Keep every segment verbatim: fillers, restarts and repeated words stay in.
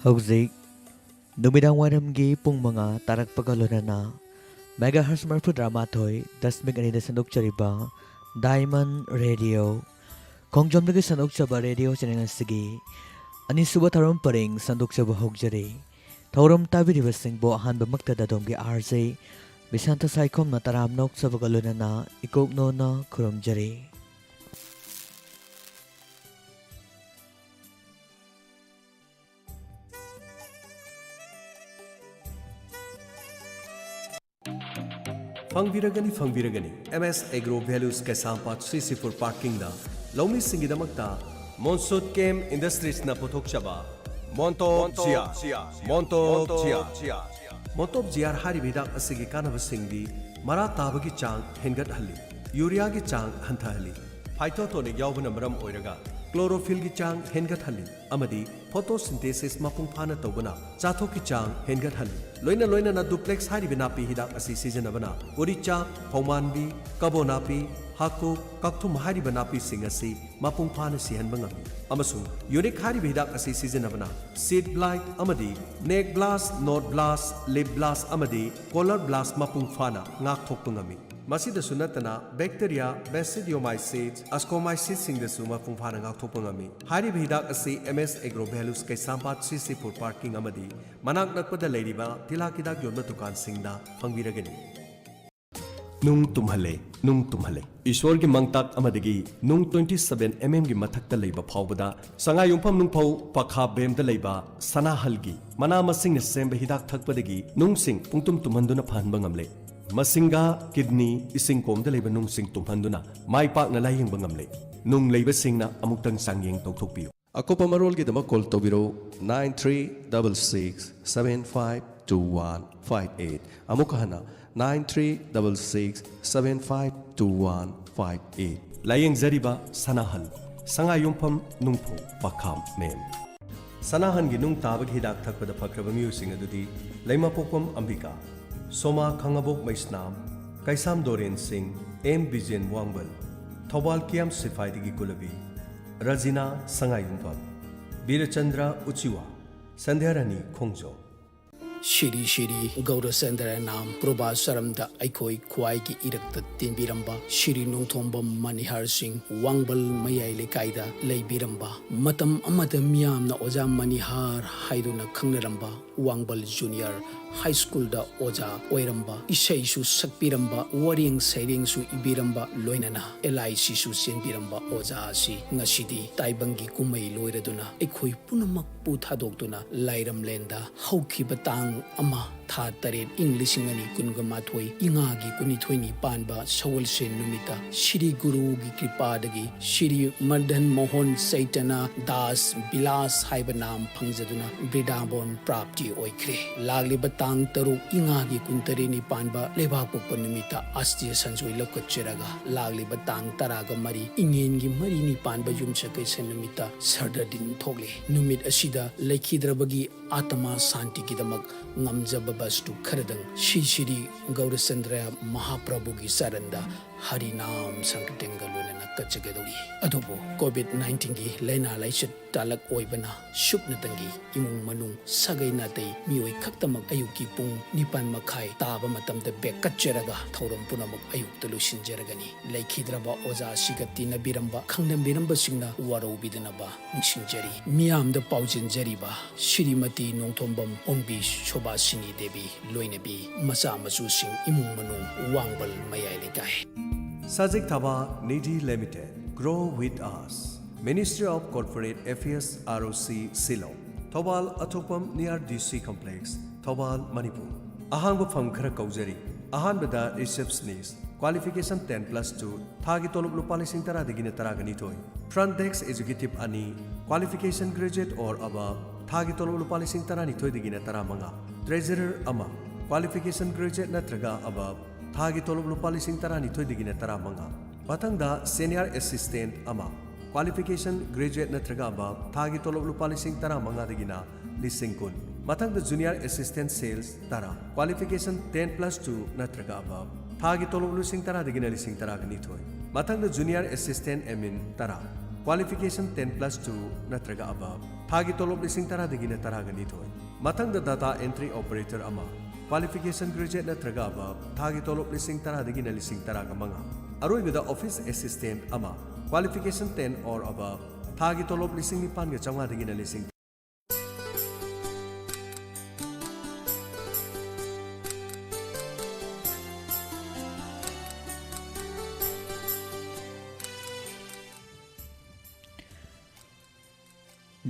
ꯍꯧꯖꯤꯛ ꯅꯨꯃꯤꯗꯥꯡ ꯋꯥꯏꯔꯝꯒꯤ ꯄꯨꯡ ꯃꯉꯥ ꯇꯥꯔꯛꯄꯒ ꯂꯣꯏꯅꯅ megahertz ꯃꯔꯤꯐꯨ ꯇꯔꯥꯃꯥꯊꯣꯏ ꯗꯁꯃꯤꯛ ꯑꯅꯤꯗ ꯁꯟꯗꯣꯛꯆꯔꯤꯕ Diamond Radio ꯈꯣꯡꯖꯣꯝꯗꯒꯤ ꯁꯟꯗꯣꯛꯆꯕ radio channel ꯑꯁꯤꯒꯤ ꯑꯅꯤꯁꯨꯕ ꯊꯧꯔꯝ ꯄꯔꯦꯡ ꯁꯟꯗꯣꯛꯆꯕ ꯍꯧꯖꯔꯤ꯫ ꯊꯧꯔꯝ ꯇꯥꯕꯤꯔꯤꯕꯁꯤꯡꯕꯨ ꯑꯍꯥꯟꯕꯃꯛꯇꯗ ꯑꯗꯣꯝꯒꯤ RJ ꯕꯤꯁꯥꯟꯇ ꯁꯥꯏꯈꯣꯝꯅ ꯇꯔꯥꯝꯅ ꯑꯣꯛꯆꯕꯒ ꯂꯣꯏꯅꯅ ꯏꯀꯣꯛꯅꯣꯅ ꯈꯨꯔꯨꯝꯖꯔꯤ꯫ ꯐꯪꯕꯤꯔꯒꯅꯤ, ꯐꯪꯕꯤꯔꯒꯅꯤ꯫ M S Agro Values ꯀꯩꯁꯥꯝꯄꯥꯠ C C four parking ꯗ ꯂꯧꯃꯤꯁꯤꯡꯒꯤꯗꯃꯛꯇ ꯃꯣꯟꯁꯨꯠ ꯀꯦꯝ ꯏꯟꯗꯁꯇ꯭ꯔꯤꯁꯅ ꯄꯨꯊꯣꯛꯆꯕ ꯃꯣꯟꯇꯣꯞ ꯖꯤꯌꯥ, ꯃꯣꯟꯇꯣꯞ ꯖꯤꯌꯥ꯫ ꯃꯣꯟꯇꯣꯞ ꯖꯤꯌꯥ ꯍꯥꯏꯔꯤꯕ ꯍꯤꯗꯥꯛ ꯑꯁꯤꯒꯤ ꯀꯥꯟꯅꯕꯁꯤꯡꯗꯤ ꯃꯔꯥ ꯇꯥꯕꯒꯤ ꯆꯥꯡ ꯍꯦꯟꯒꯠꯍꯜꯂꯤ, ꯌꯨꯔꯤꯌꯥꯒꯤ ꯆꯥꯡ ꯍꯟꯊꯍꯜꯂꯤ, ꯐꯥꯏꯇꯣꯇꯣꯅꯤꯛ ꯌꯥꯎꯕꯅ ꯃꯔꯝ ꯑꯣꯏꯔꯒ ꯀ꯭ꯂꯣꯔꯣꯐꯤꯜꯒꯤ ꯆꯥꯡ ꯍꯦꯟꯒꯠꯍꯜꯂꯤ ꯑꯃꯗꯤ photosynthesis ꯃꯄꯨꯡ ꯐꯥꯅ ꯇꯧꯕꯅ ꯆꯥꯊꯣꯛꯀꯤ ꯆꯥꯡ ꯍꯦꯟꯒꯠꯍꯜꯂꯤ꯫ ꯂꯣꯏꯅ ꯂꯣꯏꯅꯅ ꯗꯨꯄ꯭ꯂꯦꯛꯁ ꯍꯥꯏꯔꯤꯕ ꯅꯥꯄꯤ ꯍꯤꯗꯥꯛ ꯑꯁꯤ ꯁꯤꯖꯤꯟꯅꯕꯅ ꯎꯔꯤꯆꯥꯛ, ꯐꯧꯃꯥꯟꯕꯤ, ꯀꯕꯣ ꯅꯥꯄꯤ, ꯍꯥꯀꯨꯞ, ꯀꯥꯛꯊꯨꯝ ꯍꯥꯏꯔꯤꯕ ꯅꯥꯄꯤꯁꯤꯡ ꯑꯁꯤ ꯃꯄꯨꯡ ꯐꯥꯅ ꯁꯤꯍꯟꯕ ꯉꯝꯃꯤ꯫ ꯑꯃꯁꯨꯡ ꯌꯨꯅꯤꯛ ꯍꯥꯏꯔꯤꯕ ꯍꯤꯗꯥꯛ ꯑꯁꯤ ꯁꯤꯖꯤꯟꯅꯕꯅ seed blight ꯑꯃꯗꯤ neck blast, node blast, lip blast ꯑꯃꯗꯤ collar blast ꯃꯄꯨꯡ ꯐꯥꯅ ꯉꯥꯛꯊꯣꯛꯄ ꯉꯝꯃꯤ꯫ ꯃꯁꯤꯗꯁꯨ ꯅꯠꯇꯅ bacteria, basidiomycetes, ascomycetesꯁꯤꯡꯗꯁꯨ ꯃꯄꯨꯡ ꯐꯥꯅ ꯉꯥꯛꯊꯣꯛꯄ ꯉꯝꯃꯤ꯫ ꯍꯥꯏꯔꯤꯕ ꯍꯤꯗꯥꯛ ꯑꯁꯤ M S Agro Values ꯀꯩꯁꯥꯝꯄꯥꯠ C C four parking ꯑꯃꯗꯤ ꯃꯅꯥꯛ ꯅꯛꯄꯗ ꯂꯩꯔꯤꯕ ꯇꯤꯜꯍꯥꯠ ꯍꯤꯗꯥꯛ ꯌꯣꯟꯕ ꯗꯨꯀꯥꯟꯁꯤꯡꯗ ꯐꯪꯕꯤꯔꯒꯅꯤ꯫ ꯅꯨꯡ ꯇꯨꯝꯍꯜꯂꯦ, ꯅꯨꯡ ꯇꯨꯝꯍꯜꯂꯦ꯫ ꯏꯁꯣꯔꯒꯤ ꯃꯥꯡꯇꯥꯛ ꯑꯃꯗꯒꯤ ꯅꯨꯡ twenty seven mm ꯒꯤ ꯃꯊꯛꯇ ꯂꯩꯕ ꯐꯥꯎꯕꯗ ꯁꯉꯥꯏꯌꯨꯝꯐꯝ ꯅꯨꯡꯐꯧ ꯄꯈꯥ ꯕꯦꯝꯗ ꯂꯩꯕ ꯁꯅꯥꯍꯜꯒꯤ ꯃꯅꯥ ꯃꯁꯤꯡꯅ ꯁꯦꯝꯕ ꯍꯤꯗꯥꯛ ꯊꯛꯄꯗꯒꯤ ꯅꯨꯡꯁꯤꯡ ꯄꯨꯡꯇꯨꯝ ꯇꯨꯝꯍꯟꯗꯨꯅ ꯐꯍꯟꯕ ꯉꯝꯂꯦ꯫ ꯃꯁꯤꯡꯒ, ꯀꯤꯗꯅꯤ, ꯏꯁꯤꯡ ꯀꯣꯝꯗ ꯂꯩꯕ ꯅꯨꯡꯁꯤꯡ ꯇꯨꯝꯍꯟꯗꯨꯅ ꯃꯥꯏ ꯄꯥꯛꯅ ꯂꯥꯌꯦꯡꯕ ꯉꯝꯂꯦ꯫ ꯅꯨꯡ ꯂꯩꯕꯁꯤꯡꯅ ꯑꯃꯨꯛꯇꯪ ꯆꯥꯡꯌꯦꯡ ꯇꯧꯊꯣꯛꯄꯤꯌꯨ꯫ ꯑꯀꯨꯞꯄ ꯃꯔꯣꯜꯒꯤꯗꯃꯛ call ꯇꯧꯕꯤꯔꯧ, nine three double six seven five two one five eight꯫ ꯑꯃꯨꯛꯀ ꯍꯟꯅ, nine three double six seven five two one five eight꯫ ꯂꯥꯌꯦꯡꯖꯔꯤꯕ ꯁꯅꯥꯍꯟ, ꯁꯉꯥꯏꯌꯨꯝꯐꯝ ꯅꯨꯡꯐꯧ ꯄꯈꯥꯝ ꯃꯦꯝ꯫ ꯁꯅꯥꯍꯟꯒꯤ ꯅꯨꯡ ꯇꯥꯕꯒꯤ ꯍꯤꯗꯥꯛ ꯊꯛꯄꯗ ꯐꯈ꯭ꯔꯕ ꯃꯤꯑꯣꯏꯁꯤꯡ ꯑꯗꯨꯗꯤ ꯂꯩꯃꯄꯣꯛꯄꯝ ꯑꯝꯕꯤꯀꯥ, ꯁꯣꯃꯥ ꯈꯥꯉꯕꯣꯛ ꯃꯩꯁꯅꯥꯝ, ꯀꯩꯁꯥꯝ ꯗꯣꯔꯦꯟ ꯁꯤꯡ, ꯑꯦꯝ ꯕꯤꯖꯦꯟ ꯋꯥꯡꯕꯜ, ꯊꯧꯕꯥꯜ ꯀꯤꯌꯥꯝ ꯁꯤꯐꯥꯏꯗꯒꯤ ꯀꯨꯂꯕꯤ, ꯔꯖꯤꯅꯥ ꯁꯉꯥꯏꯌꯨꯝꯐꯝ, ꯕꯤꯔꯆꯟꯗ꯭ꯔ ꯎꯆꯤꯋꯥ, ꯁꯟꯙ꯭ꯌꯥ ꯔꯥꯅꯤ ꯈꯣꯡꯖꯣꯝ꯫ ꯁꯤꯔꯤ ꯁꯤꯔꯤ ꯒꯧꯔꯆꯟꯗ꯭ꯔ ꯅꯥꯝ ꯄ꯭ꯔꯣꯚꯥꯆꯔꯝꯗ ꯑꯩꯈꯣꯏ ꯈ꯭ꯋꯥꯏꯒꯤ ꯏꯔꯛꯇ ꯇꯤꯟꯕꯤꯔꯝꯕ ꯁꯤꯔꯤ ꯅꯣꯡꯊꯣꯝꯕꯝ ꯃꯅꯤꯍꯥꯔ ꯁꯤꯡ ꯋꯥꯡꯕꯜ ꯃꯌꯥꯏ ꯂꯩꯀꯥꯏꯗ ꯂꯩꯕꯤꯔꯝꯕ, ꯃꯇꯝ ꯑꯃꯗ ꯃꯤꯌꯥꯝꯅ ꯑꯣꯖꯥ ꯃꯅꯤꯍꯥꯔ ꯍꯥꯏꯗꯨꯅ ꯈꯪꯅꯔꯝꯕ ꯋꯥꯡꯕꯜ ꯖꯨꯅꯤꯌꯔ ꯍꯥꯏ ꯁ꯭ꯀꯨꯜꯗ ꯑꯣꯖꯥ ꯑꯣꯏꯔꯝꯕ, ꯏꯁꯩꯁꯨ ꯁꯛꯄꯤꯔꯝꯕ, ꯋꯥꯔꯦꯡ ꯁꯩꯔꯦꯡꯁꯨ ꯏꯕꯤꯔꯝꯕ, ꯂꯣꯏꯅꯅ ꯑꯦꯜ ꯑꯥꯏ ꯁꯤꯁꯨ ꯆꯦꯟꯕꯤꯔꯝꯕ ꯑꯣꯖꯥ ꯑꯁꯤ ꯉꯁꯤꯗꯤ ꯇꯥꯏꯕꯪꯒꯤ ꯀꯨꯝꯍꯩ ꯂꯣꯏꯔꯗꯨꯅ ꯑꯩꯈꯣꯏ ꯄꯨꯝꯅꯃꯛꯄꯨ ꯊꯥꯗꯣꯛꯇꯨꯅ ꯂꯥꯏꯔꯝꯂꯦꯟꯗ ꯍꯧꯈꯤꯕ ꯇꯥꯡ ꯑꯃ ꯊꯥ ꯇꯔꯦꯠ ꯏꯪ ꯂꯤꯁꯤꯡ ꯑꯅꯤ ꯀꯨꯟꯒ ꯃꯥꯊꯣꯏ ꯏꯉꯥꯒꯤ ꯀꯨꯟꯅꯤꯊꯣꯏꯅꯤ ꯄꯥꯟꯕ ꯁꯒꯣꯜꯁꯦꯟ ꯅꯨꯃꯤꯠꯇ ꯁꯤꯔꯤ ꯒꯨꯔꯨꯒꯤ ꯀ꯭ꯔꯤꯄꯥꯗꯒꯤ ꯁꯤꯔꯤ ꯃꯗꯟ ꯃꯣꯍꯟ ꯆꯩꯇꯅ ꯗꯥꯁ ꯕꯤꯂꯥꯁ ꯍꯥꯏꯕ ꯅꯥꯝ ꯐꯪꯖꯗꯨꯅ ꯕ꯭ꯔꯤꯗꯥꯕꯣꯟ ꯄ꯭ꯔꯥꯞꯇꯤ ꯑꯣꯏꯈ꯭ꯔꯦ꯫ ꯂꯥꯛꯂꯤꯕ ꯇꯥꯡ ꯇꯔꯨꯛ ꯏꯉꯥꯒꯤ ꯀꯨꯟꯇꯔꯦꯠꯅꯤ ꯄꯥꯟꯕ ꯂꯩꯕꯥꯛꯄꯣꯛꯄ ꯅꯨꯃꯤꯠꯇ ꯑꯁꯇꯤ ꯁꯟꯖꯣꯏ ꯂꯧꯈꯠꯆꯔꯒ ꯂꯥꯛꯂꯤꯕ ꯇꯥꯡ ꯇꯔꯥꯒ ꯃꯔꯤ ꯏꯉꯦꯟꯒꯤ ꯃꯔꯤꯅꯤ ꯄꯥꯟꯕ ꯌꯨꯝꯁꯀꯩꯁ ꯅꯨꯃꯤꯠꯇ ꯁꯔꯗ ꯗꯤꯟ ꯊꯣꯛꯂꯤ꯫ ꯅꯨꯃꯤꯠ ꯑꯁꯤꯗ ꯂꯩꯈꯤꯗ꯭ꯔꯕꯒꯤ ꯑꯥꯇꯃꯥ ꯁꯥꯟꯇꯤꯒꯤꯗꯃꯛ ꯉꯝꯖꯕ ꯕꯁꯇꯨ ꯈꯔꯗꯪ ꯁ꯭ꯔꯤ ꯁ꯭ꯔꯤ ꯒꯧꯔꯆꯟꯗ꯭ꯔ ꯃꯍꯥꯄ꯭ꯔꯚꯨꯒꯤ ꯆꯔꯟꯗ ꯍꯔꯤꯅꯥꯝ ꯁꯪꯀꯤꯔꯇꯟꯒ ꯂꯣꯏꯅꯅ ꯀꯠꯆꯒꯗꯧꯔꯤ꯫ ꯑꯗꯨꯕꯨ ꯀꯣꯚꯤꯗ ꯅꯥꯏꯟꯇꯤꯟꯒꯤ ꯂꯥꯏꯅꯥ ꯂꯥꯏꯆꯠ ꯇꯥꯂꯛ ꯑꯣꯏꯕꯅ ꯁꯨꯞꯅꯇꯪꯒꯤ ꯏꯃꯨꯡ ꯃꯅꯨꯡ ꯁꯥꯒꯩ ꯅꯥꯇꯩ ꯃꯤꯑꯣꯏ ꯈꯛꯇꯃꯛ ꯑꯌꯨꯛꯀꯤ ꯄꯨꯡ ꯅꯤꯄꯥꯟ ꯃꯈꯥꯏ ꯇꯥꯕ ꯃꯇꯝꯗ ꯕꯦꯛ ꯀꯠꯆꯔꯒ ꯊꯧꯔꯝ ꯄꯨꯝꯅꯃꯛ ꯑꯌꯨꯛꯇ ꯂꯣꯏꯁꯤꯟꯖꯔꯒꯅꯤ꯫ ꯂꯩꯈꯤꯗ꯭ꯔꯕ ꯑꯣꯖꯥꯁꯤꯒ ꯇꯤꯟꯅꯕꯤꯔꯝꯕ, ꯈꯪꯂꯝꯕꯤꯔꯝꯕꯁꯤꯡꯅ ꯋꯥꯔꯧꯕꯤꯗꯅꯕ ꯅꯤꯡꯁꯤꯡꯖꯔꯤ꯫ ꯃꯤꯌꯥꯝꯗ ꯄꯥꯎꯖꯦꯟꯖꯔꯤꯕ ꯁ꯭ꯔꯤꯃꯇꯤ ꯅꯣꯡꯊꯣꯝꯕꯝ ꯑꯣꯡꯕꯤ ꯁꯣꯚꯥꯁꯤꯅꯤ ꯗꯦꯕꯤ ꯂꯣꯏꯅꯕꯤ ꯃꯆꯥ ꯃꯁꯨꯁꯤꯡ ꯏꯃꯨꯡ ꯃꯅꯨꯡ ꯋꯥꯡꯕꯜ ꯃꯌꯥꯏ ꯂꯩꯀꯥꯏ꯫ Sajik Thabar Nidhi Limited, Grow with Us, Ministry of Corporate Affairs, R O C, Shillong, Thoubal ꯑꯊꯣꯛꯄꯝ near D C Complex, Thoubal, Manipur. ꯑꯍꯥꯡꯕ ꯐꯝ ꯈꯔ ꯀꯧꯖꯔꯤ꯫ ꯑꯍꯥꯟꯕꯗ receptionist, qualification ten plus two, ꯊꯥꯒꯤ ꯇꯣꯂꯣꯞ ꯂꯨꯄꯥ ꯂꯤꯁꯤꯡ ꯇꯔꯥꯗꯒꯤꯅ ꯇꯔꯥꯒ ꯅꯤꯊꯣꯏ꯫ Front desk executive ꯑꯅꯤ, qualification graduate or above, ꯊꯥꯒꯤ ꯇꯣꯂꯣꯞ ꯂꯨꯄꯥ ꯂꯤꯁꯤꯡ ꯇꯔꯥꯅꯤꯊꯣꯏꯗꯒꯤꯅ ꯇꯔꯥꯃꯉꯥ꯫ Treasurer ꯑꯃ, qualification graduate ꯅꯠꯇ꯭ꯔꯒ above, ꯊꯥꯒꯤ ꯇꯣꯂꯣꯞ ꯂꯨꯄꯥ ꯂꯤꯁꯤꯡ ꯇꯔꯥꯅꯤꯊꯣꯏꯗꯒꯤꯅ ꯇꯔꯥꯃꯉꯥ꯫ ꯃꯊꯪꯗ senior assistant ꯑꯃ, qualification graduate ꯅꯠꯇ꯭ꯔꯒ above, ꯊꯥꯒꯤ ꯇꯣꯂꯣꯞ ꯂꯨꯄꯥ ꯂꯤꯁꯤꯡ ꯇꯔꯥꯃꯉꯥꯗꯒꯤꯅ ꯂꯤꯁꯤꯡ ꯀꯨꯟ꯫ ꯃꯊꯪꯗ junior assistant sales ꯇꯔꯥ, qualification ten plus two ꯅꯠꯇ꯭ꯔꯒ above, ꯊꯥꯒꯤ ꯇꯣꯂꯣꯞ ꯂꯤꯁꯤꯡ ꯇꯔꯥꯗꯒꯤꯅ ꯂꯤꯁꯤꯡ ꯇꯔꯥꯒ ꯅꯤꯊꯣꯏ꯫ ꯃꯊꯪꯗ junior assistant admin ꯇꯔꯥ, Qualification ten plus two ꯅꯠꯇ꯭ꯔꯒ above, ꯊꯥꯒꯤ ꯇꯣꯂꯣꯞ ꯂꯤꯁꯤꯡ ꯇꯔꯥꯗꯒꯤꯅ ꯇꯔꯥꯒ ꯅꯤꯊꯣꯏ꯫ ꯃꯊꯪꯗ data entry operator ꯑꯃ, qualification graduate ꯅꯠꯇ꯭ꯔꯒ above, ꯊꯥꯒꯤ ꯇꯣꯂꯣꯞ ꯂꯤꯁꯤꯡ ꯇꯔꯥꯗꯒꯤꯅ ꯂꯤꯁꯤꯡ ꯇꯔꯥꯒ ꯃꯉꯥ꯫ ꯑꯔꯣꯏꯕꯗ office assistant ꯑꯃ, qualification ten or above, ꯊꯥꯒꯤ ꯇꯣꯂꯣꯞ ꯂꯤꯁꯤꯡ ꯅꯤꯄꯥꯟꯒ ꯆꯥꯝꯃꯉꯥꯗꯒꯤꯅ ꯂꯤꯁꯤꯡ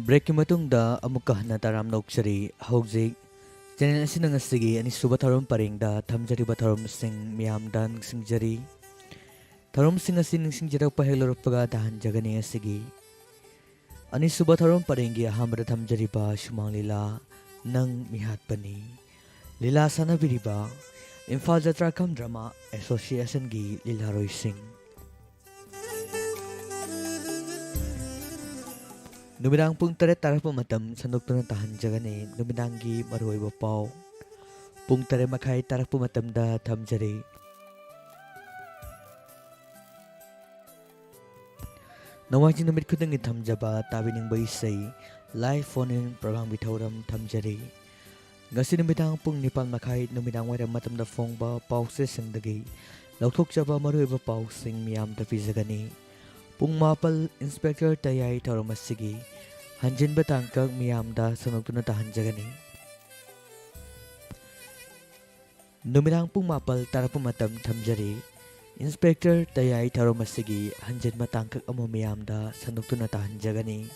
Breakꯀꯤ ꯃꯇꯨꯡꯗ ꯑꯃꯨꯛꯀ ꯍꯟꯅ ꯇꯔꯥꯝꯅ ꯑꯣꯛꯆꯔꯤ꯫ ꯍꯧꯖꯤꯛ channel ꯑꯁꯤꯅ ꯉꯁꯤꯒꯤ ꯑꯅꯤꯁꯨꯕ ꯊꯧꯔꯝ ꯄꯔꯦꯡꯗ ꯊꯝꯖꯔꯤꯕ ꯊꯧꯔꯝꯁꯤꯡ ꯃꯤꯌꯥꯝꯗ ꯅꯤꯡꯁꯤꯡꯖꯔꯤ꯫ ꯊꯧꯔꯝꯁꯤꯡ ꯑꯁꯤ ꯅꯤꯡꯁꯤꯡꯖꯔꯛꯄ ꯍꯦꯛ ꯂꯧꯔꯛꯄꯒ ꯇꯥꯍꯟꯖꯒꯅꯤ꯫ ꯉꯁꯤꯒꯤ ꯑꯅꯤꯁꯨꯕ ꯊꯧꯔꯝ ꯄꯔꯦꯡꯒꯤ ꯑꯍꯥꯟꯕꯗ ꯊꯝꯖꯔꯤꯕ ꯁꯨꯃꯥꯡ ꯂꯤꯂꯥ ꯅꯪ ꯃꯤꯍꯥꯠꯄꯅꯤ꯫ ꯂꯤꯂꯥ ꯁꯥꯟꯅꯕꯤꯔꯤꯕ ꯏꯝꯐꯥꯜ ꯖꯇ꯭ꯔꯥ ꯀꯝ ꯗ꯭ꯔꯃꯥ ꯑꯦꯁꯣꯁꯤꯌꯦꯁꯟꯒꯤ ꯂꯤꯂꯥꯔꯣꯏꯁꯤꯡ꯫ ꯅꯨꯃꯤꯗꯥꯡ ꯄꯨꯡ ꯇꯔꯦꯠ ꯇꯥꯔꯛꯄ ꯃꯇꯝ ꯁꯟꯗꯣꯛꯇꯨꯅ ꯇꯥꯍꯟꯖꯒꯅꯤ꯫ ꯅꯨꯃꯤꯗꯥꯡꯒꯤ ꯃꯔꯨꯑꯣꯏꯕ ꯄꯥꯎ ꯄꯨꯡ ꯇꯔꯦꯠ ꯃꯈꯥꯏ ꯇꯥꯔꯛꯄ ꯃꯇꯝꯗ ꯊꯝꯖꯔꯤ꯫ ꯅꯣꯡꯃꯥꯏꯖꯤꯡ ꯅꯨꯃꯤꯠ ꯈꯨꯗꯤꯡꯒꯤ ꯊꯝꯖꯕ ꯇꯥꯕꯤꯅꯤꯡꯕ ꯏꯁꯩ live phone in programꯒꯤ ꯊꯧꯔꯝ ꯊꯝꯖꯔꯤ꯫ ꯉꯁꯤ ꯅꯨꯃꯤꯗꯥꯡ ꯄꯨꯡ ꯅꯤꯄꯥꯟ ꯃꯈꯥꯏ ꯅꯨꯃꯤꯗꯥꯡ ꯋꯥꯏꯔꯝ ꯃꯇꯝꯗ ꯐꯣꯡꯕ ꯄꯥꯎꯆꯦꯁꯤꯡꯗꯒꯤ ꯂꯧꯊꯣꯛꯆꯕ ꯃꯔꯨꯑꯣꯏꯕ ꯄꯥꯎꯁꯤꯡ ꯃꯤꯌꯥꯝꯗ ꯄꯤꯖꯒꯅꯤ꯫ ꯄꯨꯡ ꯃꯥꯄꯜ ꯏꯟꯁꯄꯦꯛꯇꯔ ꯇꯌꯥꯏ ꯊꯧꯔꯝ ꯑꯁꯤꯒꯤ ꯍꯟꯖꯤꯟꯕ ꯇꯥꯡꯀꯛ ꯃꯤꯌꯥꯝꯗ ꯁꯟꯗꯣꯛꯇꯨꯅ ꯇꯥꯍꯟꯖꯒꯅꯤ꯫ ꯅꯨꯃꯤꯗꯥꯡ ꯄꯨꯡ ꯃꯥꯄꯜ ꯇꯥꯔꯛꯄ ꯃꯇꯝ ꯊꯝꯖꯔꯤ꯫ ꯏꯟꯁꯄꯦꯛꯇꯔ ꯇꯌꯥꯏ ꯊꯧꯔꯝ ꯑꯁꯤꯒꯤ ꯍꯟꯖꯤꯟꯕ ꯇꯥꯡꯀꯛ ꯑꯃ ꯃꯤꯌꯥꯝꯗ ꯁꯟꯗꯣꯛꯇꯨꯅ ꯇꯥꯍꯟꯖꯒꯅꯤ꯫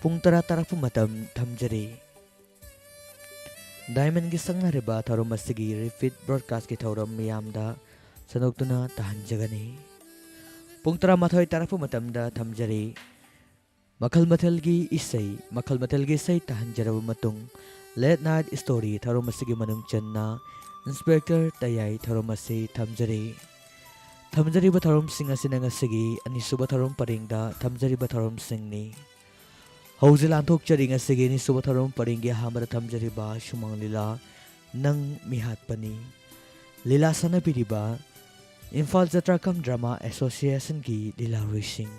ꯄꯨꯡ ꯇꯔꯥ ꯇꯥꯔꯛꯄ ꯃꯇꯝ ꯊꯝꯖꯔꯤ꯫ ꯗꯥꯏꯃꯟꯒꯤ ꯁꯪꯅꯔꯤꯕ ꯊꯧꯔꯝ ꯑꯁꯤꯒꯤ repeat broadcastꯀꯤ ꯊꯧꯔꯝ ꯃꯤꯌꯥꯝꯗ ꯁꯟꯗꯣꯛꯇꯨꯅ ꯇꯥꯍꯟꯖꯒꯅꯤ꯫ ꯄꯨꯡ ꯇꯔꯥꯃꯥꯊꯣꯏ ꯇꯥꯔꯛꯄ ꯃꯇꯝꯗ ꯊꯝꯖꯔꯤ꯫ ꯃꯈꯜ ꯃꯊꯦꯜꯒꯤ ꯏꯁꯩ, ꯃꯈꯜ ꯃꯊꯦꯜꯒꯤ ꯏꯁꯩ ꯇꯥꯍꯟꯖꯔꯕ ꯃꯇꯨꯡ, late night story ꯊꯧꯔꯝ ꯑꯁꯤꯒꯤ ꯃꯅꯨꯡ ꯆꯟꯅ ꯏꯟꯁꯄꯦꯛꯇꯔ ꯇꯌꯥꯏ ꯊꯧꯔꯝ ꯑꯁꯤ ꯊꯝꯖꯔꯤ꯫ ꯊꯝꯖꯔꯤꯕ ꯊꯧꯔꯝꯁꯤꯡ ꯑꯁꯤꯅ ꯉꯁꯤꯒꯤ ꯑꯅꯤꯁꯨꯕ ꯊꯧꯔꯝ ꯄꯔꯦꯡꯗ ꯊꯝꯖꯔꯤꯕ ꯊꯧꯔꯝꯁꯤꯡꯅꯤ꯫ ꯍꯧꯖꯤꯛ ꯂꯥꯟꯊꯣꯛꯆꯔꯤ ꯉꯁꯤꯒꯤ ꯑꯅꯤꯁꯨꯕ ꯊꯧꯔꯝ ꯄꯔꯦꯡꯒꯤ ꯑꯍꯥꯟꯕꯗ ꯊꯝꯖꯔꯤꯕ ꯁꯨꯃꯥꯡ ꯂꯤꯂꯥ ꯅꯪ ꯃꯤꯍꯥꯠꯄꯅꯤ꯫ ꯂꯤꯂꯥ ꯁꯥꯟꯅꯕꯤꯔꯤꯕ ꯏꯝꯐꯥꯜ ꯖꯇ꯭ꯔꯥ ꯀꯝ ꯗ꯭ꯔꯃꯥ ꯑꯦꯁꯣꯁꯤꯌꯦꯁꯟꯒꯤ ꯂꯤꯂꯥꯔꯣꯏꯁꯤꯡ꯫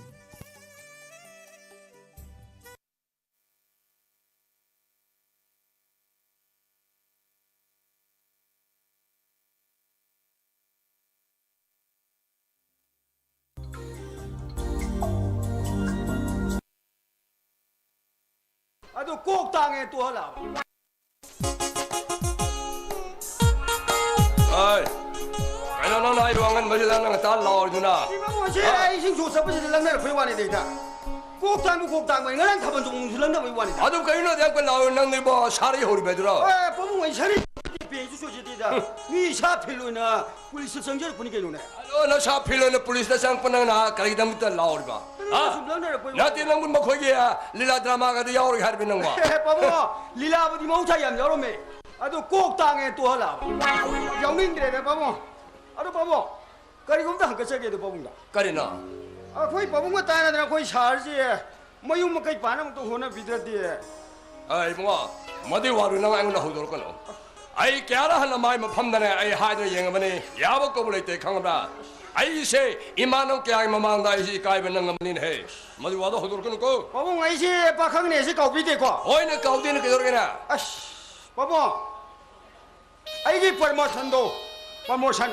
ꯑꯗꯨ ꯀꯣꯛ ꯇꯥꯡꯉꯦ ꯇꯣꯛꯍꯜꯂꯛꯑꯕ꯫ ꯑꯩ, ꯀꯩꯅꯣ ꯅꯪꯅ ꯑꯩꯕꯨ ꯑꯉꯟꯕꯁꯤꯗ ꯅꯪ ꯉꯟꯇꯥ ꯂꯥꯎꯔꯤꯗꯨꯅ? ꯏꯕꯨꯡꯉꯣ, ꯁꯤ ꯍꯥ? ꯑꯩ ꯏꯁꯤꯡ ꯁꯣꯛ ꯆꯠꯄꯁꯤꯗ ꯂꯪꯅꯔꯛꯄꯩ ꯋꯥꯅꯤꯗ ꯍꯦꯛꯇ꯫ ꯀꯣꯛ ꯇꯥꯡꯕ, ꯀꯣꯛ ꯇꯥꯡꯕ, ꯉꯔꯥꯡ ꯊꯥꯕꯜ ꯆꯣꯡꯕꯁꯨ ꯂꯪꯅꯕꯩ ꯋꯥꯅꯤꯗ꯫ ꯑꯗꯨ ꯀꯩꯅꯣ ꯑꯗꯨ ꯌꯥꯝ ꯀꯟꯅ ꯂꯥꯎꯔꯤ ꯅꯪꯗꯤꯕꯣ, ꯁꯥꯔꯩ ꯍꯧꯔꯤꯕ ꯍꯥꯏꯗꯨꯔꯣ? ꯑꯦ, ꯄꯥꯕꯨꯡ, ꯑꯩ ꯁꯥꯔꯩ ꯄꯦꯁꯨ ꯆꯣꯏꯖꯗꯦꯗ꯫ ꯃꯤ ꯏꯁꯥ ꯐꯤꯜ ꯑꯣꯏꯅ ꯄꯨꯂꯤꯁꯇ ꯆꯪꯖꯔꯛꯄꯅꯤ ꯀꯩꯅꯣꯅꯦ꯫ ꯑꯗꯣ ꯅꯁꯥ ꯐꯤꯜ ꯑꯣꯏꯅ ꯄꯨꯂꯤꯁꯇ ꯆꯪꯉꯛꯄ ꯅꯪꯅ ꯀꯔꯤꯒꯤꯗꯃꯛꯇ ꯂꯥꯎꯔꯤꯕ? ꯍꯥ? ꯁꯨꯝ ꯂꯪꯅꯔꯛꯄꯩ ꯅꯠꯇꯦ, ꯋꯥꯅꯤ꯫ ꯅꯪꯕꯨ ꯃꯈꯣꯏꯒꯤ, ꯑ, ꯂꯤꯂꯥ ꯗ꯭ꯔꯃꯥꯒꯗ ꯌꯥꯎꯔꯣꯏ ꯍꯥꯏꯔꯤꯕ ꯅꯪꯕꯣ? ꯑꯦ, ꯄꯥꯕꯨꯡ, ꯂꯤꯂꯥꯕꯨꯗꯤ ꯃꯍꯧꯁꯥ ꯌꯥꯝ ꯌꯥꯎꯔꯝꯃꯦ꯫ ꯑꯗꯣ ꯀꯣꯛ ꯇꯥꯡꯉꯦ ꯇꯣꯛꯍꯜꯂꯛꯑꯕ꯫ ꯌꯥꯎꯅꯤꯡꯗ꯭ꯔꯦꯗ ꯄꯥꯕꯨꯡ꯫ ꯑꯗꯣ ꯄꯥꯕꯨꯡ, ꯀꯔꯤꯒꯨꯝꯕ ꯍꯪꯒꯠꯆꯒꯦ ꯑꯗꯣ ꯄꯥꯕꯨꯡꯗ꯫ ꯀꯔꯤꯅꯣ? ꯑꯩꯈꯣꯏ ꯄꯥꯕꯨꯡꯒ ꯇꯥꯟꯅꯗꯅ ꯑꯩꯈꯣꯏ ꯁꯥꯔꯁꯦ ꯃꯌꯨꯝ ꯃꯀꯩ ꯄꯥꯟꯅꯕ ꯑꯝꯇ ꯍꯣꯠꯅꯕꯤꯗ꯭ꯔꯗꯤ꯫ ꯑ, ꯏꯕꯨꯡꯉꯣ, ꯃꯗꯨꯏ ꯋꯥꯗꯨ ꯅꯪ ꯑꯩꯉꯣꯟꯗ ꯍꯧꯗꯣꯔꯛꯀꯅꯨ꯫ ꯑꯩ ꯀꯌꯥꯔꯛ ꯍꯟꯅ ꯃꯥꯏ ꯃꯐꯝꯗꯅꯦ ꯑꯩ ꯍꯥꯏꯗꯨꯅ ꯌꯦꯡꯉꯕꯅꯤ, ꯌꯥꯕ ꯀꯧꯕ ꯂꯩꯇꯦ, ꯈꯪꯉꯕ꯭ꯔꯥ? ꯑꯩꯁꯦ ꯏꯃꯥꯟꯅꯕ ꯀꯌꯥꯒꯤ ꯃꯃꯥꯡꯗ ꯑꯩꯁꯦ ꯏꯀꯥꯏꯕ ꯅꯪꯉꯕꯅꯤꯅꯦꯍꯦ꯫ ꯃꯗꯨꯏ ꯋꯥꯗꯣ ꯍꯧꯗꯣꯔꯛꯀꯅꯨꯀꯣ꯫ ꯄꯥꯕꯨꯡ, ꯑꯩꯁꯦ ꯄꯥꯈꯪꯅꯦꯁꯦ ꯀꯥꯎꯕꯤꯗꯦꯀꯣ? ꯍꯣꯏꯅꯦ, ꯀꯥꯎꯗꯦꯅꯦ, ꯀꯩꯗꯧꯔꯒꯦꯅꯦ? ꯑꯁ, ꯄꯥꯕꯨꯡ, ꯑꯩꯒꯤ ꯄ꯭ꯔꯃꯣꯁꯟꯗꯣ, ꯄ꯭ꯔꯃꯣꯁꯟ꯫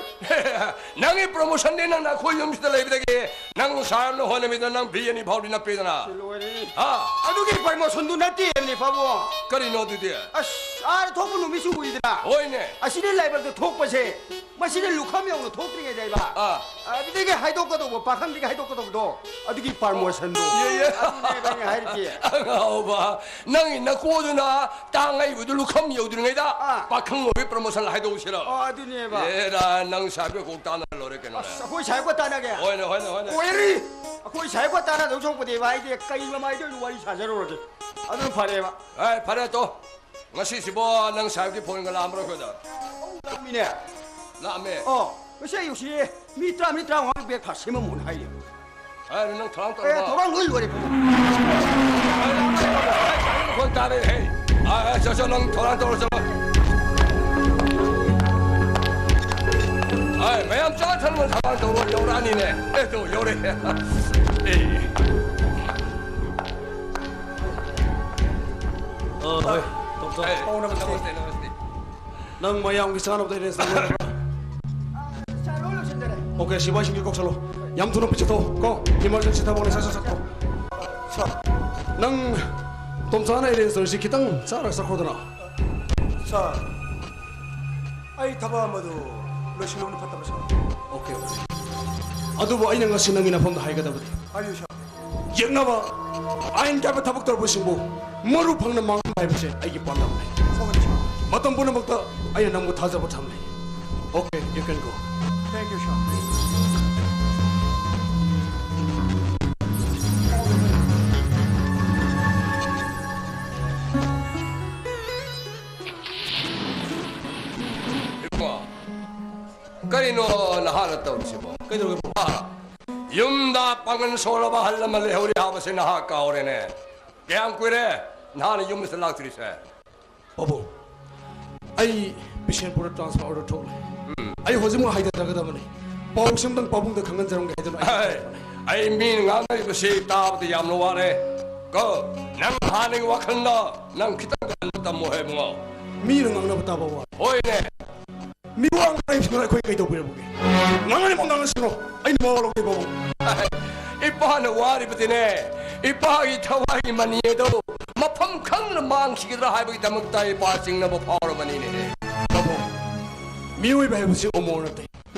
ꯅꯪꯒꯤ ꯄ꯭ꯔꯃꯣꯁꯟꯗꯤ ꯅꯪꯅ ꯑꯩꯈꯣꯏ ꯌꯨꯝꯁꯤꯗ ꯂꯩꯕꯗꯒꯤ ꯅꯪ ꯁꯥꯔ ꯑꯃꯅ ꯍꯣꯠꯅꯕꯤꯗꯅ ꯅꯪ ꯚꯤ ꯑꯅꯤ ꯐꯥꯎꯗꯤ ꯅꯞꯄꯦꯗꯅ꯫ ꯁꯤ ꯂꯣꯏꯔꯦ꯫ ꯍꯥ? ꯑꯗꯨꯒꯤ ꯄ꯭ꯔꯃꯣꯁꯟꯗꯨ ꯅꯠꯇꯦꯅꯦ ꯄꯥꯕꯨꯡ꯫ ꯀꯔꯤꯅꯣ ꯑꯗꯨꯗꯤ? ꯑꯁ, ꯑꯥꯗ ꯊꯣꯛꯄ ꯅꯨꯃꯤꯠꯁꯨ ꯎꯏꯗꯅ꯫ ꯍꯣꯏꯅꯦ꯫ ꯑꯁꯤꯗꯤ ꯂꯥꯏꯕꯛꯇ ꯊꯣꯛꯄꯁꯦ, ꯃꯁꯤꯅ ꯂꯨꯈꯝ ꯌꯧꯅ ꯊꯣꯛꯇ꯭ꯔꯤꯉꯩꯗ ꯍꯥꯏꯕ꯫ ꯑꯥ꯫ ꯑꯗꯨꯗꯒꯤ ꯍꯥꯏꯗꯣꯛꯀꯗꯧꯕ, ꯄꯥꯈꯪꯗꯒꯤ ꯍꯥꯏꯗꯣꯛꯀꯗꯧꯕꯗꯣ, ꯑꯗꯨꯒꯤ ꯄ꯭ꯔꯃꯣꯁꯟꯗꯣ꯫ ꯌꯦ, ꯌꯦ꯫ ꯑꯗꯨꯅꯦꯕ ꯑꯩꯅ ꯍꯥꯏꯔꯤꯁꯦ꯫ ꯑꯉꯥꯎꯕ, ꯅꯪꯒꯤ ꯅꯀꯣꯗꯨꯅ ꯇꯥꯡ ꯑꯩꯕꯨꯗꯨ ꯂꯨꯈꯝ ꯌꯧꯗ꯭ꯔꯤꯉꯩꯗ ꯑꯥ꯫ ꯄꯥꯈꯪ ꯑꯣꯏꯕꯒꯤ ꯄ꯭ꯔꯃꯣꯁꯟ ꯍꯥꯏꯗꯣꯛꯎꯁꯤꯔꯣ? ꯑꯣ, ꯑꯗꯨꯅꯦꯕ꯫ ꯑꯦꯔꯥ, ꯅꯪ ꯁꯥꯏꯕꯒ ꯀꯣꯛ ꯇꯥꯟꯅꯔ ꯂꯣꯏꯔꯦ ꯀꯩꯅꯣꯅꯦ꯫ ꯑꯁ, ꯑꯩꯈꯣꯏ ꯁꯥꯏꯕꯒ ꯇꯥꯟꯅꯒꯦ? ꯍꯣꯏꯅꯦ, ꯍꯣꯏꯅꯦ, ꯍꯣꯏꯅꯦ꯫ ꯑꯣꯏꯔꯤ! ꯑꯩꯈꯣꯏ ꯁꯥꯏꯕꯒ ꯇꯥꯟꯅꯗꯧ ꯁꯔꯨꯛꯄꯨꯗꯤꯕ, ꯑꯩꯗꯤ ꯀꯩ ꯂꯃꯥꯏꯗ ꯑꯣꯏꯅ ꯋꯥꯔꯤ ꯁꯥꯖꯔꯨꯔꯒꯦ꯫ ꯑꯗꯨꯅ ꯐꯔꯦꯕ꯫ ꯑꯦ, ꯐꯔꯦ ꯇꯣ꯫ ꯉꯁꯤꯁꯤꯕꯣ ꯅꯪ ꯁꯥꯏꯕꯒꯤ ꯐꯣꯟꯒ ꯂꯥꯛꯑꯝꯕ꯭ꯔꯣ ꯑꯩꯈꯣꯏꯗ? ꯂꯥꯛꯑꯝꯃꯤꯅꯦ꯫ ꯂꯥꯛꯑꯝꯃꯦ? ꯑꯣ, ꯉꯁꯤ ꯑꯌꯨꯛꯁꯤ ꯃꯤ ꯇꯔꯥ, ꯃꯤ ꯇꯔꯥꯃꯉꯥꯒꯤ ꯕ꯭ꯔꯦꯛꯐꯥꯁ ꯁꯦꯝꯃꯝꯃꯣꯅ ꯍꯥꯏꯔꯤ꯫ ꯑꯦ, ꯅꯪ ꯊꯧꯔꯥꯡ ꯑꯦ, ꯇꯧꯔꯕꯣ? ꯊꯧꯔꯥꯡ ꯂꯣꯏ ꯂꯣꯏꯔꯦ꯫ ꯃꯈꯣꯟ ꯇꯥꯔꯦ, ꯍꯦ꯫ ꯑ, ꯑ, ꯆꯠ, ꯆꯠ, ꯅꯪ ꯊꯧꯔꯥꯡ ꯇꯧꯔꯣ, ꯆꯠꯂꯣ꯫ ꯑ, ꯃꯌꯥꯝ ꯆꯥ ꯊꯛꯅꯕ ꯊꯧꯔꯥꯡ ꯇꯧꯔꯣ, ꯌꯧꯔꯛꯑꯅꯤꯅꯦ꯫ ꯑꯦ, ꯇꯣ, ꯌꯧꯔꯦ꯫ ꯑꯦ꯫ ꯑ, ꯍꯣꯏ, ꯗꯣꯛꯇꯔ꯫ ꯑꯦ, ꯄꯥꯎ ꯅꯃꯁꯇꯦ꯫ ꯅꯃꯁꯇꯦ, ꯅꯃꯁꯇꯦ꯫ ꯅꯪ ꯃꯌꯥꯝꯒꯤ ꯆꯥꯅꯕꯗ ꯑꯦꯔꯦꯟꯖ ꯇꯧꯔꯣ꯫ ꯑꯥ, ꯁꯥꯔ, ꯂꯣꯏ ꯂꯣꯏꯁꯤꯟꯖꯔꯦ꯫ ꯑꯣꯀꯦ, ꯁꯤꯕꯥꯏꯁꯤꯡꯒꯤ ꯀꯧꯁꯜꯂꯣ꯫ ꯌꯥꯝ ꯊꯨꯅ ꯄꯤꯆꯠꯊꯣꯛꯑꯣ ꯀꯣ꯫ ꯏꯃꯥꯔꯖꯦꯟꯁꯤ ꯊꯕꯛꯅꯦ, ꯁꯠ ꯁꯠ ꯆꯠꯊꯣꯛꯑꯣ꯫ ꯁꯥꯔ, ꯅꯪ ꯇꯣꯝꯆꯥꯅ ꯑꯦꯔꯦꯟꯖ ꯇꯧꯔꯤꯁꯤ ꯈꯤꯇꯪ ꯆꯥꯔꯒ ꯆꯠꯈ꯭ꯔꯣꯗꯅ꯫ ꯁꯥꯔ, ꯑꯩ ꯊꯕꯛ ꯑꯃꯗꯨ ꯂꯣꯏꯁꯤꯜꯂꯨꯕꯅ ꯐꯠꯇꯕ꯭ꯔꯥ, ꯁꯥꯔ? Okay, okay. ꯑꯗꯨꯕꯨ ꯑꯩꯅ ꯉꯁꯤ ꯅꯪꯒꯤ ꯅꯐꯝꯗ ꯍꯥꯏꯒꯗꯕꯗꯤ, ꯍꯥꯏꯌꯨ, ꯁꯥꯔ꯫ ꯌꯦꯛꯅꯕ, ꯑꯥꯏꯟ ꯀꯥꯏꯕ ꯊꯕꯛ ꯇꯧꯔꯛꯄꯁꯤꯡꯕꯨ ꯃꯔꯨ ꯐꯪꯅ ꯃꯥꯡꯍꯟꯕ ꯍꯥꯏꯕꯁꯦ ꯑꯩꯒꯤ ꯄꯥꯟꯗꯝꯅꯤ꯫ ꯁꯥꯎꯒꯅꯨ, ꯁꯥꯔ꯫ ꯃꯇꯝ ꯄꯨꯝꯅꯃꯛꯇ ꯑꯩꯅ ꯅꯪꯕꯨ ꯊꯥꯖꯕ ꯊꯝꯂꯤ꯫ Okay, you can go. Thank you, sir. ꯏꯕꯨꯡꯉꯣ, ꯀꯔꯤꯅꯣ ꯅꯍꯥꯛꯅ ꯇꯧꯔꯤꯁꯤꯕꯣ? ꯀꯩꯗꯧꯔꯒꯦ, ꯄꯥꯕꯨꯡ? ꯑꯥ, ꯌꯨꯝꯗ ꯄꯥꯡꯒꯜ ꯁꯣꯜꯂꯕ ꯑꯍꯜ ꯑꯃ ꯂꯩꯍꯧꯔꯤ ꯍꯥꯏꯕꯁꯤ ꯅꯍꯥꯛ ꯀꯥꯎꯔꯦꯅꯦ꯫ ꯀꯌꯥꯝ ꯀꯨꯏꯔꯦ ꯅꯍꯥꯛꯅ ꯌꯨꯝꯁꯤꯗ ꯂꯥꯛꯇ꯭ꯔꯤꯁꯦ? ꯄꯥꯕꯨꯡ, ꯑꯩ ꯕꯤꯁꯦꯟꯄꯨꯔꯗ transfer order ꯊꯣꯛꯂꯦ꯫ ꯎꯝ꯫ ꯑꯩ ꯍꯧꯖꯤꯛꯃꯛ ꯍꯥꯏꯊꯖꯒꯗꯕꯅꯤ꯫ ꯄꯥꯎꯁꯦ ꯑꯝꯇꯪ ꯄꯥꯕꯨꯡꯗ ꯈꯪꯍꯟꯖꯔꯝꯒꯦ ꯍꯥꯏꯗꯨꯅ ꯑꯩ ꯑꯩ, ꯂꯥꯛꯄꯅꯤ꯫ ꯑꯩ ꯃꯤꯅ ꯉꯥꯡꯅꯔꯤꯕꯁꯤ ꯇꯥꯕꯗ ꯌꯥꯝꯅ ꯋꯥꯔꯦ꯫ ꯀꯣ, ꯅꯪ ꯍꯥꯟꯅꯒꯤ ꯋꯥꯈꯜꯗ ꯅꯪ ꯈꯤꯇꯪ ꯍꯟꯕ ꯇꯝꯃꯣ ꯍꯦ, ꯏꯕꯨꯡꯉꯣ꯫ ꯃꯤꯅ ꯉꯥꯡꯅꯕ ꯇꯥꯕ ꯋꯥꯔꯦ꯫ ꯍꯣꯏꯅꯦ꯫ ꯃꯤ ꯋꯥ ꯉꯥꯡꯉꯤꯁꯤꯅ ꯑꯩꯈꯣꯏ ꯀꯩꯗꯧꯕꯤꯔꯝꯃꯒꯦ? ꯉꯥꯡꯉꯅꯤ ꯃꯣ ꯉꯥꯡꯉꯁꯤꯅꯣ꯫ ꯑꯩꯅ ꯃꯋꯥ ꯂꯧꯗꯦ ꯄꯥꯕꯨꯡ꯫ ꯏꯄꯥꯅ ꯋꯥꯔꯤꯕꯗꯤꯅꯦ, ꯏꯄꯥꯒꯤ ꯊꯋꯥꯏꯒꯤ ꯃꯅꯤ ꯑꯗꯣ ꯃꯐꯝ ꯈꯪꯗꯅ ꯃꯥꯡꯈꯤꯒꯗ꯭ꯔꯥ ꯍꯥꯏꯕꯒꯤꯗꯃꯛꯇ ꯏꯄꯥ ꯆꯤꯡꯅꯕ ꯐꯥꯎꯔꯕꯅꯤꯅꯦ꯫ ꯄꯥꯕꯨꯡ, ꯃꯤꯑꯣꯏꯕ ꯍꯥꯏꯕꯁꯤ ꯑꯃꯣꯔ ꯅꯠꯇꯦ꯫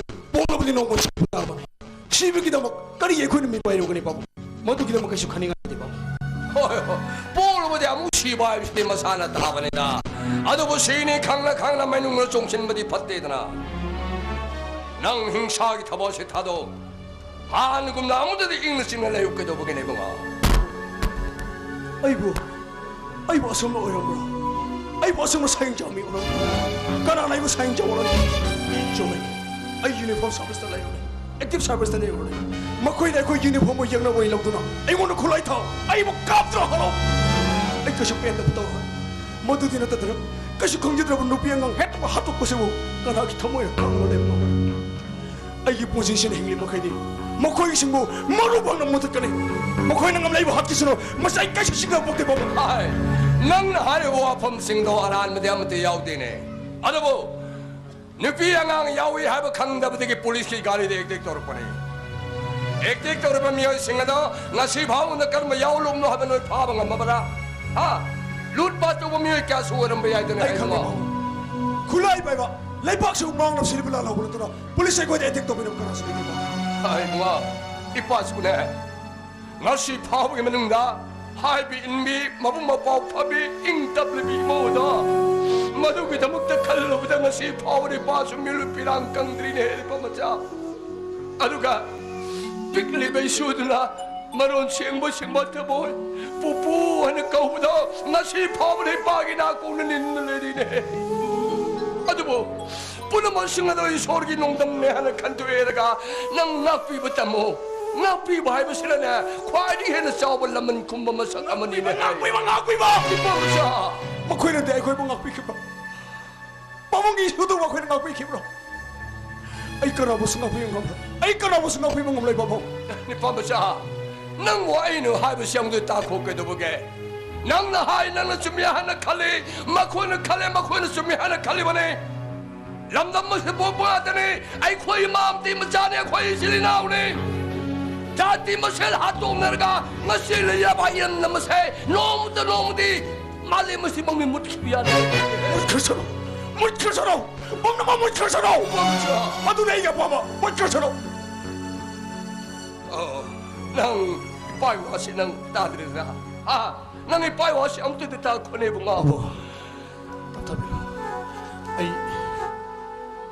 ꯄꯣꯛꯂꯕꯗꯤ ꯅꯣꯡꯃ ꯁꯤꯕ ꯇꯥꯕꯅꯤ꯫ ꯁꯤꯕꯒꯤꯗꯃꯛ ꯀꯔꯤ ꯑꯩꯈꯣꯏꯅ ꯃꯤꯄꯥꯏꯔꯨꯒꯅꯤ ꯄꯥꯕꯨꯡ? ꯃꯗꯨꯒꯤꯗꯃꯛ ꯀꯩꯁꯨ ꯈꯟꯅꯤꯡꯉꯥꯏ ꯂꯩꯇꯦ ꯄꯥꯕꯨꯡ꯫ ꯍꯣꯏ, ꯍꯣꯏ꯫ ꯄꯣꯛꯂꯕꯗꯤ ꯑꯃꯨꯛ ꯁꯤꯕ ꯍꯥꯏꯕꯁꯤꯗꯤ ꯃꯁꯥꯅ ꯇꯥꯕꯅꯤꯗ꯫ ꯑꯗꯨꯕꯨ ꯁꯤꯅꯤ ꯈꯪꯅ ꯈꯪꯅ ꯃꯅꯨꯡꯗ ꯆꯣꯡꯁꯤꯟꯕꯗꯤ ꯐꯠꯇꯦꯗꯅ꯫ ꯅꯪ ꯍꯤꯡꯁꯥꯒꯤ ꯊꯕꯛ ꯑꯁꯤ ꯊꯥꯗꯣꯛ꯫ ꯍꯥꯟꯅꯒꯨꯝꯅ ꯑꯃꯨꯛꯇꯗꯤ ꯏꯪꯅ ꯆꯤꯛꯅ ꯂꯩꯌꯨ꯫ ꯀꯩꯗꯧꯕꯒꯤꯅꯦ, ꯏꯕꯨꯡꯉꯣ? ꯑꯩꯕꯨ, ꯑꯩꯕꯨ ꯑꯁꯨꯝꯅ ꯑꯣꯏꯔꯝꯕ꯭ꯔꯣ? ꯑꯩꯕꯨ ꯑꯁꯨꯝꯅ ꯁꯥꯏꯟ ꯆꯥꯎꯃꯤ ꯑꯣꯏꯔꯝꯕ꯭ꯔꯣ? ꯀꯅꯥꯅ ꯑꯩꯕꯨ ꯁꯥꯏꯟ ꯆꯥꯎ ꯑꯣꯏꯔꯝꯕ꯭ꯔꯣ? ꯆꯨꯝꯃꯦ꯫ ꯑꯩ ꯌꯨꯅꯤꯐꯣꯔꯝ ꯁꯥꯔꯚꯤꯁꯇ ꯂꯩꯔꯨꯔꯦ꯫ ꯑꯦꯛꯇꯤꯚ ꯁꯥꯔꯚꯤꯁꯇ ꯂꯩꯔꯨꯔꯦ꯫ ꯃꯈꯣꯏꯅ ꯑꯩꯈꯣꯏ ꯌꯨꯅꯤꯐꯣꯔꯝꯕꯨ ꯌꯦꯛꯅꯕ ꯑꯣꯏꯅ ꯂꯧꯗꯨꯅ ꯑꯩꯉꯣꯟꯗ ꯈꯨꯠꯂꯥꯏ ꯊꯥꯎ, ꯑꯩꯕꯨ ꯀꯥꯞꯇ꯭ꯔꯣ ꯍꯥꯏꯔꯣ? ꯑꯩ ꯀꯩꯁꯨ ꯄꯦꯟꯗꯕ ꯇꯧꯔꯣꯏ꯫ ꯃꯗꯨꯗꯤ ꯅꯠꯇꯗꯅ ꯀꯩꯁꯨ ꯈꯪꯖꯗ꯭ꯔꯕ ꯅꯨꯄꯤ ꯑꯉꯥꯡ ꯍꯦꯛꯇ ꯍꯥꯠꯇꯣꯛꯄꯁꯤꯕꯨ ꯀꯅꯥꯒꯤ ꯊꯃꯣꯏꯅ ꯈꯥꯡꯕ ꯂꯩꯕꯅꯣ? ꯑꯩꯒꯤ ꯄꯨꯟꯁꯤꯁꯤꯅ ꯍꯤꯡꯂꯤ ꯃꯈꯩꯗꯤ ꯃꯈꯣꯏꯁꯤꯡꯕꯨ ꯃꯔꯨ ꯐꯪꯅ ꯃꯨꯊꯠꯀꯅꯤ꯫ ꯃꯈꯣꯏꯅ ꯉꯝꯂꯛꯏꯕ ꯍꯥꯠꯈꯤꯁꯅꯨ, ꯃꯁꯤ ꯑꯩ ꯀꯩꯁꯨ ꯁꯤꯡꯅꯕ ꯄꯣꯛꯇꯦ ꯄꯥꯕꯨꯡ꯫ ꯍꯥꯏ, ꯅꯪꯅ ꯍꯥꯏꯔꯤꯕ ꯋꯥꯐꯝꯁꯤꯡꯗꯣ ꯑꯔꯥꯟꯕꯗꯤ ꯑꯃꯠꯇ ꯌꯥꯎꯗꯦꯅꯦ꯫ ꯑꯗꯨꯕꯨ ꯅꯨꯄꯤ ꯑꯉꯥꯡ ꯌꯥꯎꯏ ꯍꯥꯏꯕ ꯈꯪꯗꯕꯗꯒꯤ ꯄꯨꯂꯤꯁꯀꯤ ꯒꯥꯔꯤꯗ ꯑꯦꯇꯦꯛ ꯇꯧꯔꯛꯄꯅꯤ꯫ ꯑꯦꯇꯦꯛ ꯇꯧꯔꯤꯕ ꯃꯤꯑꯣꯏꯁꯤꯡ ꯑꯗꯣ ꯉꯁꯤ ꯐꯥꯎꯕꯗ ꯀꯔꯝꯕ ꯌꯥꯎꯂꯨꯕꯅꯣ ꯍꯥꯏꯕ ꯅꯣꯏ ꯐꯥꯕ ꯉꯝꯃꯕ꯭ꯔꯥ? ꯍꯥ? ꯂꯨꯠ ꯄꯥꯠ ꯇꯧꯕ ꯃꯤꯑꯣꯏ ꯀꯌꯥꯁꯨ ꯑꯣꯏꯔꯝꯕ ꯌꯥꯏꯗꯅ, ꯑꯩ ꯈꯪꯉꯦ, ꯏꯕꯨꯡꯉꯣ꯫ ꯈꯨꯠꯂꯥꯏ ꯄꯥꯏꯕ, ꯂꯩꯕꯥꯛꯁꯤꯕꯨ ꯃꯥꯡꯅꯕ ꯁꯤꯜꯂꯤꯕ ꯂꯥꯜꯍꯧꯕ ꯅꯠꯇꯅ ꯄꯨꯂꯤꯁ ꯑꯩꯈꯣꯏꯗ ꯑꯦꯇꯦꯛ ꯇꯧꯕꯤꯅꯕ ꯀꯅꯥꯁꯨ ꯂꯩꯇꯦ, ꯏꯕꯨꯡꯉꯣ꯫ ꯍꯥꯏ, ꯏꯕꯨꯡꯉꯣ, ꯏꯄꯥꯁꯨꯅꯦ, ꯉꯁꯤ ꯐꯥꯎꯕꯒꯤ ꯃꯅꯨꯡꯗ ꯍꯥꯏꯕꯤ ꯏꯟꯕꯤ, ꯃꯕꯨꯛ ꯃꯄꯥꯎ ꯐꯕꯤ, ꯏꯪ ꯇꯞꯂꯕꯤ ꯏꯃꯧꯗꯣ, ꯃꯗꯨꯒꯤꯗꯃꯛꯇ ꯈꯜꯂꯨꯕꯗ ꯉꯁꯤ ꯐꯥꯎꯕꯗ ꯏꯄꯥꯁꯨ ꯃꯤꯂꯨ ꯄꯤꯔꯥꯡ ꯀꯪꯗ꯭ꯔꯤꯅꯦ, ꯏꯄꯥ ꯃꯆꯥ꯫ ꯑꯗꯨꯒ ꯄꯤꯛꯂꯤꯕ ꯏꯁꯨꯗꯨꯅ ꯃꯔꯣꯟ ꯁꯦꯡꯕ ꯁꯦꯡꯕ ꯊꯕꯣꯏ, ꯄꯨꯄꯨ ꯍꯥꯏꯅ ꯀꯧꯕꯗꯣ ꯉꯁꯤ ꯐꯥꯎꯕꯗ ꯏꯄꯥꯒꯤ ꯅꯥꯀꯣꯡꯅ ꯅꯤꯟꯅ ꯂꯩꯔꯤꯅꯦ꯫ ꯑꯗꯨꯕꯨ ꯄꯨꯝꯅꯃꯛꯁꯤꯡ ꯑꯗꯣ ꯏꯁꯣꯔꯒꯤ ꯅꯣꯡꯗꯝꯅꯦ ꯍꯥꯏꯅ ꯈꯟꯗꯣꯛꯑꯦꯔꯒ ꯅꯪ ꯉꯥꯛꯄꯤꯕ ꯇꯝꯃꯨ꯫ ꯉꯥꯛꯄꯤꯕ ꯍꯥꯏꯕꯁꯤꯅꯅꯦ ꯈ꯭ꯋꯥꯏꯗꯒꯤ ꯍꯦꯟꯅ ꯆꯥꯎꯕ ꯂꯃꯟ ꯈꯨꯝꯕ ꯃꯁꯛ ꯑꯃꯅꯤꯅꯦ꯫ ꯉꯥꯛꯄꯤꯕ, ꯉꯥꯛꯄꯤꯕ! ꯏꯄꯥ ꯃꯆꯥ! ꯃꯈꯣꯏꯅꯗꯤ ꯑꯩꯈꯣꯏꯕꯨ ꯉꯥꯛꯄꯤꯈꯤꯕ꯫ ꯄꯥꯕꯨꯡꯒꯤ ꯏꯁꯨꯗꯨꯕꯨ ꯑꯩꯈꯣꯏꯅ ꯉꯥꯛꯄꯤꯈꯤꯕ꯭ꯔꯣ? ꯑꯩ ꯀꯅꯥꯕꯨꯁꯨ ꯉꯥꯛꯄꯤꯕ ꯉꯝꯂꯣꯏ꯫ ꯑꯩ ꯀꯅꯥꯕꯨꯁꯨ ꯉꯥꯛꯄꯤꯕ ꯉꯝꯂꯣꯏ, ꯄꯥꯕꯨꯡ꯫ ꯅꯤꯄꯥ ꯃꯆꯥ, ꯅꯪꯕꯨ ꯑꯩꯅ ꯍꯥꯏꯕꯁꯤ ꯑꯃꯨꯛꯇ ꯇꯥꯈꯣ ꯀꯩꯗꯧꯕꯒꯦ? ꯅꯪꯅ ꯍꯥꯏ, ꯅꯪꯅ ꯆꯨꯝꯃꯤ ꯍꯥꯏꯅ ꯈꯜꯂꯤ, ꯃꯈꯣꯏꯅ ꯈꯜꯂꯦ, ꯃꯈꯣꯏꯅ ꯆꯨꯝꯃꯤ ꯍꯥꯏꯅ ꯈꯜꯂꯤꯕꯅꯤ꯫ ꯂꯝꯗꯝ ꯑꯁꯤ ꯄꯣꯛꯄ ꯉꯥꯛꯇꯅꯤ꯫ ꯑꯩꯈꯣꯏ ꯏꯃꯥ ꯑꯃꯇꯤ ꯃꯆꯥꯅꯤ, ꯑꯩꯈꯣꯏ ꯏꯆꯤꯜ ꯏꯅꯥꯎꯅꯤ꯫ ꯖꯥꯇꯤ ꯃꯁꯦꯜ ꯍꯥꯠꯇꯣꯛꯅꯔꯒ ꯉꯁꯤ ꯂꯩꯔꯕ ꯏꯔꯝꯗꯝ ꯑꯁꯦ ꯅꯣꯡꯃꯇ ꯅꯣꯡꯃꯗꯤ ꯃꯥꯂꯦꯝ ꯑꯁꯤꯃꯛꯅꯤ ꯃꯨꯠꯈꯤꯕ ꯌꯥꯅꯤ꯫ ꯃꯨꯠꯈ꯭ꯔꯁꯅꯨ! ꯃꯨꯠꯈ꯭ꯔꯁꯅꯨ! ꯄꯨꯝꯅꯃꯛ ꯃꯨꯠꯈ꯭ꯔꯁꯅꯨ! ꯃꯨꯠꯈ꯭ꯔꯁꯅꯨ! ꯑꯗꯨꯅ ꯑꯩꯒꯤ ꯑꯄꯥꯝꯕ꯫ ꯃꯨꯠꯈ꯭ꯔꯁꯅꯨ! ꯑꯣ, ꯅꯪ ꯏꯄꯥꯒꯤ ꯋꯥꯁꯤ ꯅꯪ ꯇꯥꯗ꯭ꯔꯤꯗ꯭ꯔꯥ? ꯍꯥ? ꯅꯪ ꯏꯄꯥꯒꯤ ꯋꯥꯁꯤ ꯑꯃꯨꯛꯇꯗꯤ ꯇꯥꯈꯣꯅꯦ, ꯏꯕꯨꯡꯉꯣ꯫ ꯑꯕꯣ, ꯇꯞꯊꯥꯕꯤꯔꯣ꯫ ꯑꯩ,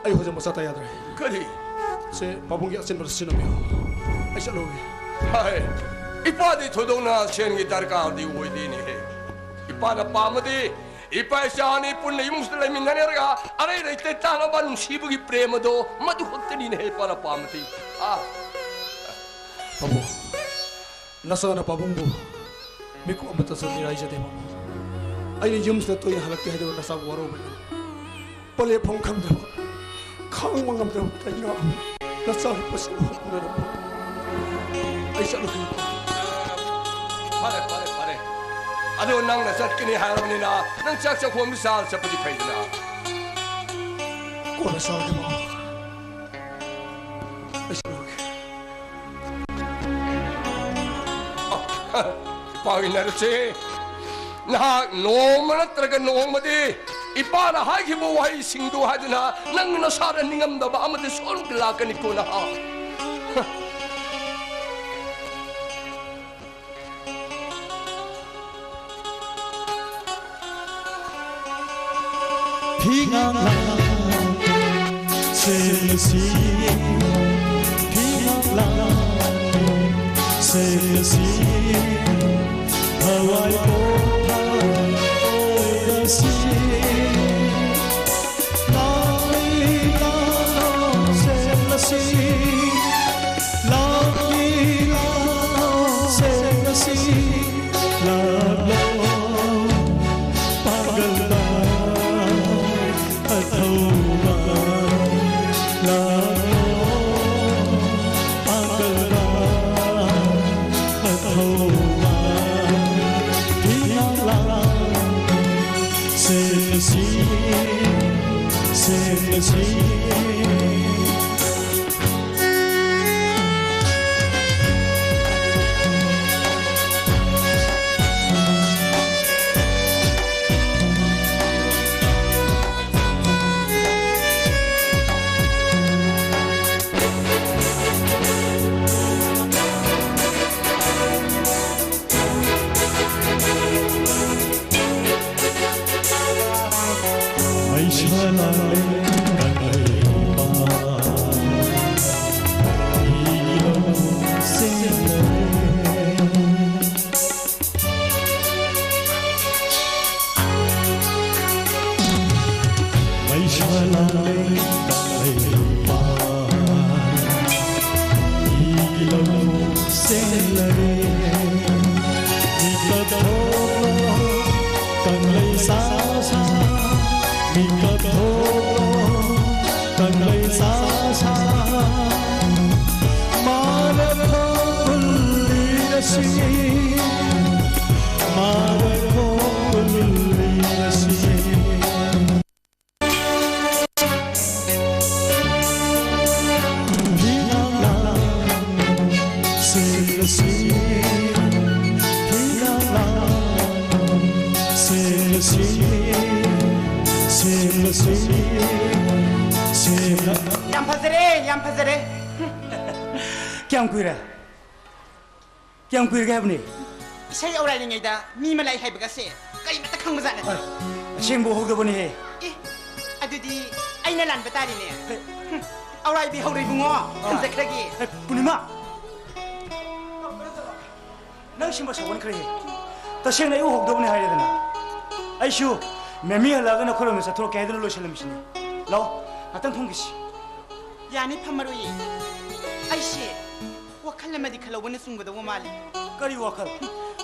ꯑꯩ ꯍꯧꯖꯤꯛ ꯃꯆꯥ ꯇꯥ ꯌꯥꯗ꯭ꯔꯦ꯫ ꯀꯔꯤ? ꯁꯦ, ꯄꯥꯕꯨꯡꯒꯤ ꯑꯆꯤꯟꯕꯗ ꯁꯤꯖꯤꯟꯅꯕꯤꯌꯨ꯫ ꯑꯩ ꯆꯠꯂꯨꯒꯦ꯫ ꯍꯥꯏ, ꯏꯄꯥꯗꯤ ꯊꯣꯏꯗꯣꯛꯅ ꯁꯦꯟꯒꯤ ꯗꯔꯀꯥꯔꯗꯤ ꯑꯣꯏꯗꯦꯅꯦꯍꯦ꯫ ꯏꯄꯥꯅ ꯄꯥꯝꯃꯗꯤ ꯏꯄꯥ ꯏꯆꯥ ꯑꯅꯤ ꯄꯨꯟꯅ ꯏꯃꯨꯡꯁꯤꯗ ꯂꯩꯃꯤꯟꯅꯔꯒ ꯑꯔꯩ ꯂꯩꯇ ꯇꯥꯅꯕ ꯅꯨꯡꯁꯤꯕꯒꯤ ꯄ꯭ꯔꯦꯃꯗꯣ ꯃꯗꯨ ꯈꯛꯇꯅꯤꯅꯦꯍꯦ ꯏꯄꯥꯅ ꯄꯥꯝꯃꯗꯤ꯫ ꯑꯥ꯫ ꯄꯥꯕꯨꯡ, ꯅꯆꯥꯅ ꯄꯥꯕꯨꯡꯕꯨ ꯃꯤꯀꯨꯞ ꯑꯃꯠꯇꯁꯨ ꯃꯤꯔꯥꯏꯖꯗꯦ, ꯄꯥꯕꯨꯡ꯫ ꯑꯩꯅ ꯌꯨꯝꯁꯤꯗ ꯇꯣꯏꯅ ꯍꯜꯂꯛꯇꯦ ꯍꯥꯏꯗꯨꯅ ꯅꯆꯥꯕꯨ ꯋꯥꯔꯧꯕꯤꯒꯅꯨ꯫ ꯄꯂꯦꯞꯐꯝ ꯈꯪꯗ꯭ꯔꯕ, ꯈꯥꯡꯕ ꯉꯝꯗ꯭ꯔꯕ ꯀꯩꯅꯥ ꯅꯆꯥ ꯄꯤꯛꯄꯁꯤꯕꯨ ꯎꯅꯔꯕ꯫ ꯑꯩ ꯆꯠꯂꯨꯈꯤꯒꯦ꯫ ꯐꯔꯦ, ꯐꯔꯦ, ꯐꯔꯦ꯫ ꯑꯗꯣ ꯅꯪꯅ ꯆꯠꯀꯅꯤ ꯍꯥꯏꯔꯕꯅꯤꯅ ꯅꯪ ꯆꯥꯛ ꯆꯥꯛꯈꯣꯝꯗ ꯆꯥꯔ ꯆꯠꯄꯗꯤ ꯐꯩꯗꯅ꯫ ꯀꯣꯟꯅ ꯆꯥꯔꯒꯦ, ꯃꯃꯥ꯫ ꯑꯩ ꯆꯠꯂꯨꯈꯤꯒꯦ꯫ ꯄꯥꯎ ꯏꯟꯅꯔꯁꯦ꯫ ꯅꯍꯥꯛ ꯅꯣꯡꯃ ꯅꯠꯇ꯭ꯔꯒ ꯅꯣꯡꯃꯗꯤ ꯏꯄꯥꯅ ꯍꯥꯏꯈꯤꯕ ꯋꯥꯍꯩꯁꯤꯡꯗꯨ ꯍꯥꯏꯗꯨꯅ ꯅꯪ ꯅꯁꯥꯗ ꯅꯤꯡꯉꯝꯗꯕ ꯑꯃꯗꯤ ꯁꯣꯏꯗꯅ ꯂꯥꯛꯀꯅꯤꯀꯣ ꯅꯍꯥꯛ꯫ ꯐꯤꯉꯥꯛ ꯂꯥꯡ ꯁꯦꯜꯂꯁꯤ, ꯐꯤꯉꯥꯛ ꯂꯥꯡ ꯁꯦꯜꯂꯁꯤ, ꯊꯋꯥꯏ ꯄꯣꯊꯥ ꯑꯣꯏꯔꯁꯤ꯫ ꯂꯥꯛꯂꯤ ꯂꯥꯛꯂꯣ ꯁꯦꯜꯂꯁꯤ, ꯂꯥꯛꯂꯤ ꯂꯥꯛꯂꯣ ꯁꯦꯜꯂꯁꯤ, ꯂꯥꯛꯂꯣ ꯄꯥꯡꯒꯜꯕ ꯑꯊꯧꯕ, ꯂꯥꯛꯂꯣ ꯄꯥꯡꯒꯜꯕ ꯑꯊꯧꯕ, ꯐꯤꯉꯥꯛ ꯂꯥꯡ ꯁꯦꯜꯂꯁꯤ, ꯁꯦꯜꯂꯁꯤ꯫ ꯃꯩꯁꯥ ꯂꯥꯡꯂꯦ ꯀꯪꯂꯩꯄꯥꯛ, ꯏꯔꯣ ꯁꯦꯡꯂꯔꯦ꯫ ꯃꯩꯁꯥ ꯂꯥꯡꯂꯦ ꯀꯪꯂꯩꯄꯥꯛ, ꯏꯔꯣ ꯁꯦꯡꯂꯔꯦ꯫ ꯃꯤꯀꯞ ꯊꯣꯛꯂꯣ ꯀꯪꯂꯩ ꯁꯥ ꯁꯥ, ꯃꯤꯀꯞ ꯊꯣꯛꯂꯣ ꯀꯪꯂꯩ ꯁꯥ ꯁꯥ꯫ Marathon ꯈꯨꯜꯂꯤꯔꯁꯤ, marathon ꯈꯨꯜꯂꯤꯔꯁꯤ꯫ ꯐꯤꯉꯥꯛ ꯂꯥꯡ ꯁꯦꯜꯂꯁꯤ, ꯐꯤꯉꯥꯛ ꯂꯥꯡ ꯌꯥꯝ ꯐꯖꯔꯦ, ꯌꯥꯝ ꯐꯖꯔꯦ꯫ ꯀꯌꯥꯝ ꯀꯨꯏꯔꯦ? ꯀꯌꯥꯝ ꯀꯨꯏꯔꯒꯦ ꯍꯥꯏꯕꯅꯤ? ꯏꯁꯩ ꯑꯧꯔꯥꯏꯔꯤꯉꯩꯗ ꯃꯤ ꯃꯂꯥꯏ ꯍꯥꯏꯕꯒꯁꯦ ꯀꯔꯤꯃꯠꯇ ꯈꯪꯕꯖꯥꯠ ꯅꯠꯇꯦ꯫ ꯑ, ꯑꯁꯦꯡꯕ ꯎꯍꯧꯗꯕꯅꯤꯍꯦ꯫ ꯑꯦ, ꯑꯗꯨꯗꯤ ꯑꯩꯅ ꯂꯥꯟꯕ ꯇꯥꯔꯦꯅꯦ꯫ ꯍꯦ꯫ ꯍꯨꯝ, ꯑꯧꯔꯥꯏꯕꯤ ꯍꯧꯔꯦ ꯏꯕꯨꯡꯉꯣ, ꯑ꯫ ꯊꯝꯖꯈ꯭ꯔꯒꯦ꯫ ꯍꯦ, ꯄꯨꯔꯅꯤꯃꯥ! ꯅꯪ ꯁꯤꯃ ꯁꯧꯒꯟꯈ꯭ꯔꯦꯍꯦ꯫ ꯇꯁꯦꯡꯅ ꯑꯩ ꯎꯍꯧꯗꯕꯅꯤ ꯍꯥꯏꯔꯦꯗꯅ꯫ ꯑꯩꯁꯨ ꯃꯦꯃꯤ ꯍꯜꯂꯛꯑꯒ ꯅꯈꯣꯏꯔꯣꯝꯗ ꯆꯠꯊꯣꯔꯛꯀꯦ ꯍꯥꯏꯗꯨꯅ ꯂꯣꯏꯁꯤꯜꯂꯝꯃꯤꯁꯤꯅꯤ꯫ ꯂꯥꯛꯑꯣ, ꯉꯥꯛꯇꯪ ꯐꯝꯈꯤꯁꯤ꯫ ꯌꯥꯅꯤ, ꯐꯝꯃꯔꯣꯏꯌꯦ꯫ ꯑꯩꯁꯦ ꯋꯥꯈꯜ ꯑꯃꯗꯤ ꯈꯜꯍꯧꯕꯅ ꯆꯨꯝꯒꯗꯧꯕ ꯃꯥꯜꯂꯤ꯫ ꯀꯔꯤ ꯋꯥꯈꯜ?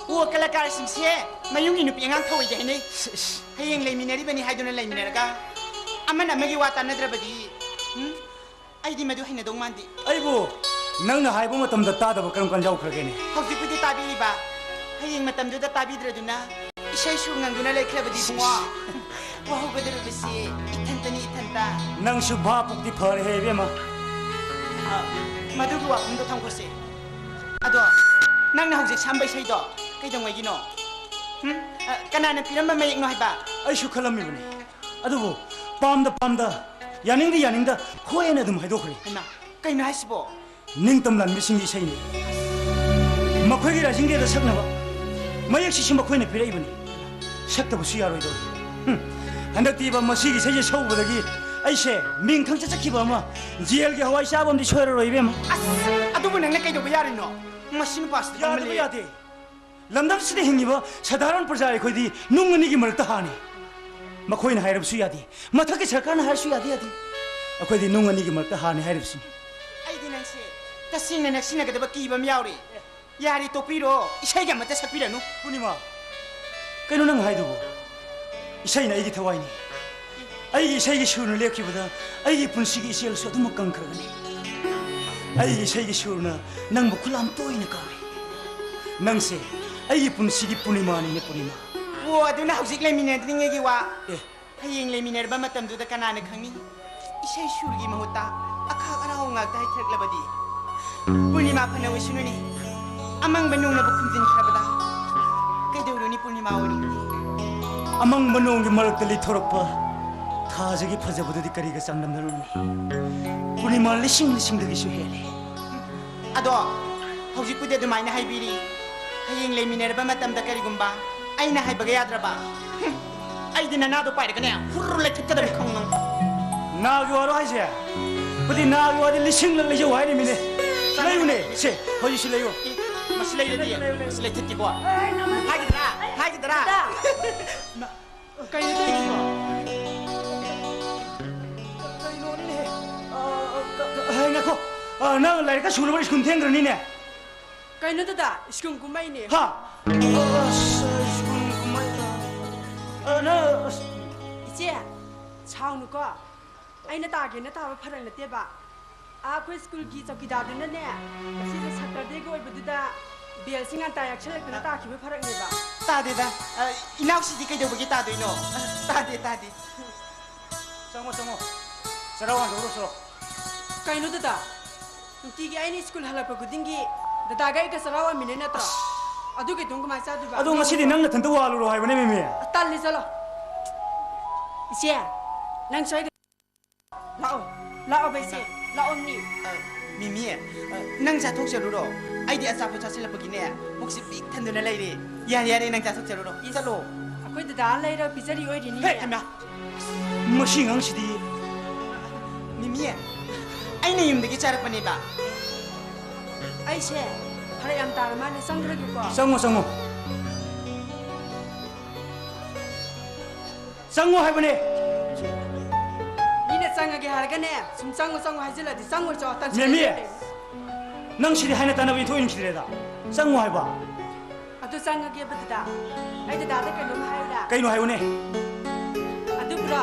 ꯑꯣ, ꯀꯂꯥꯀꯥꯔꯁꯤꯡꯁꯦ ꯃꯌꯨꯝꯒꯤ ꯅꯨꯄꯤ ꯑꯉꯥꯡ ꯊꯧꯏꯗꯤ ꯍꯥꯏꯅꯩ꯫ ꯏꯁ, ꯏꯁ꯫ ꯍꯌꯦꯡ ꯂꯩꯃꯤꯟꯅꯔꯤꯕꯅꯤ ꯍꯥꯏꯗꯨꯅ ꯂꯩꯃꯤꯟꯅꯔꯒ ꯑꯃꯅ ꯑꯃꯒꯤ ꯋꯥ ꯇꯥꯟꯅꯗ꯭ꯔꯕꯗꯤ, ꯎꯝ? ꯑꯩꯗꯤ ꯃꯗꯨ ꯍꯩꯅꯗꯧ ꯃꯥꯟꯗꯦ꯫ ꯑꯩꯕꯨ ꯅꯪꯅ ꯍꯥꯏꯕ ꯃꯇꯝꯗ ꯇꯥꯗꯕ ꯀꯔꯝ ꯀꯥꯟ ꯌꯥꯎꯈ꯭ꯔꯒꯦꯅꯦ? ꯍꯧꯖꯤꯛꯄꯨꯗꯤ ꯇꯥꯕꯤꯔꯤꯕ, ꯍꯌꯦꯡ ꯃꯇꯝꯗꯨꯗ ꯇꯥꯕꯤꯗ꯭ꯔꯗꯨꯅ ꯏꯁꯩ ꯁꯨꯔ ꯉꯪꯗꯨꯅ ꯂꯩꯈ꯭ꯔꯕꯗꯤ ꯏꯕꯨꯡꯉꯣ꯫ ꯋꯥꯍꯧꯒꯗꯧꯔꯤꯕꯁꯤ ꯏꯊꯟꯇꯅꯤ, ꯏꯊꯟꯇ꯫ ꯅꯪꯁꯨ ꯚꯥꯞ ꯄꯨꯛꯇꯤ ꯐꯔꯦꯍꯦ, ꯏꯕꯦꯝꯃ꯫ ꯑ, ꯃꯗꯨꯒꯤ ꯋꯥꯐꯝꯗꯣ ꯊꯝꯈꯣꯁꯦ꯫ ꯑꯗꯣ ꯅꯪꯅ ꯍꯧꯖꯤꯛ ꯁꯥꯝꯕ ꯏꯁꯩꯗꯣ ꯀꯩꯗꯧꯉꯩꯒꯤꯅꯣ? ꯍꯨꯝ? ꯑ, ꯀꯅꯥꯅ ꯄꯤꯔꯝꯕ ꯃꯌꯦꯛꯅꯣ ꯍꯥꯏꯕ? ꯑꯩꯁꯨ ꯈꯜꯂꯝꯃꯤꯕꯅꯤ꯫ ꯑꯗꯨꯕꯨ ꯄꯥꯝꯗ ꯄꯥꯝꯗ, ꯌꯥꯅꯤꯡꯗ ꯌꯥꯅꯤꯡꯗ ꯍꯣꯏ ꯍꯥꯏꯅ ꯑꯗꯨꯝ ꯍꯥꯏꯗꯣꯛꯈ꯭ꯔꯦ꯫ ꯍꯩꯃꯥ, ꯀꯩꯅꯣ ꯍꯥꯏꯁꯤꯕꯣ? ꯅꯤꯡꯇꯝ ꯂꯥꯟꯕꯤꯁꯤꯡꯒꯤ ꯏꯁꯩꯅꯤ꯫ ꯃꯈꯣꯏꯒꯤ Rising Dayꯗ ꯁꯛꯅꯕ ꯃꯌꯦꯛꯁꯤꯁꯨ ꯃꯈꯣꯏꯅ ꯄꯤꯔꯛꯏꯕꯅꯤ꯫ ꯁꯛꯇꯕꯁꯨ ꯌꯥꯔꯣꯏꯗꯧꯔꯤ꯫ ꯍꯨꯝ, ꯍꯟꯗꯛꯇꯤꯕ ꯃꯁꯤꯒꯤ ꯏꯁꯩꯁꯦ ꯁꯛꯎꯕꯗꯒꯤ ꯑꯩꯁꯦ ꯃꯤꯡ ꯈꯪꯆꯠ ꯆꯠꯈꯤꯕ ꯑꯃ, ꯖꯦꯜꯒꯤ ꯍꯋꯥꯏ ꯆꯥꯕ ꯑꯃꯗꯤ ꯁꯣꯏꯔꯔꯣꯏ, ꯏꯕꯦꯝꯃ꯫ ꯑꯁ, ꯑꯗꯨꯕꯨ ꯅꯪꯅ ꯀꯩꯗꯧꯕ ꯌꯥꯔꯤꯅꯣ? ꯃꯁꯤ ꯅꯨꯄꯥꯁꯤꯗꯤ ꯌꯥꯗꯕ ꯄꯪꯃꯜꯂꯦ꯫ ꯌꯥꯗꯦ꯫ ꯂꯝꯗꯝꯁꯤꯗ ꯍꯤꯡꯉꯤꯕ ꯁꯙꯥꯔꯟ ꯄ꯭ꯔꯖꯥ ꯑꯩꯈꯣꯏꯗꯤ ꯅꯨꯡ ꯑꯅꯤꯒꯤ ꯃꯔꯛꯇ ꯍꯥꯅꯤ꯫ ꯃꯈꯣꯏꯅ ꯍꯥꯏꯔꯕꯁꯨ ꯌꯥꯗꯦ, ꯃꯊꯛꯀꯤ ꯁꯔꯀꯥꯔꯅ ꯍꯥꯏꯔꯁꯨ ꯌꯥꯗꯦ, ꯌꯥꯗꯦ꯫ ꯑꯩꯈꯣꯏꯗꯤ ꯅꯨꯡ ꯑꯅꯤꯒꯤ ꯃꯔꯛꯇ ꯍꯥꯅꯤ ꯍꯥꯏꯔꯤꯕꯁꯤꯅꯤ꯫ ꯑꯩꯗꯤ ꯅꯪꯁꯦ ꯇꯁꯦꯡꯅ ꯅꯛꯁꯤꯟꯅꯒꯗꯕ ꯀꯤꯕ ꯑꯃ ꯌꯥꯎꯔꯦ꯫ ꯌꯥꯔꯦ, ꯇꯣꯛꯄꯤꯔꯣ, ꯏꯁꯩꯒ ꯑꯃꯠꯇ ꯁꯛꯄꯤꯔꯅꯨ꯫ ꯄꯨꯔꯅꯤꯃꯥ, ꯀꯩꯅꯣ ꯅꯪ ꯍꯥꯏꯗꯨꯕꯨ? ꯏꯁꯩꯅ ꯑꯩꯒꯤ ꯊꯋꯥꯏꯅꯤ꯫ ꯑꯩꯒꯤ ꯏꯁꯩꯒꯤ ꯁꯨꯔꯅ ꯂꯦꯞꯈꯤꯕꯗ ꯑꯩꯒꯤ ꯄꯨꯟꯁꯤꯒꯤ ꯏꯆꯦꯜꯁꯨ ꯑꯗꯨꯃꯛ ꯀꯪꯈ꯭ꯔꯒꯅꯤ꯫ ꯑꯩꯒꯤ ꯏꯁꯩꯒꯤ ꯁꯨꯔꯅ ꯅꯪꯕꯨ ꯈꯨꯂꯥꯝ ꯇꯣꯏꯅ ꯀꯧꯏ꯫ ꯅꯪꯁꯦ ꯑꯩꯒꯤ ꯄꯨꯟꯁꯤꯒꯤ ꯄꯨꯔꯅꯤꯃꯥꯅꯤꯅꯦ, ꯄꯨꯔꯅꯤꯃꯥ꯫ ꯑꯣ, ꯑꯗꯨꯅ ꯍꯧꯖꯤꯛ ꯂꯩꯃꯤꯟꯅꯗ꯭ꯔꯤꯉꯩꯒꯤ ꯋꯥ꯫ ꯑꯦ꯫ ꯍꯌꯦꯡ ꯂꯩꯃꯤꯟꯅꯔꯕ ꯃꯇꯝꯗꯨꯗ ꯀꯅꯥꯅ ꯈꯪꯅꯤ? ꯏꯁꯩ ꯁꯨꯔꯒꯤ ꯃꯍꯨꯠꯇ ꯑꯈꯥꯛ ꯑꯔꯥꯎ ꯉꯥꯛꯇ ꯍꯩꯊꯔꯛꯂꯕꯗꯤ? ꯄꯨꯔꯅꯤꯃꯥ ꯐꯅ ꯑꯣꯏꯁꯅꯨꯅꯦ, ꯑꯃꯪꯕ ꯅꯣꯡꯅꯕꯨ ꯈꯨꯝꯖꯤꯟꯈ꯭ꯔꯕꯗ ꯀꯩꯗꯧꯔꯨꯅꯤ ꯄꯨꯔꯅꯤꯃꯥ ꯑꯣꯏꯔꯨꯕꯗꯤ? ꯑꯃꯪꯕ ꯅꯣꯡꯒꯤ ꯃꯔꯛꯇ ꯂꯤꯊꯣꯔꯛꯄ ꯊꯥꯖꯒꯤ ꯐꯖꯕꯗꯨꯗꯤ ꯀꯔꯤꯒ ꯆꯥꯡꯗꯝꯅꯔꯨꯅꯤ? ꯄꯨꯔꯅꯤꯃꯥ ꯂꯤꯁꯤꯡ ꯂꯤꯁꯤꯡꯗꯒꯤꯁꯨ ꯍꯦꯜꯂꯤ꯫ ꯑꯗꯣ ꯍꯧꯖꯤꯛꯄꯨꯗꯤ ꯑꯗꯨꯃꯥꯏꯅ ꯍꯥꯏꯕꯤꯔꯤ, ꯍꯌꯦꯡ ꯂꯩꯃꯤꯟꯅꯔꯕ ꯃꯇꯝꯗ ꯀꯔꯤꯒꯨꯝꯕ ꯑꯩꯅ ꯍꯥꯏꯕꯒ ꯌꯥꯗ꯭ꯔꯕ? ꯍꯨꯝ, ꯑꯩꯗꯤ ꯅꯅꯥꯗꯣ ꯄꯥꯏꯔꯒꯅꯦ ꯍꯨꯔꯨ ꯂꯩꯊꯠꯀꯗꯕꯅꯤ ꯈꯪꯉꯨ ꯅꯪ꯫ ꯅꯥꯒꯤ ꯋꯥꯔꯣ ꯍꯥꯏꯁꯦ? ꯈꯨꯗꯤ ꯅꯥꯒꯤ ꯋꯥꯗꯤ ꯂꯤꯁꯤꯡꯂꯛ ꯂꯩꯖꯧ ꯍꯥꯏꯔꯤꯃꯤꯅꯦ꯫ ꯂꯩꯌꯨꯅꯦ, ꯁꯦ, ꯍꯧꯖꯤꯛꯁꯨ ꯂꯩꯌꯨ꯫ ꯑꯦ, ꯃꯁꯤ ꯂꯩꯔꯗꯤ, ꯂꯩꯌꯨ, ꯂꯩꯌꯨ, ꯂꯩꯌꯨ꯫ ꯃꯁꯤ ꯂꯩꯊꯠꯀꯦꯀꯣ꯫ ꯑꯦ, ꯅꯃ-, ꯍꯥꯏꯒꯗ꯭ꯔꯥ? ꯍꯥꯏꯒꯗ꯭ꯔꯥ? ꯗꯥ꯫ ꯅ-, ꯀꯩꯅꯣ ꯇꯧꯔꯤꯗꯨꯕꯣ? ꯀꯩꯅꯣꯅꯤꯅꯦꯍꯦ? ꯑ, ꯑ, ꯀ-, ꯀ-, ꯍꯩ, ꯉꯥꯏꯈꯣ꯫ ꯑ, ꯅꯪ ꯂꯥꯏꯔꯤꯛꯀ ꯁꯨꯅꯕ ꯁ꯭ꯀꯨꯜ ꯊꯦꯡꯈ꯭ꯔꯅꯤꯅꯦ꯫ ꯀꯩꯅꯣ ꯗꯗꯥ, ꯁ꯭ꯀꯨꯜ ꯀꯨꯝꯃꯛꯏꯅꯦ꯫ ꯍꯥ? ꯑꯁ, ꯁ꯭ꯀꯨꯜ ꯀꯨꯝꯃꯛꯏ-, ꯑ, ꯅꯪ, ꯑꯁ꯫ ꯏꯆꯦ, ꯁꯥꯎꯅꯨꯀꯣ꯫ ꯑꯩꯅ ꯇꯥꯒꯦꯅ ꯇꯥꯕ ꯐꯔꯛ ꯅꯠꯇꯦꯕ꯫ ꯑꯥ, ꯑꯩꯈꯣꯏ ꯁ꯭ꯀꯨꯜꯒꯤ ꯆꯧꯀꯤꯗꯥꯔꯗꯨꯅꯅꯦ, ꯉꯁꯤꯗꯤ ꯁꯇꯔꯗꯦꯒ ꯑꯣꯏꯕꯗꯨꯗ ꯕꯦꯜꯁꯤ ꯉꯟꯇꯥ ꯌꯥꯛꯁꯜꯂꯛꯇꯅ ꯇꯥꯈꯤꯕ ꯐꯔꯛꯅꯦꯕ꯫ ꯇꯥꯗꯦꯗ꯫ ꯑ, ꯏꯅꯥꯎꯁꯤꯗꯤ ꯀꯩꯗꯧꯕꯒꯤ ꯇꯥꯗꯣꯏꯅꯣ? ꯑ, ꯇꯥꯗꯦ, ꯇꯥꯗꯦ꯫ ꯆꯪꯉꯣ, ꯆꯪꯉꯣ꯫ ꯆꯔꯥ ꯋꯥꯟꯊꯣꯛꯎꯔꯣ, ꯆꯠꯂꯣ꯫ ꯀꯩꯅꯣ ꯗꯗꯥ? ꯅꯨꯡꯇꯤꯒꯤ ꯑꯩꯅ ꯁ꯭ꯀꯨꯜ ꯍꯜꯂꯛꯄ ꯈꯨꯗꯤꯡꯒꯤ ꯗꯗꯥꯒ ꯑꯩꯒ ꯆꯔꯥ ꯋꯥꯟꯃꯤꯟꯅꯩ ꯅꯠꯇ꯭ꯔꯣ? ꯑꯁ꯫ ꯑꯗꯨꯒꯤ ꯑꯗꯨꯝ ꯀꯃꯥꯏꯅ ꯆꯥꯗꯣꯏꯕ? ꯑꯗꯣ ꯉꯁꯤꯗꯤ ꯅꯪ ꯅꯊꯟꯇ ꯋꯥꯜꯂꯨꯔꯣ ꯍꯥꯏꯕꯅꯦ, ꯃꯤꯃꯤ꯫ ꯇꯜꯂꯤ, ꯆꯠꯂꯣ꯫ ꯏꯆꯦ, ꯅꯪ ꯁ꯭ꯋꯥꯏꯗ ꯂꯥꯛꯑꯣ, ꯂꯥꯛꯑꯣ ꯕꯩꯁꯦ, ꯂꯥꯛꯑꯣ ꯃꯤ꯫ ꯑ, ꯃꯤꯃꯤ, ꯑ, ꯅꯪ ꯆꯥꯊꯣꯛꯆꯔꯨꯔꯣ꯫ ꯑꯩꯗꯤ ꯑꯆꯥꯄꯣꯠ ꯆꯥꯁꯤꯜꯂꯛꯄꯒꯤꯅꯦ, ꯄꯨꯛꯁꯤ ꯄꯤꯛ ꯊꯟꯗꯨꯅ ꯂꯩꯔꯦ꯫ ꯌꯥꯔꯦ, ꯌꯥꯔꯦ, ꯅꯪ ꯆꯥꯊꯣꯛꯆꯔꯨꯔꯣ꯫ ꯏꯁ, ꯆꯠꯂꯣ꯫ ꯑꯩꯈꯣꯏ ꯗꯗꯥ ꯂꯩꯔ ꯄꯤꯖꯔꯤ ꯑꯣꯏꯔꯤꯅꯤ꯫ ꯍꯦ, ꯍꯩꯃꯥ! ꯃꯁꯤ ꯑꯉꯥꯡꯁꯤꯗꯤ꯫ ꯃꯤꯃꯤ, ꯑꯩꯅ ꯌꯨꯝꯗꯒꯤ ꯆꯥꯔꯛꯄꯅꯦꯕ꯫ ꯑꯩꯁꯦ ꯐꯔꯛ ꯌꯥꯝ ꯇꯥꯔ ꯃꯥꯜꯂꯦ, ꯆꯪꯈ꯭ꯔꯒꯦꯀꯣ꯫ ꯆꯪꯉꯣ, ꯆꯪꯉꯣ꯫ ꯆꯪꯉꯣ ꯍꯥꯏꯕꯅꯦ꯫ ꯃꯤꯅ ꯆꯪꯉꯒꯦ ꯍꯥꯏꯔꯒꯅꯦ, ꯁꯨꯝ ꯆꯪꯉꯣ, ꯆꯪꯉꯣ ꯍꯥꯏꯖꯤꯜꯂꯗꯤ ꯆꯪꯉꯣꯏ ꯆꯣ, ꯇꯟꯁꯤꯜꯂꯦ꯫ ꯃꯦꯃꯤ, ꯅꯪ ꯁꯤꯗꯤ ꯍꯥꯏꯅ ꯇꯥꯅꯕ ꯏꯊꯣꯛ ꯏꯟꯈꯤꯗ꯭ꯔꯦꯗ꯫ ꯆꯪꯉꯣ ꯍꯥꯏꯕ꯫ ꯑꯗꯨ ꯆꯪꯉꯒꯦꯕ ꯗꯗꯥ꯫ ꯑꯩ ꯗꯗꯥꯗ ꯀꯩꯅꯣꯝ ꯍꯥꯏꯔꯨꯔꯥ? ꯀꯩꯅꯣ ꯍꯥꯏꯌꯨꯅꯦ꯫ ꯑꯗꯨꯕꯨꯔꯣ,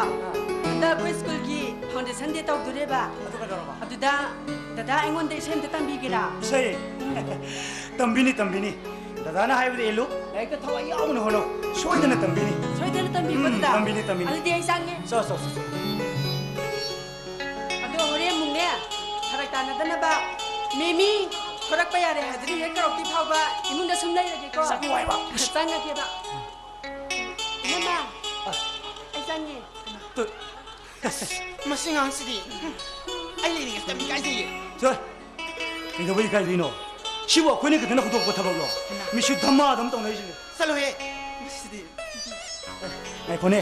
ꯍꯟꯗꯛ ꯑꯩꯈꯣꯏ ꯁ꯭ꯀꯨꯜꯒꯤ foundation day ꯇꯧꯗꯣꯔꯦꯕ꯫ ꯑꯗꯨ ꯀꯩꯗꯧꯔꯕ? ꯑꯗꯨꯗ ꯗꯗꯥ ꯑꯩꯉꯣꯟꯗ ꯏꯁꯩ ꯑꯝꯇ ꯇꯝꯕꯤꯒꯦꯔꯥ? ꯏꯁꯩ? ꯇꯝꯕꯤꯅꯤ, ꯇꯝꯕꯤꯅꯤ꯫ ꯗꯗꯥꯅ ꯍꯥꯏꯕꯗ ꯏꯜꯂꯨ꯫ ꯂꯥꯏꯔꯤꯛꯇ ꯊꯋꯥꯏ ꯌꯥꯎꯅ ꯍꯣꯠꯅꯧ꯫ ꯁꯣꯏꯗꯅ ꯇꯝꯕꯤꯅꯤ꯫ ꯁꯣꯏꯗꯅ ꯇꯝꯕꯤꯀꯣ ꯎꯝ, ꯗꯗꯥ? ꯇꯝꯕꯤꯅꯤ, ꯇꯝꯕꯤꯅꯤ꯫ ꯑꯗꯨꯗꯤ ꯑꯩ ꯆꯪꯉꯦ꯫ ꯆꯣ, ꯆꯣ, ꯆꯣ, ꯆꯣ꯫ ꯑꯗꯣ ꯍꯣꯔꯦꯟ ꯑꯃꯨꯛꯅꯦ, ꯐꯔꯛ ꯇꯥꯅꯗꯅꯕ, ꯃꯦꯃꯤ ꯊꯣꯔꯛꯄ ꯌꯥꯔꯦ ꯍꯥꯏꯗꯨꯅ ꯍꯦꯛ ꯀꯧꯔꯛꯇ꯭ꯔꯤ ꯐꯥꯎꯕ ꯏꯃꯨꯡꯗ ꯁꯨꯝ ꯂꯩꯔꯒꯦꯀꯣ꯫ ꯆꯪꯉꯣ ꯍꯥꯏꯕ꯫ ꯆꯪꯉꯒꯦꯕ꯫ ꯏꯅꯝꯃ, ꯑ꯫ ꯑꯩ ꯆꯪꯉꯦ꯫ ꯇꯨ꯫ ꯑꯁ, ꯃꯁꯤ ꯑꯉꯥꯡꯁꯤꯗꯤ꯫ ꯑꯩ ꯂꯩꯔꯤꯉꯩꯁꯤꯗ ꯃꯤ ꯀꯥꯏꯖꯩꯌꯦ꯫ ꯆꯣ꯫ ꯀꯩꯗꯧꯕꯩ ꯏꯀꯥꯏꯗꯣꯏꯅꯣ? ꯁꯤꯕꯨ ꯑꯩꯈꯣꯏꯅ ꯈꯛꯇꯅ ꯍꯧꯗꯣꯛꯄ ꯊꯕꯛꯂꯣ? ꯍꯩꯃꯥ꯫ ꯃꯤꯁꯨ ꯙꯃꯥ ꯑꯗꯨꯝ ꯇꯧꯅꯩꯁꯤꯅꯦ꯫ ꯆꯠꯂꯣꯍꯦ꯫ ꯃꯁꯤꯗꯤ꯫ ꯉꯥꯏꯈꯣꯅꯦ꯫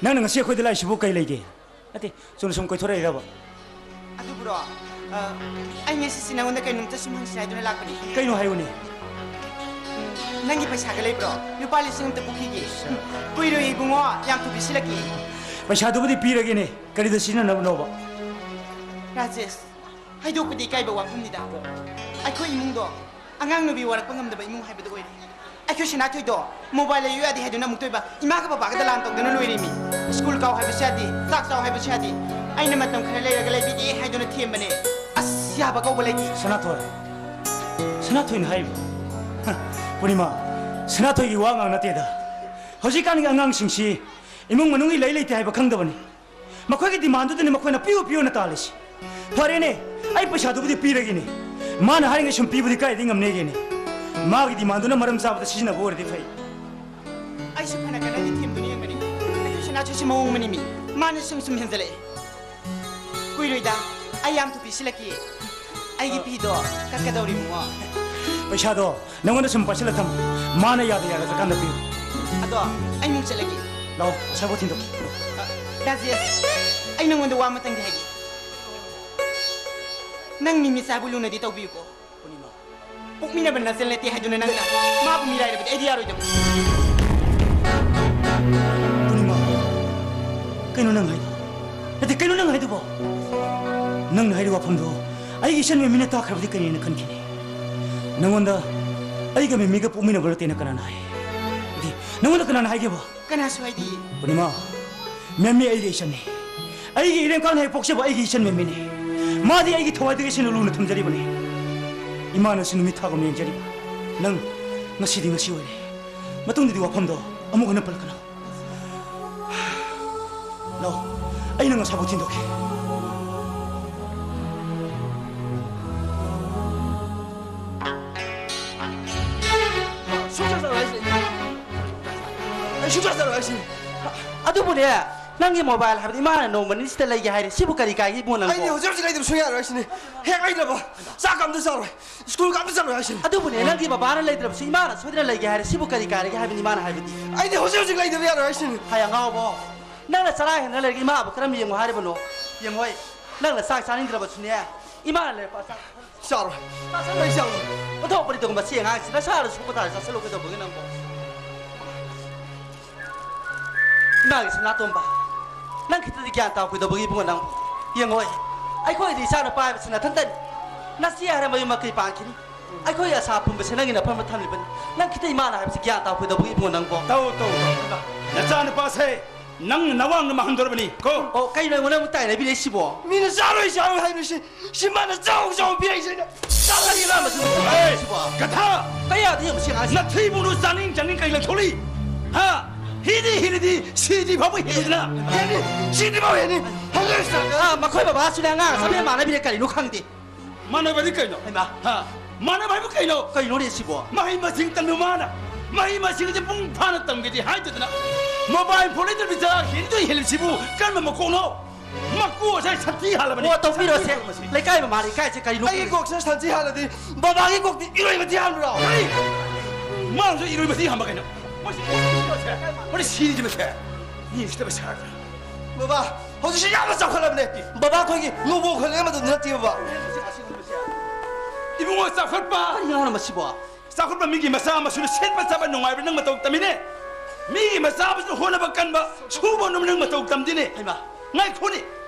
ꯅꯪꯅ ꯉꯁꯤ ꯑꯩꯈꯣꯏꯗ ꯂꯥꯛꯏꯁꯤꯕꯨ ꯀꯩ ꯂꯩꯒꯦ? ꯅꯠꯇꯦ, ꯆꯨꯝꯅ ꯁꯨꯝ ꯀꯣꯏꯊꯣꯔꯛꯏꯔꯕ? ꯑꯗꯨꯕꯨꯔꯣ, ꯑ, ꯑꯩ ꯉꯁꯤꯁꯦ ꯅꯉꯣꯟꯗ ꯀꯩꯅꯣꯝꯇ ꯁꯨꯝ ꯍꯪꯁꯤꯔꯥ ꯍꯥꯏꯗꯨꯅ ꯂꯥꯛꯄꯅꯤ꯫ ꯀꯩꯅꯣ ꯍꯥꯏꯌꯨꯅꯦ꯫ ꯅꯪꯒꯤ ꯄꯩꯁꯥꯒ ꯂꯩꯕ꯭ꯔꯣ? ꯂꯨꯄꯥ ꯂꯤꯁꯤꯡ ꯑꯝꯇ ꯄꯨꯈꯤꯒꯦ꯫ ꯀꯨꯏꯔꯣꯏ ꯏꯕꯨꯡꯉꯣ, ꯌꯥꯝ ꯊꯨꯕꯤꯁꯤꯜꯂꯛꯀꯦ꯫ ꯄꯩꯁꯥꯗꯨꯕꯨꯗꯤ ꯄꯤꯔꯒꯦꯅꯦ, ꯀꯔꯤꯗ ꯁꯤꯖꯤꯟꯅꯅꯕꯅꯣꯕ? ꯔꯥꯖꯦꯁ, ꯍꯥꯏꯗꯣꯛꯄꯗꯤ ꯏꯀꯥꯏꯕ ꯋꯥꯐꯝꯅꯤꯗ꯫ ꯑꯩꯈꯣꯏ ꯏꯃꯨꯡꯗꯣ ꯑꯉꯥꯡ ꯅꯨꯄꯤ ꯋꯥꯔꯛꯄ ꯉꯝꯗꯕ ꯏꯃꯨꯡ ꯍꯥꯏꯕꯗꯨ ꯑꯣꯏꯔꯦ꯫ ꯑꯩꯈꯣꯏ ꯁꯅꯥꯊꯣꯏꯗꯣ ꯃꯣꯕꯥꯏꯜ ꯂꯩꯌꯨ ꯌꯥꯗꯦ ꯍꯥꯏꯗꯨꯅ ꯑꯃꯨꯛꯇꯣꯏꯕ ꯏꯃꯥꯒ ꯕꯕꯥꯒꯗ ꯂꯥꯟ ꯇꯧꯗꯨꯅ ꯂꯣꯏꯔꯦꯃꯤ꯫ ꯁ꯭ꯀꯨꯜ ꯀꯥꯎ ꯍꯥꯏꯕꯁꯨ ꯌꯥꯗꯦ, ꯆꯥꯛ ꯆꯥꯎ ꯍꯥꯏꯕꯁꯨ ꯌꯥꯗꯦ꯫ ꯑꯩꯅ ꯃꯇꯝ ꯈꯔ ꯂꯩꯔꯒ ꯂꯩꯕꯤꯒꯦ ꯍꯥꯏꯗꯨꯅ ꯊꯦꯝꯕꯅꯦ꯫ ꯑꯁ, ꯌꯥꯕ ꯀꯧꯕ ꯂꯩꯇꯦ꯫ ꯁꯅꯥꯊꯣꯏ, ꯁꯅꯥꯊꯣꯏꯅ ꯍꯥꯏꯕ꯫ ꯍ, ꯄꯨꯔꯅꯤꯃꯥ, ꯁꯅꯥꯊꯣꯏꯒꯤ ꯋꯥ ꯉꯥꯡ ꯅꯠꯇꯦꯗ꯫ ꯍꯧꯖꯤꯛꯀꯥꯟꯒꯤ ꯑꯉꯥꯡꯁꯤꯡꯁꯤ ꯏꯃꯨꯡ ꯃꯅꯨꯡꯒꯤ ꯂꯩ ꯂꯩꯇꯦ ꯍꯥꯏꯕ ꯈꯪꯗꯕꯅꯤ꯫ ꯃꯈꯣꯏꯒꯤ ꯗꯤꯃꯥꯟꯗꯨꯗꯅꯤ ꯃꯈꯣꯏꯅ ꯄꯤꯌꯨ ꯄꯤꯌꯨꯅ ꯇꯥꯜꯂꯤꯁꯤ꯫ ꯐꯔꯦꯅꯦ, ꯑꯩ ꯄꯩꯁꯥꯗꯨꯕꯨꯗꯤ ꯄꯤꯔꯒꯦꯅꯦ꯫ ꯃꯥꯅ ꯍꯥꯏꯔꯤꯉꯩ ꯁꯨꯝ ꯄꯤꯕꯗꯤ ꯀꯥꯏꯗꯩ ꯉꯝꯅꯦꯒꯦꯅꯦ? ꯃꯥꯒꯤ ꯗꯤꯃꯥꯟꯗꯨꯅ ꯃꯔꯝ ꯆꯥꯕꯗ ꯁꯤꯖꯤꯟꯅꯕ ꯑꯣꯏꯔꯗꯤ ꯐꯩ꯫ ꯑꯩꯁꯨ ꯐꯅ ꯀꯟꯅꯗꯤ ꯊꯦꯝꯗꯨꯅ ꯌꯦꯡꯕꯅꯤ꯫ ꯑꯩꯈꯣꯏ ꯁꯅꯥꯊꯣꯏꯁꯤ ꯃꯑꯣꯡ ꯑꯃꯅꯤꯃꯤ꯫ ꯃꯥꯅ ꯁꯨꯝ ꯁꯨꯝ ꯍꯦꯟꯖꯜꯂꯛꯑꯦ꯫ ꯀꯨꯏꯔꯣꯏꯗ, ꯑꯩ ꯌꯥꯝ ꯊꯨ ꯄꯤꯁꯤꯜꯂꯛꯀꯦ꯫ ꯑꯩꯒꯤ ꯐꯤꯗꯣ ꯀꯛꯀꯗꯧꯔꯤ, ꯏꯕꯨꯡꯉꯣ꯫ ꯄꯩꯁꯥꯗꯣ ꯅꯪꯉꯣꯟꯗ ꯁꯨꯝ ꯄꯥꯏꯁꯤꯜꯂ ꯊꯝꯃꯨ꯫ ꯃꯥꯅ ꯌꯥꯗ ꯌꯥꯗ꯭ꯔꯀꯥꯟꯗ ꯄꯤꯌꯨ꯫ ꯑꯗꯣ ꯑꯩ ꯑꯃꯨꯛ ꯆꯠꯂꯒꯦ꯫ ꯂꯥꯛꯑꯣ, ꯑꯁꯥꯏꯐꯥꯎ ꯊꯤꯟꯗꯣꯛꯀꯦ꯫ ꯑ, ꯔꯥꯖꯦꯁ, ꯑꯩ ꯅꯉꯣꯟꯗ ꯋꯥ ꯑꯃꯇꯪꯗꯤ ꯍꯥꯏꯒꯦ꯫ ꯅꯪ ꯃꯤꯃꯤꯆꯥꯕꯨ ꯂꯨꯅꯗꯤ ꯇꯧꯕꯤꯌꯨꯀꯣ꯫ ꯄꯨꯔꯅꯤꯃꯥ꯫ ꯄꯣꯛꯃꯤꯟꯅꯕ ꯅꯆꯜ ꯅꯠꯇꯦ ꯍꯥꯏꯗꯨꯅ ꯅꯪꯅ ꯃꯥꯕꯨ ꯃꯤꯔꯥꯏꯔꯕꯗꯤ ꯑꯩꯗꯤ ꯌꯥꯔꯣꯏꯗꯕ꯫ ꯄꯨꯔꯅꯤꯃꯥ, ꯀꯩꯅꯣ ꯅꯪ ꯍꯥꯏꯗꯣ? ꯅꯠꯇꯦ, ꯀꯩꯅꯣ ꯅꯪ ꯍꯥꯏꯗꯨꯕꯣ? ꯅꯪꯅ ꯍꯥꯏꯔꯤꯕ ꯋꯥꯐꯝꯗꯣ ꯑꯩꯒꯤ ꯏꯆꯟ ꯃꯦꯝꯃꯤꯅ ꯇꯥꯈ꯭ꯔꯕꯗꯤ ꯀꯔꯤꯅ ꯈꯟꯈꯤꯅꯤ? ꯅꯪꯉꯣꯟꯗ ꯑꯩꯒ ꯃꯦꯝꯃꯤꯒ ꯄꯣꯛꯃꯤꯟꯅꯕ ꯅꯠꯇꯦꯅ ꯀꯅꯥꯅ ꯍꯥꯏ? ꯅꯠꯇꯦ, ꯅꯪꯉꯣꯟꯗ ꯀꯅꯥꯅ ꯍꯥꯏꯒꯦꯕ? ꯀꯅꯥꯁꯨ ꯍꯥꯏꯗꯤꯌꯦ꯫ ꯄꯨꯔꯅꯤꯃꯥ, ꯃꯦꯝꯃꯤ ꯑꯩꯒꯤ ꯏꯆꯟꯅꯤ꯫ ꯑꯩꯒꯤ ꯏꯔꯦꯝꯀꯥꯟ ꯍꯦꯛ ꯄꯣꯛꯆꯕ ꯑꯩꯒꯤ ꯏꯆꯟ ꯃꯦꯝꯃꯤꯅꯤ꯫ ꯃꯥꯗꯤ ꯑꯩꯒꯤ ꯊꯋꯥꯏꯗꯒꯤ ꯍꯦꯟꯅ ꯂꯨꯅ ꯊꯝꯖꯔꯤꯕꯅꯤ꯫ ꯏꯃꯥꯅꯁꯨ ꯅꯨꯃꯤꯠ ꯊꯥꯒꯨꯝꯅ ꯌꯦꯡꯖꯔꯤꯕ ꯅꯪ ꯉꯁꯤꯗꯤ ꯉꯁꯤ ꯑꯣꯏꯔꯦ꯫ ꯃꯇꯨꯡꯗꯗꯤ ꯋꯥꯐꯝꯗꯣ ꯑꯃꯨꯛ ꯍꯟꯅ ꯄꯜꯂꯛꯀꯅꯨ꯫ ꯂꯥꯛꯑꯣ, ꯑꯩ ꯅꯪ ꯑꯁꯥꯏꯐꯥꯎ ꯊꯤꯟꯗꯣꯛꯀꯦ꯫ ꯁꯨꯡꯆꯠ ꯆꯠꯂꯣꯏ ꯍꯥꯏꯁꯤꯅꯤ꯫ ꯑꯩ ꯁꯨꯡꯆꯠ ꯆꯠꯂꯣꯏ ꯍꯥꯏꯁꯤꯅꯤ꯫ ꯑꯗꯨꯕꯨꯅꯦ, ꯅꯪꯒꯤ ꯃꯣꯕꯥꯏꯜ ꯍꯥꯏꯕꯗꯤ ꯏꯃꯥꯅ ꯅꯣꯡꯃ ꯅꯤꯅꯤꯁꯤꯗ ꯂꯩꯒꯦ ꯍꯥꯏꯔꯦ, ꯁꯤꯕꯨ ꯀꯔꯤ ꯀꯥꯏꯒꯦ ꯏꯕꯨꯡꯉꯣ ꯅꯪꯕꯣ? ꯑꯩꯗꯤ ꯍꯧꯖꯤꯛ ꯍꯧꯖꯤꯛ ꯂꯩꯗꯕ ꯁꯨꯡꯌꯥ ꯌꯥꯔꯣꯏ ꯍꯥꯏꯁꯤꯅꯤ꯫ ꯍꯦꯛ ꯂꯩꯗ꯭ꯔꯕ ꯆꯥꯛꯀ ꯑꯝꯇ ꯆꯥꯔꯣꯏ, ꯁ꯭ꯀꯨꯜꯒ ꯑꯝꯇ ꯆꯠꯂꯣꯏ ꯍꯥꯏꯁꯤꯅꯤ꯫ ꯑꯗꯨꯕꯨꯅꯦ, ꯅꯪꯒꯤ ꯕꯕꯥꯅ ꯂꯩꯗ꯭ꯔꯕꯁꯨ ꯏꯃꯥꯅ ꯁꯣꯏꯗꯅ ꯂꯩꯒꯦ ꯍꯥꯏꯔꯦ, ꯁꯤꯕꯨ ꯀꯔꯤ ꯀꯥꯏꯔꯒꯦ ꯍꯥꯏꯕꯅꯤ ꯏꯃꯥꯅ ꯍꯥꯏꯕꯗꯤ? ꯑꯩꯗꯤ ꯍꯧꯖꯤꯛ ꯍꯧꯖꯤꯛ ꯂꯩꯗꯕ ꯌꯥꯔꯣꯏ ꯍꯥꯏꯁꯤꯅꯤ꯫ ꯍꯥꯏ ꯑꯉꯥꯎꯕ, ꯅꯪꯅ ꯆꯔꯥ ꯍꯦꯟꯅ ꯂꯩꯔꯒ ꯏꯃꯥꯕꯨ ꯀꯔꯝ ꯌꯦꯡꯉꯨ ꯍꯥꯏꯔꯤꯕꯅꯣ? ꯌꯦꯡꯉꯣꯏ, ꯅꯪꯅ ꯆꯥꯛ ꯆꯥꯅꯤꯡꯗ꯭ꯔꯕꯁꯨꯅꯦ, ꯏꯃꯥꯅ ꯂꯩꯔꯛꯄ ꯑꯆꯥꯄꯣꯠ ꯆꯥꯔꯣꯏ꯫ ꯆꯥꯁꯜꯂꯣꯏ, ꯆꯥꯔꯣꯏ꯫ ꯑꯣꯟꯊꯣꯛꯄꯅꯤꯗꯣ ꯃꯁꯤ ꯑꯉꯥꯡꯁꯤ, ꯅꯁꯥꯗ ꯁꯣꯛꯄ ꯇꯥꯔꯦ, ꯆꯥꯁꯜꯂꯨ ꯀꯩꯗꯧꯕꯒꯤ ꯅꯪꯕꯣ? ꯏꯃꯥꯒꯤ ꯁꯅꯥꯇꯣꯝꯕ, ꯅꯪ ꯈꯤꯇꯗꯤ ꯒ꯭ꯌꯥꯟ ꯇꯥꯎ ꯀꯩꯗꯧꯕꯒꯤ ꯏꯕꯨꯡꯉꯣ ꯅꯪꯕꯣ? ꯌꯦꯡꯉꯣꯏ, ꯑꯩꯈꯣꯏꯗꯤ ꯏꯆꯥ ꯅꯨꯄꯥ ꯍꯥꯏꯕꯁꯤ ꯅꯊꯟꯇꯅꯤ꯫ ꯅꯆꯦ ꯍꯥꯏꯔ ꯃꯌꯨꯝ ꯃꯀꯩ ꯄꯥꯟꯈꯤꯅꯤ꯫ ꯑꯩꯈꯣꯏꯒꯤ ꯑꯁꯥ ꯄꯨꯝꯕꯁꯦ ꯅꯪꯒꯤ ꯅꯐꯝꯗ ꯊꯝꯂꯤꯕꯅꯤ꯫ ꯅꯪ ꯈꯤꯇ ꯏꯃꯥꯅ ꯍꯥꯏꯕꯁꯤ ꯒ꯭ꯌꯥꯟ ꯇꯥꯎ ꯀꯩꯗꯧꯕꯒꯤ ꯏꯕꯨꯡꯉꯣ ꯅꯪꯕꯣ? ꯇꯧ, ꯇꯧ, ꯇꯧ꯫ ꯅꯆꯥꯅꯨꯄꯥꯁꯦ ꯅꯪ ꯅꯋꯥꯡꯅ ꯃꯥꯡꯍꯟꯗꯣꯔꯕꯅꯤ ꯀꯣ꯫ ꯑꯣ, ꯀꯩꯅꯣ ꯑꯩꯉꯣꯟꯗ ꯑꯃꯨꯛ ꯇꯥꯏꯅꯕꯤꯔꯛꯏꯁꯤꯕꯣ? ꯃꯤꯅ ꯆꯥꯔꯣꯏ ꯆꯥꯔꯣꯏ ꯍꯥꯏꯕꯁꯤ, ꯁꯤ ꯃꯥꯅ ꯆꯥꯎ ꯆꯥꯎ ꯄꯤꯔꯛꯏꯁꯦ ꯑꯩꯅ ꯆꯥꯕ ꯀꯔꯤ ꯂꯥꯝꯕꯁꯨ ꯅꯠꯇꯦ꯫ ꯑꯦ, ꯁꯤꯕꯣ? ꯒꯙꯥ! ꯀꯌꯥꯗ ꯌꯦꯡꯉꯨ ꯁꯤ ꯑꯉꯥꯡꯁꯤ? ꯅꯊ꯭ꯔꯤꯕꯨ ꯆꯥꯅꯤꯡ ꯆꯥꯅꯤꯡ ꯀꯩ ꯂꯩꯊꯣꯛꯂꯤ? ꯍꯥ? ꯍꯤꯗꯤ ꯍꯤꯗꯤ ꯁꯤꯗꯤ ꯐꯥꯎꯕ ꯍꯦꯜꯂꯤꯗꯅ꯫ ꯍꯦꯜꯂꯤ, ꯁꯤꯗꯤ ꯐꯥꯎ ꯍꯦꯜꯂꯤ꯫ ꯍꯧꯖꯤꯛ ꯁꯥ-, ꯑꯥ, ꯃꯈꯣꯏ ꯕꯕꯥꯁꯨꯅꯦ ꯑꯉꯥꯡ ꯑꯁꯥ ꯃꯥꯟꯅꯕꯤꯔꯦ, ꯀꯔꯤꯅꯣ ꯈꯪꯗꯦ꯫ ꯃꯥꯟꯅꯕꯗꯤ ꯀꯩꯅꯣ? ꯍꯩꯃꯥ꯫ ꯍꯥ? ꯃꯥꯟꯅꯕ ꯍꯥꯏꯕꯨ ꯀꯩꯅꯣ? ꯀꯩꯅꯣꯅꯦ ꯁꯤꯕꯣ? ꯃꯍꯩ ꯃꯁꯤꯡ ꯇꯝꯕ ꯃꯥꯅ ꯃꯍꯩ ꯃꯁꯤꯡꯁꯦ ꯄꯨꯡ ꯐꯥꯅ ꯇꯝꯒꯦꯗꯤ ꯍꯥꯏꯗꯗꯅ ꯃꯣꯕꯥꯏꯜ ꯐꯣꯟ ꯂꯩꯇ꯭ꯔꯕꯤ ꯆꯔꯥ ꯍꯦꯟꯗꯣꯏ ꯍꯦꯜꯂꯤꯕꯁꯤꯕꯨ ꯀꯔꯝꯕ ꯃꯀꯣꯛꯅꯣ? ꯃꯀꯣꯛ ꯑꯁꯥꯏ ꯁꯟꯊꯤ ꯍꯥꯜꯂꯕꯅꯤ꯫ ꯑꯣ, ꯇꯧꯕꯤꯔꯣꯁꯦ꯫ ꯁꯟꯊꯤ ꯍꯥꯜꯂꯕꯁꯤ꯫ ꯂꯩꯀꯥꯏ ꯃꯃꯥꯅ ꯏꯀꯥꯏꯁꯦ ꯀꯔꯤꯅꯣ? ꯑꯩꯒꯤ ꯀꯣꯛꯁꯤꯅ ꯁꯟꯊꯤ ꯍꯥꯜꯂꯗꯤ ꯕꯕꯥꯒꯤ ꯀꯣꯛꯇꯤ ꯏꯔꯣꯏ ꯃꯊꯤ ꯍꯥꯟꯕ꯭ꯔꯣ? ꯀꯔꯤ? ꯃꯥꯅꯁꯨ ꯏꯔꯣꯏ ꯃꯊꯤ ꯍꯥꯟꯕ ꯀꯩꯅꯣ? ꯃꯁꯤ ꯃꯁꯤ ꯁꯤꯔꯤꯁꯦ ꯃꯁꯦ꯫ ꯃꯤ ꯎꯁꯤꯠꯇꯕ ꯁꯥꯗꯅ꯫ ꯕꯕꯥ, ꯍꯧꯖꯤꯛꯁꯤ ꯌꯥꯝꯅ ꯆꯥꯎꯈꯠꯂꯕꯅꯦ꯫ ꯕꯕꯥ ꯑꯩꯈꯣꯏꯒꯤ ꯅꯣꯡꯄꯣꯛ ꯈꯣꯜꯂꯦ ꯃꯇꯝꯗ ꯅꯠꯇꯦ ꯕꯕꯥ꯫ ꯏꯕꯨꯡꯉꯣ ꯆꯥꯎꯈꯠꯄ꯫ ꯀꯔꯤꯅꯣ ꯃꯁꯤꯕꯣ? ꯆꯥꯎꯈꯠꯄ ꯃꯤꯒꯤ ꯃꯆꯥ ꯃꯁꯨꯅ ꯁꯦꯠꯄ ꯆꯥꯕ ꯅꯨꯡꯉꯥꯏꯕ ꯅꯪ ꯃꯇꯧ ꯇꯝꯃꯤꯅꯦ꯫ ꯃꯤꯒꯤ ꯃꯆꯥ ꯃꯁꯨ ꯍꯣꯠꯅꯕ ꯀꯟꯕ ꯁꯨꯕ ꯅꯣꯝꯕ ꯅꯪ ꯃꯇꯧ ꯇꯝꯗꯤꯅꯦ꯫ ꯍꯩꯃꯥ꯫ ꯉꯥꯏꯈꯣꯅꯦ꯫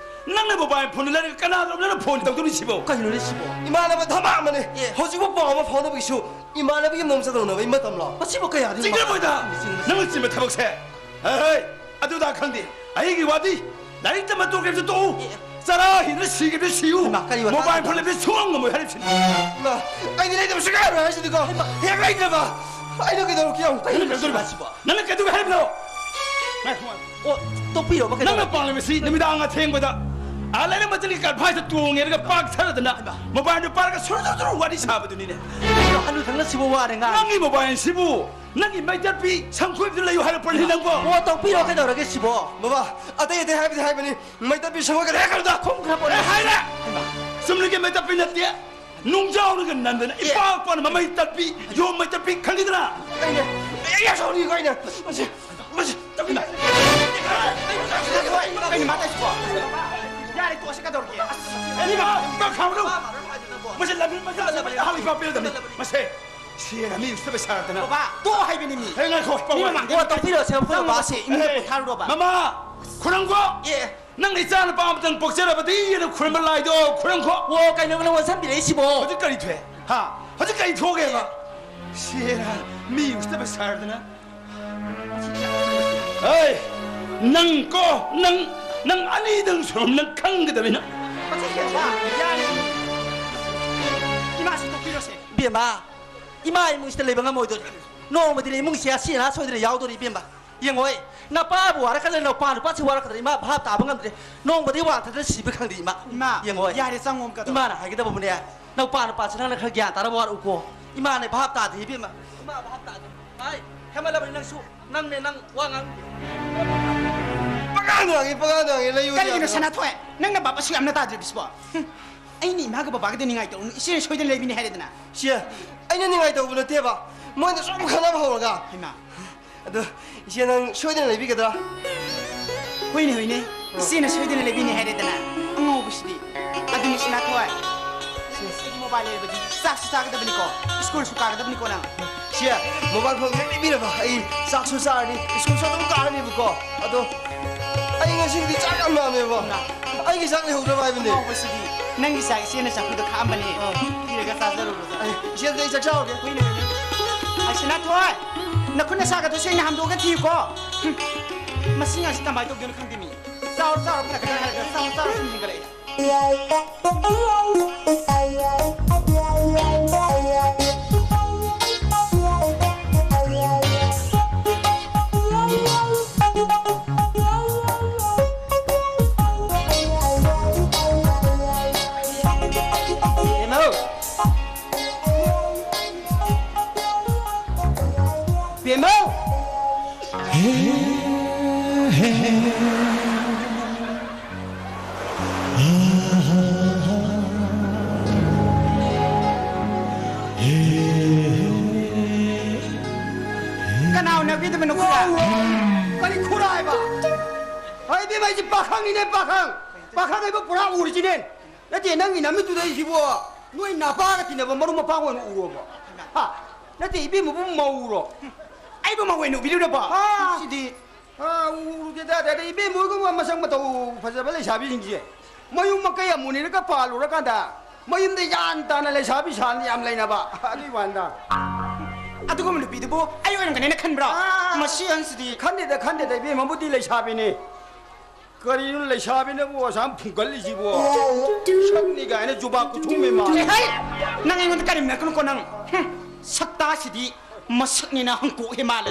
ꯅꯪꯅ ꯃꯣꯕꯥꯏꯜ ꯐꯣꯟ ꯂꯩꯔꯒ ꯀꯅꯥꯗ ꯅꯪꯅ ꯐꯣꯟ ꯇꯧꯗꯧꯔꯤꯁꯤꯕꯣ? ꯀꯩꯅꯣꯅꯦ ꯁꯤꯕꯣ? ꯏꯃꯥꯟꯅꯕ ꯙꯃꯥ ꯑꯃꯅꯦ꯫ ꯑꯦ꯫ ꯍꯧꯖꯤꯛꯄꯨ ꯄꯥꯎ ꯑꯃ ꯐꯥꯎꯅꯕꯒꯤꯁꯨ ꯏꯃꯥꯟꯅꯕꯒꯤ ꯌꯨꯝꯗ ꯑꯃꯨꯛ ꯆꯠꯀꯗꯧꯅꯕꯒꯤ ꯃꯇꯝꯂꯣ? ꯃꯁꯤꯕꯨ ꯀꯌꯥꯗꯤ ꯆꯤꯡꯅꯕ ꯑꯣꯏꯗ꯫ ꯅꯪꯅ ꯆꯤꯟꯕ ꯊꯕꯛꯁꯦ꯫ ꯍꯦ, ꯍꯦ, ꯑꯗꯨꯗ ꯈꯪꯗꯦ꯫ ꯑꯩꯒꯤ ꯋꯥꯗꯤ ꯂꯥꯏꯔꯤꯛ ꯇꯝꯕ ꯇꯣꯛꯈꯤꯕꯁꯨ ꯇꯣꯛꯎ꯫ ꯑꯦ꯫ ꯆꯔꯥ ꯍꯤꯡꯅ ꯁꯤꯈꯤꯕꯁꯨ ꯁꯤꯌꯨ꯫ ꯍꯩꯃꯥ, ꯀꯔꯤ ꯋꯥ ꯃꯣꯕꯥꯏꯜ ꯐꯣꯟ ꯇꯥꯗꯣꯏꯅꯣ? ꯂꯩꯕꯁꯤ ꯁꯨꯡꯉꯝ ꯉꯝꯃꯣꯏ ꯍꯥꯏꯔꯤꯕꯁꯤꯅꯤ꯫ ꯏꯃꯥ, ꯑꯩꯗꯤ ꯂꯩꯇꯕ ꯁꯨꯡꯌꯥ ꯌꯥꯔꯣꯏ ꯍꯥꯏꯁꯤꯗꯤꯀꯣ꯫ ꯍꯩꯃꯥ꯫ ꯍꯦꯛ ꯂꯩꯇ꯭ꯔꯕ ꯑꯩꯅ ꯀꯩꯗꯧꯔꯛꯀꯦ ꯌꯦꯡꯉꯨ꯫ ꯀꯩꯅꯣ ꯅꯪꯅ ꯀꯩꯗꯧꯔꯤꯕ? ꯁꯤꯕꯣ? ꯅꯪꯅ ꯀꯩꯗꯧꯒꯦ ꯍꯥꯏꯕꯅꯣ? ꯉꯥꯏꯈꯣ, ꯉꯥꯏꯈꯣ꯫ ꯑꯣ, ꯇꯣꯛꯄꯤꯔꯣꯕ ꯀꯩꯗꯧꯔꯒꯦ? ꯅꯪꯅ ꯄꯥꯝꯂꯤꯕꯁꯤ ꯅꯨꯃꯤꯗꯥꯡ ꯑꯊꯦꯡꯕꯗ ꯑꯥ ꯂꯩꯔꯛ ꯃꯆꯤꯟꯒꯤ ꯀꯔꯐꯥꯏꯁꯤꯗ ꯇꯣꯡꯉꯦꯔꯒ ꯄꯥꯛꯊꯔꯗꯅ ꯍꯩꯃꯥ꯫ ꯃꯣꯕꯥꯏꯜꯗꯨ ꯄꯥꯏꯔꯒ ꯁꯨꯔꯨ ꯁꯨꯔꯨ ꯁꯨꯔꯨ ꯋꯥꯔꯤ ꯁꯥꯕꯗꯨꯅꯤꯅꯦ꯫ ꯍꯅꯨꯊꯪꯅ ꯁꯤꯕꯨ ꯋꯥꯔꯦ ꯉꯥꯡ꯫ ꯅꯪꯒꯤ ꯃꯣꯕꯥꯏꯜꯁꯤꯕꯨ ꯅꯪꯒꯤ ꯃꯩꯇꯞꯄꯤ ꯁꯪꯈꯣꯏꯕꯗ ꯂꯩꯌꯨ ꯍꯥꯏꯔꯛꯄꯅꯤ ꯅꯪꯕꯣ? ꯑꯣ, ꯇꯣꯛꯄꯤꯔꯣ, ꯀꯩꯗꯧꯔꯒꯦ ꯁꯤꯕꯣ? ꯕꯕꯥ, ꯑꯇꯩ ꯑꯇꯩ ꯍꯥꯏꯕꯗꯤ ꯍꯥꯏꯕꯅꯤ, ꯃꯩꯇꯞꯄꯤ ꯁꯪꯈꯣꯏꯒꯗꯤ ꯍꯦꯛ ꯀꯩꯅꯣꯗ꯫ ꯈꯨꯝꯈ꯭ꯔꯕꯣ ꯑꯦ, ꯅꯪ? ꯍꯥꯏꯔꯦ! ꯆꯨꯝꯅꯒꯤ ꯃꯩꯇꯞꯄꯤ ꯅꯠꯇꯦ, ꯅꯨꯡꯖꯥꯎꯅꯒ ꯅꯟꯗꯅ ꯑꯦ꯫ ꯏꯄꯥꯛ ꯄꯥꯛꯅ ꯃꯃꯩ ꯇꯞꯄꯤ, ꯌꯣꯝ ꯃꯩꯇꯞꯄꯤ ꯈꯪꯉꯤꯗꯅ? ꯀꯩꯅꯣ? ꯑꯦ, ꯌꯥ ꯁꯥꯎꯅꯤꯀꯣ ꯑꯩꯅ꯫ ꯃꯁꯤ, ꯃꯁꯤ, ꯇꯞꯄꯤ ꯂꯥꯛꯑꯦ꯫ ꯀꯩꯅꯣ ꯃꯥ ꯇꯧꯏꯁꯤꯕꯣ? ꯌꯥꯔꯦ, ꯇꯣꯛꯑꯁꯤ, ꯀꯩꯗꯧꯔꯒꯦ? ꯑꯁ, ꯑꯦ, ꯃꯥ, ꯃꯥ ꯈꯥꯝꯃꯨ꯫ ꯃꯁꯤ ꯂꯝꯕꯤ, ꯃꯁꯤ ꯂꯝꯕꯤ ꯍꯥꯜꯂꯤ ꯄꯥꯛ ꯄꯤꯔꯗꯕꯅꯤ꯫ ꯃꯁꯤ꯫ ꯁꯦꯔꯥ ꯃꯤ ꯎꯁꯤꯠꯇꯕ ꯁꯥꯔꯗꯅ꯫ ꯕꯕꯥ, ꯇꯣꯛꯑꯣ ꯍꯥꯏꯕꯅꯤ ꯃꯤ꯫ ꯍꯦ, ꯉꯥꯏꯈꯣ, ꯃꯤ ꯃꯃꯥꯡꯗ ꯄꯥꯎ ꯇꯣꯛꯄꯤꯔꯣ, ꯁꯦ, ꯅꯪ ꯐꯨꯅꯕ꯫ ꯕꯕꯥꯁꯦ ꯏꯃꯨꯡꯗ ꯍꯦ, ꯄꯣꯊꯥꯔꯨꯔꯣꯕ꯫ ꯃꯃꯥ, ꯈꯨꯔꯝꯈꯣ꯫ ꯑꯦ꯫ ꯅꯪ ꯏꯆꯥ ꯅꯨꯄꯥ ꯑꯃꯇꯪ ꯄꯣꯛꯆꯔꯕꯗꯤ ꯍꯥꯏꯅ ꯈꯨꯔꯝꯕ ꯂꯥꯏꯗꯣ ꯈꯨꯔꯝꯈꯣ꯫ ꯑꯣ, ꯀꯩꯅꯣ, ꯅꯪ ꯑꯣꯟꯁꯟꯕꯤꯔꯛꯏꯁꯤꯕꯣ? ꯍꯧꯖꯤꯛ ꯀꯔꯤ ꯊꯣꯛꯑꯦ? ꯍꯥ? ꯍꯧꯖꯤꯛ ꯀꯔꯤ ꯊꯣꯛꯑꯦꯕ? ꯁꯦꯔꯥ ꯃꯤ ꯎꯁꯤꯠꯇꯕ ꯁꯥꯔꯗꯅ꯫ ꯑꯩ, ꯅꯪ ꯀꯣ, ꯅꯪ, ꯅꯪ ꯑꯅꯤꯗꯪ ꯁꯨꯔꯝ ꯅꯪ ꯈꯪꯒꯗꯕꯅꯤ ꯅꯪ꯫ ꯃꯁꯤ ꯁꯦꯔꯥ, ꯌꯥꯔꯦ꯫ ꯏꯃꯥꯁꯤ ꯇꯣꯛꯄꯤꯔꯣꯁꯦ꯫ ꯏꯕꯦꯝꯃ, ꯏꯃꯥ ꯏꯃꯨꯡꯁꯤꯗ ꯂꯩꯕ ꯉꯝꯃꯣꯏꯗꯣꯔꯤ꯫ ꯅꯣꯡꯃꯗꯤꯅꯦ ꯏꯃꯨꯡꯁꯦ ꯑꯁꯤ ꯑꯅꯥ ꯁꯣꯏꯗꯅ ꯌꯥꯎꯗꯣꯔꯤ ꯏꯕꯦꯝꯃ꯫ ꯌꯦꯡꯉꯣꯏ, ꯅꯄꯥꯕꯨ ꯋꯥꯔꯛꯀꯗ꯭ꯔꯦ, ꯅꯄꯥ ꯅꯨꯄꯥꯁꯤ ꯋꯥꯔꯛꯀꯗ꯭ꯔꯦ, ꯏꯃꯥ ꯚꯥꯞ ꯇꯥꯕ ꯉꯝꯗ꯭ꯔꯦ꯫ ꯅꯣꯡꯃꯗꯤ ꯋꯥꯡꯊꯗꯅ ꯁꯤꯕ ꯈꯪꯗꯦ ꯏꯃꯥ꯫ ꯏꯃꯥ, ꯌꯦꯡꯉꯣꯏ꯫ ꯌꯥꯔꯦ, ꯆꯪꯉꯣ ꯑꯃꯨꯛꯀꯗꯣ꯫ ꯏꯃꯥꯅ ꯍꯥꯏꯒꯗꯕꯕꯨꯅꯦ, ꯅꯄꯥ ꯅꯨꯄꯥꯁꯤ ꯅꯪꯅ ꯈꯔ ꯒ꯭ꯌꯥꯟ ꯇꯥꯅꯕ ꯋꯥꯔꯛꯎꯀꯣ꯫ ꯏꯃꯥꯅ ꯚꯥꯞ ꯇꯥꯗꯦ ꯏꯕꯦꯝꯃ꯫ ꯏꯃꯥ ꯚꯥꯞ ꯇꯥꯗꯦ꯫ ꯍꯥꯏ, ꯍꯦꯟꯃꯜꯂꯕꯅꯤ ꯅꯪꯁꯨ꯫ ꯅꯪꯅꯦ ꯅꯪ ꯋꯥ ꯉꯥꯡ꯫ ꯄꯉꯥꯡꯗ ꯉꯥꯡꯉꯤ, ꯄꯉꯥꯡꯗ ꯉꯥꯡꯉꯤ, ꯂꯩꯌꯨ ꯀꯔꯤꯒꯤꯅꯣ ꯌꯥꯗ꯭ꯔꯣ? ꯁꯅꯥꯊꯣꯏ? ꯅꯪꯅ ꯚꯥꯞ ꯑꯁꯨꯛ ꯌꯥꯝꯅ ꯇꯥꯗ꯭ꯔꯤꯕꯁꯤꯕꯣ? ꯍꯨꯝ, ꯑꯩꯅ ꯏꯃꯥꯒ ꯕꯕꯥꯒꯗ ꯅꯤꯡꯉꯥꯏ ꯇꯧꯔꯨꯅꯨ, ꯏꯆꯦꯅ ꯁꯣꯏꯗꯅ ꯂꯩꯕꯤꯅꯤ ꯍꯥꯏꯔꯦꯗꯅ꯫ ꯁꯤ, ꯑꯩꯅ ꯅꯤꯡꯉꯥꯏ ꯇꯧꯕ ꯅꯠꯇꯦꯕ꯫ ꯃꯣꯏꯅ ꯁꯨꯝ ꯈꯠꯅꯕ ꯍꯧꯔꯒ꯫ ꯍꯩꯃꯥ꯫ ꯑꯗꯣ, ꯏꯆꯦ, ꯅꯪ ꯁꯣꯏꯗꯅ ꯂꯩꯕꯤꯒꯗ꯭ꯔꯥ? ꯍꯣꯏꯅꯦ, ꯍꯣꯏꯅꯦ꯫ ꯑꯥ꯫ ꯏꯆꯦꯅ ꯁꯣꯏꯗꯅ ꯂꯩꯕꯤꯅꯤ ꯍꯥꯏꯔꯦꯗꯅ꯫ ꯑꯉꯧꯕꯁꯤꯗꯤ꯫ ꯑꯗꯨꯅꯤ ꯁꯅꯥꯊꯣꯏ꯫ ꯁꯤ꯫ ꯑꯩꯒꯤ ꯃꯣꯕꯥꯏꯜ ꯂꯩꯔꯕꯗꯤ ꯆꯥꯛꯁꯨ ꯆꯥꯒꯗꯕꯅꯤꯀꯣ, ꯁ꯭ꯀꯨꯜꯁꯨ ꯀꯥꯒꯗꯕꯅꯤꯀꯣ ꯅꯪ꯫ ꯁꯤ, ꯃꯣꯕꯥꯏꯜ ꯐꯣꯟ ꯍꯦꯛ ꯂꯩꯕꯤꯔꯕ, ꯑꯩ ꯆꯥꯛꯁꯨ ꯆꯥꯔꯅꯤ, ꯁ꯭ꯀꯨꯜꯁꯨ ꯑꯗꯨꯝ ꯀꯥꯔꯅꯤꯕꯀꯣ꯫ ꯑꯗꯣ, ꯑꯩ ꯉꯁꯤꯒꯤꯗꯤ ꯆꯥꯛ ꯌꯥꯝ ꯂꯥꯝꯃꯦꯕ꯫ ꯏꯃꯥ꯫ ꯑꯩꯒꯤ ꯆꯥꯛ ꯂꯩꯍꯧꯗ꯭ꯔꯕ ꯍꯥꯏꯕꯅꯦ꯫ ꯑꯉꯥꯎꯕꯁꯤꯗꯤ꯫ ꯅꯪꯒꯤ ꯆꯥꯛ ꯏꯆꯦꯅ ꯆꯐꯨꯗ ꯈꯥꯛꯑꯝꯕꯅꯦ꯫ ꯑꯥ꯫ ꯄꯤꯔꯒ ꯆꯥꯖꯔꯨꯔꯣ꯫ ꯑꯩ, ꯏꯆꯦ, ꯑꯗꯨꯗꯤ ꯑꯩ ꯆꯥꯛ ꯆꯥꯔꯨꯒꯦ꯫ ꯍꯣꯏꯅꯦ, ꯍꯣꯏꯅꯦ꯫ ꯑꯩ ꯁꯅꯥꯊꯣꯏ, ꯅꯈꯨꯠ ꯅꯁꯥꯒꯗꯣ ꯁꯦꯡꯅ ꯍꯥꯝꯗꯣꯛꯑꯒ ꯊꯤꯌꯨꯀꯣ꯫ ꯍꯨꯝ, ꯃꯁꯤ ꯉꯥꯡꯁꯤ ꯀꯃꯥꯏꯅ ꯇꯧꯗꯣꯏꯅꯣ ꯈꯪꯗꯦ ꯃꯤ꯫ ꯆꯥꯎꯔꯣ, ꯆꯥꯎꯔꯣ, ꯐꯖꯒꯗ꯭ꯔꯥ ꯍꯥꯏꯔꯒ ꯆꯥꯎꯔꯣ, ꯆꯥꯎꯔꯣ ꯁꯨꯝ ꯍꯦꯟꯒꯠꯂꯛꯑꯦ꯫ ꯑꯩꯁꯦ ꯄꯥꯈꯪꯅꯤꯅꯦ, ꯄꯥꯈꯪ꯫ ꯄꯥꯈꯪ ꯍꯥꯏꯕ ꯄꯨꯔꯥ ꯑꯣꯔꯤꯖꯤꯅꯦꯜ꯫ ꯅꯠꯇꯦ, ꯅꯪꯒꯤ ꯅꯃꯤꯠꯇꯨꯗ ꯑꯩꯁꯤꯕꯣ ꯅꯣꯏ ꯅꯄꯥꯒ ꯇꯤꯟꯅꯕ ꯃꯔꯨꯞ ꯃꯄꯥꯡ ꯑꯣꯏꯅ ꯎꯔꯣꯕ? ꯍꯥ? ꯅꯠꯇꯦ, ꯏꯕꯦꯝꯃꯕꯨ ꯃꯧꯔꯣ? ꯑꯩꯕꯨ ꯃꯧ ꯑꯣꯏꯅ ꯎꯕꯤꯔꯨꯔꯕꯣ? ꯑꯥ꯫ ꯁꯤꯗꯤ꯫ ꯑꯥ, ꯎꯔꯨꯗꯦꯗ꯫ ꯑꯗ ꯏꯕꯦꯝꯃ ꯍꯣꯏꯒꯨꯝꯕ ꯃꯁꯛ ꯃꯇꯧ ꯐꯖꯕ ꯂꯩꯁꯥꯕꯤꯁꯤꯡꯁꯦ ꯃꯌꯨꯝ ꯃꯀꯩ ꯑꯃꯨꯅꯤꯔꯒ ꯄꯥꯜꯂꯨꯔꯀꯥꯟꯗ ꯃꯌꯨꯝꯗ ꯌꯥꯟ ꯇꯥꯅ ꯂꯩꯁꯥꯕꯤ ꯁꯥꯟꯅ ꯌꯥꯝ ꯂꯩꯅꯕ꯫ ꯑꯗꯨꯏ ꯋꯥꯅꯤꯗ꯫ ꯑꯗꯨꯒꯨꯝꯕ ꯅꯨꯄꯤꯗꯨꯕꯨ ꯑꯩ ꯑꯣꯏꯔꯝꯒꯅꯦꯅ ꯈꯟꯕ꯭ꯔꯣ? ꯑꯥ꯫ ꯃꯁꯤ ꯑꯍꯟꯁꯤꯗꯤ꯫ ꯈꯟꯗꯦꯗ, ꯈꯟꯗꯦꯗ, ꯏꯕꯦꯝꯃꯕꯨꯗꯤ ꯂꯩꯁꯥꯕꯤꯅꯤ꯫ ꯀꯔꯤꯅꯣ ꯂꯩꯁꯥꯕꯤꯅꯕꯨ ꯑꯁꯥꯝ ꯐꯨꯡꯒꯠꯂꯤꯁꯤꯕꯣ? ꯁꯛꯅꯤ ꯀꯥꯏꯅ ꯖꯨꯕꯥ ꯈꯨꯊꯨꯝ ꯃꯦ ꯃꯥ꯫ ꯑꯦ, ꯍꯩ! ꯅꯪ ꯑꯩꯉꯣꯟꯗ ꯀꯔꯦꯝꯅꯔꯛꯀꯅꯨꯀꯣ ꯅꯪ꯫ ꯍꯨꯝ, ꯁꯛꯇꯥꯁꯤꯗꯤ ꯃꯁꯛꯅꯤꯅ ꯍꯪꯀꯣꯛ ꯍꯦ ꯃꯥꯜꯂꯦ꯫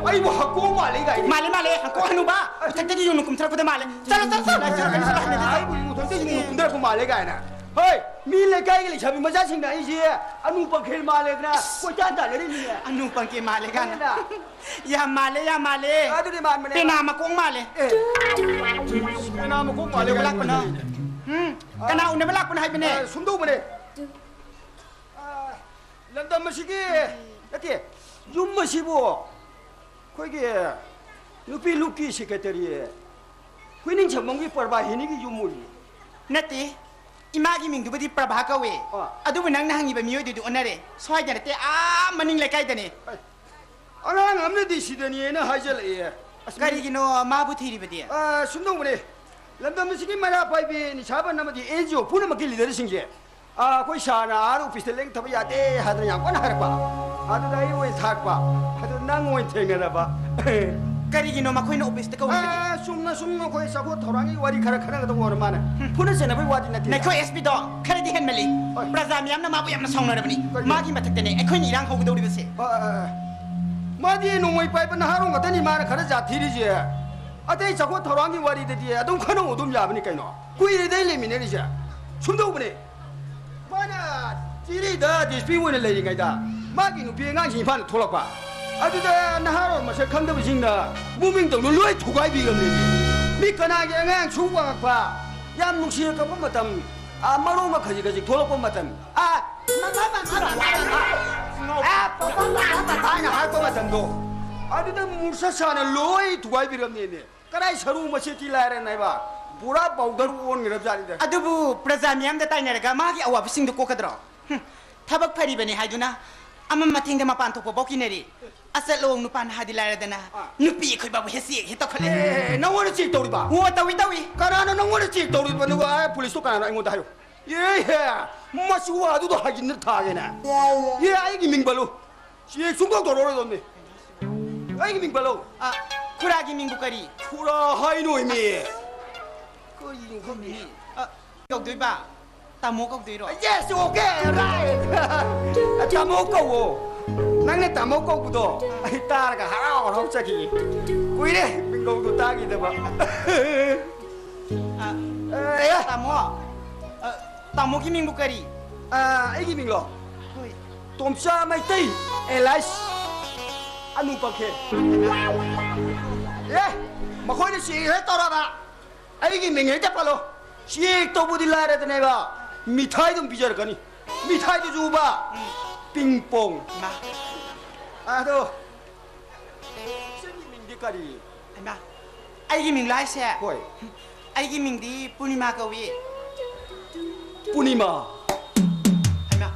ꯑꯩꯕꯨ ꯍꯪꯀꯣꯛ ꯃꯥꯜꯂꯤ ꯀꯥꯏꯅ? ꯃꯥꯜꯂꯦ, ꯃꯥꯜꯂꯦ, ꯍꯪꯀꯣꯛ ꯍꯅꯨꯕ꯫ ꯃꯊꯛꯇꯒꯤ ꯌꯨꯡꯅ ꯀꯨꯝꯊꯔꯛꯄꯗ ꯃꯥꯜꯂꯦ꯫ ꯆꯠꯂꯣ, ꯆꯠꯂꯣ, ꯆꯠꯂꯣ, ꯆꯠꯂꯣ, ꯆꯠꯂꯣ, ꯆꯠꯂꯣ, ꯆꯠꯂꯣ꯫ ꯑꯩꯕꯨ ꯌꯨꯡꯅ ꯀꯨꯝꯊꯔꯛꯄ ꯃꯥꯜꯂꯦ ꯀꯥꯏꯅ꯫ ꯍꯣꯏ, ꯃꯤ ꯂꯩꯀꯥꯏꯒꯤ ꯂꯩꯁꯥꯕꯤ ꯃꯆꯥꯁꯤꯡꯅ ꯑꯩꯁꯦ ꯑꯅꯨ ꯄꯪꯈꯦꯜ ꯃꯥꯜꯂꯦꯅ ꯀꯣꯏꯇꯥꯟ ꯇꯥꯟꯅꯔꯤꯅꯤꯅꯦ꯫ ꯑꯅꯨ ꯄꯪꯀꯦ ꯃꯥꯜꯂꯦ ꯀꯥꯏꯅ꯫ ꯈꯪꯉꯦꯗ? ꯌꯥꯝ ꯃꯥꯜꯂꯦ, ꯌꯥꯝ ꯃꯥꯜꯂꯦ꯫ ꯑꯗꯨꯗꯤ ꯃꯥꯟꯕꯅꯦ꯫ ꯄꯦꯅꯥ ꯃꯀꯣꯛ ꯃꯥꯜꯂꯦ꯫ ꯑꯦ꯫ ꯄꯦꯅꯥ ꯃꯀꯣꯛ ꯃꯥꯜꯂꯦ ꯀꯩꯗꯧꯕ ꯀꯥꯏꯅ ꯂꯥꯛꯄꯅꯣ? ꯀꯣꯏꯔꯤꯅꯦ꯫ ꯎꯝ, ꯀꯅꯥ ꯎꯅꯕ ꯂꯥꯛꯄꯅꯣ ꯍꯥꯏꯕꯅꯦ? ꯑ, ꯁꯨꯝꯗꯧꯕꯅꯦ꯫ ꯑ, ꯂꯝꯗꯝ ꯑꯁꯤꯒꯤ, ꯅꯠꯇꯦ, ꯌꯨꯝ ꯑꯁꯤꯕꯨ ꯑꯩꯈꯣꯏꯒꯤ ꯅꯨꯄꯤ ꯂꯨꯞꯀꯤ ꯁꯦꯀ꯭ꯔꯦꯇꯔꯤ ꯍꯨꯏꯅꯤꯡ ꯁꯪꯕꯝꯒꯤ ꯄ꯭ꯔꯚꯥꯍꯤꯅꯤꯒꯤ ꯌꯨꯝ ꯑꯣꯏꯔꯤ꯫ ꯅꯠꯇꯦ, ꯏꯃꯥꯒꯤ ꯃꯤꯡꯗꯨꯕꯨꯗꯤ ꯄ꯭ꯔꯚꯥ ꯀꯧꯋꯦ꯫ ꯑꯥ꯫ ꯑꯗꯨꯕꯨ ꯅꯪꯅ ꯍꯪꯉꯤꯕ ꯃꯤꯑꯣꯏꯗꯨꯗꯤ ꯑꯣꯟꯅꯔꯦ꯫ ꯁ꯭ꯋꯥꯏꯗ ꯅꯠꯇꯦ, ꯑꯥ ꯃꯅꯤꯡ ꯂꯩꯀꯥꯏꯗꯅꯦ꯫ ꯑꯩ, ꯑꯉꯥꯡ ꯑꯃꯅꯗꯤ ꯁꯤꯗꯅꯤꯅ ꯍꯥꯏꯖꯜꯂꯛꯑꯦ꯫ ꯑꯁ, ꯀꯔꯤꯒꯤꯅꯣ ꯃꯥꯕꯨ ꯊꯤꯔꯤꯕꯗꯤ? ꯑꯥ, ꯁꯨꯝ ꯇꯧꯕꯅꯦ꯫ ꯂꯝꯗꯝ ꯑꯁꯤꯒꯤ ꯃꯩꯔꯥ ꯄꯥꯏꯕꯤ, ꯅꯤꯁꯥ ꯕꯟ ꯑꯃꯗꯤ ꯑꯦꯟ ꯖꯤ ꯑꯣ ꯄꯨꯝꯅꯃꯛꯀꯤ ꯂꯤꯗꯔꯁꯤꯡꯁꯦ, ꯑꯥ, ꯑꯩꯈꯣꯏ ꯁꯥꯔꯅ ꯑꯥꯗ ꯑꯣꯐꯤꯁꯇ ꯂꯦꯡꯊꯕ ꯌꯥꯗꯦ ꯍꯥꯏꯗꯅ ꯌꯥꯝ ꯀꯟꯅ ꯍꯥꯏꯔꯛꯄ꯫ ꯑꯗꯨꯗ ꯑꯩ ꯑꯣꯏꯅ ꯊꯥꯛꯄ꯫ ꯑꯗꯨ ꯅꯪ ꯑꯣꯏꯅ ꯊꯦꯡꯅꯔꯕ꯫ ꯀꯔꯤꯒꯤꯅꯣ ꯃꯈꯣꯏꯅ ꯑꯣꯐꯤꯁꯇ ꯀꯧꯔꯤꯕꯗꯤ? ꯑꯥ, ꯆꯨꯝꯅ ꯁꯨꯝ ꯑꯩꯈꯣꯏ ꯆꯥꯎꯈꯠ ꯊꯧꯔꯥꯡꯒꯤ ꯋꯥꯔꯤ ꯈꯔ ꯈꯟꯅꯒꯗꯕ ꯑꯣꯏꯔ ꯃꯥꯅꯦ꯫ ꯍꯨꯝ꯫ ꯐꯨꯅ ꯆꯩꯅꯕꯒꯤ ꯋꯥꯗꯤ ꯅꯠꯇꯦ꯫ ꯅꯈꯣꯏ ꯑꯦꯁ ꯄꯤꯗꯣ ꯈꯔꯗꯤ ꯍꯦꯟꯃꯜꯂꯤ꯫ ꯍꯣꯏ꯫ ꯄ꯭ꯔꯖꯥ ꯃꯤꯌꯥꯝꯅ ꯃꯥꯕꯨ ꯌꯥꯝꯅ ꯁꯥꯎꯅꯔꯕꯅꯤ꯫ ꯀꯔꯤ? ꯃꯥꯒꯤ ꯃꯊꯛꯇꯅꯦ ꯑꯩꯈꯣꯏꯅ ꯏꯔꯥꯡ ꯍꯧꯒꯗꯧꯔꯤꯕꯁꯦ꯫ ꯑꯥ, ꯑꯥ, ꯑꯥ, ꯑꯥ꯫ ꯃꯥꯗꯤ ꯅꯣꯡꯃꯩ ꯄꯥꯏꯕ ꯅꯍꯥꯔꯣꯜ ꯈꯛꯇꯅꯤ ꯃꯥꯅ ꯈꯔ ꯖꯥꯠ ꯊꯤꯔꯤꯁꯦ꯫ ꯑꯇꯩ ꯆꯥꯎꯈꯠ ꯊꯧꯔꯥꯡꯒꯤ ꯋꯥꯔꯤꯗꯗꯤ ꯑꯗꯨꯝ ꯈꯟꯅꯧ ꯑꯗꯨꯝ ꯌꯥꯕꯅꯤ ꯀꯩꯅꯣ꯫ ꯀꯨꯏꯔꯦꯗ ꯑꯩ ꯂꯩꯃꯤꯟꯅꯔꯤꯁꯦ꯫ ꯁꯨꯝꯗꯧꯕꯅꯦ꯫ ꯃꯥꯅ ꯆꯤꯔꯤꯗ ꯗꯤ ꯑꯦꯁ ꯄꯤ ꯑꯣꯏꯅ ꯂꯩꯔꯤꯉꯩꯗ ꯃꯥꯒꯤ ꯅꯨꯄꯤ ꯑꯉꯥꯡꯁꯤꯡ ꯏꯝꯐꯥꯜꯗ ꯊꯣꯛꯂꯛꯄ꯫ ꯑꯗꯨꯗ ꯅꯍꯥꯔꯣꯜ ꯃꯁꯛ ꯈꯪꯗꯕꯁꯤꯡꯅ ꯃꯨꯃꯤꯡ ꯇꯧꯅ ꯂꯣꯏ ꯊꯨꯒꯥꯏꯕꯤꯔꯝꯃꯦ꯫ ꯃꯤ ꯀꯅꯥꯒꯤ ꯑꯉꯥꯡ ꯁꯨ ꯋꯥꯉꯛꯄ, ꯌꯥꯝ ꯅꯨꯡꯁꯤꯅ ꯀꯞꯄ ꯃꯇꯝ, ꯑꯥ, ꯃꯔꯣꯡ ꯑꯃ ꯈꯖꯤꯛ ꯈꯖꯤꯛ ꯊꯣꯛꯂꯛꯄ ꯃꯇꯝ, ꯑꯥ, ꯑꯥ, ꯄꯄꯥ, ꯄꯄꯥ, ꯄꯄꯥ ꯍꯥꯏꯅ ꯍꯥꯏꯔꯛꯄ ꯃꯇꯝꯗꯣ, ꯑꯗꯨꯗ ꯃꯨꯔꯁ ꯁꯥꯅ ꯂꯣꯏ ꯊꯨꯒꯥꯏꯕꯤꯔꯝꯃꯦꯅꯦ꯫ ꯀꯗꯥꯏ ꯁꯔꯨ ꯃꯆꯦꯠꯇꯤ ꯂꯥꯏꯔꯦ ꯅꯥꯏꯕ, ꯄꯨꯔꯥ powder ꯑꯣꯟꯈ꯭ꯔꯕ ꯖꯥꯠꯅꯤꯗ꯫ ꯑꯗꯨꯕꯨ ꯄ꯭ꯔꯖꯥ ꯃꯤꯌꯥꯝꯗ ꯇꯥꯏꯅꯔꯒ ꯃꯥꯒꯤ ꯑꯋꯥꯕꯁꯤꯡꯗꯨ ꯀꯣꯛꯀꯗ꯭ꯔꯣ? ꯍꯨꯝ, ꯊꯕꯛ ꯐꯔꯤꯕꯅꯤ ꯍꯥꯏꯗꯨꯅ ꯑꯃ ꯃꯊꯦꯡꯗ ꯃꯄꯥꯟ ꯊꯣꯛꯄ ꯐꯥꯎ ꯀꯤꯅꯔꯤ꯫ ꯑꯆꯠ ꯑꯋꯣꯡ ꯅꯨꯄꯥ ꯅꯍꯥꯗꯤ ꯂꯥꯏꯔꯗꯅ ꯑꯥ꯫ ꯅꯨꯄꯤ ꯑꯩꯈꯣꯏ ꯐꯥꯎꯕ ꯍꯦ ꯆꯦꯛ ꯍꯦ ꯇꯧꯈꯠꯂꯦ꯫ ꯑꯦ, ꯅꯪꯉꯣꯟꯗ ꯆꯦꯛ ꯇꯧꯔꯤꯕ? ꯑꯣ, ꯇꯧꯏ, ꯇꯧꯏ꯫ ꯀꯅꯥꯅꯣ ꯅꯪꯉꯣꯟꯗ ꯆꯦꯛ ꯇꯧꯔꯤꯕ? ꯑꯗꯨꯒ ꯑꯥ, ꯄꯨꯂꯤꯁꯇꯣ ꯀꯅꯥꯅꯣ ꯑꯩꯉꯣꯟꯗ ꯍꯥꯏꯌꯨ꯫ ꯑꯦ ꯍꯦ, ꯃꯆꯨ ꯑꯗꯨꯗꯣ ꯍꯥꯏꯖꯤꯟꯅ ꯊꯥꯒꯦꯅꯦ꯫ ꯑꯦ, ꯑꯩꯒꯤ ꯃꯤꯡ ꯄꯜꯂꯨ꯫ ꯆꯦꯛ ꯁꯨꯡꯇꯧ ꯇꯧꯔꯛꯑꯔꯣꯏꯗꯕꯅꯤ꯫ ꯑꯩꯒꯤ ꯃꯤꯡ ꯄꯜꯂꯧ꯫ ꯑ, ꯈꯨꯔꯥꯒꯤ ꯃꯤꯡꯕꯨ ꯀꯔꯤ? ꯈꯨꯔꯥ ꯍꯥꯏꯅꯣꯏꯃꯤ꯫ ꯀꯔꯤꯅꯣ ꯈꯪꯗꯦ꯫ ꯑ, ꯀꯧꯗꯣꯏꯕ? ꯇꯥꯃꯣ ꯀꯧꯗꯣꯏꯔꯣ? Yes, okay, right. ꯇꯥꯃꯣ ꯀꯧꯋꯣ꯫ ꯅꯪꯅ ꯇꯥꯃꯣ ꯀꯧꯕꯗꯣ ꯑꯩ ꯇꯥꯔꯒ ꯍꯔꯥꯎ ꯍꯔꯥꯎ ꯆꯠꯈꯤꯒꯦ꯫ ꯀꯨꯏꯔꯦ ꯃꯤꯡꯒꯧꯗꯣ ꯇꯥꯈꯤꯗꯕ꯫ ꯑ, ꯑꯦ, ꯇꯥꯃꯣ, ꯑ, ꯇꯥꯃꯣꯒꯤ ꯃꯤꯡꯕꯨ ꯀꯔꯤ? ꯑ, ꯑꯩꯒꯤ ꯃꯤꯡꯂꯣ? ꯍꯣꯏ꯫ ꯇꯣꯝꯆꯥ ꯃꯩꯇꯩ alias ꯑꯅꯨ ꯄꯥꯡꯈꯦ꯫ ꯑꯦ, ꯃꯈꯣꯏꯅ ꯆꯦꯛ ꯍꯦꯛ ꯇꯧꯔꯕ, ꯑꯩꯒꯤ ꯃꯤꯡ ꯍꯦꯛꯇ ꯄꯜꯂꯣ꯫ ꯆꯦꯛ ꯇꯧꯕꯗꯤ ꯂꯥꯏꯔꯗꯅꯦꯕ, ꯃꯤꯊꯥꯏ ꯑꯗꯨꯝ ꯄꯤꯖꯔꯛꯀꯅꯤ꯫ ꯃꯤꯊꯥꯏꯗꯨꯁꯨ ꯎꯕ, ꯎꯝ꯫ ꯄꯤꯡ ꯄꯣꯡ꯫ ꯃꯥ꯫ ꯑꯗꯣ, ꯏꯆꯟꯒꯤ ꯃꯤꯡꯗꯤ ꯀꯔꯤ? ꯍꯩꯃꯥ, ꯑꯩꯒꯤ ꯃꯤꯡ ꯂꯥꯏꯁꯦ? ꯍꯣꯏ꯫ ꯑꯩꯒꯤ ꯃꯤꯡꯗꯤ ꯄꯨꯔꯅꯤꯃꯥ ꯀꯧꯏ꯫ ꯄꯨꯔꯅꯤꯃꯥ꯫ ꯍꯩꯃꯥ꯫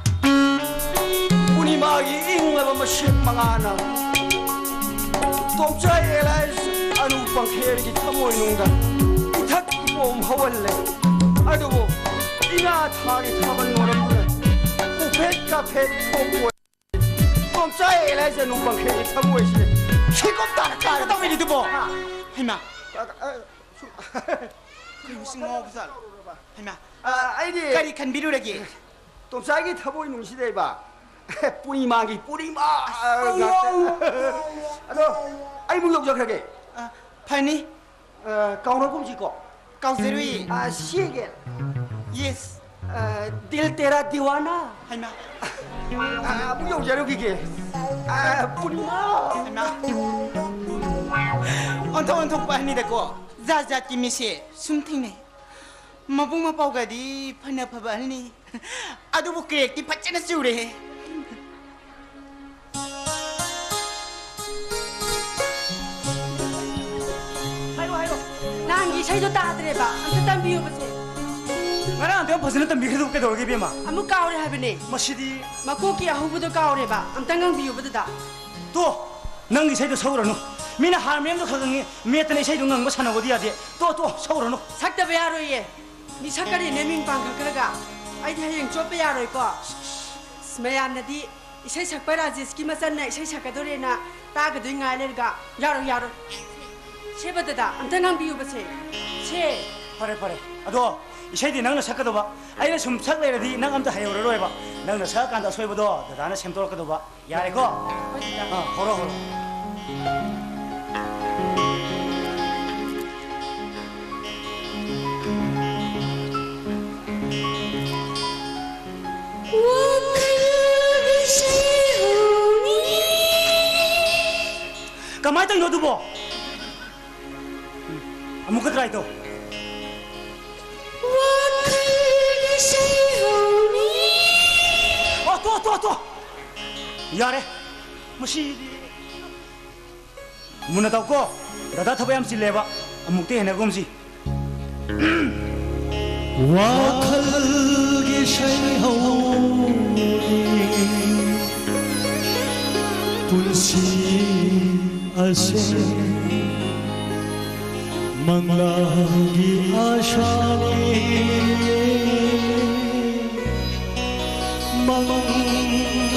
ꯄꯨꯔꯅꯤꯃꯥꯒꯤ ꯏꯪꯂꯕ ꯃꯁꯦꯛ ꯃꯉꯥꯅ ꯇꯣꯝꯆꯥꯏ alias ꯑꯅꯨ ꯄꯥꯡꯈꯦꯔꯒꯤ ꯊꯃꯣꯏꯅꯨꯡꯗ ꯏꯊꯛ ꯏꯄꯣꯝ ꯍꯧꯍꯜꯂꯦ꯫ ꯑꯗꯨꯕꯨ ꯏꯉꯥ ꯊꯥꯒꯤ ꯊꯥꯕꯜ ꯃꯔꯝꯗꯨꯅ ꯎꯐꯦꯠ ꯀꯥꯐꯦꯠ ꯊꯣꯛꯄ ꯇꯣꯝꯆꯥꯏ alias ꯑꯅꯨ ꯄꯥꯡꯈꯦꯔꯒꯤ ꯊꯃꯣꯏꯁꯦ ꯁꯤꯀꯨꯝ ꯇꯥꯅ ꯀꯥꯏꯔꯦ꯫ ꯀꯩꯅꯣ ꯇꯧꯔꯤꯗꯨꯕꯣ? ꯍꯥ? ꯍꯩꯃꯥ꯫ ꯑ, ꯑ, ꯁꯨꯝ ꯀꯩꯅꯣ ꯁꯤ ꯉꯥꯎꯕ ꯖꯥꯠꯂꯣ? ꯍꯩꯃꯥ, ꯑ, ꯑꯩꯗꯤ ꯀꯔꯤ ꯈꯟꯕꯤꯔꯨꯔꯒꯦ? ꯇꯣꯝꯆꯥꯏꯒꯤ ꯊꯃꯣꯏ ꯅꯨꯡꯁꯤꯗꯩꯕ꯫ ꯄꯨꯔꯅꯤꯃꯥꯒꯤ ꯄꯨꯔꯅꯤꯃꯥ, ꯑ, ꯉꯥꯛꯇ꯫ ꯑꯗꯣ ꯑꯩ ꯑꯃꯨꯛ ꯌꯧꯖꯈ꯭ꯔꯒꯦ꯫ ꯑ, ꯐꯅꯤ꯫ ꯑ, ꯀꯥꯎꯅꯒꯨꯝꯁꯤꯀꯣ꯫ ꯀꯥꯎꯖꯔꯨꯏ꯫ ꯑ, ꯁꯤꯒꯦ꯫ Yes꯫ ꯑ, ꯗꯤꯜ ꯇꯦꯔꯥ ꯗꯤꯋꯥꯅꯥ꯫ ꯍꯩꯃꯥ꯫ ꯑ, ꯑꯃꯨꯛ ꯌꯧꯖꯔꯨꯈꯤꯒꯦ꯫ ꯑ, ꯄꯨꯔꯅꯤꯃꯥ꯫ ꯍꯩꯃꯥ꯫ ꯑꯣꯟꯊꯣꯛ ꯑꯣꯟꯊꯣꯛꯄ ꯑꯍꯟꯅꯤꯗꯀꯣ꯫ ꯖꯥꯠ ꯖꯥꯠꯀꯤ ꯃꯤꯁꯦ ꯁꯨꯝ ꯊꯦꯡꯅꯩ꯫ ꯃꯕꯨꯡ ꯃꯄꯥꯎꯒꯗꯤ ꯐꯅ ꯐꯕ ꯑꯍꯜꯅꯤ꯫ ꯑꯗꯨꯕꯨ crackꯇꯤ ꯐꯖꯅ ꯆꯨꯔꯦꯍꯦ꯫ ꯏꯁꯩꯗꯣ ꯇꯥꯗ꯭ꯔꯦꯕ, ꯑꯝꯇ ꯇꯝꯕꯤꯌꯨꯕꯁꯦ꯫ ꯉꯔꯥꯡ ꯑꯝꯇ ꯐꯖꯅ ꯇꯝꯕꯤꯈ꯭ꯔꯗꯨꯕꯨ ꯀꯩꯗꯧꯔꯒꯦ, ꯏꯕꯦꯝꯃ? ꯑꯃꯨꯛ ꯀꯥꯎꯔꯦ ꯍꯥꯏꯕꯅꯦ꯫ ꯃꯁꯤꯗꯤ꯫ ꯃꯀꯣꯛꯀꯤ ꯑꯍꯧꯕꯗꯣ ꯀꯥꯎꯔꯦꯕ, ꯑꯝꯇ ꯉꯥꯡꯕꯤꯌꯨꯕꯗꯨꯗ꯫ ꯇꯣ, ꯅꯪꯒꯤ ꯏꯁꯩꯗꯣ ꯁꯛꯎꯔꯅꯨ꯫ ꯃꯤꯅ ꯍꯥꯔꯃꯣꯅꯤꯌꯝꯗꯣ ꯈꯔ ꯈꯔ ꯃꯦꯠꯇꯅ ꯏꯁꯩꯗꯣ ꯉꯪꯕ ꯁꯥꯟꯅꯕꯗꯤ ꯌꯥꯗꯦ꯫ ꯇꯣ, ꯇꯣ, ꯁꯛꯎꯔꯅꯨ꯫ ꯁꯛꯇꯕ ꯌꯥꯔꯣꯏꯌꯦ꯫ ꯃꯤ ꯁꯛꯀꯅꯦꯅ ꯃꯤꯡ ꯄꯥꯟꯈꯠꯈ꯭ꯔꯒ ꯑꯩꯗꯤ ꯍꯌꯦꯡ ꯆꯣꯞꯄ ꯌꯥꯔꯣꯏꯀꯣ꯫ ꯑꯁ, ꯃꯌꯥꯝꯅꯗꯤ ꯏꯁꯩ ꯁꯛꯄ ꯔꯥꯖꯦꯁꯀꯤ ꯃꯆꯟꯅ ꯏꯁꯩ ꯁꯛꯀꯗꯣꯔꯦꯅ ꯇꯥꯒꯗꯣꯏ ꯉꯥꯏ ꯂꯩꯔꯒ, ꯌꯥꯔꯣꯏ, ꯌꯥꯔꯣꯏ꯫ ꯁꯦꯕ ꯗꯗꯥ, ꯑꯝꯇ ꯉꯥꯡꯕꯤꯌꯨꯕꯁꯦ꯫ ꯁꯦ꯫ ꯐꯔꯦ, ꯐꯔꯦ꯫ ꯑꯗꯣ ꯏꯁꯩꯗꯤ ꯅꯪꯅ ꯁꯛꯀꯗꯧꯕ꯫ ꯑꯩꯅ ꯁꯨꯝ ꯁꯛ ꯂꯩꯔꯗꯤ ꯅꯪ ꯑꯝꯇ ꯍꯩꯍꯧꯔꯔꯣꯏꯕ꯫ ꯅꯪꯅ ꯁꯛꯑꯀꯥꯟꯗ ꯑꯁꯣꯏꯕꯗꯣ ꯗꯗꯥꯅ ꯁꯦꯝꯗꯣꯔꯛꯀꯗꯧꯕ꯫ ꯌꯥꯔꯦꯀꯣ? ꯍꯣꯏ, ꯗꯗꯥ꯫ ꯑꯥ, ꯍꯧꯔꯣ, ꯍꯧꯔꯣ꯫ ꯀꯃꯥꯏꯅ ꯇꯧꯔꯤꯅꯣ ꯑꯗꯨꯕꯣ? ꯑꯃꯨꯛꯀ try ꯇꯧ꯫ ꯑꯣ, ꯇꯣ, ꯇꯣ, ꯇꯣ꯫ ꯌꯥꯔꯦ꯫ ꯃꯁꯤꯗꯤ꯫ ꯃꯨꯟꯅ ꯇꯧꯀꯣ꯫ ꯗꯗꯥ ꯊꯕꯛ ꯌꯥꯝ ꯆꯤꯜꯂꯦꯕ꯫ ꯑꯃꯨꯛꯇ ꯍꯦꯟꯅꯒꯨꯝꯁꯤ꯫ ꯋꯥꯈꯜꯒꯤ ꯁꯩꯍꯧꯅꯤ ꯄꯨꯟꯁꯤ ꯑꯁꯦ꯫ ꯃꯪꯂꯥꯟꯒꯤ ꯑꯥꯁꯥꯅꯤ ꯃꯪꯂꯤꯕ꯫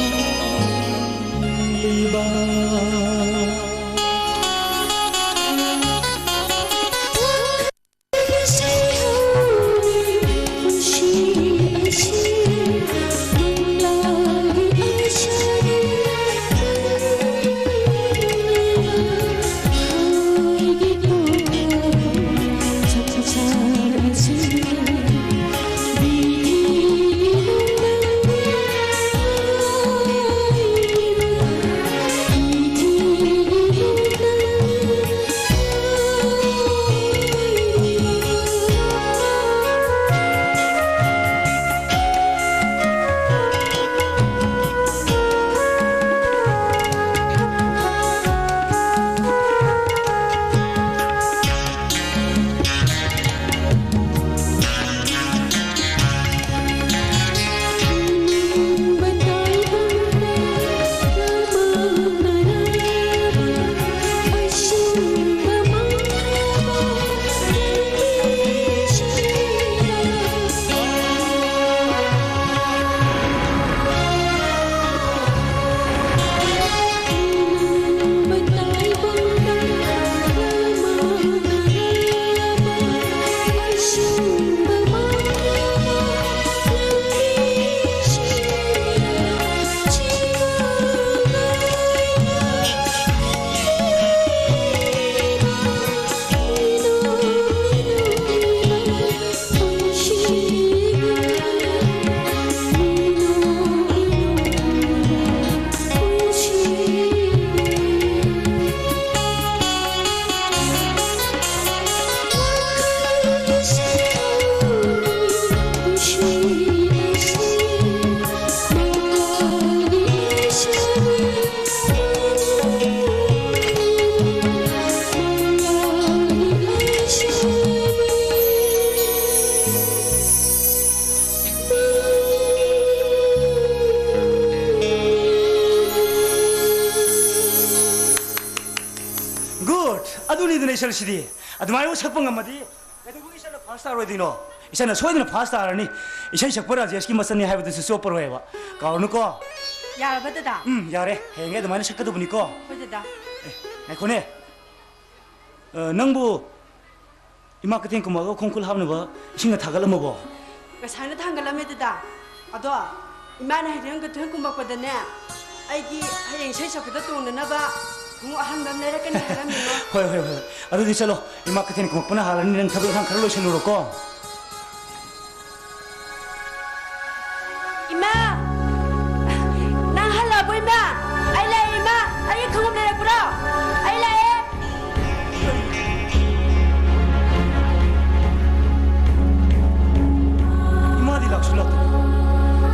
ꯏꯁꯩꯁꯤꯗꯤ ꯑꯗꯨꯃꯥꯏꯅ ꯁꯛꯄ ꯉꯝꯃꯗꯤ ꯀꯩꯗꯧꯕꯒꯤ ꯏꯆꯟꯅ ꯐꯥꯔꯁ ꯇꯥꯔꯣꯏꯗꯣꯏꯅꯣ? ꯏꯆꯟꯅ ꯁꯣꯏꯗꯅ ꯐꯥꯔꯁ ꯇꯥꯔꯅꯤ꯫ ꯏꯁꯩ ꯁꯛꯄ ꯔꯥꯖꯦꯁꯀꯤ ꯃꯆꯟꯅꯤ ꯍꯥꯏꯕꯗꯨꯁꯨ ꯆꯣꯞꯄꯔꯣꯏꯕ꯫ ꯀꯥꯎꯔꯅꯨꯀꯣ꯫ ꯌꯥꯔꯕ, ꯗꯗꯥ? ꯎꯝ, ꯌꯥꯔꯦ꯫ ꯍꯌꯦꯡꯒꯩ ꯑꯗꯨꯃꯥꯏꯅ ꯁꯛꯀꯗꯕꯅꯤꯀꯣ꯫ ꯍꯣꯏ, ꯗꯗꯥ꯫ ꯑꯦ, ꯉꯥꯏꯈꯣꯅꯦ꯫ ꯑ, ꯅꯪꯕꯨ ꯏꯃꯥ ꯀꯩꯊꯦꯜ ꯀꯨꯝꯃꯛꯑꯒ ꯈꯣꯡ ꯈꯨꯠ ꯍꯥꯝꯅꯕ ꯏꯁꯤꯡꯒ ꯊꯥꯒꯠꯂꯝꯃꯕꯣ? ꯉꯁꯥꯏꯅ ꯊꯥꯡꯒꯠꯂꯝꯃꯦ, ꯗꯗꯥ꯫ ꯑꯗꯣ ꯏꯃꯥꯅ ꯍꯌꯦꯡ ꯀꯩꯊꯦꯜ ꯀꯨꯝꯃꯛꯄꯗꯅꯦ, ꯑꯩꯒꯤ ꯍꯌꯦꯡ ꯏꯁꯩ ꯁꯛꯄꯗ ꯇꯣꯡꯅꯅꯕ ꯈꯣꯡꯎꯞ ꯑꯍꯟꯕ ꯑꯃ ꯂꯩꯔꯛꯀꯅꯤ ꯍꯥꯏꯔꯝꯃꯤꯉꯣ꯫ ꯍꯣꯏ, ꯍꯣꯏ, ꯍꯣꯏ꯫ ꯑꯗꯨꯗꯤ ꯆꯠꯂꯣ꯫ ꯏꯃꯥ ꯀꯩꯊꯦꯜ ꯀꯨꯝꯃꯛꯄꯅ ꯍꯥꯜꯂꯅꯤ꯫ ꯅꯪ ꯊꯕꯛ ꯏꯪꯈꯥꯡ ꯈꯔ ꯂꯣꯏꯁꯜꯂꯨꯔꯣꯀꯣ꯫ ꯏꯃꯥ! ꯅꯪ ꯍꯜꯂꯛꯑꯕꯣ, ꯏꯃꯥ? ꯑꯩ ꯂꯥꯛꯑꯦ, ꯏꯃꯥ! ꯑꯩꯒꯤ ꯈꯣꯡꯎꯞ ꯂꯩꯔꯛꯄ꯭ꯔꯣ? ꯑꯩ ꯂꯥꯛꯑꯦ! ꯏꯃꯥꯗꯤ ꯂꯥꯛꯁꯨ ꯂꯥꯛꯇꯦ꯫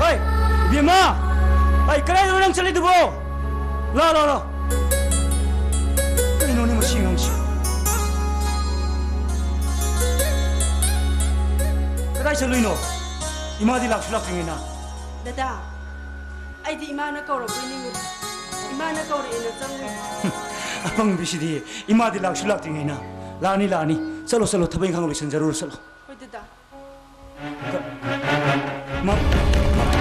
ꯍꯣꯏ, ꯏꯕꯦꯝꯃ! ꯑꯩ ꯀꯗꯥꯏꯗꯅꯣ ꯅꯪ ꯆꯠꯂꯤꯗꯨꯕꯣ? ꯂꯥ, ꯂꯥ, ꯂꯥ꯫ ꯀꯩꯅꯣꯅꯦ ꯃꯁꯤ ꯑꯉꯥꯡꯁꯤ? ꯀꯗꯥꯏ ꯆꯠꯂꯨꯏꯅꯣ? ꯏꯃꯥꯗꯤ ꯂꯥꯛꯁꯨ ꯂꯥꯛꯇ꯭ꯔꯤꯉꯩꯅ꯫ ꯗꯗꯥ, ꯑꯩꯗꯤ ꯏꯃꯥꯅ ꯀꯧꯔꯛꯄꯣꯏ ꯅꯤꯡꯉꯨꯔꯦ꯫ ꯏꯃꯥꯅ ꯀꯧꯔꯛꯑꯦꯅ ꯆꯪꯉꯨꯏ꯫ ꯑꯄꯪꯕꯤꯁꯤꯗꯤ, ꯏꯃꯥꯗꯤ ꯂꯥꯛꯁꯨ ꯂꯥꯛꯇ꯭ꯔꯤꯉꯩꯅ꯫ ꯂꯥꯛꯑꯅꯤ, ꯂꯥꯛꯑꯅꯤ꯫ ꯆꯠꯂꯣ, ꯆꯠꯂꯣ, ꯊꯕꯛ ꯏꯪꯈꯥꯡ ꯂꯣꯏꯁꯤꯟꯖꯔꯨꯔꯣ, ꯆꯠꯂꯣ꯫ ꯍꯣꯏ, ꯗꯗꯥ꯫ ꯃꯥ-, ꯃꯥ-,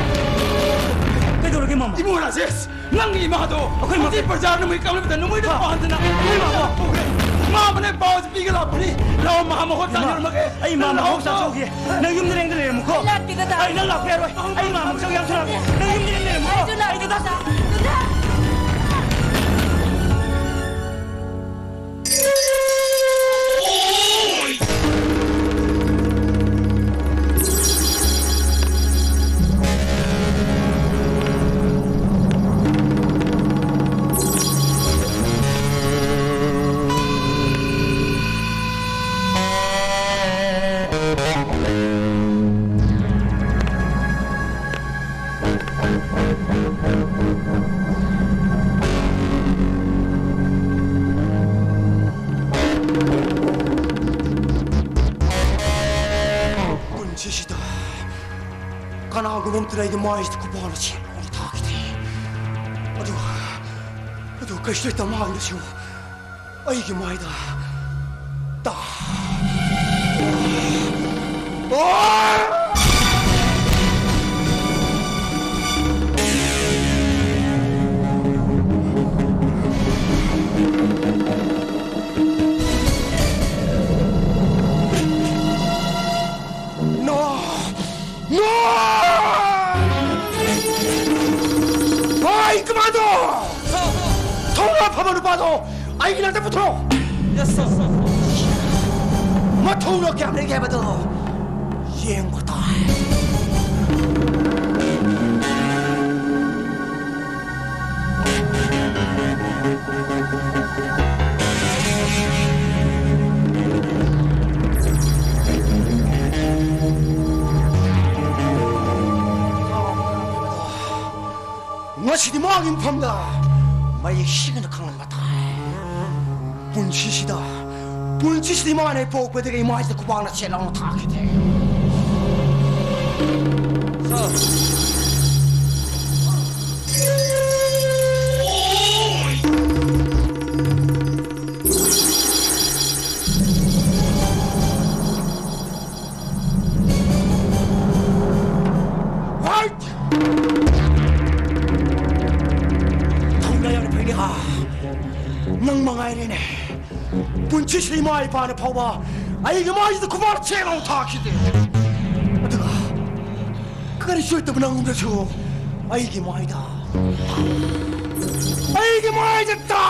ꯀꯩꯗꯧꯔꯒꯦ, ꯃꯥꯃ? ꯏꯕꯨꯡꯉꯣ ꯔꯥꯖꯦꯁ, ꯅꯪꯒꯤ ꯏꯃꯥꯗꯣ ꯑꯩꯈꯣꯏ ꯃꯥ-, ꯍꯧꯖꯤꯛ ꯕꯖꯥꯔ ꯅꯨꯃꯤꯠ ꯀꯥꯞꯂꯝꯕꯗ ꯅꯣꯡꯃꯩꯗ ꯄꯥꯟꯗꯅ ꯑꯩꯈꯣꯏ ꯃꯥ ꯄꯨꯈ꯭ꯔꯦ꯫ ꯃꯥ ꯑꯃꯅ ꯄꯥꯎꯁꯦ ꯄꯤꯒ ꯂꯥꯛꯄꯅꯤ꯫ ꯂꯥꯛꯑꯣ, ꯃꯥ ꯃꯍꯣꯛ ꯏꯃꯥ, ꯆꯥꯅꯔꯝꯃꯒꯦ꯫ ꯑꯩ ꯃꯥ ꯅꯪ ꯃꯍꯣꯛ ꯂꯥꯛꯑꯣ꯫ ꯆꯥꯊꯣꯛꯈꯤ꯫ ꯅꯪ ꯌꯨꯝꯗ ꯂꯦꯡꯗꯅ ꯂꯩꯔꯝꯃꯨꯀꯣ꯫ ꯑꯩ ꯂꯥꯛꯀꯦ, ꯗꯗꯥ꯫ ꯑꯩ ꯅꯪ ꯂꯥꯛꯄ ꯌꯥꯔꯣꯏ꯫ ꯑꯩ ꯃꯥ ꯃꯍꯣꯛ ꯆꯥꯕ ꯌꯥꯝ ꯊꯨꯅ ꯂꯥꯛꯀꯦ꯫ ꯅꯪ ꯌꯨꯝꯗ ꯂꯦꯡꯗꯅ ꯂꯩꯔꯝꯃꯨꯀꯣ꯫ ꯑꯩꯁꯨ ꯂꯥꯛꯀꯦ, ꯑꯩ ꯗꯗꯥ꯫ ꯗꯗꯥ꯫ ꯄꯨꯟꯁꯤꯁꯤꯗ ꯀꯅꯥꯒꯨꯝꯕ ꯑꯃꯠꯇꯅ ꯑꯩꯒꯤ ꯃꯥꯏꯁꯤꯗ ꯈꯨꯄꯥꯛꯅ ꯁꯦꯡꯅ ꯊꯥꯈꯤꯗꯦ꯫ ꯑꯗꯨ, ꯑꯗꯨ ꯀꯩꯁꯨ ꯂꯩꯇ ꯃꯥꯡꯗꯁꯨ ꯑꯩꯒꯤ ꯃꯥꯏꯗ ꯇꯥ꯫ ꯑꯣ! No! No! ꯍꯣꯏ, ꯀꯃꯥꯟꯗꯣ! ꯊꯧꯅꯥ ꯐꯕ ꯅꯨꯄꯥꯗꯣ ꯑꯩꯒꯤ ꯅꯥꯛꯇ ꯄꯨꯊꯣꯔꯛꯑꯣ! Yes, sir. ꯃꯊꯧꯅꯥ ꯀꯌꯥꯝ ꯂꯩꯒꯦ ꯍꯥꯏꯕꯗꯣ ꯌꯦꯡꯕ ꯇꯥꯏ꯫ ꯉꯁꯤꯗꯤ ꯃꯥꯒꯤ ꯃꯐꯝꯗ ꯃꯌꯦꯛ ꯁꯦꯡꯅ ꯈꯪꯍꯟꯕ ꯇꯥꯏ꯫ ꯄꯨꯟꯁꯤꯁꯤꯗ, ꯄꯨꯟꯁꯤꯁꯤꯗ ꯏꯃꯥꯅ ꯑꯩ ꯄꯣꯛꯄꯗꯒꯤ ꯏꯃꯥꯁꯤꯗ ꯈꯨꯕꯥꯛꯅ ꯆꯦꯠ ꯂꯥꯎꯅ ꯊꯥꯈꯤꯗꯦ꯫ Right! ꯊꯧꯅꯥ ꯌꯥꯝꯅ ꯐꯩꯅꯦ ꯍꯥ꯫ ꯅꯪ ꯃꯉꯥꯏꯔꯦꯅꯦ꯫ ꯄꯨꯟꯁꯤꯁꯤꯗ ꯏꯃꯥ ꯏꯄꯥꯅ ꯐꯥꯎꯕ ꯑꯩꯒꯤ ꯃꯥꯏꯁꯤꯗ ꯈꯨꯕꯥꯛ ꯆꯦꯠ ꯂꯥꯎ ꯊꯥꯈꯤꯗꯦ꯫ ꯑꯗꯨꯒ ꯀꯔꯤꯁꯨ ꯂꯩꯇꯕ ꯅꯪꯉꯣꯟꯗꯁꯨ ꯑꯩꯒꯤ ꯃꯥꯏꯗ, ꯑꯩꯒꯤ ꯃꯥꯏꯗ ꯇꯥ!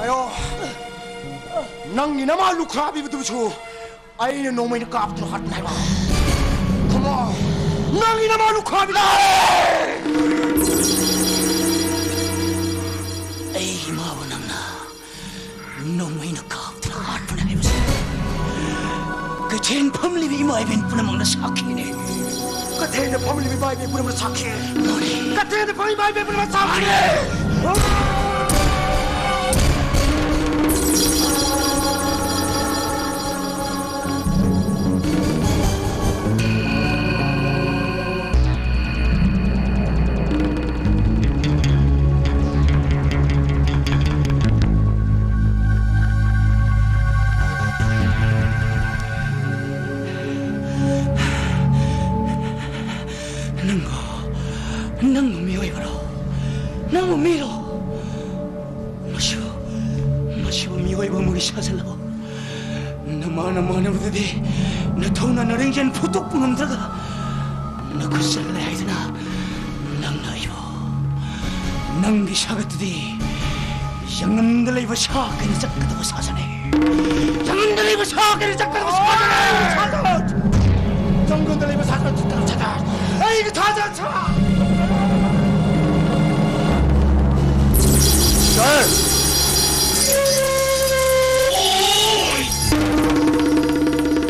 ꯑꯌꯣ! ꯅꯪꯒꯤ ꯅꯃꯥ ꯂꯨꯈ꯭ꯔꯥꯕꯤꯕꯗꯨꯁꯨ ꯑꯩꯅ ꯅꯣꯡꯃꯩꯅ ꯀꯥꯞꯇꯨꯅ ꯍꯥꯠꯄꯅꯦ ꯍꯥꯏꯕ꯫ ꯈꯨꯝꯃꯣ! ꯅꯪꯒꯤ ꯅꯃꯥ ꯂꯨꯈ꯭ꯔꯥꯕꯤꯗꯣ! ꯑꯩꯒꯤ ꯏꯃꯥꯕꯨ ꯅꯪꯅ ꯅꯣꯡꯃꯩꯅ ꯀꯥꯞꯇꯨꯅ ꯍꯥꯠꯄꯅꯦ ꯍꯥꯏꯕꯁꯦ ꯀꯩꯊꯦꯜ ꯐꯝꯂꯤꯕ ꯏꯃꯥ ꯏꯕꯦꯟ ꯄꯨꯝꯅꯃꯛꯅ ꯁꯥꯈꯤꯅꯦ꯫ ꯀꯩꯊꯦꯜꯗ ꯐꯝꯂꯤꯕ ꯏꯃꯥ ꯏꯕꯦꯟ ꯄꯨꯝꯅꯃꯛꯅ ꯁꯥꯈꯤ꯫ ꯃꯥꯅꯦ꯫ ꯀꯩꯊꯦꯜꯗ ꯐꯝꯂꯤꯕ ꯏꯃꯥ ꯏꯕꯦꯟ ꯄꯨꯝꯅꯃꯛ ꯁꯥꯈꯤ꯫ ꯃꯥꯅꯦ꯫ ꯅꯪꯕꯨ ꯃꯤꯑꯣꯏꯕꯔꯣ? ꯅꯪꯕꯨ ꯃꯤꯔꯣ? ꯃꯁꯤꯕꯨ, ꯃꯁꯤꯕꯨ ꯃꯤꯑꯣꯏꯕ ꯑꯃꯒꯤ ꯁꯥꯖꯜꯂꯕ? ꯅꯃꯥꯟ ꯅꯃꯥꯟꯅꯕꯗꯨꯗꯤ ꯅꯊꯧꯅ ꯅꯔꯤꯡꯖꯦꯜ ꯐꯨꯠꯇꯣꯛꯄ ꯉꯝꯗ꯭ꯔꯒ ꯅꯈꯨꯠ ꯆꯠꯂꯦ ꯍꯥꯏꯗꯨꯅ ꯅꯪꯅ ꯑꯩꯕꯨ, ꯅꯪꯒꯤ ꯁꯥꯒꯠꯇꯨꯗꯤ ꯌꯥꯉꯟꯗ ꯂꯩꯕ ꯁꯥ ꯀꯩꯅ ꯆꯠꯀꯗꯕ ꯁꯥꯖꯅꯦ꯫ ꯌꯥꯉꯟꯗ ꯂꯩꯕ ꯁꯥ ꯀꯩꯅ ꯆꯠꯀꯗꯕ ꯁꯥꯖꯅꯦ꯫ ꯁꯥꯖ! ꯌꯥꯉꯟꯗ ꯂꯩꯕ ꯁꯥ ꯀꯩꯅ ꯆꯠꯀꯗꯕ ꯁꯥꯖ꯫ ꯑꯩꯒꯤ ꯊꯥꯖ ꯁꯥ! ꯁꯥꯔ!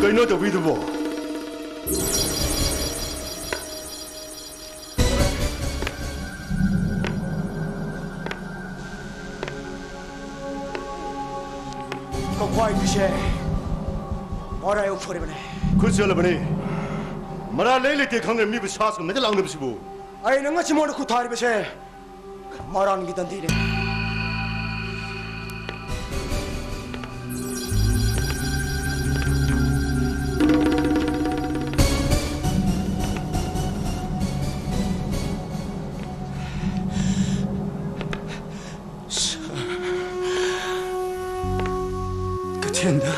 ꯀꯩꯅꯣ ꯇꯧꯕꯤꯗꯨꯕꯣ? ꯀꯧꯈ꯭ꯋꯥꯏꯗꯨꯁꯦ ꯃꯔꯥꯏ ꯌꯥꯎꯐꯔꯤꯕꯅꯦ꯫ ꯈꯨꯠ ꯆꯠꯂꯕꯅꯤ꯫ ꯃꯔꯥ ꯂꯩ ꯂꯩꯇꯦ ꯈꯪꯗ꯭ꯔꯦ ꯃꯤꯕꯨ ꯁꯥ ꯁꯨꯝꯅꯗ ꯂꯥꯡꯅꯕꯁꯤꯕꯨ꯫ ꯑꯩꯅ ꯉꯁꯤ ꯃꯉꯣꯟꯗ ꯈꯨꯠ ꯊꯥꯔꯤꯕꯁꯦ ꯃꯔꯥꯟꯒꯤ ꯗꯟꯗꯤꯅꯦ꯫ ꯀꯩꯊꯦꯜꯗ,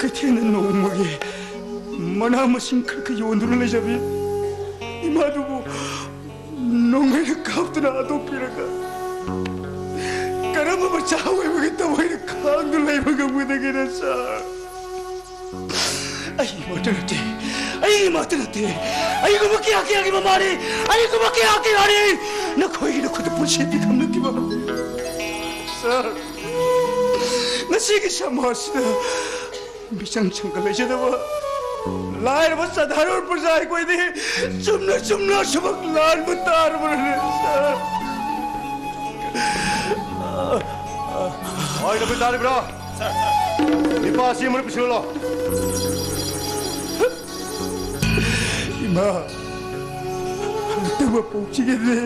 ꯀꯩꯊꯦꯜꯗ ꯅꯣꯡꯃꯒꯤ ꯃꯅꯥ ꯃꯁꯤꯡ ꯈꯔ ꯈꯔ ꯌꯣꯟꯗꯨꯅ ꯂꯩꯖꯕꯤ ꯏꯃꯥꯗꯨꯕꯨ ꯅꯣꯡꯃꯩꯅ ꯀꯥꯞꯇꯨꯅ ꯍꯥꯠꯇꯣꯛꯄꯤꯔꯒ ꯀꯔꯝꯕ ꯃꯆꯥ ꯑꯣꯏꯕꯒꯤ ꯇꯧꯍꯩꯅ ꯈꯥꯡꯗꯨꯅ ꯂꯩꯕ ꯉꯝꯒꯗꯒꯦꯅ, ꯁꯥꯔ? ꯑꯩꯃꯛꯇ ꯅꯠꯇꯦ, ꯑꯩꯃꯛꯇ ꯅꯠꯇꯦ, ꯑꯩꯒꯨꯝꯕ ꯀꯌꯥ ꯀꯌꯥꯒꯤ ꯃꯃꯥꯅꯤ, ꯑꯩꯒꯨꯝꯕ ꯀꯌꯥ ꯀꯌꯥꯅꯤ ꯅꯈꯣꯏꯒꯤ ꯅꯈꯨꯠꯇ ꯄꯨꯟꯁꯤ ꯄꯤꯐꯝ ꯅꯠꯇꯦꯕ꯫ ꯁꯥꯔ, ꯉꯁꯤꯒꯤ ꯁꯃꯥꯖꯁꯤꯗ ꯃꯤꯆꯪ ꯆꯪꯒ ꯂꯩꯖꯗꯕ ꯂꯥꯏꯔꯕ ꯁꯥꯙꯥꯔꯟ ꯄ꯭ꯔꯖꯥ ꯑꯩꯈꯣꯏꯗꯤ ꯆꯨꯝꯅ ꯆꯨꯝꯅ ꯑꯁꯨꯃꯛ ꯂꯥꯟꯕ ꯇꯥꯔꯕꯅꯦ, ꯁꯥꯔ꯫ ꯍꯣꯏ, ꯅꯈꯣꯏ ꯇꯥꯔꯤꯕ꯭ꯔꯥ? ꯅꯤꯄꯥ ꯑꯁꯤ ꯃꯅꯨꯡ ꯄꯨꯁꯤꯜꯂꯣ꯫ ꯏꯃꯥ, ꯑꯃꯨꯛꯇꯪ ꯃꯄꯣꯛꯁꯤꯒꯤꯗꯤ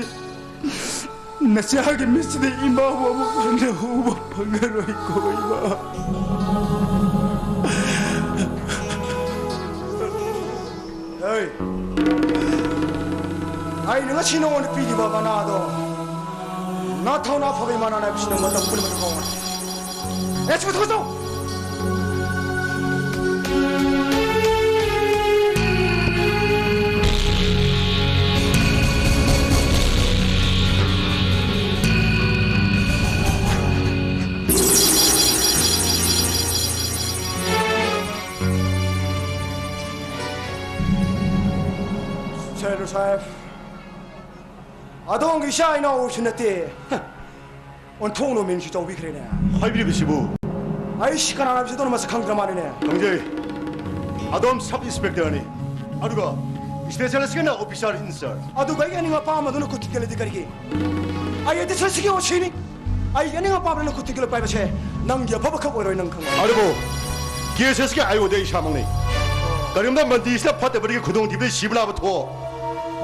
ꯅꯆꯥꯒꯤ ꯃꯤꯠꯁꯤꯗ ꯏꯃꯥꯕꯨ ꯑꯃꯨꯛ ꯍꯟꯅ ꯎꯕ ꯐꯪꯉꯔꯣꯏꯀꯣ, ꯏꯃꯥ꯫ ꯍꯩ! ꯑꯩꯅ ꯉꯁꯤ ꯅꯉꯣꯟꯗ ꯄꯤꯔꯤꯕ ꯃꯅꯥꯗꯣ ꯅꯊꯧꯅꯥ ꯐꯕ ꯏꯃꯥ ꯅꯥꯅꯥ ꯍꯥꯏꯕꯁꯤ ꯅꯪ ꯃꯇꯝ ꯄꯨꯝꯅꯃꯛꯇ ꯀꯥꯎꯔꯣꯏ꯫ ꯑꯦ, ꯆꯠꯊꯣꯛ, ꯆꯠꯊꯣꯛ! ꯁꯦꯂꯨ ꯁꯥꯍꯦꯕ, ꯑꯗꯣꯝꯒꯤ ꯏꯆꯥ ꯏꯅꯥꯎꯁꯨ ꯅꯠꯇꯦ꯫ ꯑꯣꯟꯊꯣꯛꯅ ꯃꯤꯡꯁꯤ ꯆꯥꯎꯕꯤꯈ꯭ꯔꯦꯅꯦ꯫ ꯍꯥꯏꯕꯤꯔꯤꯕꯁꯤꯕꯨ? ꯑꯩꯁꯤ ꯀꯅꯥꯅꯣ ꯍꯥꯏꯕꯁꯤ ꯑꯗꯣꯝꯅ ꯃꯁꯛ ꯈꯪꯗ꯭ꯔ ꯃꯥꯜꯂꯦꯅꯦ꯫ ꯈꯪꯖꯩ꯫ ꯑꯗꯣꯝ ꯁꯕ ꯏꯟꯁꯄꯦꯛꯇꯔꯅꯤ꯫ ꯑꯗꯨꯒ ꯁ꯭ꯇꯦꯁꯟ ꯑꯁꯤꯒꯤꯅ ꯑꯣꯐꯤꯁꯥꯔ ꯏꯟ ꯆꯥꯔꯖ꯫ ꯑꯗꯨꯒ ꯑꯩꯒꯤ ꯑꯅꯤꯡ ꯑꯄꯥꯝꯕꯗꯨꯅ ꯈꯨꯠ ꯊꯤꯡꯖꯤꯜꯂꯗꯤ ꯀꯔꯤꯒꯤ? ꯑꯩ ꯑꯗꯤ ꯁꯤꯒꯤ ꯑꯣꯁꯤꯅꯤ꯫ ꯑꯩꯒꯤ ꯑꯅꯤꯡ ꯑꯄꯥꯝꯕꯗꯨꯅ ꯈꯨꯠ ꯊꯤꯡꯖꯤꯜꯂꯛꯄ ꯍꯥꯏꯕꯁꯦ ꯅꯪꯒꯤ ꯑꯐꯕ ꯈꯛ ꯑꯣꯏꯔꯣꯏ, ꯅꯪ ꯈꯪꯉꯨ꯫ ꯑꯗꯨꯕꯨ ꯀꯦꯁ ꯑꯁꯤꯒꯤ ꯑꯥꯏ ꯑꯣꯗꯤ ꯑꯩ ꯏꯁꯥꯃꯛꯅꯤ꯫ ꯀꯔꯤꯒꯨꯝꯕ ꯃꯟꯇ꯭ꯔꯤꯁꯤꯅ ꯐꯠꯇꯕꯗꯒꯤ ꯈꯨꯗꯣꯡꯊꯤꯕꯗꯒꯤ ꯁꯤꯕ ꯅꯥꯕ ꯊꯣꯛꯑꯣ,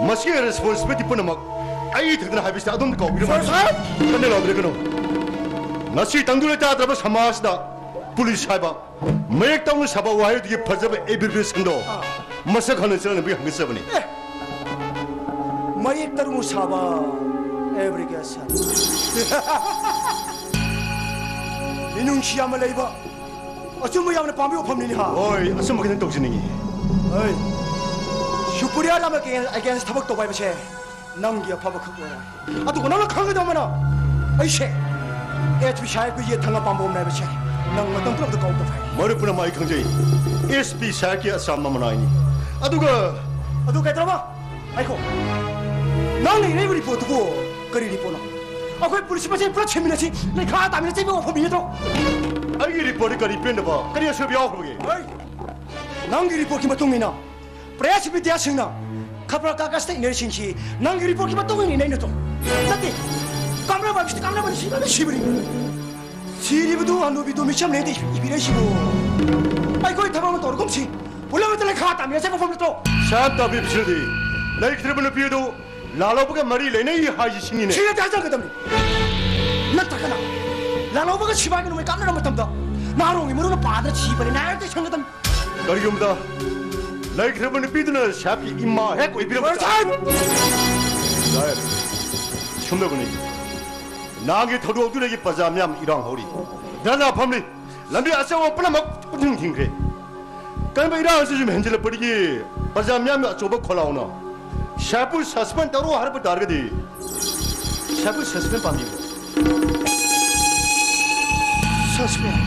ꯃꯁꯤꯒꯤ ꯔꯦꯁꯄꯣꯟꯁꯤꯕꯤꯂꯤꯇꯤ ꯄꯨꯝꯅꯃꯛ ꯑꯩ ꯏꯊꯟꯗꯅ ꯍꯥꯏꯕꯁꯤꯗ ꯑꯗꯣꯝꯗ ꯀꯥꯎꯕꯤꯔꯝꯃꯣ꯫ ꯁꯥꯔ, ꯁꯥꯔ! ꯀꯟꯅ ꯂꯥꯎꯕꯤꯔꯛꯀꯅꯨ꯫ ꯉꯁꯤ ꯇꯪꯗꯨ ꯂꯩꯇꯥꯗ꯭ꯔꯕ ꯁꯃꯥꯖꯁꯤꯗ ꯄꯨꯂꯤꯁ ꯍꯥꯏꯕ ꯃꯌꯦꯛ ꯇꯧꯅ ꯁꯥꯕ ꯋꯥꯍꯩꯗꯨꯒꯤ ꯐꯖꯕ ꯑꯦꯕ꯭ꯔꯤꯕ꯭ꯔꯦꯁꯟꯗꯣ ꯑꯥ꯫ ꯃꯁꯛ ꯈꯪꯅ ꯆꯠꯅꯕꯤ ꯍꯪꯒꯠꯆꯕꯅꯤ꯫ ꯑꯦ! ꯃꯌꯦꯛ ꯇꯔꯨ ꯁꯥꯕ ꯑꯦꯕ꯭ꯔꯤꯕ꯭ꯔꯦꯁꯟ꯫ ꯃꯤꯅꯨꯡꯁꯤ ꯌꯥꯝꯅ ꯂꯩꯕ, ꯑꯆꯨꯝꯕ ꯌꯥꯝꯅ ꯄꯥꯝꯕ ꯋꯥꯐꯝꯅꯤꯅꯦ, ꯍꯥ? ꯍꯣꯏ, ꯑꯆꯨꯝꯕ ꯈꯤꯇꯪ ꯇꯧꯖꯅꯤꯡꯉꯤ꯫ ꯍꯣꯏ, ꯁꯨꯄꯔꯤꯌꯔ ꯑꯃꯒꯤ ꯑꯦꯒꯦꯟꯁ ꯊꯕꯛ ꯇꯧꯕ ꯍꯥꯏꯕꯁꯦ ꯅꯪꯒꯤ ꯑꯐꯕ ꯈꯛ ꯑꯣꯏꯔꯦ꯫ ꯑꯗꯨꯒ ꯅꯪꯅ ꯈꯪꯒꯗꯕ ꯑꯃꯅ, ꯑꯩꯁꯦ ꯑꯦꯁ ꯄꯤ ꯁꯥꯍꯦꯕꯀꯤ ꯌꯦꯠ ꯊꯪꯅ ꯄꯥꯝꯕ ꯑꯃꯅꯦ ꯍꯥꯏꯕꯁꯦ ꯅꯪ ꯃꯇꯝ ꯄꯨꯝꯅꯃꯛꯇ ꯀꯥꯎꯗꯕ ꯍꯥꯏ꯫ ꯃꯔꯨꯞ ꯄꯨꯝꯅꯃꯛ ꯑꯩ ꯈꯪꯖꯩ, ꯑꯦꯁ ꯄꯤ ꯁꯥꯍꯦꯕꯀꯤ ꯑꯆꯝꯕ ꯃꯅꯥꯏꯅꯤ꯫ ꯑꯗꯨꯒ ꯑꯗꯨ ꯀꯩꯗꯧꯔꯕ? ꯉꯥꯏꯈꯣ, ꯅꯪꯅ ꯏꯔꯛꯏꯕ ꯔꯤꯄꯣꯔꯠꯇꯨꯕꯨ ꯀꯔꯤ ꯔꯤꯄꯣꯔꯠꯅꯣ? ꯑꯩꯈꯣꯏ ꯄꯨꯂꯤꯁ ꯃꯁꯦꯟ ꯄꯨꯂꯞ ꯁꯦꯝꯃꯤꯟꯅꯁꯤ, ꯂꯩꯈꯥ ꯇꯥꯃꯤꯟꯅꯁꯤ ꯍꯥꯏꯕ ꯋꯥꯐꯝꯅꯤ ꯅꯠꯇ꯭ꯔꯣ? ꯑꯩꯒꯤ ꯔꯤꯄꯣꯔꯠꯇ ꯀꯔꯤ ꯄꯦꯟꯗꯕ, ꯀꯔꯤ ꯑꯁꯣꯏꯕ ꯌꯥꯎꯈ꯭ꯔꯕꯒꯦ? ꯍꯩ! ꯅꯪꯒꯤ ꯔꯤꯄꯣꯔꯠꯀꯤ ꯃꯇꯨꯡ ꯏꯟꯅ ꯄ꯭ꯔꯦꯁ ꯃꯤꯗꯤꯌꯥꯁꯤꯡꯅ ꯈꯕꯔ ꯀꯥꯒꯖꯇ ꯏꯅꯔꯤꯁꯤꯡꯁꯤ ꯅꯪꯒꯤ ꯔꯤꯄꯣꯔꯠꯀꯤ ꯃꯇꯨꯡ ꯏꯟꯅ ꯏꯅꯩ ꯅꯠꯇ꯭ꯔꯣ? ꯅꯠꯇꯦ, ꯀꯥꯞꯅꯕ ꯍꯥꯏꯕꯁꯤꯗꯤ ꯀꯥꯞꯅꯕꯅꯤ, ꯁꯤꯕꯗꯤ ꯁꯤꯕꯅꯤ꯫ ꯁꯤꯔꯤꯕꯗꯨ ꯍꯅꯨꯕꯤꯗꯨ ꯃꯤꯆꯝꯅꯦ ꯍꯦꯛꯇ ꯏꯕꯤꯔꯛꯏꯁꯤꯕꯨ꯫ ꯑꯩꯈꯣꯏ ꯊꯕꯛ ꯑꯃ ꯇꯧꯔꯒꯨꯝꯁꯤ, ꯄꯨꯂꯞ ꯍꯦꯛꯇ ꯂꯩꯈꯥ ꯇꯥꯃꯤꯟꯅꯁꯦ ꯃꯐꯝ ꯅꯠꯇ꯭ꯔꯣ? ꯁꯥꯟ ꯇꯥꯕꯤꯕꯁꯤꯅꯗꯤ ꯂꯩꯈꯤꯗ꯭ꯔꯕ ꯅꯨꯄꯤ ꯑꯗꯨ ꯂꯥꯜꯍꯧꯕꯒ ꯃꯔꯤ ꯂꯩꯅꯩ ꯍꯥꯏꯁꯤ ꯁꯤꯅꯤꯅꯦ꯫ ꯁꯤ ꯅꯠꯇꯦ ꯍꯥꯏꯖꯒꯗꯕꯅꯤ꯫ ꯅꯠꯇ꯭ꯔꯒꯅ ꯂꯥꯜꯍꯧꯕꯒ ꯁꯤꯕꯥꯏꯒ ꯅꯣꯡꯃꯩ ꯀꯥꯞꯅꯔ ꯃꯇꯝꯗ ꯅꯍꯥꯔꯣꯜꯒꯤ ꯃꯔꯨꯅ ꯄꯥꯗꯅ ꯁꯤꯕꯅꯤꯅ ꯍꯥꯏꯔꯛꯇꯦ ꯁꯪꯒꯗꯕꯅꯤ꯫ ꯀꯔꯤꯒꯨꯝꯕꯗ ꯂꯩꯈ꯭ꯔꯕ ꯅꯨꯄꯤꯗꯨꯅ ꯁꯥꯍꯦꯕꯀꯤ ꯏꯃꯥ ꯍꯦꯛ ꯑꯣꯏꯕꯤꯔꯝꯕ ꯁꯥꯍꯦꯕ! ꯁꯨꯝꯗꯧꯕꯅꯤ, ꯅꯍꯥꯟꯒꯤ ꯊꯧꯗꯣꯛꯇꯨꯗꯒꯤ ꯄ꯭ꯔꯖꯥ ꯃꯤꯌꯥꯝ ꯏꯔꯥꯡ ꯍꯧꯔꯤ, ꯙꯔꯅꯥ ꯐꯝꯂꯤ, ꯂꯝꯕꯤ ꯑꯆꯧꯕ ꯄꯨꯝꯅꯃꯛ ꯄꯨꯡꯊꯤꯡ ꯊꯤꯡꯈ꯭ꯔꯦ꯫ ꯀꯔꯝꯕ ꯏꯔꯥꯡ ꯑꯁꯤ ꯁꯨꯝ ꯍꯦꯟꯖꯤꯜꯂꯛꯄꯗꯒꯤ ꯄ꯭ꯔꯖꯥ ꯃꯤꯌꯥꯝꯅ ꯑꯆꯧꯕ ꯈꯣꯜꯂꯥꯎꯅ ꯁꯥꯍꯦꯕꯄꯨ suspend ꯇꯧꯔꯣ ꯍꯥꯏꯔꯛꯄ ꯇꯥꯔꯒꯗꯤ, ꯁꯥꯍꯦꯕꯄꯨ suspend ꯄꯥꯝꯕꯤꯕ꯭ꯔꯣ? Suspend?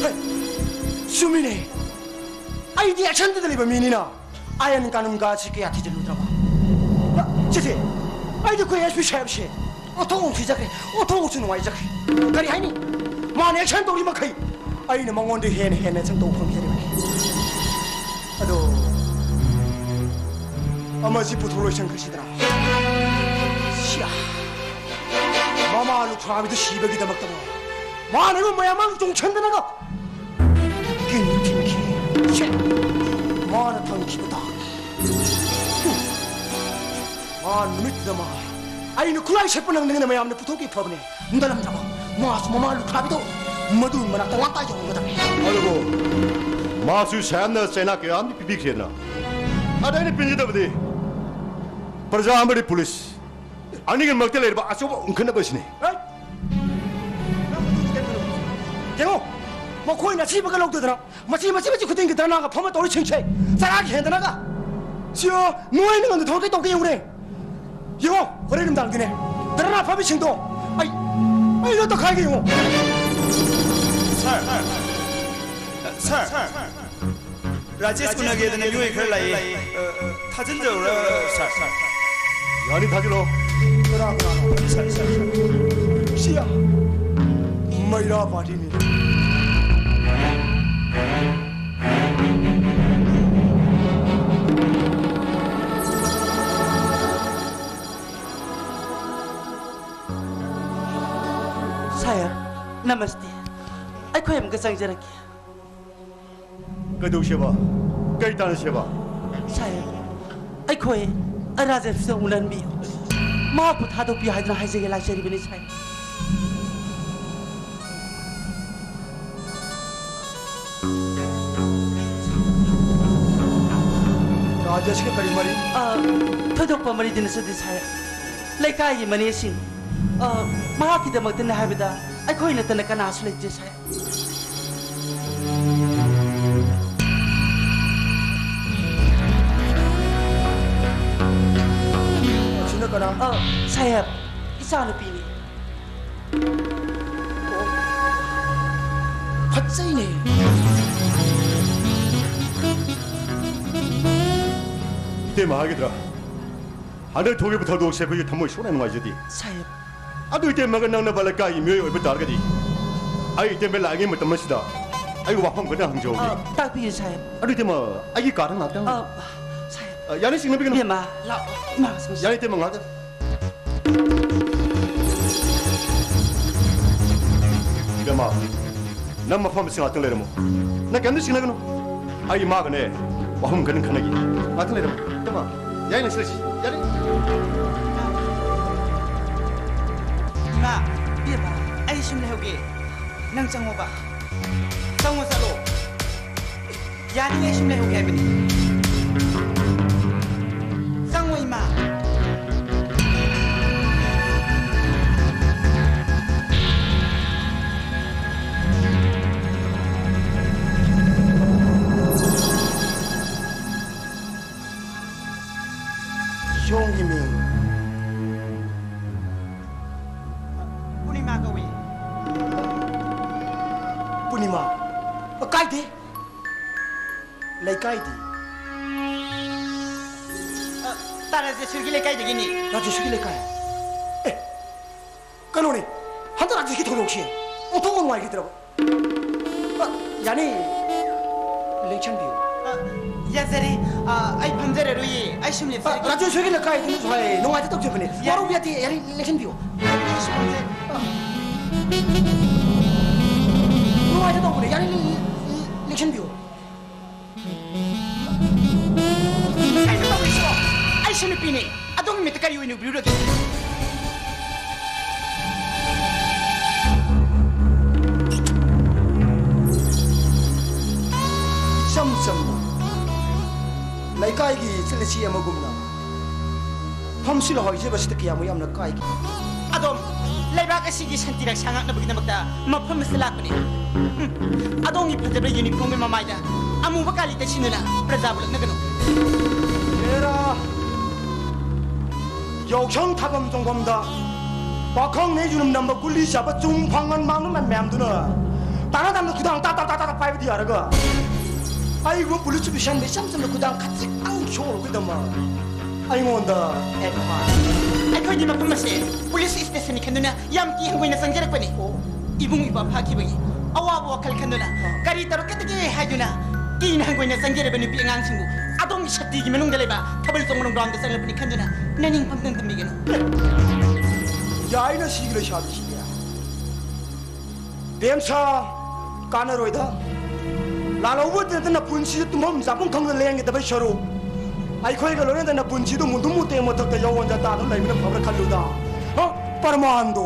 ꯍꯩ, ꯆꯨꯝꯃꯤꯅꯦ꯫ ꯑꯩꯗꯤ actionꯗ ꯂꯩꯕ ꯃꯤꯅꯤꯅ ꯑꯥꯏꯟ ꯀꯥꯅꯨꯟꯒꯁꯤ ꯀꯌꯥ ꯊꯤꯖꯤꯜꯂꯨꯗ꯭ꯔꯕ? ꯁꯤꯁꯦ, ꯑꯩꯗꯤ ꯑꯩꯈꯣꯏ SP ꯁꯥꯍꯦꯕꯁꯦ ꯑꯣꯟꯊꯣꯛ ꯅꯨꯡꯁꯤꯖꯈ꯭ꯔꯦ, ꯑꯣꯟꯊꯣꯛꯁꯨ ꯅꯨꯡꯉꯥꯏꯖꯈ꯭ꯔꯦ꯫ ꯀꯔꯤ ꯍꯥꯏꯅꯤ? ꯃꯥꯅ action ꯇꯧꯔꯤ ꯃꯈꯩ ꯑꯩꯅ ꯃꯉꯣꯟꯗ ꯍꯦꯟꯅ ꯍꯦꯟꯅ action ꯇꯧꯕ ꯐꯪꯈꯤꯗꯧꯔꯤꯕꯅꯤ꯫ ꯑꯗꯣ ꯑꯃꯁꯤ ꯄꯨꯊꯣꯛ ꯂꯣꯏꯁꯟꯈ꯭ꯔꯁꯤꯗꯅ꯫ ꯁꯤꯌꯥ! ꯃꯃꯥ ꯂꯨꯈ꯭ꯔꯥꯕꯤꯗꯨ ꯁꯤꯕꯒꯤꯗꯃꯛꯇ ꯃꯥꯅ ꯑꯩꯕꯨ ꯃꯌꯥꯝ ꯃꯥꯡ ꯆꯣꯡꯁꯟꯗꯅꯒ ꯀꯤꯟ ꯊꯤꯟꯈꯤ꯫ ꯁꯦ! ꯃꯥꯅ ꯊꯝꯈꯤꯕ ꯗꯥꯛꯅꯤ꯫ ꯃꯥ ꯅꯨꯃꯤꯠꯇꯨꯗ ꯃꯥ ꯑꯩꯅ ꯈꯨꯠꯂꯥꯏ ꯁꯦꯠꯄ ꯅꯪꯗꯅ ꯃꯌꯥꯝꯅ ꯄꯨꯊꯣꯛꯈꯤ ꯐꯕꯅꯦ꯫ ꯅꯠꯂꯝꯗ꯭ꯔꯕ ꯃꯥꯁꯨ ꯃꯃꯥ ꯂꯨꯈ꯭ꯔꯥꯕꯤꯗꯣ ꯃꯗꯨ ꯃꯅꯥꯛꯇ ꯉꯥꯛꯇ ꯌꯧꯔꯝꯒꯗꯕꯅꯤ꯫ ꯑꯗꯨꯕꯨ ꯃꯥꯁꯨ ꯁꯥꯍꯦꯕꯅ ꯆꯩꯅꯥ ꯀꯌꯥ ꯑꯃꯗꯤ ꯄꯤꯕꯤꯈ꯭ꯔꯦꯗꯅ꯫ ꯑꯗ ꯑꯩꯅ ꯄꯦꯟꯖꯗꯕꯗꯤ ꯄ꯭ꯔꯖꯥ ꯑꯃꯗꯤ ꯄꯨꯂꯤꯁ ꯑꯅꯤꯒꯤ ꯃꯔꯛꯇ ꯂꯩꯔꯤꯕ ꯑꯆꯧꯕ ꯎꯪꯈꯠꯅꯕ ꯑꯁꯤꯅꯤ꯫ ꯌꯦꯡꯉꯣ, ꯃꯈꯣꯏꯅ ꯑꯁꯤꯕꯒ ꯂꯧꯗꯗꯅ ꯃꯆꯤ ꯃꯆꯤ ꯃꯆꯤ ꯈꯨꯗꯤꯡꯒꯤ ꯙꯔꯅꯥꯒ ꯐꯝꯃ ꯇꯧꯔꯤꯁꯤꯡꯁꯦ ꯆꯔꯥꯒꯤ ꯍꯦꯟꯗꯅꯒ꯫ ꯁꯤ ꯅꯣꯏꯅ ꯉꯝꯗ ꯊꯣꯛꯂꯛꯀꯦ ꯇꯧꯒꯦ ꯌꯦꯡꯉꯨꯅꯦ꯫ ꯌꯦꯡꯉꯣ, ꯍꯣꯔꯦꯟ ꯅꯨꯡꯗꯥꯡꯗꯤꯅꯦ, ꯙꯔꯅꯥ ꯐꯝꯃꯤꯁꯤꯡꯗꯣ ꯑꯩ, ꯑꯩ ꯂꯣꯏ ꯇꯧꯈꯥꯏꯒꯦ ꯌꯦꯡꯉꯣ꯫ ꯁꯥꯔ, ꯁꯥꯔ, ꯔꯥꯖꯦꯁ ꯎꯅꯒꯦꯗꯅ ꯃꯤꯑꯣꯏ ꯈꯔ ꯂꯥꯛꯏ꯫ ꯑ, ꯊꯥꯖꯤꯟꯖꯧꯔ, ꯁꯥꯔ? ꯌꯥꯅꯤ, ꯊꯥꯖꯤꯜꯂꯣ꯫ ꯀꯅꯥ, ꯀꯅꯥꯅꯣ? ꯁꯥꯔ, ꯁꯥꯔ, ꯁꯥꯔ꯫ ꯁꯤꯌꯥ, ꯃꯩꯔꯥ ꯄꯥꯔꯇꯤꯅꯤ꯫ ꯁꯥꯍꯦꯕ, ꯅꯃꯁꯇꯦ꯫ ꯑꯩꯈꯣꯏ ꯑꯃꯨꯛꯀ ꯆꯪꯖꯔꯛꯀꯦ꯫ ꯀꯩꯗꯧꯁꯦꯕ? ꯀꯩ ꯇꯥꯟꯅꯁꯦꯕ? ꯁꯥꯍꯦꯕ, ꯑꯩꯈꯣꯏ ꯔꯥꯖꯦꯁꯇ ꯎꯅꯍꯟꯕꯤꯌꯨ꯫ ꯃꯍꯥꯛꯄꯨ ꯊꯥꯗꯣꯛꯄꯤꯌꯨ ꯍꯥꯏꯗꯨꯅ ꯍꯥꯏꯖꯒꯦ ꯂꯥꯛꯆꯔꯤꯕꯅꯤ, ꯁꯥꯍꯦꯕ꯫ ꯔꯥꯖꯦꯁꯀ ꯀꯔꯤ ꯃꯔꯤ? ꯑ, ꯊꯣꯏꯗꯣꯛꯄ ꯃꯔꯤꯗꯤ ꯅꯠꯆꯗꯦ, ꯁꯥꯍꯦꯕ꯫ ꯂꯩꯀꯥꯏꯒꯤ ꯃꯅꯦꯁꯤꯡ, ꯑ, ꯃꯍꯥꯛꯀꯤꯗꯃꯛꯇꯅꯦ ꯍꯥꯏꯕꯗ ꯑꯩꯈꯣꯏ ꯅꯠꯇꯅ ꯀꯅꯥꯁꯨ ꯂꯩꯇꯦ, ꯁꯥꯍꯦꯕ꯫ ꯑꯁꯤꯅ ꯀꯅꯥ? ꯑ, ꯁꯥꯍꯦꯕ, ꯏꯆꯥꯅꯨꯄꯤꯅꯤ꯫ ꯐꯠꯖꯩꯅꯦ꯫ ꯏꯇꯩꯃ ꯍꯥꯏꯒꯗ꯭ꯔꯥ? ꯍꯟꯗꯛ ꯊꯣꯛꯂꯤꯕ ꯊꯧꯗꯣꯛꯁꯦ ꯑꯩꯈꯣꯏꯒꯤ ꯊꯃꯣꯏ ꯁꯣꯛꯅ ꯅꯨꯡꯉꯥꯏꯖꯗꯦ꯫ ꯁꯥꯍꯦꯕ꯫ ꯑꯗꯨ ꯏꯇꯩꯃꯒ ꯅꯛꯅꯕ ꯂꯩꯀꯥꯏꯒꯤ ꯃꯤꯑꯣꯏ ꯑꯣꯏꯕ ꯇꯥꯔꯒꯗꯤ ꯑꯩ ꯏꯇꯩꯃ ꯂꯥꯛꯏꯉꯩ ꯃꯇꯝ ꯑꯁꯤꯗ ꯑꯩ ꯋꯥꯐꯝ ꯈꯔ ꯍꯪꯖꯍꯧꯒꯦ꯫ ꯑ, ꯇꯥꯛꯄꯤꯌꯨ, ꯁꯥꯍꯦꯕ꯫ ꯑꯗꯨ ꯏꯇꯩꯃ, ꯑꯩꯒꯤ ꯀꯥꯗ ꯉꯥꯛꯇꯪ꯫ ꯑ, ꯁꯥꯍꯦꯕ꯫ ꯑ, ꯌꯥꯅꯤ, ꯆꯤꯡꯅꯕꯤꯒꯅꯨ꯫ ꯏꯕꯦꯝꯃ, ꯂꯥꯛꯑꯣ, ꯏꯃꯥꯒ ꯆꯪꯁꯤ꯫ ꯌꯥꯅꯤ, ꯏꯇꯩꯃ, ꯉꯥꯛꯇꯪ꯫ ꯏꯕꯦꯝꯃ, ꯅꯪ ꯃꯐꯝ ꯑꯁꯤ ꯉꯥꯛꯇꯪ ꯂꯩꯔꯝꯃꯣ꯫ ꯅꯪ ꯀꯩꯝꯇ ꯆꯤꯡꯅꯒꯅꯨ꯫ ꯑꯩ ꯏꯃꯥꯒꯅꯦ ꯋꯥꯐꯝ ꯈꯔ ꯈꯟꯅꯒꯦ꯫ ꯉꯥꯛꯇꯪ ꯂꯩꯔꯝꯃꯣ꯫ ꯏꯕꯦꯝꯃ, ꯌꯥꯏ, ꯂꯩꯁꯤ, ꯂꯩꯁꯤ꯫ ꯌꯥꯅꯤ꯫ ꯏꯃꯥ, ꯏꯕꯦꯝꯃ, ꯑꯩ ꯁꯨꯝ ꯂꯩꯍꯧꯒꯦ꯫ ꯅꯪ ꯆꯪꯉꯣꯕ꯫ ꯆꯪꯉꯣ, ꯆꯠꯂꯣ꯫ ꯌꯥꯅꯤꯡꯉꯦ, ꯁꯨꯝ ꯂꯩꯍꯧꯒꯦ ꯍꯥꯏꯕꯅꯤ꯫ ꯆꯪꯉꯣ, ꯏꯃꯥ꯫ ꯁꯣꯝꯒꯤ ꯃꯤꯡ? ꯄꯨꯔꯅꯤꯃꯥ ꯀꯧꯏ꯫ ꯄꯨꯔꯅꯤꯃꯥ? ꯀꯥꯏꯗꯦ꯫ ꯂꯩꯀꯥꯏꯗꯤ? ꯑ, ꯇꯥ ꯔꯥꯖꯦꯁ꯭ꯋꯔꯤꯒꯤ ꯂꯩꯀꯥꯏꯗꯒꯤꯅꯤ꯫ ꯔꯥꯖꯦꯁ꯭ꯋꯔꯤꯒꯤ ꯂꯩꯀꯥꯏ? ꯑꯦ, ꯀꯩꯅꯣꯅꯦ, ꯍꯟꯗꯛ ꯔꯥꯖꯦꯁꯀꯤ ꯊꯧꯗꯣꯛꯁꯦ ꯑꯣꯟꯊꯣꯛꯅ ꯅꯨꯡꯉꯥꯏꯈꯤꯗ꯭ꯔꯕ? ꯑ, ꯌꯥꯅꯤ, ꯂꯦꯡꯁꯟꯕꯤꯌꯨ꯫ ꯑ, ꯌꯥꯖꯔꯦ꯫ ꯑ, ꯑꯩ ꯐꯝꯖꯔꯔꯣꯏꯌꯦ, ꯑꯩ ꯁꯨꯝ ꯑ, ꯂꯦꯞꯆꯔꯒꯦ꯫ ꯔꯥꯖꯦꯁ꯭ꯋꯔꯤꯒꯤ ꯂꯩꯀꯥꯏꯗꯨꯅꯁꯨ ꯍꯥꯏ, ꯅꯨꯡꯉꯥꯏꯖꯗꯕ ꯆꯠꯄꯅꯦ꯫ ꯌꯥꯅꯤ꯫ ꯋꯥꯔꯧꯕ ꯌꯥꯗꯦ, ꯌꯥꯅꯤ, ꯂꯦꯡꯁꯟꯕꯤꯌꯨ꯫ ꯑꯩ ꯁꯨꯝ ꯐꯝꯖ- ꯑ, ꯅꯨꯡꯉꯥꯏꯖꯗꯧꯕꯅꯦ, ꯌꯥꯅꯤ, ꯂꯦꯡꯁꯟꯕꯤꯌꯨ꯫ ꯀꯩꯅꯣ ꯇꯧꯔꯤꯁꯤꯕꯣ? ꯑꯩꯁꯨ ꯅꯨꯄꯤꯅꯤ꯫ ꯑꯗꯣꯝꯒꯤ ꯃꯤꯠꯇ ꯀꯔꯤ ꯑꯣꯏꯅ ꯎꯕꯤꯔꯨꯔꯒꯦ? ꯏꯆꯝ ꯆꯝꯅ ꯂꯩꯀꯥꯏꯒꯤ ꯏꯆꯜ ꯏꯆꯦ ꯑꯃꯒꯨꯝꯅ ꯐꯝꯁꯤꯜꯂꯣ ꯍꯥꯏꯖꯕꯁꯤꯗ ꯀꯌꯥꯃꯨꯛ ꯌꯥꯝꯅ ꯀꯥꯏꯒꯦ꯫ ꯑꯗꯣꯝ ꯂꯩꯕꯥꯛ ꯑꯁꯤꯒꯤ ꯁꯥꯟꯇꯤ ꯔꯛꯁꯥ ꯉꯥꯛꯅꯕꯒꯤꯗꯃꯛꯇ ꯃꯐꯝ ꯑꯁꯤꯗ ꯂꯥꯛꯄꯅꯤ꯫ ꯎꯝ, ꯑꯗꯣꯝꯒꯤ ꯐꯖꯕ ꯌꯨꯅꯤꯐꯣꯔꯝꯒꯤ ꯃꯃꯥꯏꯗ ꯑꯃꯨꯕ ꯀꯥꯂꯤ ꯇꯩꯁꯤꯟꯗꯨꯅ ꯄ꯭ꯔꯖꯥꯕꯨ ꯂꯛꯅꯒꯅꯨ꯫ ꯍꯦꯔꯥ! ꯌꯥꯎꯁꯪ ꯊꯥꯕꯜ ꯆꯣꯡꯐꯝꯗ ꯄꯥꯈꯪꯅꯦ ꯌꯨꯅꯝ ꯅꯝꯕ ꯒꯨꯂꯤ ꯆꯥꯕ ꯆꯨꯝ ꯐꯪꯉꯟ ꯃꯥꯡꯅ ꯃꯌꯥꯝꯗꯨꯅ ꯇꯥꯅ ꯇꯥꯅ ꯈꯨꯗꯥꯡ ꯇꯥ ꯇꯥ ꯇꯥ ꯇꯥ ꯄꯥꯏꯕꯗꯤ ꯌꯥꯔꯒ ꯑꯩꯕꯨ ꯄꯨꯂꯤꯁ ꯑꯣꯐꯤꯁꯔꯅ ꯏꯆꯝ ꯆꯝꯅ ꯈꯨꯗꯥꯡ ꯈꯖꯤꯛꯇꯪ ꯁꯣꯛꯂꯨꯕꯒꯤꯗꯃꯛ ꯑꯩꯉꯣꯟꯗ ꯑꯦꯗꯚꯥꯟꯁ꯫ ꯑꯩꯈꯣꯏꯒꯤ ꯃꯐꯝ ꯑꯁꯦ ꯄꯨꯂꯤꯁ ꯁ꯭ꯇꯦꯁꯟꯅꯤ ꯈꯟꯗꯨꯅ ꯌꯥꯝ ꯀꯤ ꯍꯪꯒꯣꯏꯅ ꯆꯪꯖꯔꯛꯄꯅꯤ꯫ ꯑꯣ꯫ ꯏꯕꯨꯡ ꯏꯄ꯭ꯋꯥ ꯐꯥꯈꯤꯕꯒꯤ ꯑꯋꯥꯕ ꯋꯥꯈꯜ ꯈꯟꯗꯨꯅ ꯑꯥ꯫ ꯀꯔꯤ ꯇꯧꯔꯛꯀꯗꯒꯦ ꯍꯥꯏꯗꯨꯅ ꯀꯤꯅ ꯍꯪꯒꯣꯏꯅ ꯆꯪꯖꯔꯕ ꯅꯨꯄꯤ ꯑꯉꯥꯡꯁꯤꯡꯕꯨ ꯑꯗꯣꯝꯒꯤ ꯁꯛꯇꯤꯒꯤ ꯃꯅꯨꯡꯗ ꯂꯩꯕ ꯊꯥꯕꯜ ꯆꯣꯡꯕ ꯒ꯭ꯔꯥꯎꯟꯗ ꯆꯪꯂꯛꯄꯅꯤ ꯈꯟꯗꯨꯅ ꯅꯅꯤꯡ ꯄꯪꯇꯝ ꯇꯝꯕꯤꯒꯅꯨ꯫ ꯌꯥꯏꯅ ꯁꯤꯒꯤ ꯂꯩꯁꯥꯕꯤꯁꯤꯗꯤ꯫ ꯕꯦꯝꯁꯥ, ꯀꯥꯟꯅꯔꯣꯏꯗ꯫ ꯂꯥꯜꯍꯧꯕꯗ ꯅꯄꯨꯟꯁꯤꯗ ꯇꯨꯝꯐꯝ ꯆꯥꯐꯝ ꯈꯪꯗ ꯂꯦꯡꯒꯗꯕꯩ ꯁꯔꯨꯛ, ꯑꯩꯈꯣꯏꯒ ꯂꯣꯏꯅꯗꯅ ꯄꯨꯟꯁꯤꯗꯨ ꯃꯨꯗꯨꯝ ꯃꯨꯇꯦꯡ ꯃꯊꯛꯇ ꯌꯥꯎꯑꯣꯟꯗ ꯇꯥꯗꯨꯅ ꯂꯩꯕꯅ ꯐꯕ꯭ꯔꯥ ꯈꯜꯂꯨꯗ꯫ ꯍ? ꯄ꯭ꯔꯃꯥꯟꯗꯣ꯫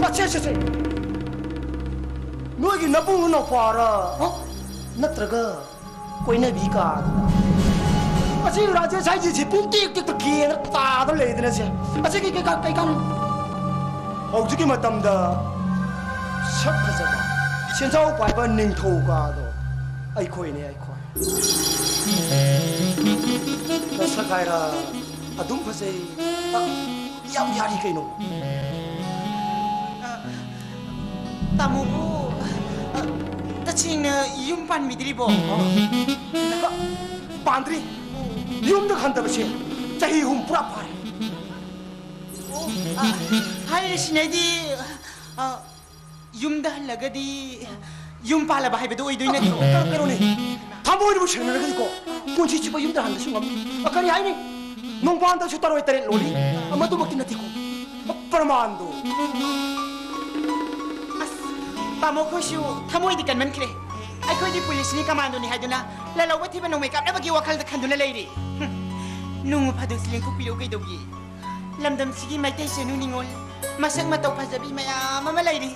ꯑꯁꯦ, ꯑꯁꯦ, ꯑꯁꯦ꯫ ꯅꯣꯏꯒꯤ ꯅꯕꯨꯡ ꯅꯄꯥꯔ? ꯍ? ꯅꯠꯇ꯭ꯔꯒ ꯀꯣꯏꯅꯕꯤ ꯀꯥꯗꯅ꯫ ꯑꯁꯤ ꯔꯥꯖꯦꯁ ꯍꯥꯏꯁꯤ ꯁꯤ ꯄꯨꯡ ꯇꯦꯛ ꯇꯦꯛꯇ ꯀꯦꯅ ꯇꯥꯗꯅ ꯂꯩꯗꯅ ꯁꯦ꯫ ꯑꯁꯤꯒꯤ ꯀꯩ ꯀꯥ-, ꯀꯩ ꯀꯥꯟꯅ? ꯍꯧꯖꯤꯛꯀꯤ ꯃꯇꯝꯗ ꯁꯛ ꯐꯖꯕ, ꯁꯦꯟꯖꯥꯎ ꯄꯥꯏꯕ ꯅꯤꯡꯊꯧ ꯀꯥꯗꯣ ꯑꯩꯈꯣꯏꯅꯦ, ꯑꯩꯈꯣꯏ꯫ ꯅꯁꯛ ꯍꯥꯏꯔ ꯑꯗꯨꯝ ꯐꯖꯩ꯫ ꯑ, ꯌꯥꯝ ꯌꯥꯔꯤ ꯀꯩꯅꯣ꯫ ꯑ, ꯇꯥꯃꯣꯕꯨ, ꯑ, ꯇꯁꯦꯡꯅ ꯌꯨꯝ ꯄꯥꯟꯕꯤꯗ꯭ꯔꯤꯕꯣ? ꯑ, ꯄꯥꯟꯗ꯭ꯔꯤ꯫ ꯌꯨꯝꯗ ꯍꯟꯗꯕꯁꯦ ꯆꯍꯤ ꯑꯍꯨꯝ ꯄꯨꯔꯥ ꯐꯥꯔꯦ꯫ ꯑꯣ, ꯑ, ꯍꯥꯏꯔꯤꯁꯤꯅꯗꯤ, ꯑ, ꯌꯨꯝꯗ ꯍꯜꯂꯒꯗꯤ ꯌꯨꯝ ꯄꯥꯜꯂꯕ ꯍꯥꯏꯕꯗꯨ ꯑꯣꯏꯗꯣꯏ ꯅꯠꯇ꯭ꯔꯣ? ꯀꯩꯅꯣ, ꯀꯩꯅꯣꯅꯦ, ꯊꯃꯣꯏꯅꯕꯨ ꯁꯦꯡꯅꯔꯒꯗꯤꯀꯣ, ꯄꯨꯟꯁꯤ ꯆꯨꯞꯄ ꯌꯨꯝꯗ ꯍꯟꯕꯁꯨ ꯉꯝꯃꯤ꯫ ꯑ, ꯀꯔꯤ ꯍꯥꯏꯅꯤ? ꯅꯣꯡꯕꯥꯟꯗꯁꯨ ꯇꯔꯣꯏ ꯇꯔꯦꯠ ꯂꯣꯜꯂꯤ꯫ ꯃꯗꯨꯃꯛꯇꯤ ꯅꯠꯇꯦꯀꯣ, ꯄ꯭ꯔꯃꯥꯟꯗꯣ꯫ ꯑꯁ, ꯇꯥꯃꯣ ꯈꯣꯏꯁꯨ ꯊꯃꯣꯏꯗꯤ ꯀꯟꯃꯟꯈ꯭ꯔꯦ꯫ ꯑꯩꯈꯣꯏꯗꯤ ꯄꯨꯂꯤꯁꯅꯤ, ꯀꯃꯥꯟꯗꯣꯅꯤ ꯍꯥꯏꯗꯨꯅ ꯂꯥꯜꯍꯧꯕ ꯊꯤꯕ ꯅꯣꯡꯃꯩ ꯀꯥꯞꯅꯕꯒꯤ ꯋꯥꯈꯜꯗ ꯈꯟꯗꯨꯅ ꯂꯩꯔꯤ꯫ ꯍꯨꯝ, ꯅꯣꯡꯃ ꯐꯥꯗꯣꯛꯁꯤ ꯂꯦꯡꯊꯣꯛꯄꯤꯔꯛꯎ ꯀꯩꯗꯧꯒꯦ? ꯂꯝꯗꯝꯁꯤꯒꯤ ꯃꯩꯇꯩ ꯆꯅꯨ ꯅꯤꯉꯣꯜ ꯃꯁꯛ ꯃꯇꯧ ꯐꯖꯕꯤ ꯃꯌꯥꯝ ꯑꯃ ꯂꯩꯔꯤ꯫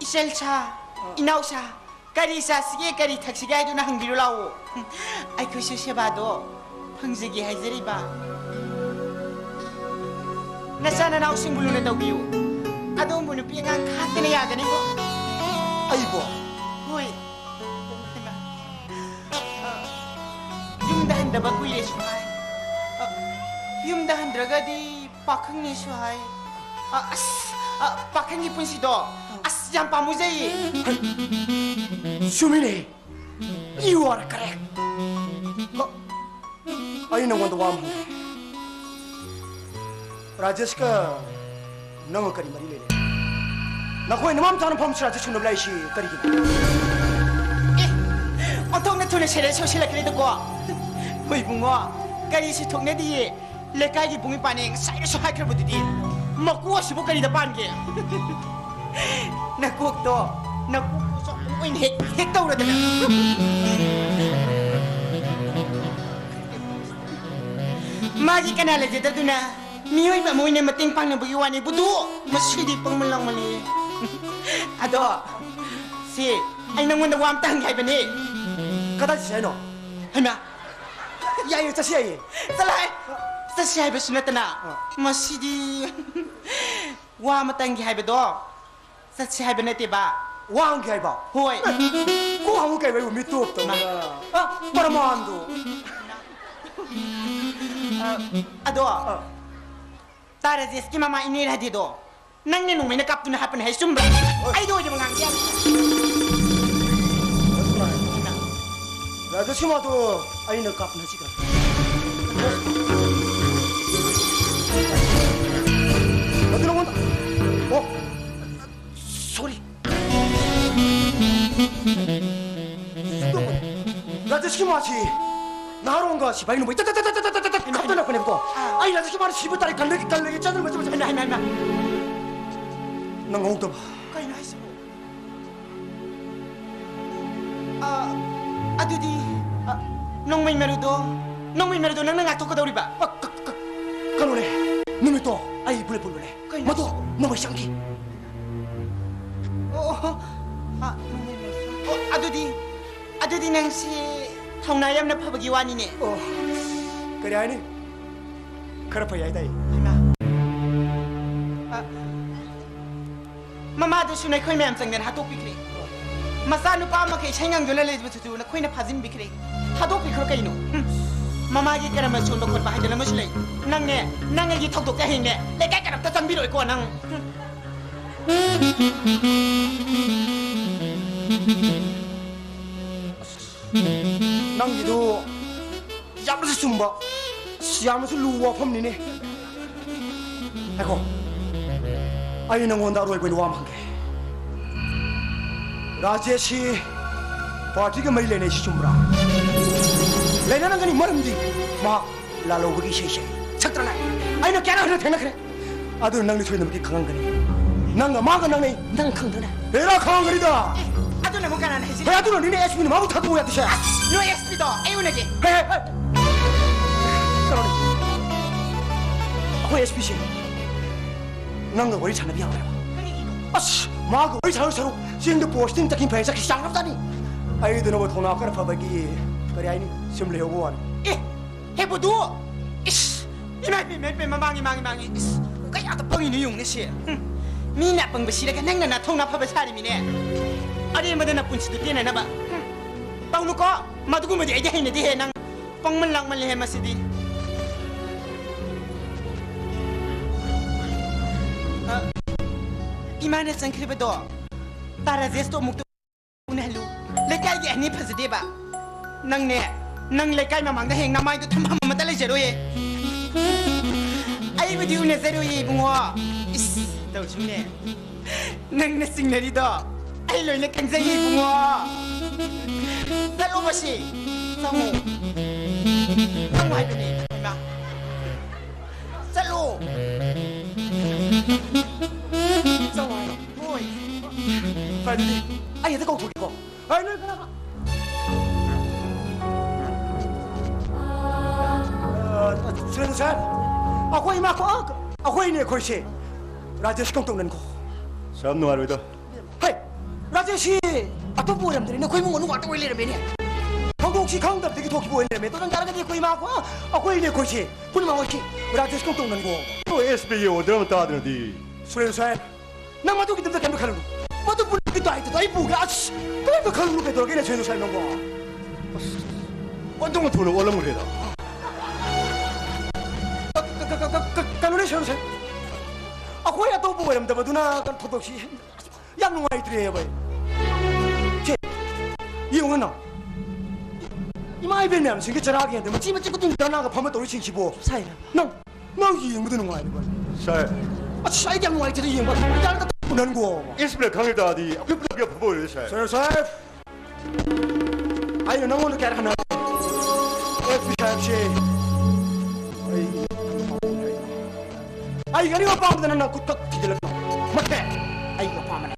ꯏꯆꯜ ꯁꯥ, ꯏꯅꯥꯎ ꯁꯥ, ꯀꯔꯤ ꯆꯥꯁꯤꯒꯦ, ꯀꯔꯤ ꯊꯛꯁꯤꯒꯦ ꯍꯥꯏꯗꯨꯅ ꯍꯪꯕꯤꯔꯨ ꯂꯥꯛꯑꯣ꯫ ꯑꯩꯈꯣꯏꯁꯨ ꯁꯦꯕꯥꯗꯣ ꯐꯪꯖꯒꯦ ꯍꯥꯏꯖꯔꯤꯕ꯫ ꯅꯆꯥ ꯅꯅꯥꯎꯁꯤꯡꯕꯨ ꯂꯨꯅ ꯇꯧꯕꯤꯌꯨ꯫ ꯑꯗꯣꯝꯕꯨ ꯅꯨꯄꯤ ꯑꯉꯥꯡ ꯈꯥꯛꯇꯅ ꯌꯥꯒꯅꯤꯀꯣ? ꯑꯩꯕꯣ? ꯍꯣꯏ꯫ ꯍꯩꯃꯥ꯫ ꯑ, ꯌꯨꯝꯗ ꯍꯟꯗꯕ ꯀꯨꯏꯔꯦꯁꯨ ꯍꯥꯏ꯫ ꯑ, ꯌꯨꯝꯗ ꯍꯟꯗ꯭ꯔꯒꯗꯤ ꯄꯥꯈꯪꯅꯦꯁꯨ ꯍꯥꯏ꯫ ꯑ, ꯑꯁ, ꯑ, ꯄꯥꯈꯪꯒꯤ ꯄꯨꯟꯁꯤꯗꯣ ꯑꯁ ꯌꯥꯝ ꯄꯥꯝꯃꯨꯖꯩꯌꯦ꯫ ꯆꯨꯝꯃꯤꯅꯦ꯫ You are correct. ꯑ, ꯑꯩ ꯅꯉꯣꯟꯗ ꯋꯥ ꯑꯃ ꯍꯪꯒꯦ꯫ ꯔꯥꯖꯦꯁꯀ ꯅꯪꯒ ꯀꯔꯤ ꯃꯔꯤ ꯂꯩꯅꯩ? ꯅꯈꯣꯏ ꯅꯃꯥ ꯃꯆꯥꯅ ꯐꯝꯁꯤꯔꯥ ꯆꯠꯁꯨꯅꯕ ꯂꯥꯛꯏꯁꯤ ꯀꯔꯤꯒꯤꯅꯣ? ꯑꯦ, ꯑꯣꯟꯊꯣꯛꯅ ꯊꯨꯅ serious ꯑꯣꯏꯁꯤꯜꯂꯛꯈ꯭ꯔꯦꯗꯀꯣ꯫ ꯍꯣꯏ ꯏꯕꯨꯡꯉꯣ, ꯀꯔꯤꯁꯨ ꯊꯣꯛꯅꯗꯤꯌꯦ꯫ ꯂꯩꯀꯥꯏꯒꯤ ꯏꯕꯨꯡ ꯏꯄꯥꯅꯦ ꯉꯁꯥꯏꯗꯁꯨ ꯍꯥꯏꯈ꯭ꯔꯕꯗꯨꯗꯤ꯫ ꯃꯀꯣꯛ ꯑꯁꯤꯕꯨ ꯀꯔꯤꯗ ꯄꯥꯟꯒꯦ? ꯅꯀꯣꯛꯇꯣ, ꯅꯀꯣꯛꯇꯣ ꯆꯥꯎꯕ ꯑꯣꯏꯅ ꯍꯦꯛ, ꯍꯦꯛ ꯇꯧꯔꯗꯅ꯫ ꯃꯥꯒꯤ ꯀꯅꯥ ꯂꯩꯖꯗꯗꯨꯅ? ꯃꯤꯑꯣꯏꯕ ꯑꯃ ꯑꯣꯏꯅ ꯃꯇꯦꯡ ꯄꯥꯡꯅꯕꯒꯤ ꯋꯥꯅꯤ, ꯕꯨꯗꯨ! ꯃꯁꯤꯗꯤ ꯄꯪꯃꯜ ꯂꯥꯡꯃꯜꯂꯤ꯫ ꯑꯗꯣ, ꯁꯤ, ꯑꯩ ꯅꯪꯉꯣꯟꯗ ꯋꯥ ꯑꯝꯇ ꯍꯪꯒꯦ ꯍꯥꯏꯕꯅꯤ꯫ ꯀꯗꯥꯏ ꯆꯠꯁꯤ ꯍꯥꯏꯅꯣ? ꯍꯩꯃꯥ! ꯌꯥꯏꯌꯦ, ꯆꯠꯁꯤ ꯌꯥꯏꯌꯦ꯫ ꯆꯠꯂꯣꯍꯦ! ꯆꯠꯁꯤ ꯍꯥꯏꯕꯁꯨ ꯅꯠꯇꯅ꯫ ꯑ꯫ ꯃꯁꯤꯗꯤ ꯋꯥ ꯑꯃꯇꯪꯒꯤ ꯍꯥꯏꯕꯗꯣ꯫ ꯆꯠꯁꯤ ꯍꯥꯏꯕ ꯅꯠꯇꯦꯕ꯫ ꯋꯥ ꯍꯪꯒꯦ ꯍꯥꯏꯕ? ꯍꯣꯏ꯫ ꯀꯣꯛ ꯍꯪꯉꯨ ꯀꯩꯕ, ꯑꯩꯕꯨ ꯃꯤꯇꯣꯞ ꯇꯧꯅ꯫ ꯃꯥ꯫ ꯑ, ꯄ꯭ꯔꯃꯥꯟꯗꯣ꯫ ꯑ, ꯑꯗꯣ, ꯑ꯫ ꯇꯥ ꯔꯥꯖꯦꯁꯀꯤ ꯃꯃꯥ ꯏꯅꯦ ꯔꯥꯙꯦꯗꯣ ꯅꯪꯅ ꯅꯣꯡꯃꯩꯅ ꯀꯥꯞꯇꯨꯅ ꯍꯥꯠꯄꯅꯦ ꯍꯥꯏ, ꯆꯨꯝꯕ꯭ꯔꯥ? ꯍꯣꯏ꯫ ꯑꯩꯗ ꯑꯣꯏꯗꯕ ꯉꯥꯡꯗꯦ꯫ ꯔꯥꯖꯦꯁꯀꯤ ꯃꯃꯥꯗꯣ ꯑꯩꯅ ꯀꯥꯞꯇꯨꯅ ꯍꯥꯠꯆꯈ꯭ꯔꯦ꯫ ꯑꯗꯨ ꯅꯉꯣꯟꯗ, ꯑꯣ, sorry꯫ ꯔꯥꯖꯦꯁꯀꯤ ꯃꯥꯁꯤ ꯅꯍꯥꯔꯣꯟꯒ ꯁꯤꯐꯥꯏ ꯅꯨꯡꯕꯩ ꯇꯠ ꯇꯠ ꯇꯠ ꯇꯠ ꯇꯠ ꯇꯠ ꯈꯞꯇꯅꯔꯛꯄꯅꯦꯕꯀꯣ꯫ ꯑꯥ꯫ ꯑꯩ ꯔꯥꯖꯦꯁꯀꯤ ꯃꯥꯅ ꯁꯤꯕ ꯇꯥꯔꯦ, ꯀꯜꯂꯒꯦ, ꯀꯜꯂꯒꯦ, ꯆꯠꯂꯨ, ꯆꯠꯂꯨ, ꯆꯠꯂꯨ꯫ ꯍꯩꯃꯥ, ꯍꯩꯃꯥ, ꯍꯩꯃꯥ꯫ ꯅꯪꯍꯧꯗꯕ꯫ ꯀꯩꯅꯣ ꯍꯥꯏꯁꯤꯕꯣ? ꯑꯥ, ꯑꯗꯨꯗꯤ, ꯑꯥ, ꯅꯣꯡꯃꯩ ꯃꯔꯨꯗꯣ, ꯅꯣꯡꯃꯩ ꯃꯔꯨꯗꯣ ꯅꯪꯅ ꯉꯥꯛꯊꯣꯛꯀꯗꯧꯔꯤꯕ? ꯑ, ꯀ-, ꯀ-, ꯀꯩꯅꯣꯅꯦ, ꯅꯨꯃꯤꯠꯇꯣ ꯑꯩ bullet proof ꯅꯦ꯫ ꯀꯩꯅꯣ ꯃꯗꯣ ꯍꯥꯏꯁꯤꯕꯣ? ꯅꯣꯡꯃꯩ ꯆꯪꯈꯤ꯫ ꯑꯣ, ꯑꯣ, ꯑꯣ꯫ ꯑꯥ, ꯅꯣꯡꯃꯩ ꯃꯔꯨꯗꯣ꯫ ꯑꯣ, ꯑꯗꯨꯗꯤ, ꯑꯗꯨꯗꯤ ꯅꯪꯁꯤ ꯊꯧꯅꯥ ꯌꯥꯝꯅ ꯐꯕꯒꯤ ꯋꯥꯅꯤꯅꯦ꯫ ꯑꯣ, ꯀꯔꯤ ꯍꯥꯏꯅꯤ? ꯈꯔ ꯐꯩ ꯍꯥꯏꯇꯥꯏ꯫ ꯍꯩꯃꯥ꯫ ꯑ, ꯃꯃꯥꯗꯨꯁꯨ ꯅꯈꯣꯏ ꯃꯌꯥꯝ ꯆꯪꯗꯅ ꯍꯥꯠꯇꯣꯛꯄꯤꯈ꯭ꯔꯦ꯫ ꯃꯆꯥꯅꯨꯄꯥ ꯑꯃꯒ ꯏꯁꯩ ꯉꯪꯗꯨꯅ ꯂꯩꯕꯗꯨꯁꯨ ꯅꯈꯣꯏꯅ ꯐꯥꯖꯤꯟꯕꯤꯈ꯭ꯔꯦ꯫ ꯊꯥꯗꯣꯛꯄꯤꯈ꯭ꯔꯣ ꯀꯩꯅꯣ? ꯍꯨꯝ꯫ ꯃꯃꯥꯒꯤ ꯀꯔꯝꯕ ꯁꯣꯟꯕ ꯈꯣꯠꯄ ꯍꯥꯏꯗꯅ ꯑꯃꯁꯨ ꯂꯩ꯫ ꯅꯪꯅꯦ, ꯅꯪ ꯑꯩꯒꯤ ꯊꯧꯗꯣꯛꯇ ꯍꯌꯦꯡꯅꯦ, ꯂꯩꯀꯥꯏ ꯀꯅꯥꯝꯇ ꯆꯪꯕꯤꯔꯣꯏꯀꯣ ꯅꯪ꯫ ꯍꯨꯝ꯫ ꯅꯪꯒꯤꯗꯨ ꯌꯥꯝꯅꯁꯨ ꯆꯨꯝꯕ, ꯑꯁ, ꯌꯥꯝꯅꯁꯨ ꯂꯨꯕ ꯋꯥꯐꯝꯅꯤꯅꯦ꯫ ꯉꯥꯏꯈꯣ, ꯑꯩ ꯅꯪꯉꯣꯟꯗ ꯑꯔꯣꯏꯕ ꯑꯣꯏꯅ ꯋꯥ ꯑꯃ ꯍꯪꯒꯦ꯫ ꯔꯥꯖꯦꯁꯁꯤ ꯄꯥꯔꯇꯤꯒ ꯃꯔꯤ ꯂꯩꯅꯩꯁꯤ ꯆꯨꯝꯕ꯭ꯔꯥ? ꯂꯩꯅꯔꯝꯒꯅꯤ, ꯃꯔꯝꯗꯤ ꯃꯍꯥꯛ ꯂꯥꯜꯍꯧꯕꯒꯤ ꯏꯁꯩꯁꯦ ꯁꯛꯇ꯭ꯔꯅꯦ꯫ ꯑꯩꯅ ꯀꯌꯥꯔꯛ ꯍꯟꯅ ꯊꯦꯡꯅꯈ꯭ꯔꯦ꯫ ꯑꯗꯨꯅ ꯅꯪꯗꯤ ꯁꯣꯏꯗꯅꯃꯛꯀꯤ ꯈꯪꯉꯝꯒꯅꯤ꯫ ꯅꯪꯒ ꯃꯥꯒ ꯅꯛꯅꯩ꯫ ꯅꯪ ꯈꯪꯗ꯭ꯔꯅꯦ? ꯍꯦꯔꯥ, ꯈꯪꯉꯝꯒꯅꯤꯗ꯫ ꯑꯦ, ꯑꯗꯨꯅ ꯑꯃꯨꯛ ꯀꯅꯥꯅ ꯍꯥꯏꯁꯤꯅ? ꯍꯦ, ꯑꯗꯨꯅꯅꯤꯅꯦ ꯑꯦꯁ ꯄꯤꯅ ꯃꯥꯕꯨ ꯊꯥꯗꯣꯛꯑꯣ ꯌꯥꯗ꯭ꯔꯤꯁꯦ꯫ ꯑꯁ, ꯅꯣꯏ ꯑꯦꯁ ꯄꯤꯗꯣ ꯑꯩ ꯎꯅꯒꯦ꯫ ꯍꯦ, ꯍꯦ, ꯍꯦ꯫ ꯀꯩꯅꯣꯅꯦ꯫ ꯑꯩꯈꯣꯏ ꯑꯦꯁ ꯄꯤꯁꯦ ꯅꯪꯒ ꯋꯥꯔꯤ ꯁꯥꯟꯅꯕ ꯌꯥꯔꯣꯏꯕ꯫ ꯀꯔꯤꯒꯤꯅꯣ? ꯑꯁ, ꯃꯥꯒ ꯋꯥꯔꯤ ꯁꯥꯟꯅꯕ ꯁꯔꯨꯛ ꯆꯤꯡꯗ ꯄꯣꯁꯇꯤꯡ ꯆꯠꯈꯤꯕ ꯐꯩ, ꯆꯠꯈꯤ ꯆꯥꯡ ꯆꯞ ꯆꯥꯅꯤ꯫ ꯑꯩꯗꯨꯅꯕꯨ ꯊꯧꯅꯥ ꯈꯔ ꯐꯕꯒꯤ, ꯀꯔꯤ ꯍꯥꯏꯅꯤ, ꯁꯨꯝ ꯂꯩꯍꯧꯕ ꯋꯥꯅꯤ꯫ ꯑꯦ, ꯍꯦ ꯕꯨꯗꯨ! ꯏꯁ! ꯏꯃꯥ, ꯏꯃꯥ, ꯏꯃꯥ, ꯏꯃꯥ, ꯃꯃꯥꯡꯒꯤ, ꯃꯥꯡꯒꯤ, ꯃꯥꯡꯒꯤ꯫ ꯏꯁ! ꯀꯌꯥꯗ ꯄꯪꯉꯤꯅꯣ ꯌꯦꯡꯉꯨꯅꯦ ꯁꯦ꯫ ꯍꯨꯝ! ꯃꯤꯅ ꯑꯄꯪꯕ ꯁꯤꯔꯒ ꯅꯪꯅ ꯅꯥꯊꯧꯅꯥ ꯐꯕ ꯁꯥꯔꯤꯃꯤꯅꯦ꯫ ꯑꯔꯦꯝꯕꯗ ꯅꯄꯨꯟꯁꯤꯗꯨ ꯇꯦꯟꯅꯅꯕ꯫ ꯍꯨꯝ! ꯇꯧꯅꯨꯀꯣ! ꯃꯗꯨꯒꯨꯝꯕꯗꯤ ꯑꯩꯗꯤ ꯍꯩꯅꯗꯦꯍꯦ ꯅꯪ꯫ ꯄꯪꯃꯟ ꯂꯥꯛꯃꯜꯂꯦꯍꯦ ꯃꯁꯤꯗꯤ꯫ ꯑ, ꯏꯃꯥꯅ ꯆꯪꯈ꯭ꯔꯤꯕꯗꯣ ꯇꯥ ꯔꯥꯖꯦꯁꯇꯣ ꯑꯃꯨꯛꯇ ꯎꯅꯍꯜꯂꯨ꯫ ꯂꯩꯀꯥꯏꯒꯤ ꯑꯍꯟꯅꯤ ꯐꯖꯗꯦꯕ꯫ ꯅꯪꯅꯦ, ꯅꯪ ꯂꯩꯀꯥꯏ ꯃꯃꯥꯡꯗ ꯍꯌꯦꯡ ꯅꯃꯥꯏꯗꯣ ꯊꯝꯐꯝ ꯑꯃꯠꯇ ꯂꯩꯖꯔꯣꯏꯌꯦ꯫ ꯑꯩꯕꯨꯗꯤ ꯎꯅꯖꯔꯣꯏꯌꯦ ꯏꯕꯨꯡꯉꯣ꯫ ꯏꯁ, ꯇꯧꯁꯨꯅꯦ꯫ ꯅꯪꯅ ꯆꯤꯡꯅꯔꯤꯗꯣ ꯑꯩ ꯂꯣꯏꯅ ꯈꯪꯖꯩꯌꯦ ꯏꯕꯨꯡꯉꯣ꯫ ꯆꯠꯂꯣ ꯃꯁꯤ꯫ ꯆꯪꯉꯣ꯫ ꯆꯪꯉꯣ ꯍꯥꯏꯕꯅꯦ꯫ ꯍꯩꯃꯥ꯫ ꯆꯠꯂꯣ꯫ ꯆꯪꯉꯣ ꯍꯥꯏꯕ꯫ ꯍꯣꯏ꯫ ꯐꯔꯦ ꯑꯗꯨꯗꯤ ꯑꯩ ꯍꯦꯛꯇ ꯀꯧꯊꯣꯛꯀꯦꯀꯣ꯫ ꯑꯩ ꯅꯣꯏ ꯀꯅꯥ-, ꯑ, ꯁꯨꯔꯦꯟꯗ꯭ꯔ ꯁꯥꯔ, ꯑꯩꯈꯣꯏ ꯏꯃꯥ ꯀꯣ-, ꯑ, ꯑꯩꯈꯣꯏꯅꯦ ꯑꯩꯈꯣꯏꯁꯦ꯫ ꯔꯥꯖꯦꯁ ꯀꯧ ꯇꯧꯅꯅꯤꯀꯣ꯫ ꯁꯥꯔ ꯅꯨꯡꯉꯥꯏꯔꯣꯏꯗ꯫ ꯍꯩ, ꯔꯥꯖꯦꯁ ꯁꯤ ꯑꯇꯣꯞꯄ ꯑꯣꯏꯔꯝꯗ꯭ꯔꯦꯅꯦ, ꯑꯩꯈꯣꯏ ꯏꯃꯨꯡ ꯃꯅꯨꯡ ꯉꯥꯛꯇ ꯑꯣꯏ ꯂꯩꯔꯝꯃꯦꯅꯦ꯫ ꯊꯧꯗꯣꯛꯁꯤ ꯈꯪꯗꯕꯗꯒꯤ ꯊꯣꯛꯈꯤꯕ ꯑꯣꯏ ꯂꯩꯔꯝꯃꯦ꯫ ꯑꯗꯣ ꯅꯪ ꯌꯥꯔꯒꯗꯤ ꯑꯩꯈꯣꯏ ꯏꯃꯥ ꯀꯣ, ꯑꯩꯈꯣꯏꯅꯦ ꯑꯩꯈꯣꯏꯁꯦ ꯄꯨꯝꯅꯃꯛ ꯑꯣꯏꯈꯤ꯫ ꯔꯥꯖꯦꯁ ꯀꯧ ꯇꯧꯅꯅꯤꯀꯣ꯫ ꯑꯣ, ꯑꯦꯁ ꯄꯤꯒꯤ ꯑꯣꯔꯗꯔ ꯑꯃ ꯇꯥꯗ꯭ꯔꯗꯤ꯫ ꯁꯨꯔꯦꯟ ꯁꯥꯍꯦꯕ, ꯅꯪ ꯃꯗꯨꯒꯤꯗꯃꯛꯇ ꯀꯩꯝꯇ ꯈꯜꯂꯨꯅꯨ꯫ ꯃꯗꯨ ꯄꯨꯂꯞꯀꯤ ꯗꯥꯏꯇꯗꯣ ꯑꯩ ꯄꯨꯒꯦ꯫ ꯑꯁ, ꯀꯔꯤꯝꯇ ꯈꯜꯂꯨꯅꯨ ꯀꯩꯗꯧꯔꯒꯦꯅꯦ ꯁꯨꯔꯦꯟ ꯁꯥꯍꯦꯕ ꯅꯪꯕꯣ? ꯑꯁ, ꯑꯣꯟꯊꯣꯛꯅ ꯊꯨꯅ ꯑꯣꯜꯂꯝꯈ꯭ꯔꯦꯗ꯫ ꯀ-, ꯀ-, ꯀꯩꯅꯣꯅꯦ ꯁꯨꯔꯦꯟ ꯁꯥꯍꯦꯕ, ꯑꯩꯈꯣꯏ ꯑꯇꯣꯞꯄ ꯑꯣꯏꯔꯝꯗꯕꯗꯨꯅ ꯊꯧꯗꯣꯛꯁꯤ ꯌꯥꯝ ꯅꯨꯡꯉꯥꯏꯇ꯭ꯔꯦꯕ ꯑꯩ꯫ ꯆꯦ, ꯌꯦꯡꯉꯨ ꯅꯪ꯫ ꯏꯃꯥ ꯏꯕꯦꯟ ꯃꯌꯥꯝꯁꯤꯡꯒꯤ ꯆꯔꯥꯒꯤ ꯍꯦꯟꯗ ꯃꯆꯤ ꯃꯆꯤ ꯈꯨꯗꯤꯡ ꯙꯔꯅꯥꯒ ꯐꯝꯃ ꯇꯧꯔꯤꯁꯤꯡꯁꯤꯕꯨ꯫ ꯁꯥꯏ꯫ ꯅꯪ, ꯅꯪ ꯌꯦꯡꯕꯗ ꯅꯨꯡꯉꯥꯏꯔꯤꯕ꯫ ꯁꯥꯏ꯫ ꯑꯁ, ꯑꯩꯗꯤ ꯌꯥꯝ ꯅꯨꯡꯉꯥꯏꯇꯦꯗ ꯌꯦꯡꯕ꯫ ꯌꯥꯔꯦꯗ, ꯎꯅꯟꯒꯣ꯫ ꯏꯟꯁꯄꯦꯛꯇꯔ ꯈꯪꯉꯤ ꯇꯥꯔꯗꯤ ꯑꯩꯈꯣꯏ ꯄꯨꯂꯞꯀꯤ ꯑꯐꯕ ꯑꯣꯏꯔꯣꯏ, ꯁꯥꯏ꯫ ꯁꯥꯏ, ꯁꯥꯏ꯫ ꯑꯩꯅ ꯅꯪꯉꯣꯟꯗ ꯀꯌꯥꯔꯛ ꯍꯟꯅ ꯑꯦꯁ ꯄꯤ ꯁꯥꯍꯦꯕꯁꯦ ꯑꯩ ꯑꯩꯒꯤ ꯑꯔꯤꯕ ꯑꯄꯥꯝꯕꯗ ꯅꯪꯅ ꯈꯨꯠ ꯈꯛ ꯊꯤꯖꯤꯜꯂꯛꯀꯅꯣ꯫ ꯃꯁꯦ ꯑꯩꯒꯤ ꯑꯄꯥꯝꯕꯅꯦ꯫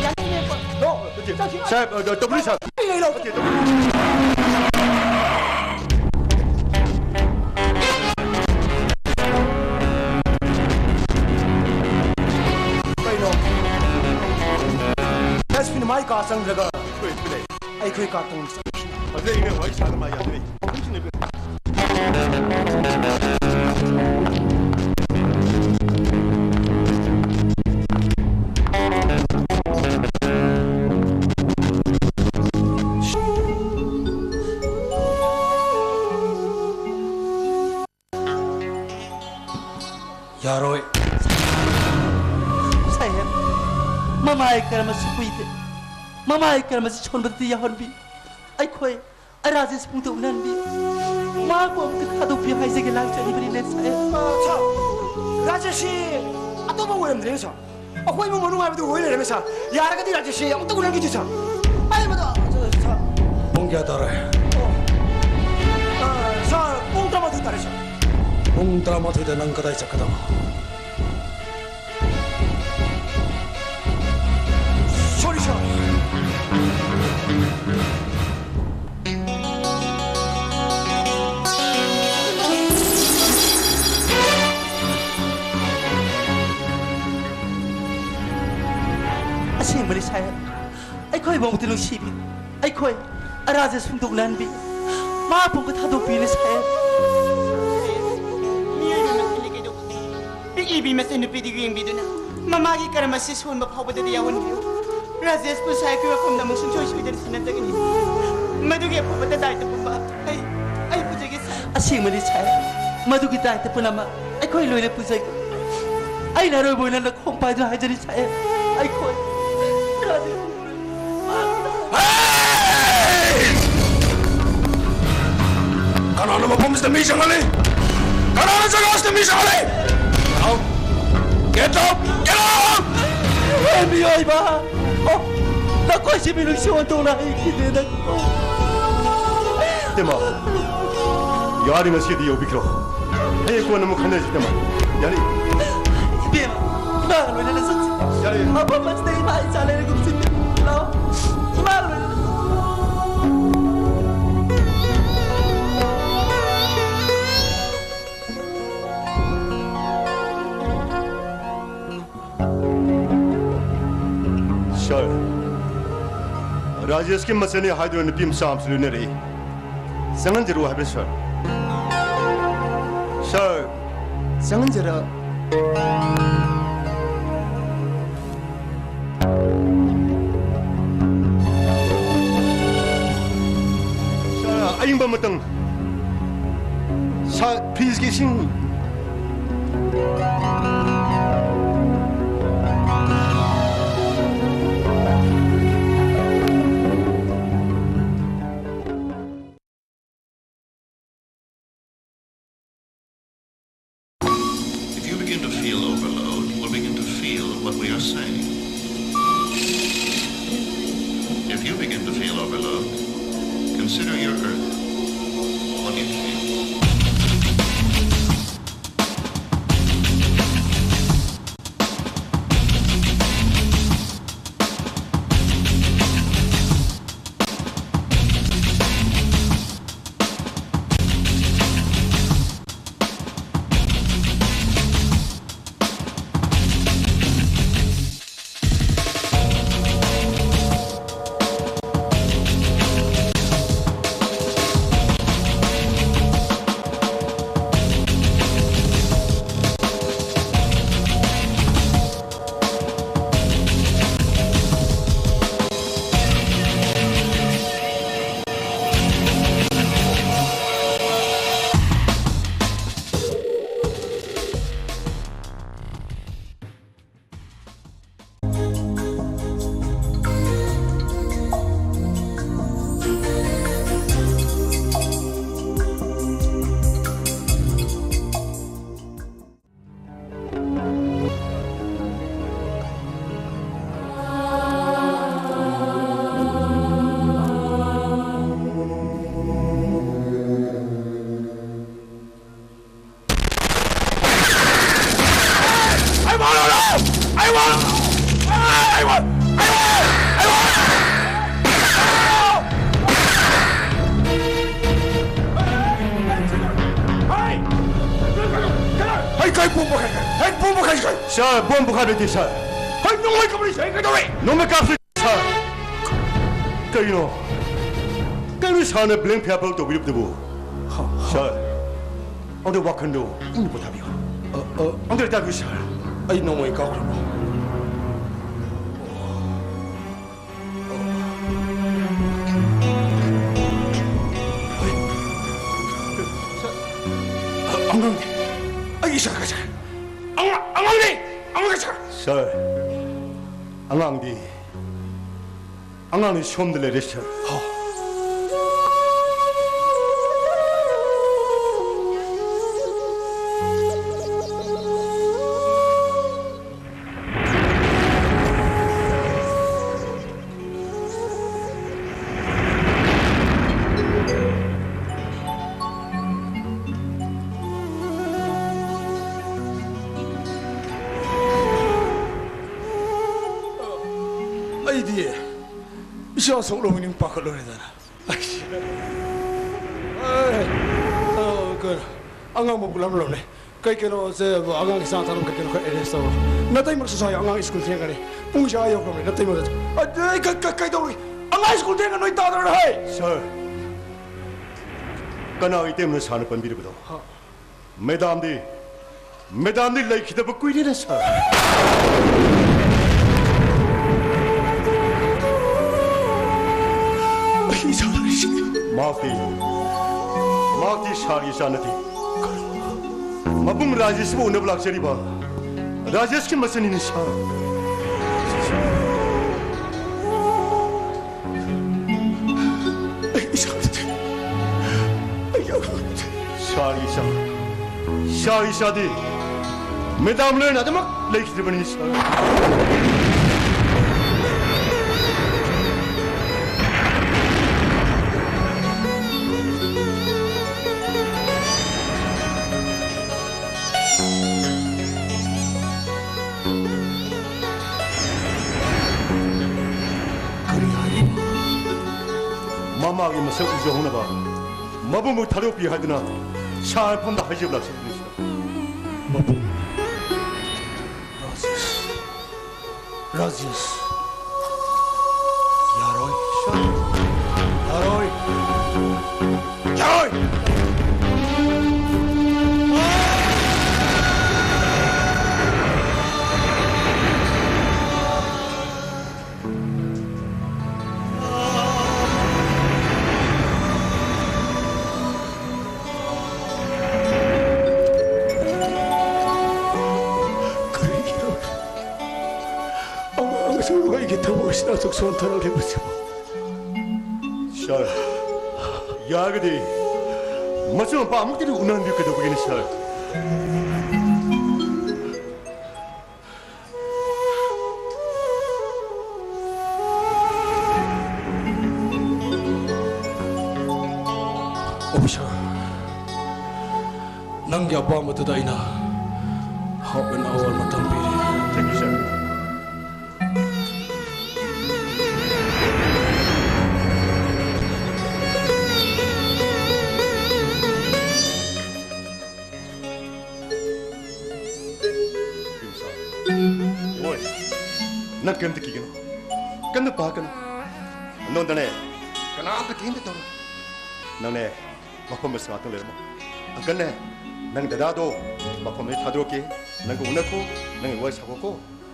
ꯌꯥꯅꯤꯡꯉꯦ꯫ ꯅꯣ, ꯆꯠꯈꯤ꯫ ꯁꯥꯍꯦꯕ, ꯑ, ꯇꯧꯕꯤꯌꯨ, ꯁꯥꯍꯦꯕ꯫ ꯑꯩ ꯂꯩ ꯂꯧ꯫ ꯅꯠꯇꯦ, ꯇꯧꯕꯤꯌꯨ꯫ ꯀꯩꯅꯣ? ꯑꯦꯁ ꯄꯤꯅ ꯃꯥꯏ ꯀꯥ ꯆꯪꯗ꯭ꯔꯒ ꯑꯩꯈꯣꯏ ꯀꯥ ꯇꯣꯡ ꯆꯪꯈꯤ꯫ ꯐꯖꯩꯅꯦ, ꯋꯥꯔꯤ ꯁꯥꯟꯅ ꯃꯥ ꯌꯥꯗ꯭ꯔꯦ꯫ ꯌꯥꯔꯣꯏ꯫ ꯁꯥꯍꯦꯕ, ꯃꯃꯥꯏ ꯀꯔꯝꯕꯁꯨ ꯀꯨꯏꯗꯦ꯫ ꯃꯃꯥꯏ ꯀꯔꯝꯕꯁꯨ ꯁꯣꯟꯕꯗꯤ ꯌꯥꯎꯍꯟꯕꯤ꯫ ꯑꯩꯈꯣꯏ ꯑꯩ ꯔꯥꯖꯦꯁ ꯄꯨꯡꯗ ꯎꯅꯍꯟꯕꯤ꯫ ꯃꯍꯥꯛꯄꯨ ꯑꯃꯨꯛꯇ ꯊꯥꯗꯣꯛꯄꯤꯌꯨ ꯍꯥꯏꯖꯒꯦ ꯂꯥꯛꯆꯔꯤꯕꯅꯤꯅꯦ, ꯁꯥꯍꯦꯕ꯫ ꯑ, ꯁꯥꯔ, ꯔꯥꯖꯦꯁꯁꯤ ꯑꯇꯣꯞꯄ ꯑꯣꯏꯔꯝꯗ꯭ꯔꯦꯅꯦ, ꯁꯥꯔ꯫ ꯑꯩꯈꯣꯏ ꯏꯃꯨꯡ ꯃꯅꯨꯡ ꯍꯥꯏꯕꯗꯨ ꯑꯣꯏ ꯂꯩꯔꯝꯃꯦ, ꯁꯥꯔ꯫ ꯌꯥꯔꯒꯗꯤ ꯔꯥꯖꯦꯁꯁꯤ ꯑꯃꯨꯛꯇ ꯎꯅꯈꯤꯁꯤ, ꯁꯥꯔ꯫ ꯑꯩ ꯃꯗꯨ, ꯑ, ꯁꯥꯔ꯫ ꯄꯨꯡ ꯀꯌꯥ ꯇꯥꯔꯦ? ꯑꯣ, ꯑ, ꯁꯥꯔ, ꯄꯨꯡ ꯇꯔꯥꯃꯥꯊꯣꯏ ꯇꯥꯔꯦ, ꯁꯥꯔ꯫ ꯄꯨꯡ ꯇꯔꯥꯃꯥꯊꯣꯏꯗ ꯅꯪ ꯀꯗꯥꯏ ꯆꯠꯀꯗꯕ? ꯁꯣꯔꯤ, ꯁꯣꯔꯤ꯫ ꯑꯁꯦꯡꯕꯅꯤ, ꯁꯥꯍꯦꯕ꯫ ꯑꯩꯈꯣꯏꯕꯨ ꯑꯃꯨꯛꯇ ꯅꯨꯡꯁꯤꯕꯤ꯫ ꯑꯩꯈꯣꯏ ꯑꯔꯥꯖ ꯁꯨꯡꯗꯣꯛꯅꯍꯟꯕꯤ꯫ ꯃꯥ ꯄꯨꯝꯕ ꯊꯥꯗꯣꯛꯄꯤꯔꯦ ꯁꯥꯍꯦꯕ꯫ ꯃꯤꯑꯣꯏꯕ ꯃꯁꯦꯟꯗꯤ ꯀꯩꯗꯧꯕꯒꯦ? ꯄꯤꯛꯂꯤꯕꯤ ꯃꯆꯟꯅꯨꯄꯤꯗꯨ ꯌꯦꯡꯕꯤꯗꯨꯅ ꯃꯃꯥꯒꯤ ꯀꯔꯝ ꯑꯁꯤ ꯁꯣꯟꯕ ꯐꯥꯎꯕꯗꯗꯤ ꯌꯥꯎꯍꯟꯕꯤꯌꯨ꯫ ꯔꯥꯖꯦꯁꯄꯨ ꯁꯥꯍꯦꯕꯀꯤ ꯋꯥꯐꯝꯗ ꯑꯃꯨꯛ ꯁꯨꯡꯁꯣꯏ ꯁꯣꯏꯗꯅ ꯁꯤꯟꯅꯖꯒꯅꯤ꯫ ꯃꯗꯨꯒꯤ ꯑꯐꯕꯇ ꯗꯥꯏꯇ ꯄꯨꯝꯕ ꯑꯩ, ꯑꯩ ꯄꯨꯖꯒꯦ ꯁꯥꯍꯦꯕ꯫ ꯑꯁꯦꯡꯕꯅꯤ ꯁꯥꯍꯦꯕ, ꯃꯗꯨꯒꯤ ꯗꯥꯏꯇ ꯄꯨꯝꯅꯃꯛ ꯑꯩꯈꯣꯏ ꯂꯣꯏꯅ ꯄꯨꯖꯒꯦ꯫ ꯑꯩꯅ ꯑꯔꯣꯏꯕ ꯑꯣꯏꯅ ꯈꯣꯡ ꯄꯥꯏꯗꯨꯅ ꯍꯥꯏꯖꯔꯤ ꯁꯥꯍꯦꯕ, ꯑꯩꯈꯣꯏ ꯔꯥꯖꯦꯁ ꯍꯦ! ꯀꯅꯥꯅ ꯃꯐꯝꯁꯤꯗ ꯃꯤ ꯆꯪꯍꯜꯂꯤ? ꯀꯅꯥꯅ ꯖꯒꯥꯁꯤꯗ ꯃꯤ ꯆꯪꯍꯜꯂꯤ? Get out! Get out! Get out! ꯍꯦ ꯃꯤꯑꯣꯏꯕ! ꯑꯣ, ꯅꯈꯣꯏꯁꯤ ꯃꯤꯅꯨꯡꯁꯤ ꯑꯣꯟꯊꯣꯛꯅ ꯍꯩꯈꯤꯗꯦꯗ꯫ ꯏꯇꯩꯃ, ꯌꯥꯔꯤ ꯉꯁꯤꯗꯤ ꯌꯧꯕꯤꯈ꯭ꯔꯣ꯫ ꯍꯌꯦꯡ ꯀꯣꯟꯅ ꯑꯃꯨꯛ ꯈꯟꯅꯁꯤ, ꯏꯇꯩꯃ꯫ ꯌꯥꯔꯤ? ꯏꯕꯦꯝꯃ, ꯏꯃꯥꯒ ꯂꯣꯏꯅꯅ ꯆꯠꯁꯤ꯫ ꯌꯥꯔꯤ? ꯃꯐꯝ ꯑꯁꯤꯗ ꯏꯃꯥ ꯏꯆꯥ ꯂꯩꯔꯒꯨꯝꯁꯤ꯫ ꯂꯥꯛꯑꯣ꯫ ꯏꯃꯥꯒ ꯂꯣꯏꯅꯅ ꯆꯠꯁꯤ꯫ ꯁꯥꯔ, ꯔꯥꯖꯦꯁꯀꯤ ꯃꯆꯟꯅꯤ ꯍꯥꯏꯗꯨꯅ ꯅꯨꯄꯤ ꯃꯆꯥ ꯑꯃꯁꯨ ꯂꯣꯏꯅꯔꯛꯏ꯫ ꯆꯪꯍꯟꯖꯔꯛꯎ ꯍꯥꯏꯕ, ꯁꯥꯔ꯫ ꯁꯥꯔ, ꯆꯪꯍꯟꯖꯔꯛ-, ꯁꯥꯔ, ꯑꯏꯪꯕ ꯑꯃꯇꯪ꯫ ꯁꯥꯔ, ꯐ꯭ꯔꯤꯖꯀꯤ ꯏꯁꯤꯡ꯫ If you begin to feel overload, we'll begin to feel what we are saying. If you begin to feel overload, consider your earth. What do you feel? ꯍꯩ, ꯀꯩ ꯕꯣꯝ ꯄꯣꯈꯥꯏ-, ꯍꯩ, ꯕꯣꯝ ꯄꯣꯈꯥꯏ-, ꯁꯥꯔ, ꯕꯣꯝ ꯄꯣꯈꯥꯏꯕ ꯅꯠꯇꯦ, ꯁꯥꯔ꯫ ꯍꯩ, ꯅꯣꯡꯃꯩ ꯀꯥꯞꯄꯛꯏꯁꯦ, ꯑꯩ ꯀꯩꯗꯧꯔꯦ? ꯅꯣꯡꯃꯩ ꯀꯥꯞꯁꯤ, ꯁꯥꯔ꯫ ꯀꯩꯅꯣ? ꯀꯩꯅꯣ ꯁꯥꯔꯅ blank ꯐꯌꯥꯐ ꯇꯧꯕꯤꯔꯤꯕꯗꯨꯕꯨ? ꯁꯥꯔ, ꯑꯗꯨ ꯋꯥꯈꯜꯗꯣ ꯏꯪꯅ ꯄꯣꯊꯥꯕꯤꯌꯨ꯫ ꯑ, ꯑ, ꯑꯝꯇ ꯇꯥꯕꯤꯌꯨ, ꯁꯥꯔ꯫ ꯑꯩ ꯅꯣꯡꯃꯩ ꯀꯥꯞꯈ꯭ꯔꯕꯣ? ꯑꯉꯥꯡꯗꯤ ꯑꯩ ꯏꯆꯥꯒ ꯁꯥꯔ꯫ ꯑꯉꯥꯡ, ꯑꯉꯥꯡꯗꯤ ꯑꯃꯒ ꯁꯥꯔ꯫ ꯁꯥꯔ, ꯑꯉꯥꯡꯗꯤ, ꯑꯉꯥꯡꯗꯤ ꯁꯣꯝꯗ ꯂꯩꯔꯦ, ꯁꯥꯔ꯫ ꯍꯣ꯫ ꯑꯩꯗꯤ ꯏꯆꯥ ꯁꯣꯛꯂꯝꯒꯅꯤ ꯄꯥꯈꯠꯂꯨꯔꯦꯗꯅ꯫ ꯑꯩꯁ꯫ ꯑꯦ, ꯑ, ꯀꯩꯅꯣ, ꯑꯉꯥꯡꯕꯨ ꯄꯨꯂꯞ ꯂꯧꯅꯦ꯫ ꯀꯩ ꯀꯩꯅꯣ, ꯁꯦ, ꯑꯉꯥꯡꯒꯤ ꯆꯥ ꯊꯛꯅꯕ ꯀꯩ ꯀꯩꯅꯣ ꯈꯔ arrange ꯇꯧꯔꯣ꯫ ꯅꯇꯩꯃꯁꯨ ꯁꯥꯏ, ꯑꯉꯥꯡ ꯁ꯭ꯀꯨꯜ ꯊꯦꯡꯒꯅꯤ꯫ ꯄꯨꯡꯁꯦ ꯑꯥ ꯌꯧꯈ꯭ꯔꯕꯅꯤ, ꯅꯇꯩꯃꯗ꯫ ꯑ, ꯑꯩ ꯀ-, ꯀ-, ꯀꯩꯗꯧꯔꯤ? ꯑꯉꯥꯡ ꯁ꯭ꯀꯨꯜ ꯊꯦꯡꯒ ꯅꯣꯏ ꯇꯥꯗꯧꯔꯦ, ꯍꯩ! ꯁꯥꯔ, ꯀꯅꯥꯒꯤ ꯏꯇꯩꯃꯅ ꯁꯥꯔꯅ ꯄꯟꯕꯤꯔꯤꯕꯗꯣ? ꯍꯥ? ꯃꯦꯗꯥꯝꯗꯤ, ꯃꯦꯗꯥꯝꯗꯤ ꯂꯩꯈꯤꯗꯕ ꯀꯨꯏꯔꯦꯅꯦ, ꯁꯥꯔ꯫ ꯑꯩ ꯏꯆꯥ ꯂꯩꯔꯤꯁꯤꯗꯤ꯫ ꯃꯍꯥꯛꯇꯤ, ꯃꯍꯥꯛꯇꯤ ꯁꯥꯔꯒꯤ ꯏꯆꯥ ꯅꯠꯇꯦ꯫ ꯃꯕꯨꯡ ꯔꯥꯖꯦꯁꯄꯨ ꯎꯅꯕ ꯂꯥꯛꯆꯔꯤꯕ ꯔꯥꯖꯦꯁꯀꯤ ꯃꯆꯟꯅꯤꯅꯦ, ꯁꯥꯔ꯫ ꯑꯩ ꯏꯆꯥ ꯅꯠꯇꯦ꯫ ꯑꯩ ꯑꯉꯥꯡ ꯅꯠꯇꯦ꯫ ꯁꯥꯔꯒꯤ ꯏꯆꯥ, ꯁꯥꯔꯒꯤ ꯏꯆꯥꯗꯤ ꯃꯦꯗꯥꯝ ꯂꯣꯏꯅ ꯑꯗꯨꯃꯛ ꯂꯩꯈꯤꯗ꯭ꯔꯤꯕꯅꯤ, ꯁꯥꯔ꯫ ꯃꯥꯒꯤ ꯃꯁꯛ ꯎꯖꯍꯧꯅꯕ ꯃꯕꯨꯡꯕꯨ ꯊꯥꯗꯣꯛꯄꯤ ꯍꯥꯏꯗꯨꯅ ꯁꯍꯔ ꯃꯐꯝꯗ ꯍꯥꯏꯖꯕ ꯂꯥꯛꯆꯕꯅꯤ꯫ ꯃꯕꯨꯡ꯫ ꯔꯥꯖꯦꯁ꯫ ꯔꯥꯖꯦꯁ꯫ ꯌꯥꯔꯣꯏ꯫ ꯌꯥꯔꯣꯏ꯫ ꯌꯥꯔꯣꯏ꯫ ꯀꯔꯤꯒꯤꯅꯣ ꯑꯉꯥꯡꯁꯤꯡ ꯑꯩꯒꯤ ꯊꯃꯣꯏꯁꯤꯗ ꯑꯁꯨꯛ ꯁꯣꯟꯊꯔꯛꯂꯤꯕꯁꯤꯕꯨ? ꯁꯥꯔ, ꯌꯥꯔꯒꯗꯤ ꯃꯆꯥ ꯃꯄꯥ ꯑꯃꯨꯛꯇꯗꯤ ꯎꯅꯍꯟꯕꯤꯌꯨ꯫ ꯀꯩꯗꯧꯕꯒꯤꯅꯣ, ꯁꯥꯔ? ꯑꯣꯐꯤꯁꯥꯔ, ꯅꯪꯒꯤ ꯑꯄꯥꯝꯕꯗꯨꯗ ꯑꯩꯅ half an hour ꯃꯇꯝ ꯄꯤꯔꯤ꯫ Thank you, sir. ꯏꯕꯦꯝꯆꯥ, ꯏꯃꯣꯏ, ꯅꯪ ꯀꯔꯤꯝꯇ ꯀꯤꯒꯅꯨ, ꯀꯟꯅ ꯄꯥꯀꯅꯨ꯫ ꯅꯉꯣꯟꯗꯅꯦ ꯀꯅꯥꯝꯇ ꯀꯔꯤꯝꯇ ꯇꯧꯔꯣꯏ꯫ ꯅꯪꯅꯦ ꯃꯐꯝ ꯑꯁꯤꯗ ꯉꯥꯛꯇꯪ ꯂꯩꯔꯝꯃꯣ꯫ ꯑꯪꯀꯜꯅꯦ, ꯅꯪ ꯗꯗꯥꯗꯣ ꯃꯐꯝꯗꯒꯤ ꯊꯥꯗꯣꯔꯛꯀꯦ꯫ ꯅꯪꯒ ꯎꯅꯈꯣ, ꯅꯪꯒꯤ ꯋꯥꯔꯤ ꯁꯥꯗꯣꯛꯈꯣ꯫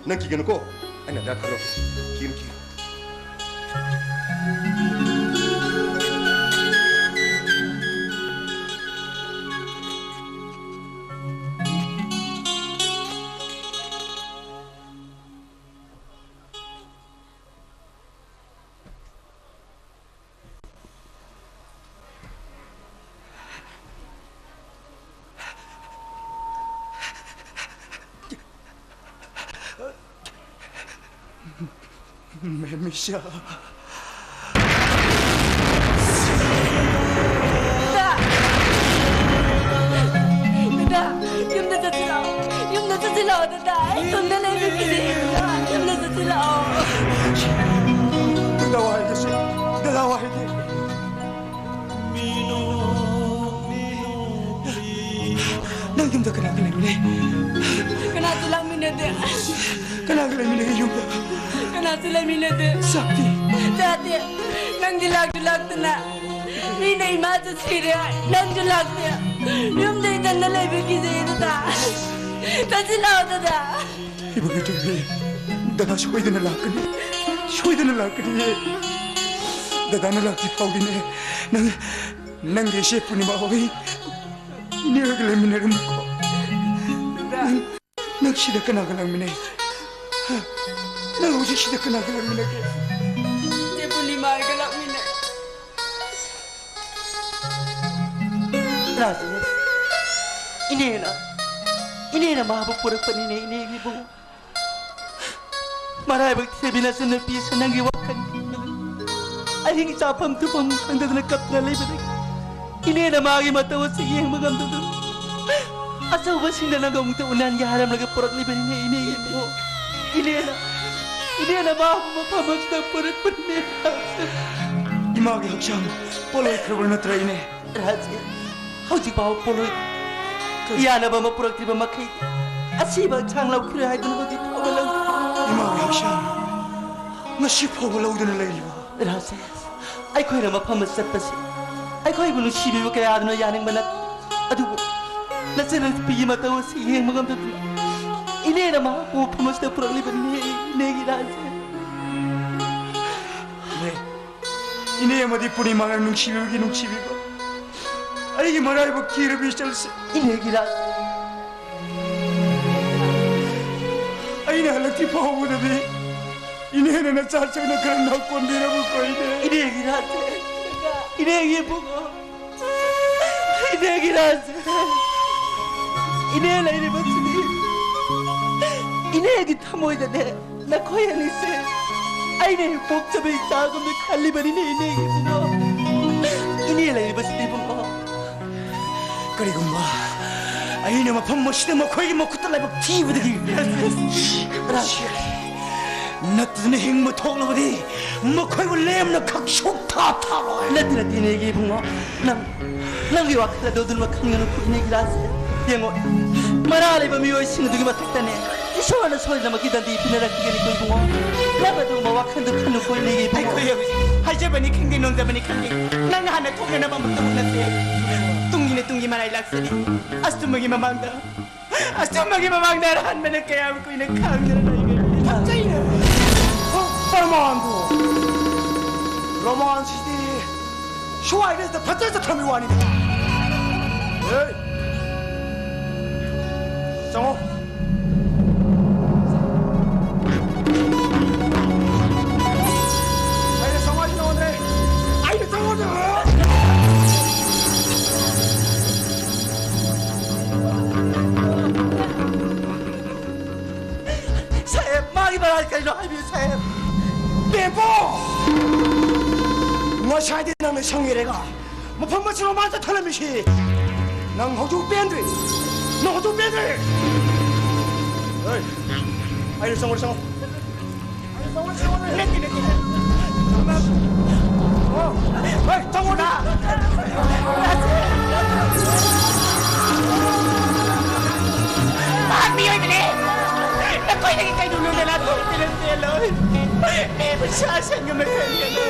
ꯅꯪ ꯀꯤꯒꯅꯨꯀꯣ, ꯑꯩꯅ ꯗꯗꯥ ꯊꯥꯗꯣꯔꯛꯀꯦ꯫ ꯀꯤꯒꯅꯨ, ꯀꯤꯒꯅꯨ꯫ ꯃꯦꯃꯤꯁꯥ꯫ ꯗꯗꯥ! ꯗꯗꯥ, ꯌꯨꯝꯗ ꯆꯠꯁꯤ ꯂꯥꯛꯑꯣ꯫ ꯌꯨꯝꯗ ꯆꯠꯁꯤ ꯂꯥꯛꯑꯣ, ꯗꯗꯥ꯫ ꯑꯩ ꯏꯇꯣꯝꯇ ꯂꯩꯕ ꯀꯤꯖꯩ, ꯗꯗꯥ꯫ ꯌꯨꯝꯗ ꯆꯠꯁꯤ ꯂꯥꯛꯑꯣ꯫ ꯗꯗꯥ ꯋꯥꯍꯩꯗꯤ ꯁꯤ, ꯗꯗꯥ ꯋꯥꯍꯩꯗꯤ꯫ ꯀꯅꯥꯁꯨ ꯂꯥꯛꯃꯤꯟꯅꯗꯦ꯫ ꯀꯅꯥꯒ ꯂꯩꯃꯤꯟꯅꯒꯦ ꯌꯨꯝꯗ? ꯀꯅꯥꯁꯨ ꯂꯩꯃꯤꯟꯅꯗꯦ꯫ ꯆꯥꯛꯇꯤ? ꯆꯥꯗꯦ꯫ ꯅꯪꯗꯤ ꯂꯥꯛꯇꯨ ꯂꯥꯛꯇꯅ꯫ ꯃꯤꯅ ꯏꯃꯥꯁꯨ ꯁꯤꯔꯦ, ꯅꯪꯁꯨ ꯂꯥꯛꯇꯦ꯫ ꯌꯨꯝꯗ ꯏꯊꯟꯗ ꯂꯩꯕ ꯀꯤꯖꯩ ꯗꯗꯥ꯫ ꯆꯠꯁꯤ ꯂꯥꯛꯑꯣ ꯗꯗꯥ꯫ ꯏꯕꯨꯡꯉꯣ ꯇꯣꯝꯕꯤ, ꯗꯗꯥ ꯁꯣꯏꯗꯅ ꯂꯥꯛꯀꯅꯤ꯫ ꯁꯣꯏꯗꯅ ꯂꯥꯛꯀꯅꯤꯌꯦ꯫ ꯗꯗꯥꯅ ꯂꯥꯛꯇ꯭ꯔꯤ ꯐꯥꯎꯗꯤꯅꯦ, ꯅꯪ, ꯅꯪꯒꯤ ꯏꯆꯦ ꯄꯨꯔꯅꯤꯃꯥ ꯍꯣꯏ ꯏꯅꯦ ꯍꯣꯏꯒ ꯂꯩꯃꯤꯟꯅꯔꯝꯃꯨꯀꯣ꯫ ꯗꯗꯥ꯫ ꯅꯪ, ꯅꯪ ꯁꯤꯗ ꯀꯅꯥꯒ ꯂꯥꯛꯃꯤꯟꯅꯩ? ꯍꯥ? ꯅꯪ ꯍꯧꯖꯤꯛ ꯁꯤꯗ ꯀꯅꯥꯒ ꯂꯥꯛꯃꯤꯟꯅꯒꯦ? ꯏꯆꯦ ꯄꯨꯔꯅꯤꯃꯥꯒ ꯂꯥꯛꯃꯤꯟꯅꯩ꯫ ꯔꯥꯖꯦꯁ, ꯏꯅꯦꯅ, ꯏꯅꯦꯅ ꯃꯥꯕꯨ ꯄꯨꯔꯛꯄꯅꯤꯅꯦ, ꯏꯅꯦꯒꯤ ꯏꯕꯨꯡꯉꯣ꯫ ꯃꯔꯥꯏꯕꯛ ꯊꯤꯕꯤ ꯅꯆꯟꯅꯨꯄꯤꯁꯦ ꯅꯪꯒꯤ ꯋꯥꯈꯜ ꯈꯟꯕꯗ ꯑꯍꯤꯡ ꯆꯥꯐꯝ ꯇꯨꯝꯐꯝ ꯈꯪꯗꯗꯅ ꯀꯞꯇꯨꯅ ꯂꯩꯕꯗꯒꯤ ꯏꯅꯦꯅ ꯃꯥꯒꯤ ꯃꯇꯧ ꯑꯁꯤ ꯌꯦꯡꯕ ꯉꯝꯗꯗꯨꯅ ꯑꯆꯧꯕꯁꯤꯡꯗ ꯅꯪ ꯑꯃꯨꯛꯇ ꯎꯅꯍꯟꯒꯦ ꯍꯥꯏꯔꯝꯂꯒ ꯄꯨꯔꯛꯂꯤꯕꯅꯤꯅꯦ, ꯏꯅꯦ, ꯏꯅꯦ꯫ ꯏꯅꯦꯅ, ꯏꯅꯦꯅ ꯃꯥꯕꯨ ꯃꯐꯝ ꯑꯁꯤꯗ ꯄꯨꯔꯛꯄꯅꯤꯅꯦ꯫ ꯏꯃꯥꯒꯤ ꯍꯛꯆꯥꯡ ꯄꯣꯜꯂꯣꯏꯈ꯭ꯔꯕ ꯅꯠꯇ꯭ꯔꯥ, ꯏꯅꯦ? ꯔꯥꯖꯦ, ꯍꯧꯖꯤꯛ ꯐꯥꯎ ꯄꯣꯠꯂꯣꯏ ꯌꯥꯅꯕ ꯑꯃ ꯄꯨꯔꯛꯇ꯭ꯔꯤꯕ ꯃꯈꯩ ꯑꯁꯤꯕ ꯍꯛꯆꯥꯡ ꯂꯧꯈꯤꯔꯣꯏ ꯍꯥꯏꯗꯨꯅ ꯍꯧꯖꯤꯛ ꯐꯥꯎꯕ ꯂꯧ-, ꯏꯃꯥꯒꯤ ꯍꯛꯆꯥꯡ ꯉꯁꯤ ꯐꯥꯎꯕ ꯂꯧꯗꯨꯅ ꯂꯩꯔꯤꯕ? ꯔꯥꯖꯦꯁ, ꯑꯩꯈꯣꯏꯅ ꯃꯐꯝ ꯑꯁꯤ ꯆꯠꯄꯁꯤ ꯑꯩꯈꯣꯏꯕꯨ ꯅꯨꯡꯁꯤꯕꯤꯕ ꯀꯌꯥꯗꯨꯅ ꯌꯥꯅꯤꯡꯕ ꯅꯠꯇꯦ꯫ ꯑꯗꯨꯕꯨ ꯅꯆꯟꯅꯨꯄꯤꯒꯤ ꯃꯇꯧ ꯑꯁꯤ ꯌꯦꯡꯕ ꯉꯝꯗꯗꯨꯅ ꯏꯅꯦꯅ ꯃꯍꯥꯛꯄꯨ ꯃꯐꯝ ꯑꯁꯤꯗ ꯄꯨꯔꯛꯂꯤꯕꯅꯤ, ꯏꯅꯦꯒꯤ ꯔꯥꯖꯦꯁ꯫ ꯏꯅꯦ, ꯏꯅꯦ ꯑꯃꯗꯤ ꯄꯨꯔꯅꯤꯃꯥꯅ ꯅꯨꯡꯁꯤꯕꯤꯕꯒꯤ ꯅꯨꯡꯁꯤꯕꯤꯕ, ꯑꯩꯒꯤ ꯃꯔꯥꯏꯕꯛ ꯊꯤꯔꯕ ꯏꯆꯜꯁꯦ꯫ ꯏꯅꯦꯒꯤ ꯔꯥꯖ꯫ ꯑꯩꯅ ꯍꯜꯂꯛꯇ꯭ꯔꯤ ꯐꯥꯎꯕꯗꯗꯤ ꯏꯅꯦꯅ ꯅꯆꯥꯁꯤꯡꯅ ꯈꯔ ꯅꯥꯀꯣꯟꯕꯤꯔꯕꯀꯣ, ꯏꯅꯦ꯫ ꯏꯅꯦꯒꯤ ꯔꯥꯖ꯫ ꯏꯅꯦꯒꯤ ꯏꯕꯨꯡꯉꯣ꯫ ꯏꯅꯦꯒꯤ ꯔꯥꯖ꯫ ꯏꯅꯦ ꯂꯩꯔꯤꯕꯁꯤꯗꯤ ꯏꯅꯦꯒꯤ ꯊꯃꯣꯏꯗꯅꯦ꯫ ꯅꯈꯣꯏ ꯑꯅꯤꯁꯦ ꯑꯩꯅ ꯍꯦꯛ ꯄꯣꯛꯆꯕ ꯏꯆꯥꯒꯨꯝꯅ ꯈꯜꯂꯤꯕꯅꯤꯅꯦ, ꯏꯅꯦꯒꯤ ꯏꯕꯨꯡꯉꯣ꯫ ꯏꯅꯦ ꯂꯩꯔꯤꯕꯁꯤꯗꯤ ꯏꯕꯨꯡꯉꯣ꯫ ꯀꯔꯤꯒꯨꯝꯕ ꯑꯩꯅ ꯃꯐꯝ ꯑꯁꯤꯗ ꯃꯈꯣꯏꯒꯤ ꯃꯈꯨꯠꯇ ꯂꯥꯏꯕꯛ ꯊꯤꯕꯗꯒꯤ ꯔꯥꯖꯦꯁ, ꯅꯠꯇꯗꯅ ꯍꯤꯡꯕ ꯊꯣꯛꯂꯕꯗꯤ ꯃꯈꯣꯏꯕꯨ ꯂꯦꯝꯅ ꯈꯛ ꯁꯨꯛꯊꯥ ꯊꯥꯔꯣꯏ꯫ ꯅꯠꯇꯦ, ꯅꯠꯇꯦ, ꯏꯅꯦꯒꯤ ꯏꯕꯨꯡꯉꯣ꯫ ꯅꯪ, ꯅꯪꯒꯤ ꯋꯥꯈꯜ ꯑꯗꯨ ꯑꯗꯨꯃꯛ ꯈꯟꯒꯅꯨ, ꯏꯅꯦꯒꯤ ꯔꯥꯖꯦꯁ꯫ ꯌꯦꯡꯉꯣ, ꯃꯔꯥ ꯂꯩꯕ ꯃꯤꯑꯣꯏꯁꯤꯡ ꯑꯗꯨꯒꯤ ꯃꯊꯛꯇꯅꯦ ꯏꯁꯣꯔꯅ ꯁꯣꯏꯗꯅꯃꯛꯀꯤ ꯗꯟꯗꯤ ꯄꯤꯅꯔꯛꯈꯤꯒꯅꯤꯀꯣ ꯏꯕꯨꯡꯉꯣ꯫ ꯅꯪ ꯑꯗꯨꯒꯨꯝꯕ ꯋꯥꯈꯜꯗꯨ ꯈꯟꯅꯨꯀꯣ ꯏꯅꯦꯒꯤ ꯏꯕꯨꯡꯉꯣ꯫ ꯑꯩꯈꯣꯏ ꯍꯧꯖꯤꯛ ꯍꯥꯏꯖꯕꯅꯤ ꯈꯪꯗꯦ, ꯅꯣꯟꯖꯕꯅꯤ ꯈꯪꯗꯦ, ꯅꯪꯅ ꯍꯥꯟꯅ ꯊꯣꯛꯅꯅꯕ ꯑꯃꯨꯛꯇ ꯍꯣꯠꯅꯁꯦ꯫ ꯇꯨꯡꯒꯤꯅ ꯇꯨꯡꯒꯤ ꯃꯔꯥꯏ ꯂꯥꯛꯆꯅꯤ꯫ ꯑꯆꯨꯝꯕꯒꯤ ꯃꯃꯥꯡꯗ, ꯑꯆꯨꯝꯕꯒꯤ ꯃꯃꯥꯡꯗ ꯑꯔꯥꯟꯕꯅ ꯀꯌꯥꯝ ꯀꯨꯏꯅ ꯈꯥꯡꯗꯨꯅ ꯂꯩꯒꯅꯤ? ꯐꯠꯖꯩꯅꯦ꯫ ꯄ꯭ꯔꯃꯥꯟꯕꯨ, ꯄ꯭ꯔꯃꯥꯟꯁꯤꯗꯤ ꯁ꯭ꯋꯥꯏꯗ ꯐꯠꯖ ꯆꯠꯊꯔꯝꯃꯤ ꯋꯥꯅꯤꯗ꯫ ꯍꯦ! ꯆꯪꯉꯣ꯫ ꯑꯩꯅ ꯆꯪꯉꯣ ꯍꯥꯏꯁꯤ ꯅꯉꯣꯟꯗꯅꯦ꯫ ꯑꯩꯅ ꯆꯪꯉꯣ ꯍꯥꯏꯁꯤ꯫ ꯁꯥꯍꯦꯕ, ꯃꯥꯒꯤ ꯃꯔꯥꯜ ꯀꯔꯤꯅꯣ ꯍꯥꯏꯕꯤꯌꯨ, ꯁꯥꯍꯦꯕ꯫ ꯕꯦꯝꯄꯣ! ꯉꯁꯥꯏꯗꯤ ꯅꯪꯅ ꯁꯪꯉꯦꯔꯦꯒ ꯃꯐꯝ ꯑꯁꯤꯗ ꯃꯥ ꯆꯠꯊꯔꯝꯃꯤꯁꯤ꯫ ꯅꯪ ꯍꯧꯖꯤꯛ ꯄꯦꯟꯗ꯭ꯔꯤ? ꯅꯪ ꯍꯧꯖꯤꯛ ꯄꯦꯟꯗ꯭ꯔꯤ? ꯍꯦ! ꯑꯩꯅ ꯆꯪꯉꯣ, ꯆꯪꯉꯣ꯫ ꯅꯠꯇꯦ, ꯅꯠꯇꯦ꯫ ꯑꯣ, ꯍꯣꯏ, ꯆꯪꯉꯣꯅ꯫ ꯃꯍꯥꯛ ꯃꯤꯑꯣꯏꯕꯅꯦ꯫ ꯅꯈꯣꯏꯗꯒꯤ ꯀꯩꯗꯧꯅꯨꯡꯗ ꯂꯥꯟꯊꯣꯛꯇꯨꯅ ꯆꯦꯜꯂꯣꯏ꯫ ꯃꯤꯕꯨ ꯁꯥ ꯁꯟꯒꯨꯝꯅ ꯈꯟꯒꯅꯨ꯫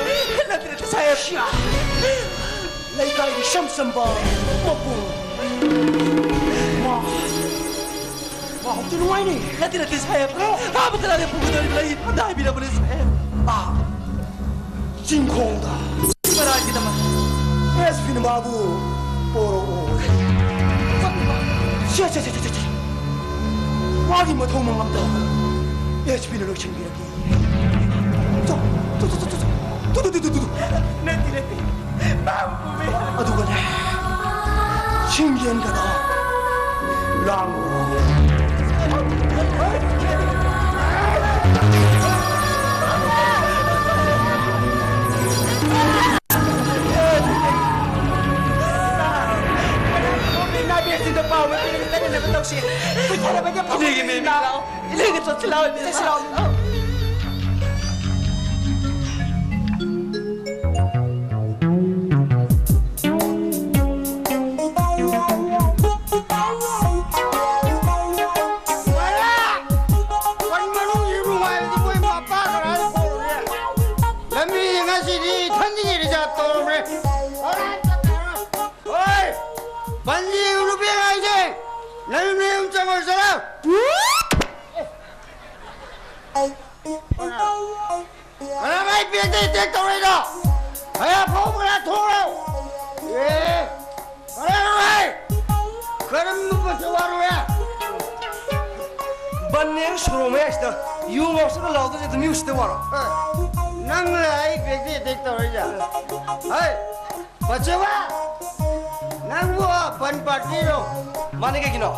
ꯅꯠꯇ꯭ꯔꯗꯤ ꯁꯥꯍꯦꯕ꯫ ꯂꯩꯀꯥꯏꯒꯤ ꯏꯆꯝ ꯆꯝꯕ ꯃꯄꯨ꯫ ꯃꯥ, ꯃꯥ ꯍꯧꯖꯤꯛ ꯅꯨꯡꯉꯥꯏꯅꯤ꯫ ꯅꯠꯇꯦ, ꯅꯠꯇꯦ, ꯁꯥꯍꯦꯕ꯫ ꯑꯣ꯫ ꯊꯥꯕ ꯇꯔꯥꯗꯤ ꯄꯨꯒꯗꯧꯔꯤꯕ ꯂꯩ ꯐꯝꯗ ꯍꯥꯏꯕꯤꯔꯕꯅꯦ, ꯁꯥꯍꯦꯕ꯫ ꯑꯥ, ꯆꯤꯡꯈꯣꯡꯗ꯫ ꯃꯔꯥꯏꯒꯤꯗꯃꯛ꯫ ꯑꯦꯁ ꯄꯤꯅ ꯃꯥꯕꯨ ꯄꯣꯔꯛꯑꯣ꯫ ꯁꯦ, ꯁꯦ, ꯁꯦ, ꯁꯦ, ꯁꯦ, ꯁꯦ꯫ ꯃꯥꯒꯤ ꯃꯊꯧ ꯃꯉꯝꯗ ꯑꯦꯁ ꯄꯤꯅ ꯂꯣꯏꯁꯤꯟꯕꯤꯔꯒꯦ꯫ ꯆꯣ, ꯆꯣ, ꯆꯣ, ꯆꯣ, ꯆꯣ, ꯆꯣ꯫ Two, two, two, two, two. ꯅꯠꯇꯦ, ꯅꯠꯇꯦ꯫ ꯃꯥꯕꯨ ꯄꯨꯕ ꯌꯥ- ꯑꯗꯨꯒꯅꯦ, ꯁꯤꯡꯌꯦꯟꯒꯗꯣ ꯂꯥꯡꯉꯨ꯫ ꯅꯥꯕꯤꯁꯤꯡꯗ ꯄꯥꯎ ꯑꯃ ꯄꯤꯔꯒ ꯆꯠꯅꯅꯕ ꯇꯧꯁꯤ꯫ ꯀꯨꯏꯊꯔꯕꯗꯤ ꯐꯕ ꯏꯅꯦꯒꯤ ꯃꯦꯝ ꯂꯥꯛꯑꯣ꯫ ꯏꯅꯦꯒ ꯆꯠꯁꯤ ꯂꯥꯛꯑꯣ, ꯏꯅꯦ꯫ ꯆꯠꯁꯤ ꯂꯥꯛꯑꯣ꯫ ꯀꯅꯥꯅ ꯑꯩ ꯕꯦꯒꯇ ꯑꯦꯇꯦꯛ ꯇꯧꯔꯛꯏꯅꯣ? ꯍꯌꯥ ꯐꯥꯎꯕ ꯀꯅꯥ ꯊꯣꯛꯂꯣ? ꯑꯦ, ꯀꯅꯥꯅꯣ ꯍꯥꯏ? ꯀꯔꯝꯕ ꯃꯆꯨ ꯋꯥꯔꯨꯔꯦ? ꯕꯟꯅꯦ ꯁꯣꯔꯣꯛ ꯃꯌꯥꯏꯁꯤꯗ ꯌꯨ ꯉꯥꯎꯁꯜꯂ ꯂꯥꯎꯗꯣꯏꯁꯦ ꯑꯗꯨꯝ ꯌꯨꯁꯤꯗ ꯋꯥꯔꯣ꯫ ꯑꯦ, ꯅꯪꯅ ꯑꯩ ꯕꯦꯒꯇ ꯑꯦꯇꯦꯛ ꯇꯧꯔꯛꯏꯁꯦ? ꯍꯩ, ꯕꯆꯦꯕꯥ, ꯅꯪꯕꯨ ꯕꯟ ꯄꯥꯔꯇꯤꯔꯣ? ꯃꯥꯅꯦ, ꯀꯩꯒꯤꯅꯣ?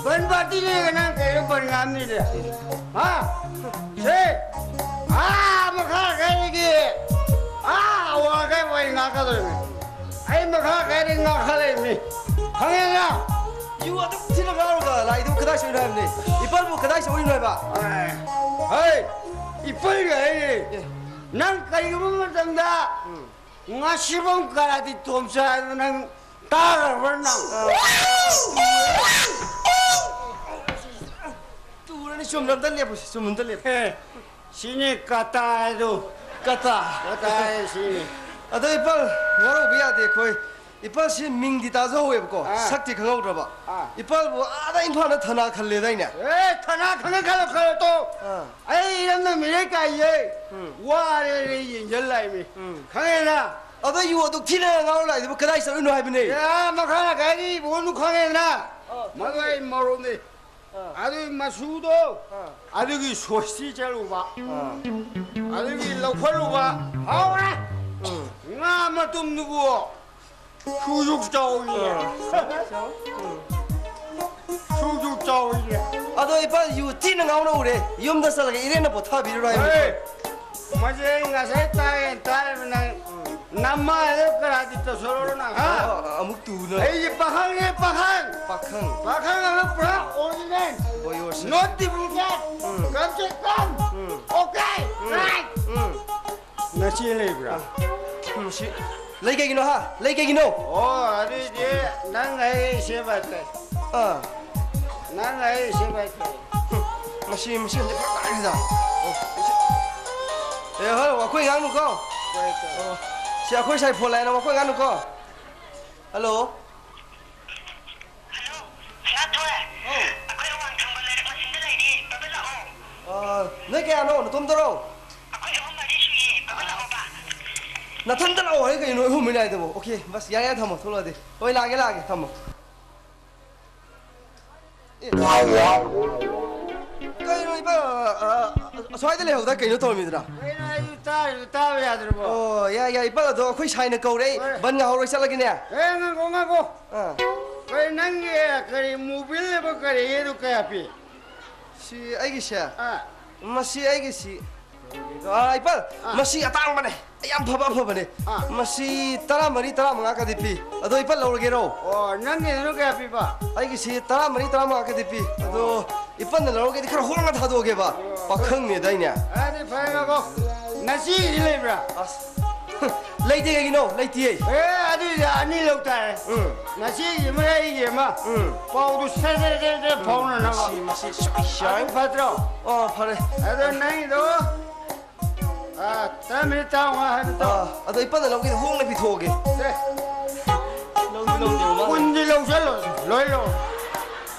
ꯕꯟ ꯄꯥꯔꯇꯤꯅꯦꯒ ꯅꯪ ꯀꯩꯅꯣ ꯕꯟ ꯉꯥꯝꯅꯤꯗꯤ? ꯍꯥ? ꯁꯦ, ꯑꯥ ꯃꯈꯥ ꯀꯩꯒꯤ, ꯑꯥ ꯑꯋꯥꯡ ꯀꯩ ꯑꯩ ꯉꯥꯛꯀꯗꯣꯏꯅꯦ꯫ ꯑꯩ ꯃꯈꯥ ꯀꯩꯗꯤ ꯉꯥꯛꯈꯠꯂꯛꯏꯕꯅꯤ꯫ ꯈꯪꯉꯦꯗꯅ? ꯌꯨ ꯑꯗꯨꯛ ꯊꯤꯅ ꯉꯥꯎꯔꯒ ꯂꯥꯛꯏꯗꯨ ꯀꯗꯥꯏ ꯆꯠꯂꯤꯅꯣ ꯍꯥꯏꯕꯅꯤ? ꯏꯄꯥꯕꯨ ꯀꯗꯥꯏ ꯆꯠꯂꯤꯅꯣ ꯍꯥꯏꯕ? ꯍꯩ, ꯏꯄꯩꯒ ꯑꯩ, ꯑꯦ꯫ ꯅꯪ ꯀꯔꯤꯒꯨꯝꯕ ꯃꯇꯝꯗ ꯎꯝ꯫ ꯉꯁꯤꯐꯥꯎ ꯀꯔꯥꯇꯤ ꯇꯣꯝꯆꯥ ꯍꯥꯏꯕ ꯅꯪ ꯇꯥꯈ꯭ꯔꯕ꯭ꯔꯥ ꯅꯪ? ꯑ꯫ ꯇꯨꯔꯅꯤ, ꯆꯨꯝꯅ ꯑꯝꯇ ꯂꯦꯞꯄꯨꯁꯤ, ꯆꯨꯝꯅ ꯑꯝꯇ ꯂꯦꯞꯄꯨ꯫ ꯑꯦ, ꯁꯤꯅꯤ ꯀꯇꯥ ꯍꯥꯏꯗꯣ꯫ ꯀꯇꯥ꯫ ꯀꯇꯥ ꯍꯥꯏ ꯁꯤꯅꯤ꯫ ꯑꯗꯣ ꯏꯄꯥ, ꯋꯥꯔꯧꯕ ꯌꯥꯗꯦ ꯑꯩꯈꯣꯏ꯫ ꯏꯄꯥꯁꯤ ꯃꯤꯡꯗꯤ ꯇꯥꯖꯍꯧꯋꯦꯕꯀꯣ, ꯑꯥ꯫ ꯁꯛꯇꯤ ꯈꯪꯍꯧꯗ꯭ꯔꯕ꯫ ꯑꯥ꯫ ꯏꯄꯥꯕꯨ ꯑꯥꯗ ꯏꯝꯐꯥꯜꯗ ꯊꯅꯥ ꯈꯜꯂꯦꯗꯥꯏꯅꯦ? ꯑꯦ, ꯊꯅꯥ ꯈꯪꯉꯦ ꯈꯜꯂꯣ, ꯈꯜꯂꯣ ꯇꯣ꯫ ꯑꯥ꯫ ꯑꯩ ꯏꯔꯝꯗꯝ ꯃꯤꯔꯩ ꯀꯥꯏꯌꯦ꯫ ꯎꯝ꯫ ꯋꯥꯔꯦ, ꯑꯩ ꯌꯦꯡꯖꯜ ꯂꯥꯛꯏꯃꯤ꯫ ꯎꯝ꯫ ꯈꯪꯉꯦꯅ? ꯑꯗꯣ ꯌꯨ ꯑꯗꯨꯛ ꯊꯤꯅ ꯉꯥꯎꯔ ꯂꯥꯛꯏꯗꯨꯕꯨ ꯀꯗꯥꯏ ꯆꯠꯂꯨꯏꯅꯣ ꯍꯥꯏꯕꯅꯦ? ꯑꯦ, ꯑꯥ ꯃꯈꯥ ꯂꯩꯀꯥꯏꯒꯤ ꯏꯕꯣꯅꯨ ꯈꯪꯉꯦꯗꯅ? ꯑꯥ, ꯃꯗꯨ ꯈꯪꯉꯦ꯫ ꯑꯩ ꯃꯔꯨꯞꯅꯤ꯫ ꯑꯥ꯫ ꯑꯗꯨꯒꯤ ꯃꯆꯨꯗꯣ, ꯑꯥ꯫ ꯑꯗꯨꯒꯤ ꯁꯣꯁꯇꯤ ꯆꯠꯂꯨꯕ꯫ ꯑꯥ꯫ ꯑꯗꯨꯒꯤ ꯂꯧꯈꯠꯂꯨꯕ꯫ ꯍꯥꯎꯔꯦ! ꯎꯝ꯫ ꯉꯥ ꯃꯇꯨꯝꯗꯨꯕꯨ ꯁꯨꯖꯨꯛ ꯆꯥꯎꯏꯌꯦ꯫ ꯑꯥ꯫ ꯁꯨꯖꯨꯛ ꯆꯥꯎꯏꯌꯦ꯫ ꯑꯗꯣ ꯏꯄꯥ ꯌꯨ ꯊꯤꯅ ꯉꯥꯎꯅ ꯎꯔꯦ꯫ ꯌꯨꯝꯗ ꯆꯠꯂꯒ ꯏꯔꯦꯟꯅ ꯄꯣꯊꯥꯕꯤꯔꯨꯔꯣ ꯍꯥꯏꯕꯅꯤ꯫ ꯍꯦ! ꯃꯁꯤ ꯑꯩ ꯉꯁꯥꯏ ꯇꯥꯏꯌꯦ, ꯇꯥꯏꯌꯦꯕ ꯅꯪ꯫ ꯅꯃꯥꯏꯗ ꯀꯔꯥꯇꯤ ꯇꯧꯁꯜꯂꯨꯔꯣ ꯅꯪ, ꯍꯥ? ꯑ, ꯑ, ꯑꯃꯨꯛ ꯇꯨꯅ꯫ ꯑꯩꯁꯦ ꯄꯥꯈꯪꯅꯦ, ꯄꯥꯈꯪ꯫ ꯄꯥꯈꯪ꯫ ꯄꯥꯈꯪ ꯑꯃ ꯄꯨꯔꯥ original꯫ ꯍꯣꯏ, ꯌꯣꯔꯁꯤ꯫ Not duplicate꯫ Um. Cum say cum. Um. Okay, um. Right꯫ ꯎꯝ꯫ ꯅꯆꯦ ꯂꯩꯕ꯭ꯔꯥ? ꯎꯝ, ꯁꯤ ꯂꯩ ꯀꯩꯒꯤꯅꯣ, ꯍꯥ? ꯂꯩ ꯀꯩꯒꯤꯅꯣ? ꯑꯣ, ꯑꯗꯨꯏꯗꯤ ꯅꯪ ꯑꯩ ꯁꯦꯕꯥ ꯇꯧ꯫ ꯑꯥ꯫ ꯅꯪ ꯑꯩ ꯁꯦꯕꯥ ꯇꯧ꯫ ꯃꯁꯤ, ꯃꯁꯤ ꯍꯧꯖꯤꯛ ꯐꯔꯛ ꯇꯥꯔꯤꯁꯤꯗ꯫ ꯑꯣ, ꯁꯤ-, ꯑꯦ, ꯍꯣꯏ, ꯋꯥꯈꯣꯏ ꯉꯥꯡꯅꯨꯀꯣ꯫ ꯍꯣꯏ, ꯇꯧ꯫ ꯑꯣ, ꯁꯤ ꯑꯩꯈꯣꯏ ꯁꯥꯏ ꯐꯣꯟ ꯂꯥꯛꯑꯦꯅ ꯋꯥꯈꯣꯏ ꯉꯥꯡꯅꯨꯀꯣ꯫ ꯍꯜꯂꯣ꯫ ꯍꯜꯂꯣ, ꯁꯅꯥꯊꯣꯏ꯫ ꯍꯥꯎ꯫ ꯑꯩꯈꯣꯏ ꯑꯋꯥꯡ ꯅꯣꯏ ꯀꯌꯥꯅꯣ? ꯅꯇꯣꯝꯇꯔꯣ? ꯑꯩꯈꯣꯏ ꯑꯍꯨꯝ ꯃꯔꯤ ꯁꯨꯏꯌꯦ꯫ ꯕꯕꯥ ꯂꯥꯛꯑꯣꯕ꯫ ꯅꯊꯟꯇ ꯂꯥꯛꯑꯣ ꯍꯥꯏ ꯀꯩꯅꯣ? ꯑꯩꯈꯣꯏ ꯑꯍꯨꯝ ꯃꯔꯤ ꯍꯥꯏꯗꯨꯕꯨ? ꯑꯣꯀꯦ, ꯕꯁ, ꯌꯥꯔꯦ, ꯌꯥꯔꯦ, ꯊꯝꯃꯣ, ꯊꯣꯛꯂꯛꯑꯗꯤ꯫ ꯍꯣꯏ, ꯂꯥꯛꯑꯒꯦ, ꯂꯥꯛꯑꯒꯦ, ꯊꯝꯃꯣ꯫ ꯑꯦ꯫ ꯀꯩꯅꯣ, ꯏꯄꯥ, ꯑ, ꯑ, ꯑꯁ꯭ꯋꯥꯏꯗ ꯂꯩꯍꯧꯗꯥ ꯀꯩꯅꯣ ꯇꯧꯔꯝꯃꯤꯗꯨꯅ? ꯀꯩꯅꯣ, ꯑꯩꯁꯨ ꯇꯥꯔꯤꯗꯨ ꯇꯥꯕ ꯌꯥꯗ꯭ꯔꯕꯣ? ꯑꯣ, ꯌꯥꯏ, ꯌꯥꯏ, ꯏꯄꯥ, ꯑꯗꯣ ꯑꯩꯈꯣꯏ ꯁꯥꯏꯅ ꯀꯧꯔꯦ, ꯑꯩ ꯍꯣꯏ꯫ ꯕꯟ ꯉꯥꯍꯧꯔꯣꯏ, ꯆꯠꯂꯒꯦꯅꯦ꯫ ꯑꯦ, ꯉꯥꯏꯈꯣ, ꯉꯥꯏꯈꯣ꯫ ꯑꯥ꯫ ꯀꯩ, ꯅꯪꯒꯤ ꯀꯔꯤ movable ꯀꯔꯤ ꯑꯗꯨ ꯀꯌꯥ ꯄꯤ? ꯁꯤ ꯑꯩꯒꯤꯁꯦ? ꯑꯥ꯫ ꯃꯁꯤ ꯑꯩꯒꯤꯁꯤ, ꯑꯥ, ꯏꯄꯥ, ꯑꯥ꯫ ꯃꯁꯤ ꯑꯇꯥꯡꯕꯅꯦ꯫ ꯌꯥꯝ ꯐꯕ, ꯑꯐꯕꯅꯦ꯫ ꯑꯥ꯫ ꯃꯁꯤ ꯇꯔꯥꯃꯔꯤ, ꯇꯔꯥꯃꯉꯥꯒꯗꯤ ꯄꯤ꯫ ꯑꯗꯣ ꯏꯄꯥ ꯂꯧꯔꯒꯦꯔꯣ? ꯑꯣ, ꯅꯪꯒꯤꯗꯨꯅ ꯀꯌꯥ ꯄꯤꯕ? ꯑꯩꯒꯤꯁꯤ ꯇꯔꯥꯃꯔꯤ, ꯇꯔꯥꯃꯉꯥꯒꯗꯤ ꯄꯤ꯫ ꯑꯗꯣ ꯏꯄꯥꯅ ꯂꯧꯔꯒꯗꯤ ꯈꯔ ꯍꯣꯡꯅ ꯊꯥꯗꯣꯛꯑꯒꯦꯕ꯫ ꯑꯣ꯫ ꯄꯥꯈꯪꯅꯦꯗꯥꯏꯅꯦ? ꯑꯗꯨꯗꯤ ꯐꯔꯦ, ꯉꯥꯏꯈꯣ꯫ ꯅꯆꯦꯒꯤꯗꯤ ꯂꯩꯕ꯭ꯔꯥ? ꯑꯁ꯫ ꯂꯩꯇꯦ, ꯀꯩꯒꯤꯅꯣ? ꯂꯩꯇꯤꯌꯦ꯫ ꯑꯦ, ꯑꯗꯨꯏꯗꯤ ꯑꯅꯤ ꯂꯧ ꯇꯥꯔꯦ꯫ ꯎꯝ꯫ ꯅꯆꯦꯒꯤ ꯑꯃ, ꯑꯩꯒꯤ ꯑꯃ꯫ ꯎꯝ꯫ ꯄꯥꯎꯗꯨ ꯁꯠ ꯁꯠ ꯁꯠ ꯁꯠ ꯐꯥꯎꯅꯅꯕ꯫ ꯃꯁꯤ, ꯃꯁꯤ ꯁꯣꯏ ꯁꯣꯏ꯫ ꯑꯗꯨ ꯐꯠꯇ꯭ꯔꯣ? ꯑꯣ, ꯐꯔꯦ꯫ ꯑꯗꯣ ꯅꯪꯒꯤꯗꯣ, ꯑꯥ, ꯇꯔꯥꯃꯔꯤ, ꯇꯔꯥꯃꯉꯥ ꯍꯥꯏꯕ ꯅꯠꯇ꯭ꯔꯣ? ꯑꯥ, ꯑꯗꯣ ꯏꯄꯥꯅ ꯂꯧꯒꯦꯗꯤ ꯍꯣꯡꯅ ꯄꯤꯊꯣꯛꯑꯒꯦ꯫ ꯁꯦ꯫ ꯂꯧꯗꯤ ꯂꯧꯗꯦꯕ ꯃꯥꯅ꯫ ꯀꯨꯟꯗꯤ ꯂꯧꯁꯜꯂꯣ, ꯂꯣꯏ ꯂꯧ꯫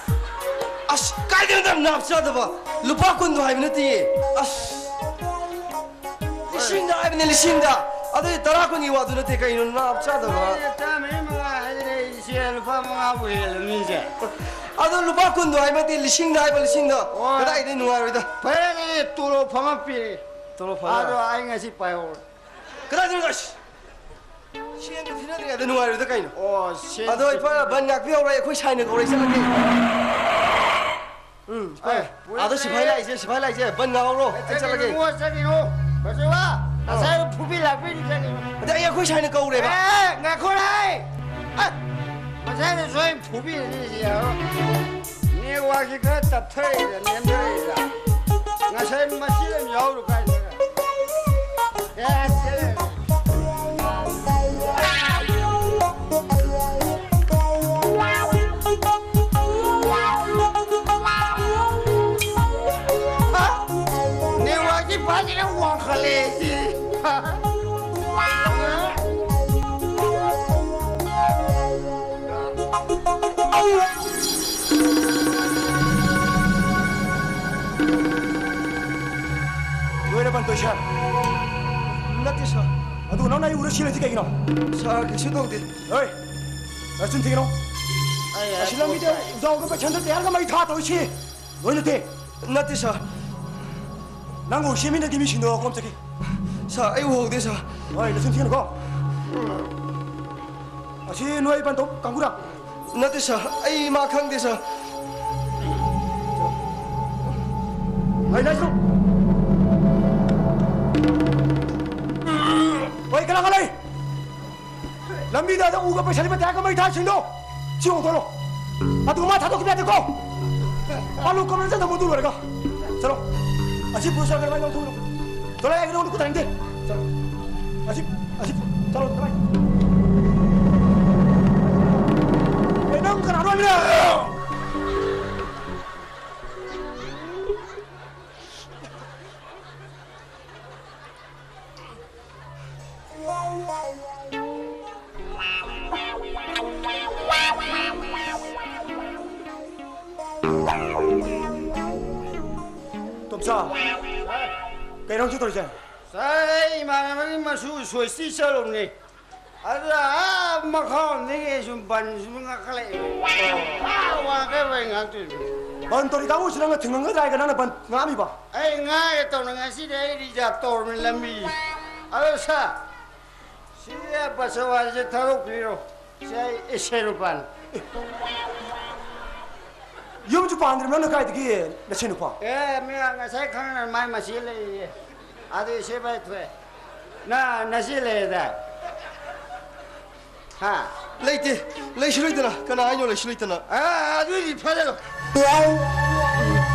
ꯑꯁ, ꯀꯥꯏꯗꯩꯅꯣꯗ ꯅꯥꯞ ꯆꯥꯗꯕ? ꯂꯨꯄꯥ ꯀꯨꯟꯗꯣ ꯍꯥꯏꯕ ꯅꯠꯇꯤꯌꯦ꯫ ꯑꯁ꯫ ꯂꯤꯁꯤꯡꯗ ꯍꯥꯏꯕꯅꯦ, ꯂꯤꯁꯤꯡꯗ꯫ ꯑꯗꯨꯗꯤ ꯇꯔꯥ ꯀꯨꯟꯒꯤ ꯋꯥꯗꯨ ꯅꯠꯇꯦ, ꯀꯩꯅꯣ ꯅꯥꯞ ꯆꯥꯗꯕ? ꯑꯩꯅ ꯇꯔꯥꯃꯔꯤ ꯃꯉꯥ ꯍꯥꯏꯗꯨꯅ ꯏꯆꯦ ꯂꯨꯄꯥ ꯃꯉꯥꯕꯨ ꯍꯦꯜꯂꯝꯅꯤꯁꯦ꯫ ꯑꯗꯣ ꯂꯨꯄꯥ ꯀꯨꯟꯗꯣ ꯍꯥꯏꯕ ꯅꯠꯇꯦ, ꯂꯤꯁꯤꯡꯗ ꯍꯥꯏꯕ, ꯂꯤꯁꯤꯡꯗ꯫ ꯑꯣ꯫ ꯀꯗꯥꯏꯗꯩ ꯅꯨꯡꯉꯥꯏꯔꯣꯏꯗ? ꯐꯔꯦ, ꯑꯗꯨꯗꯤ ꯇꯣꯂꯣꯞ ꯐꯝꯃ ꯄꯤꯔꯦ꯫ ꯇꯣꯂꯣꯞ ꯐꯝꯃ? ꯑꯗꯣ ꯑꯩ ꯉꯁꯤ ꯄꯥꯏꯍꯧꯔꯦ꯫ ꯀꯗꯥꯏꯗꯅꯣ ꯑꯁ? ꯁꯦꯟꯒ ꯊꯤꯅꯗ꯭ꯔꯤꯉꯩꯗ ꯅꯨꯡꯉꯥꯏꯔꯣꯏꯗ ꯀꯩꯅꯣ? ꯑꯣ, ꯁꯦꯟ ꯑꯗꯣ ꯏꯄꯥ ꯕꯟ ꯉꯥꯛꯄꯤꯍꯧꯔꯣ, ꯑꯩꯈꯣꯏ ꯁꯥꯏꯅ ꯀꯧꯔꯦ, ꯆꯠꯂꯒꯦ꯫ ꯎꯝ, ꯏꯄꯥ꯫ ꯑꯦ, ꯄꯨꯔꯦ, ꯑꯥꯗ ꯁꯤꯐꯥꯏ ꯄꯨꯔꯦ꯫ ꯂꯥꯛꯏꯁꯦ, ꯁꯤꯐꯥꯏ ꯂꯥꯛꯏꯁꯦ, ꯕꯟ ꯉꯥꯛꯍꯧꯔꯣ, ꯑꯩ ꯆꯠꯂꯒꯦ꯫ ꯆꯠꯈꯤꯅꯨ, ꯆꯠꯈꯤꯅꯨ꯫ ꯕꯁꯨꯕ, ꯑꯥ꯫ ꯉꯁꯥꯏ ꯐꯨꯕꯤ ꯂꯥꯛꯄꯤꯅꯤ, ꯆꯠꯈꯤꯅꯨ꯫ ꯑꯗ ꯑꯩ ꯑꯩꯈꯣꯏ ꯁꯥꯏꯅ ꯀꯧꯔꯦꯕ꯫ ꯑꯦ, ꯉꯥꯏꯈꯣꯅꯦ꯫ ꯑꯦ, ꯉꯁꯥꯏꯅ ꯁꯣꯏ ꯐꯨꯕꯤꯔꯅꯤ ꯁꯤ ꯌꯥꯔꯣꯏ꯫ ꯅꯦꯠꯋꯥꯛꯁꯤ ꯈꯔ ꯇꯞꯊꯔꯛꯏꯔ, ꯅꯦꯝꯊꯔꯛꯏꯔ? ꯉꯁꯥꯏ ꯃꯆꯤꯟ ꯑꯃ ꯌꯥꯎꯔꯨ ꯀꯥꯏꯗ? ꯑꯦ, ꯁꯦ꯫ ꯅꯦꯠꯋꯥꯛꯁꯤ ꯐꯖꯅ ꯋꯥꯡꯈꯠꯂꯦ ꯁꯤ꯫ ꯁꯥꯔ꯫ ꯅꯠꯇꯦ, ꯁꯥꯔ꯫ ꯑꯗꯨ ꯅꯪꯅ ꯑꯩ ꯎꯔ ꯁꯤꯔꯗꯤ ꯀꯩꯒꯤꯅꯣ? ꯁꯥꯔ, ꯀꯩꯁꯨ ꯇꯧꯗꯦ꯫ ꯍꯣꯏ, ꯅꯆꯤꯟ ꯊꯤꯒꯅꯣ꯫ ꯑꯩ ꯑꯁꯤ ꯂꯝꯕꯤꯗ ꯄꯣꯠ ꯎꯖꯥꯎꯒ ꯄꯩꯁꯟꯗ ꯇꯌꯥꯔꯒ ꯃꯩ ꯊꯥ ꯇꯧꯔꯤꯁꯤ ꯂꯣꯏ ꯅꯠꯇꯦ꯫ ꯅꯠꯇꯦ, ꯁꯥꯔ꯫ ꯅꯪ ꯎꯔ ꯁꯤꯃꯤꯟꯅꯒꯤ ꯃꯤꯁꯤꯡꯗꯣ ꯀꯣꯝ ꯆꯠꯈꯤ꯫ ꯁꯥꯔ, ꯑꯩ ꯎꯍꯧꯗꯦ, ꯁꯥꯔ꯫ ꯍꯣꯏ, ꯅꯆꯤꯟ ꯊꯤꯒꯅꯨꯀꯣ꯫ ꯑꯁꯤ ꯅꯣꯏ ꯕꯟꯗꯣꯞ ꯀꯥꯡꯕꯨꯔꯥ? ꯅꯠꯇꯦ, ꯁꯥꯔ, ꯑꯩ ꯃꯥ ꯈꯪꯗꯦ, ꯁꯥꯔ꯫ ꯍꯩ, ꯂꯩꯁꯨ꯫ ꯍꯣꯏ, ꯀꯅꯥ ꯀꯅꯥ ꯂꯩ? ꯂꯝꯕꯤꯗ ꯑꯗ ꯎꯒ ꯄꯩꯁꯥꯗꯤ ꯃꯇꯥꯏ ꯀꯃꯩ ꯊꯥꯁꯤꯡꯗꯣ ꯁꯤ ꯍꯣꯡꯗꯣꯛꯂꯣ꯫ ꯑꯗꯨꯒ ꯃꯥ ꯊꯥꯗꯣꯛꯈꯤꯕ ꯌꯥꯗꯦꯀꯣ꯫ ꯑꯥꯂꯨ ꯀꯃꯅ ꯆꯠꯊꯣꯛ ꯑꯗꯨ ꯂꯣꯏꯔꯒ꯫ ꯆꯠꯂꯣ꯫ ꯑꯁꯤ ꯄꯨꯔꯁ ꯀꯔꯝꯍꯥꯏꯅ ꯂꯧꯊꯣꯛꯂꯣ? ꯆꯠꯂꯣ, ꯑꯩ ꯅꯉꯣꯟꯗ ꯈꯨꯠ ꯊꯥꯅꯤꯡꯗꯦ꯫ ꯆꯠꯂꯣ꯫ ꯑꯁꯤ, ꯑꯁꯤ, ꯆꯠꯂꯣ, ꯆꯠꯂꯣ꯫ ꯑꯦ, ꯅꯪ ꯀꯅꯥꯅꯣ ꯍꯥꯏꯕꯅꯦ? ꯇꯣꯝꯆꯥ, ꯀꯩꯅꯣ ꯍꯧꯖꯤꯛ ꯇꯧꯔꯤꯁꯦ? ꯉꯁꯥꯏ ꯏꯃꯥꯟꯅꯕꯒꯤ ꯃꯁꯨ ꯁꯣꯏꯁꯇꯤ ꯆꯠꯂꯨꯕꯅꯤ꯫ ꯑꯗꯨꯗ ꯑꯥ ꯃꯈꯥꯔꯣꯝꯗꯒꯤ ꯁꯨꯝ ꯕꯟ ꯁꯨꯝ ꯉꯥꯈꯠꯂꯛꯑꯦ꯫ ꯑꯥ ꯋꯥꯡꯈꯩ ꯋꯥꯏ ꯉꯥꯛꯇꯣꯏꯅꯤ꯫ ꯕꯟ ꯇꯧꯔꯤ ꯀꯥꯡꯕꯨꯁꯤ ꯅꯪꯅ ꯊꯤꯡꯉꯝꯒꯗ꯭ꯔꯥ ꯍꯥꯏꯔꯒ ꯅꯪꯅ ꯕꯟ ꯉꯥꯛꯑꯝꯃꯤꯕ? ꯑꯩ ꯉꯥꯒꯦ ꯇꯧꯅ ꯉꯁꯤꯗꯤ ꯑꯩ ꯔꯤꯖꯥꯕ ꯇꯧꯔꯕꯅꯤ ꯂꯝꯕꯤ꯫ ꯑꯗꯣ ꯁꯥꯔ, ꯁꯤ ꯕꯁ ꯋꯥꯁꯦ ꯊꯥꯗꯣꯛꯄꯤꯔꯣ꯫ ꯁꯤ ꯑꯩ ꯏꯁꯩ ꯅꯨꯄꯥꯅꯤ꯫ ꯌꯨꯝꯁꯨ ꯄꯥꯟꯗ꯭ꯔꯤꯕ ꯅꯪꯅ ꯀꯥꯏꯗꯒꯤ ꯅꯁꯦ ꯅꯨꯄꯥ? ꯑꯦ, ꯃꯤ ꯉꯁꯥꯏ ꯈꯪꯅ ꯃꯥꯏ ꯃꯆꯦ ꯂꯩꯌꯦ꯫ ꯑꯗꯨ ꯏꯆꯦ ꯏꯕꯥꯏ ꯊꯣꯛꯑꯦ꯫ ꯅ, ꯅꯆꯦ ꯂꯩꯌꯦꯗꯥꯏ? ꯍꯥ? ꯂꯩꯇꯦ꯫ ꯂꯩꯁꯨ ꯂꯩꯇꯅ꯫ ꯀꯅꯥ ꯍꯥꯏꯅꯣ ꯂꯩꯁꯨ ꯂꯩꯇꯅ? ꯑ, ꯑꯗꯨꯏꯗꯤ ꯐꯖꯅ꯫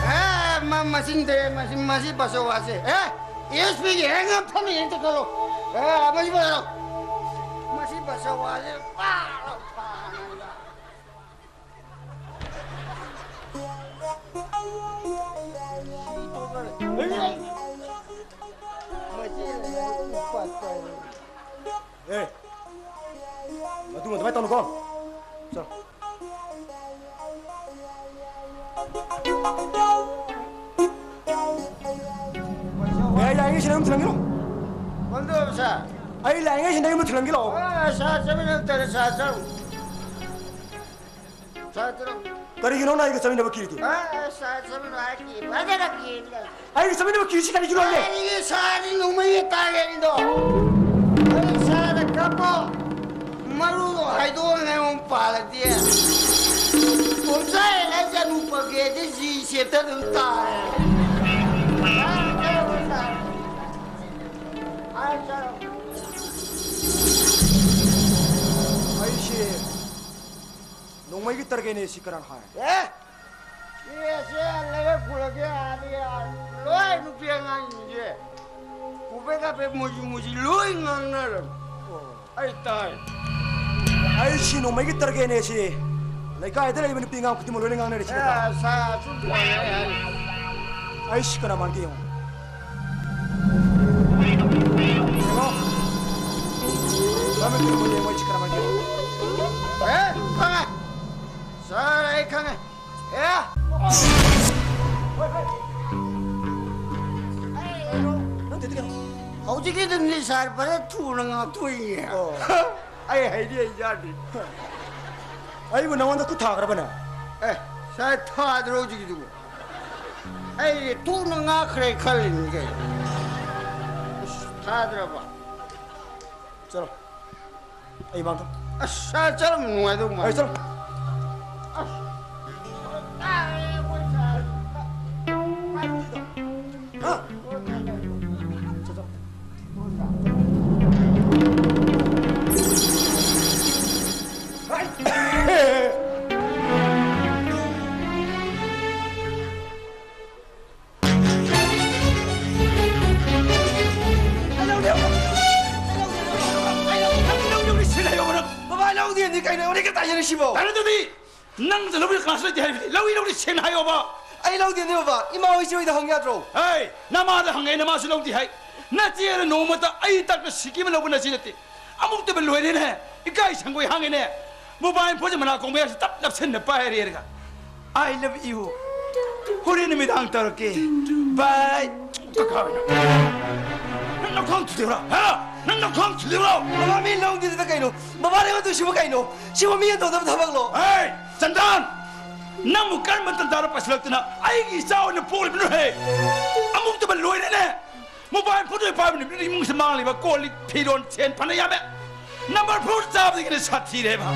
ꯑ, ꯃ-, ꯃꯆꯤꯟ ꯊꯤꯔꯦ, ꯃꯁꯤ, ꯃꯁꯤ ꯕꯁ ꯋꯥꯁꯦ꯫ ꯑꯦ, ꯑꯦꯁ ꯄꯤꯒꯤ ꯍꯦꯛ ꯉꯥ ꯐꯝꯃꯤ ꯍꯦꯛꯇ ꯈꯜꯂꯣ꯫ ꯑꯦ, ꯃꯁꯤ ꯐꯖꯅ꯫ ꯃꯁꯤ ꯕꯁ ꯋꯥꯁꯦ꯫ ꯑꯦ, ꯑꯗꯨ ꯑꯗꯨꯃꯥꯏꯅ ꯇꯧꯅꯨꯀꯣ꯫ ꯆꯣ꯫ ꯌꯥꯏ, ꯌꯥꯏ, ꯁꯤꯗ ꯑꯗꯨꯝ ꯊꯤꯜꯂꯝꯒꯦꯔꯣ? ꯀꯝꯗꯧꯔꯕ ꯁꯥꯔ? ꯑꯩ ꯂꯥꯛꯏꯉꯩꯁꯤꯗ ꯌꯨꯝꯗ ꯊꯤꯜꯂꯝꯒꯦ ꯂꯥꯛꯑꯣ꯫ ꯑ, ꯁꯥꯔ, ꯆꯠꯃꯤꯟꯅꯕ ꯇꯜꯂꯦ, ꯁꯥꯔ, ꯆꯠꯂꯨ꯫ ꯁꯥꯔ, ꯆꯠꯂꯨ꯫ ꯀꯔꯤꯒꯤꯅꯣ ꯅꯪ ꯑꯩꯒ ꯆꯠꯃꯤꯟꯅꯕ ꯀꯤꯔꯤꯗꯤ? ꯑ, ꯁꯥꯔ, ꯆꯠꯃꯤꯟꯅꯕ ꯍꯥꯏ ꯀꯤ-, ꯐꯖꯅ ꯀꯤꯔꯦ꯫ ꯑꯩꯒ ꯆꯠꯃꯤꯟꯅꯕ ꯀꯤꯔꯤꯁꯤ ꯀꯔꯤꯒꯤꯅꯣꯅꯦ? ꯀꯔꯤꯒꯤ ꯁꯥꯔꯗꯤ ꯅꯣꯡꯃꯩꯒꯤ ꯇꯥꯔꯒꯦꯠꯅꯤꯗꯣ? ꯑꯩ ꯁꯥꯔꯗ ꯀꯥꯞꯄꯣ꯫ ꯃꯔꯨꯗꯣ ꯍꯥꯏꯗꯣꯛꯑꯒ ꯑꯃꯨꯛ ꯄꯥꯜꯂꯗꯤ꯫ ꯇꯣꯝꯆꯥ ꯑꯦꯂꯥꯏꯖꯥ ꯅꯨꯄꯥꯒꯦꯗꯤ ꯖꯤ ꯁꯦꯞꯇ ꯑꯗꯨꯝ ꯇꯥꯔꯦ꯫ ꯑꯩꯁꯦ ꯅꯣꯡꯃꯩꯒꯤ ꯇꯥꯔꯒꯦꯠꯅꯦ ꯁꯤ ꯀꯅꯥꯅ ꯍꯥꯏ? ꯑꯦ? ꯁꯤꯁꯦ ꯂꯩꯔꯛ ꯈꯨꯜꯂꯛꯀꯤ ꯑꯥꯗꯤ ꯂꯣꯏ ꯅꯨꯄꯤ ꯑꯉꯥꯡꯁꯤꯡꯁꯦ ꯄꯨꯕꯦ ꯀꯥꯄꯦ ꯃꯣꯏꯁꯤ ꯃꯣꯏꯁꯤ ꯂꯣꯏ ꯉꯥꯡꯅꯔꯝ꯫ ꯑꯩ ꯇꯥꯏ꯫ ꯑꯩ ꯁꯤ ꯅꯣꯡꯃꯩꯒꯤ ꯇꯥꯔꯒꯦꯠꯅꯦ ꯁꯤ꯫ ꯂꯩꯀꯥꯏꯗ ꯂꯩꯕ ꯅꯨꯄꯤ ꯑꯉꯥꯡ ꯈꯨꯗꯤꯡꯃꯛ ꯂꯣꯏꯅ ꯉꯥꯡꯅꯔꯦ ꯁꯤ꯫ ꯑꯦ, ꯁꯥ, ꯁꯨꯝ ꯇꯧꯔꯦ ꯍꯥꯏ꯫ ꯑꯩ ꯁꯤ ꯀꯅꯥ ꯃꯥꯟꯒꯦ ꯌꯦꯡꯉꯣ꯫ ꯌꯦꯡꯉꯣ꯫ ꯂꯝ ꯃꯤꯠꯇꯨꯗ ꯃꯨꯟꯅ ꯌꯦꯡꯉꯣ, ꯑꯩ ꯁꯤ ꯀꯅꯥ ꯃꯥꯟꯒꯦ ꯌꯦꯡꯉꯣ꯫ ꯑꯦ, ꯈꯪꯉꯦ꯫ ꯁꯥꯔ, ꯑꯩ ꯈꯪꯉꯦ꯫ ꯑꯦ! ꯅꯪ ꯇꯧꯔꯤꯗꯣ ꯀꯩꯅꯣ? ꯍꯧꯖꯤꯛꯀꯤꯗꯨꯅꯤ ꯁꯥꯔ, ꯐꯖꯅ ꯊꯨꯅ ꯉꯥꯛꯊꯣꯛꯏꯅꯦ꯫ ꯑꯣ꯫ ꯑꯩ ꯍꯩꯗꯤ ꯍꯩꯖꯥꯗꯦ꯫ ꯑꯩꯕꯨ ꯅꯉꯣꯟꯗ ꯈꯨꯠ ꯊꯥꯈ꯭ꯔꯕꯅꯦ? ꯑꯦ, ꯁꯥꯔ, ꯊꯥꯗ꯭ꯔꯣ ꯍꯧꯖꯤꯛꯀꯤꯗꯨꯕꯨ? ꯑꯩ ꯊꯨꯅ ꯉꯥꯛꯈ꯭ꯔꯦ ꯈꯜꯂꯤꯅꯤ ꯀꯩꯅꯣ꯫ ꯑꯁ, ꯊꯥꯗ꯭ꯔꯕ? ꯆꯠꯂꯣ꯫ ꯑꯩ ꯃꯥꯡꯗ꯫ ꯑꯁ, ꯁꯥꯔ, ꯆꯠꯂꯝ ꯅꯨꯡꯉꯥꯏꯗꯧ ꯃꯥꯜꯂꯦ꯫ ꯑꯩ ꯆꯠꯂꯣ꯫ ꯑꯁ꯫ ꯍꯥ? ꯆꯠꯂꯣ꯫ ꯕꯕꯥ, ꯂꯧꯗꯦꯅꯤ ꯀꯩꯅꯣ? ꯍꯣꯔꯦꯟ ꯀ ꯇꯥꯏꯅꯔꯤꯁꯤꯕꯣ? ꯇꯥꯟꯅꯗꯗꯤ! ꯅꯪ ꯂꯧꯕꯤ ꯀ꯭ꯂꯥꯁ ꯂꯩꯇꯦ ꯍꯥꯏꯕꯗꯤ ꯂꯧꯏ ꯂꯧꯗꯦ ꯁꯦꯡꯅ ꯍꯥꯏꯌꯣꯕ꯫ ꯑꯩ ꯂꯧꯗꯦꯅꯦ ꯕꯕꯥ, ꯏꯃꯥ ꯍꯣꯏ ꯏꯆꯦ ꯍꯣꯏꯗ ꯍꯪ ꯌꯥꯗ꯭ꯔꯣ? ꯍꯩ! ꯅꯃꯥꯗ ꯍꯪꯉꯦ, ꯅꯃꯥꯁꯨ ꯂꯧꯗꯦ ꯍꯥꯏ꯫ ꯅꯆꯦꯅ ꯅꯣꯡꯃꯇ ꯑꯩ ꯇꯥꯛꯇ ꯁꯤꯀꯤ ꯑꯃ ꯂꯧꯕ ꯅꯆꯦ ꯅꯠꯇꯦ꯫ ꯑꯃꯨꯛꯇꯕ ꯂꯣꯏꯔꯦꯅꯦ꯫ ꯏꯀꯥꯏ ꯁꯪꯒꯣꯏ ꯍꯥꯡꯉꯦꯅꯦ꯫ ꯃꯣꯕꯥꯏꯜ ꯐꯣꯟꯁꯦ ꯃꯅꯥ ꯀꯣꯡꯕ ꯌꯥꯁꯤ ꯇꯞ ꯅꯞꯁꯟꯅ ꯄꯥꯏꯔꯦꯔꯒ꯫ I love you꯫ ꯍꯣꯔꯦꯟ ꯅꯨꯃꯤꯗꯥꯡ ꯇꯧꯔꯛꯀꯦ꯫ Bye꯫ ꯀꯀꯥ ꯑꯣꯏꯅ꯫ ꯅꯪ ꯅꯈꯣꯡ ꯊꯨꯗꯦꯛꯎꯔꯣ? ꯍꯥ? ꯅꯪ ꯅꯈꯣꯡ ꯊꯨꯗꯦꯛꯎꯔꯣ? ꯕꯕꯥ, ꯃꯤ ꯂꯧꯗꯦꯗꯅ ꯀꯩꯅꯣ? ꯕꯕꯥ, ꯅꯪ ꯑꯗꯨ ꯁꯤꯕꯨ ꯀꯩꯅꯣ? ꯁꯤꯕꯨ ꯃꯤ ꯑꯇꯧꯗꯕ ꯊꯕꯛꯂꯣ? ꯍꯦ! ꯆꯟꯗꯥꯟ! ꯅꯪꯕꯨ ꯀꯔꯝꯕ ꯇꯟꯖꯥꯗ ꯄꯥꯏꯁꯤꯜꯂꯛꯇꯅ ꯑꯩꯒꯤ ꯏꯆꯥ ꯑꯣꯏꯅ ꯄꯣꯛꯂꯤꯕꯅꯣ ꯍꯦ? ꯑꯃꯨꯛꯇꯕ ꯂꯣꯏꯔꯦꯅꯦ! ꯃꯣꯕꯥꯏꯜ ꯐꯣꯟꯗ ꯄꯥꯏꯕ ꯅꯨꯃꯤꯠꯇꯨꯗ ꯏꯃꯨꯡꯁꯤꯗ ꯃꯥꯡꯂꯤꯕ ꯀꯣꯜ ꯂꯤꯛ, ꯐꯤꯔꯣꯟ, ꯁꯦꯟ ꯐꯅ ꯌꯥꯝꯃꯦ꯫ ꯅꯝꯕꯔ ꯐꯣꯔ ꯆꯥꯕꯗꯒꯤꯅ ꯁꯥꯊꯤꯔꯦꯕ꯫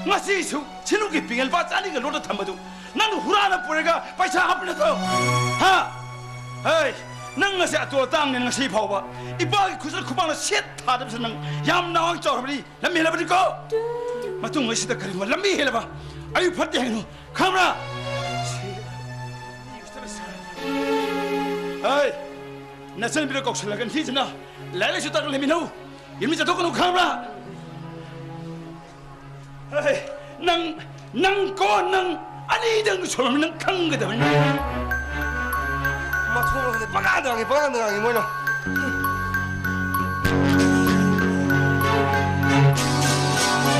ꯉꯁꯤꯁꯨ ꯁꯤꯅꯨꯒꯤ ꯄꯤꯡ ꯂꯨꯄꯥ ꯆꯅꯤꯒ ꯂꯣꯠꯇ ꯊꯝꯕꯗꯨ ꯅꯪꯅ ꯍꯨꯔꯥꯟꯅ ꯄꯨꯔꯒ ꯄꯩꯁꯥ ꯍꯥꯞꯄ ꯅꯠꯇ꯭ꯔꯣ? ꯍꯥ? ꯍꯩ, ꯅꯪ ꯉꯁꯤ ꯑꯇꯣ ꯑꯇꯥꯡꯅꯦ ꯉꯁꯤ ꯐꯥꯎꯕ꯫ ꯏꯄꯥꯒꯤ ꯈꯨꯠꯁꯨ ꯈꯨꯃꯥꯡꯅ ꯁꯦꯠ ꯊꯥꯗꯕꯁꯦ ꯅꯪ ꯌꯥꯝ ꯅꯥꯋꯥꯡ ꯆꯥꯎꯔꯕꯅꯤ, ꯂꯝ ꯍꯦꯜꯂꯕꯅꯤꯀꯣ꯫ ꯃꯇꯨꯡ ꯑꯁꯤꯗ ꯀꯔꯤꯒꯨꯝꯕ ꯂꯝꯕꯤ ꯍꯦꯜꯂꯕ ꯑꯩ ꯐꯠꯇꯦ ꯍꯥꯏꯒꯅꯨ, ꯈꯪꯕ꯭ꯔꯥ? ꯍꯩ, ꯅꯆꯟꯕꯤꯗ ꯀꯧꯁꯜꯂꯒ ꯅꯤꯡꯊꯤꯖꯅ ꯂꯥꯏꯔꯤꯛ ꯂꯥꯏꯁꯨ ꯇꯥꯛꯂꯒ ꯂꯩꯃꯤꯟꯅꯧ꯫ ꯌꯨꯝꯗ ꯆꯠꯊꯣꯛꯀꯅꯨ, ꯈꯪꯕ꯭ꯔꯥ? ꯍꯩ, ꯅꯪ, ꯅꯪ ꯀꯣ, ꯅꯪ ꯑꯅꯤꯗꯪ ꯁꯣꯔꯝꯃꯤ, ꯅꯪ ꯈꯪꯒꯗꯕꯅꯤ꯫ ꯃꯊꯣꯡ ꯈꯪꯗꯦ, ꯄꯉꯥꯡꯗ ꯉꯥꯡꯉꯤ, ꯄꯉꯥꯡꯗ ꯉꯥꯡꯉꯤ ꯃꯣꯏꯅ꯫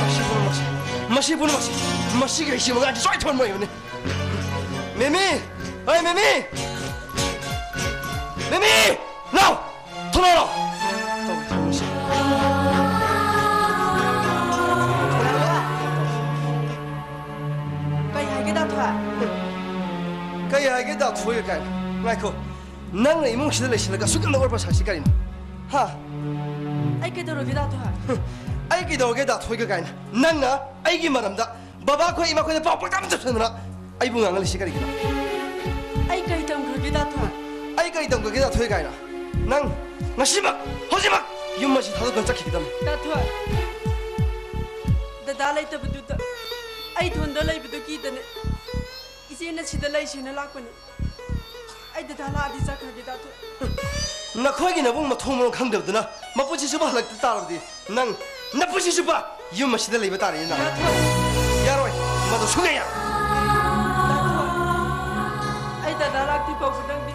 ꯃꯁꯤ ꯄꯨꯝꯅꯃꯛꯁꯦ, ꯃꯁꯤ ꯄꯨꯝꯅꯃꯛꯁꯦ, ꯃꯁꯤꯒꯤ ꯂꯩꯁꯤ ꯃꯉꯥꯁꯤ ꯁꯣꯏ ꯊꯣꯟꯕ ꯑꯣꯏꯕꯅꯤ꯫ ꯃꯦꯃꯤ! ꯍꯣꯏ, ꯃꯦꯃꯤ! ꯃꯦꯃꯤ! ꯂꯥꯎ! ꯊꯣꯛꯂꯛꯑꯣ! ꯇꯧꯔꯤ ꯊꯕꯛꯁꯦ꯫ ꯀꯩ ꯍꯥꯏꯒꯦ, ꯗꯥ ꯊꯣꯏ? ꯀꯩ ꯍꯥꯏꯒꯦ, ꯗꯥ ꯊꯣꯏ ꯀꯥꯏꯅ? ꯉꯥꯏꯈꯣ꯫ ꯅꯪꯅ ꯏꯃꯨꯡꯁꯤꯗ ꯂꯩꯁꯤꯜꯂꯒ ꯑꯁꯨꯛ ꯌꯥꯝꯅ ꯑꯣꯠꯄ ꯁꯥꯏꯁꯤ ꯀꯔꯤꯅꯣ? ꯍꯥ? ꯑꯩ ꯀꯩꯗꯧꯔꯒꯦ, ꯗꯥ ꯊꯣꯏ? ꯑꯩ ꯀꯩꯗꯧꯔꯒꯦ, ꯗꯥ ꯊꯣꯏꯒ ꯀꯥꯏꯅ? ꯅꯪꯅ ꯑꯩꯒꯤ ꯃꯔꯝꯗ ꯕꯕꯥ ꯈꯣꯏ, ꯏꯃꯥ ꯈꯣꯏꯗ ꯄꯥꯎ ꯄꯪꯇꯝ ꯇꯝꯁꯟꯗꯅ ꯑꯩꯕꯨ ꯉꯥꯡꯍꯜꯂꯤꯁꯤ ꯀꯔꯤꯒꯤꯅꯣ? ꯑꯩ ꯀꯔꯤ ꯇꯝꯈ꯭ꯔꯒꯦ, ꯗꯥ ꯊꯣꯏ? ꯑꯩ ꯀꯔꯤ ꯇꯝꯈ꯭ꯔꯒꯦ, ꯗꯥ ꯊꯣꯏ ꯀꯥꯏꯅ? ꯅꯪ ꯉꯁꯤꯃꯛ, ꯍꯧꯖꯤꯛꯃꯛ ꯌꯨꯝ ꯑꯁꯤ ꯊꯥꯗꯣꯛꯇꯨꯅ ꯆꯠꯈꯤꯒꯗꯕꯅꯤ꯫ ꯗꯥ ꯊꯣꯏ, ꯗꯗꯥ ꯂꯩꯇꯕꯗꯨꯗ ꯑꯩ ꯏꯊꯟꯗ ꯂꯩꯕꯗꯨ ꯀꯤꯗꯅꯦ ꯏꯆꯦꯅ ꯁꯤꯗ ꯂꯩꯁꯦꯅ ꯂꯥꯛꯄꯅꯤ꯫ ꯑꯩ ꯗꯗꯥ ꯂꯥꯛꯑꯗꯤ ꯆꯠꯈ꯭ꯔꯒꯦ, ꯗꯥ ꯊꯣꯏ꯫ ꯅꯈꯣꯏꯒꯤ ꯅꯕꯨꯡ ꯃꯊꯣꯡ ꯃꯔꯝ ꯈꯪꯗꯕꯗꯨꯅ ꯃꯄꯨꯟꯁꯤ ꯆꯨꯞꯄ ꯍꯜꯂꯛꯇ ꯇꯥꯔꯕꯗꯤ ꯅꯪ ꯅꯄꯨꯟꯁꯤ ꯆꯨꯞꯄ ꯌꯨꯝ ꯑꯁꯤꯗ ꯂꯩꯕ ꯇꯥꯔꯦꯅꯦ ꯅꯪ꯫ ꯗꯥ ꯊꯣꯏ꯫ ꯌꯥꯔꯣꯏ, ꯃꯗꯨ ꯁꯨꯡꯌꯥ ꯌꯥꯔꯣꯏ꯫ ꯗꯥ ꯊꯣꯏ꯫ ꯑꯩ ꯗꯗꯥ ꯂꯥꯛꯇ꯭ꯔꯤ ꯐꯥꯎꯕ ꯅꯪꯗꯤ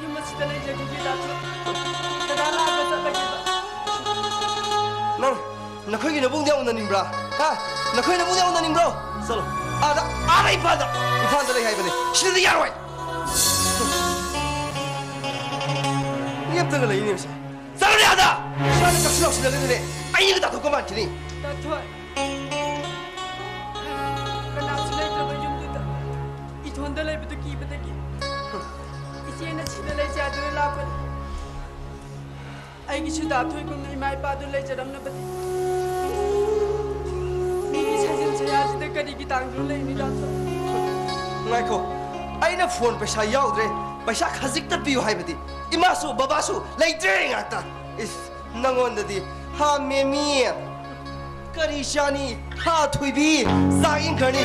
ꯌꯨꯝ ꯑꯁꯤꯗ ꯂꯩꯖꯈꯤꯒꯦ, ꯗꯥ ꯊꯣꯏ꯫ ꯗꯗꯥ ꯂꯥꯛꯑꯒ ꯆꯠꯂꯒꯦꯕ꯫ ꯅꯪ ꯅꯈꯣꯏꯒꯤ ꯅꯕꯨꯡꯗꯤ ꯌꯥꯝ ꯎꯅꯅꯤꯡꯕ꯭ꯔꯥ? ꯍꯥ? ꯅꯈꯣꯏ ꯅꯕꯨꯡꯗꯤ ꯌꯥꯝ ꯎꯅꯅꯤꯡꯕ꯭ꯔꯣ? ꯆꯠꯂꯣ꯫ ꯑꯥꯗ, ꯑꯥꯗ ꯏꯝꯐꯥꯜꯗ, ꯏꯝꯐꯥꯜꯗ ꯂꯩ ꯍꯥꯏꯕꯅꯦ꯫ ꯁꯤꯗꯗꯤ ꯌꯥꯔꯣꯏ꯫ ꯈꯛꯇꯒ ꯂꯩꯅꯦ ꯃꯁꯦ꯫ ꯆꯠꯂꯨꯅꯦ ꯑꯥꯗ! ꯁ꯭ꯋꯥꯏꯗ ꯆꯥꯛꯁꯤꯜ ꯂꯥꯎꯁꯤꯜꯂꯒꯗꯤꯅꯦ ꯑꯩꯅꯒ ꯇꯥꯊꯣꯛꯄ ꯃꯥꯟꯈꯤꯅꯤ꯫ ꯇꯥꯊꯣꯏ, ꯀꯅꯥꯁꯨ ꯂꯩꯇ꯭ꯔꯕ ꯌꯨꯝꯗꯨꯗ ꯏꯊꯣꯟꯗ ꯂꯩꯕꯗꯨ ꯀꯤꯕꯗꯒꯤ ꯏꯆꯦꯅ ꯁꯤꯗ ꯂꯩꯁꯦ ꯍꯥꯏꯗꯨꯅ ꯂꯥꯛꯄꯅꯤ꯫ ꯑꯩꯒꯤꯁꯨ ꯗꯥ ꯊꯣꯏꯒꯨꯝꯅ ꯏꯃꯥ ꯏꯄꯥꯗꯨ ꯂꯩꯖꯔꯝꯂꯕꯗꯤ ꯃꯤꯒꯤ ꯁꯥꯖꯤꯟ ꯁꯌꯥꯁꯤꯗ ꯀꯔꯤꯒꯤ ꯇꯥꯡꯗꯨꯅ ꯂꯩꯅꯤ, ꯗꯥ ꯊꯣꯏ? ꯉꯥꯏꯈꯣ, ꯑꯩꯅ ꯐꯣꯟ ꯄꯩꯁꯥ ꯌꯥꯎꯗ꯭ꯔꯦ, ꯄꯩꯁꯥ ꯈꯖꯤꯛꯇ ꯄꯤꯌꯨ ꯍꯥꯏꯕꯗꯤ ꯏꯃꯥꯁꯨ ꯕꯕꯥꯁꯨ ꯂꯩꯇ꯭ꯔꯦ ꯉꯥꯛꯇ꯫ ꯏꯁ, ꯅꯪꯉꯣꯟꯗꯗꯤ ꯍꯥ ꯃꯦꯃꯤ, ꯀꯔꯤ ꯆꯥꯅꯤ? ꯍꯥ ꯊꯣꯏꯕꯤ, ꯆꯥꯛ ꯏꯟꯈ꯭ꯔꯅꯤ꯫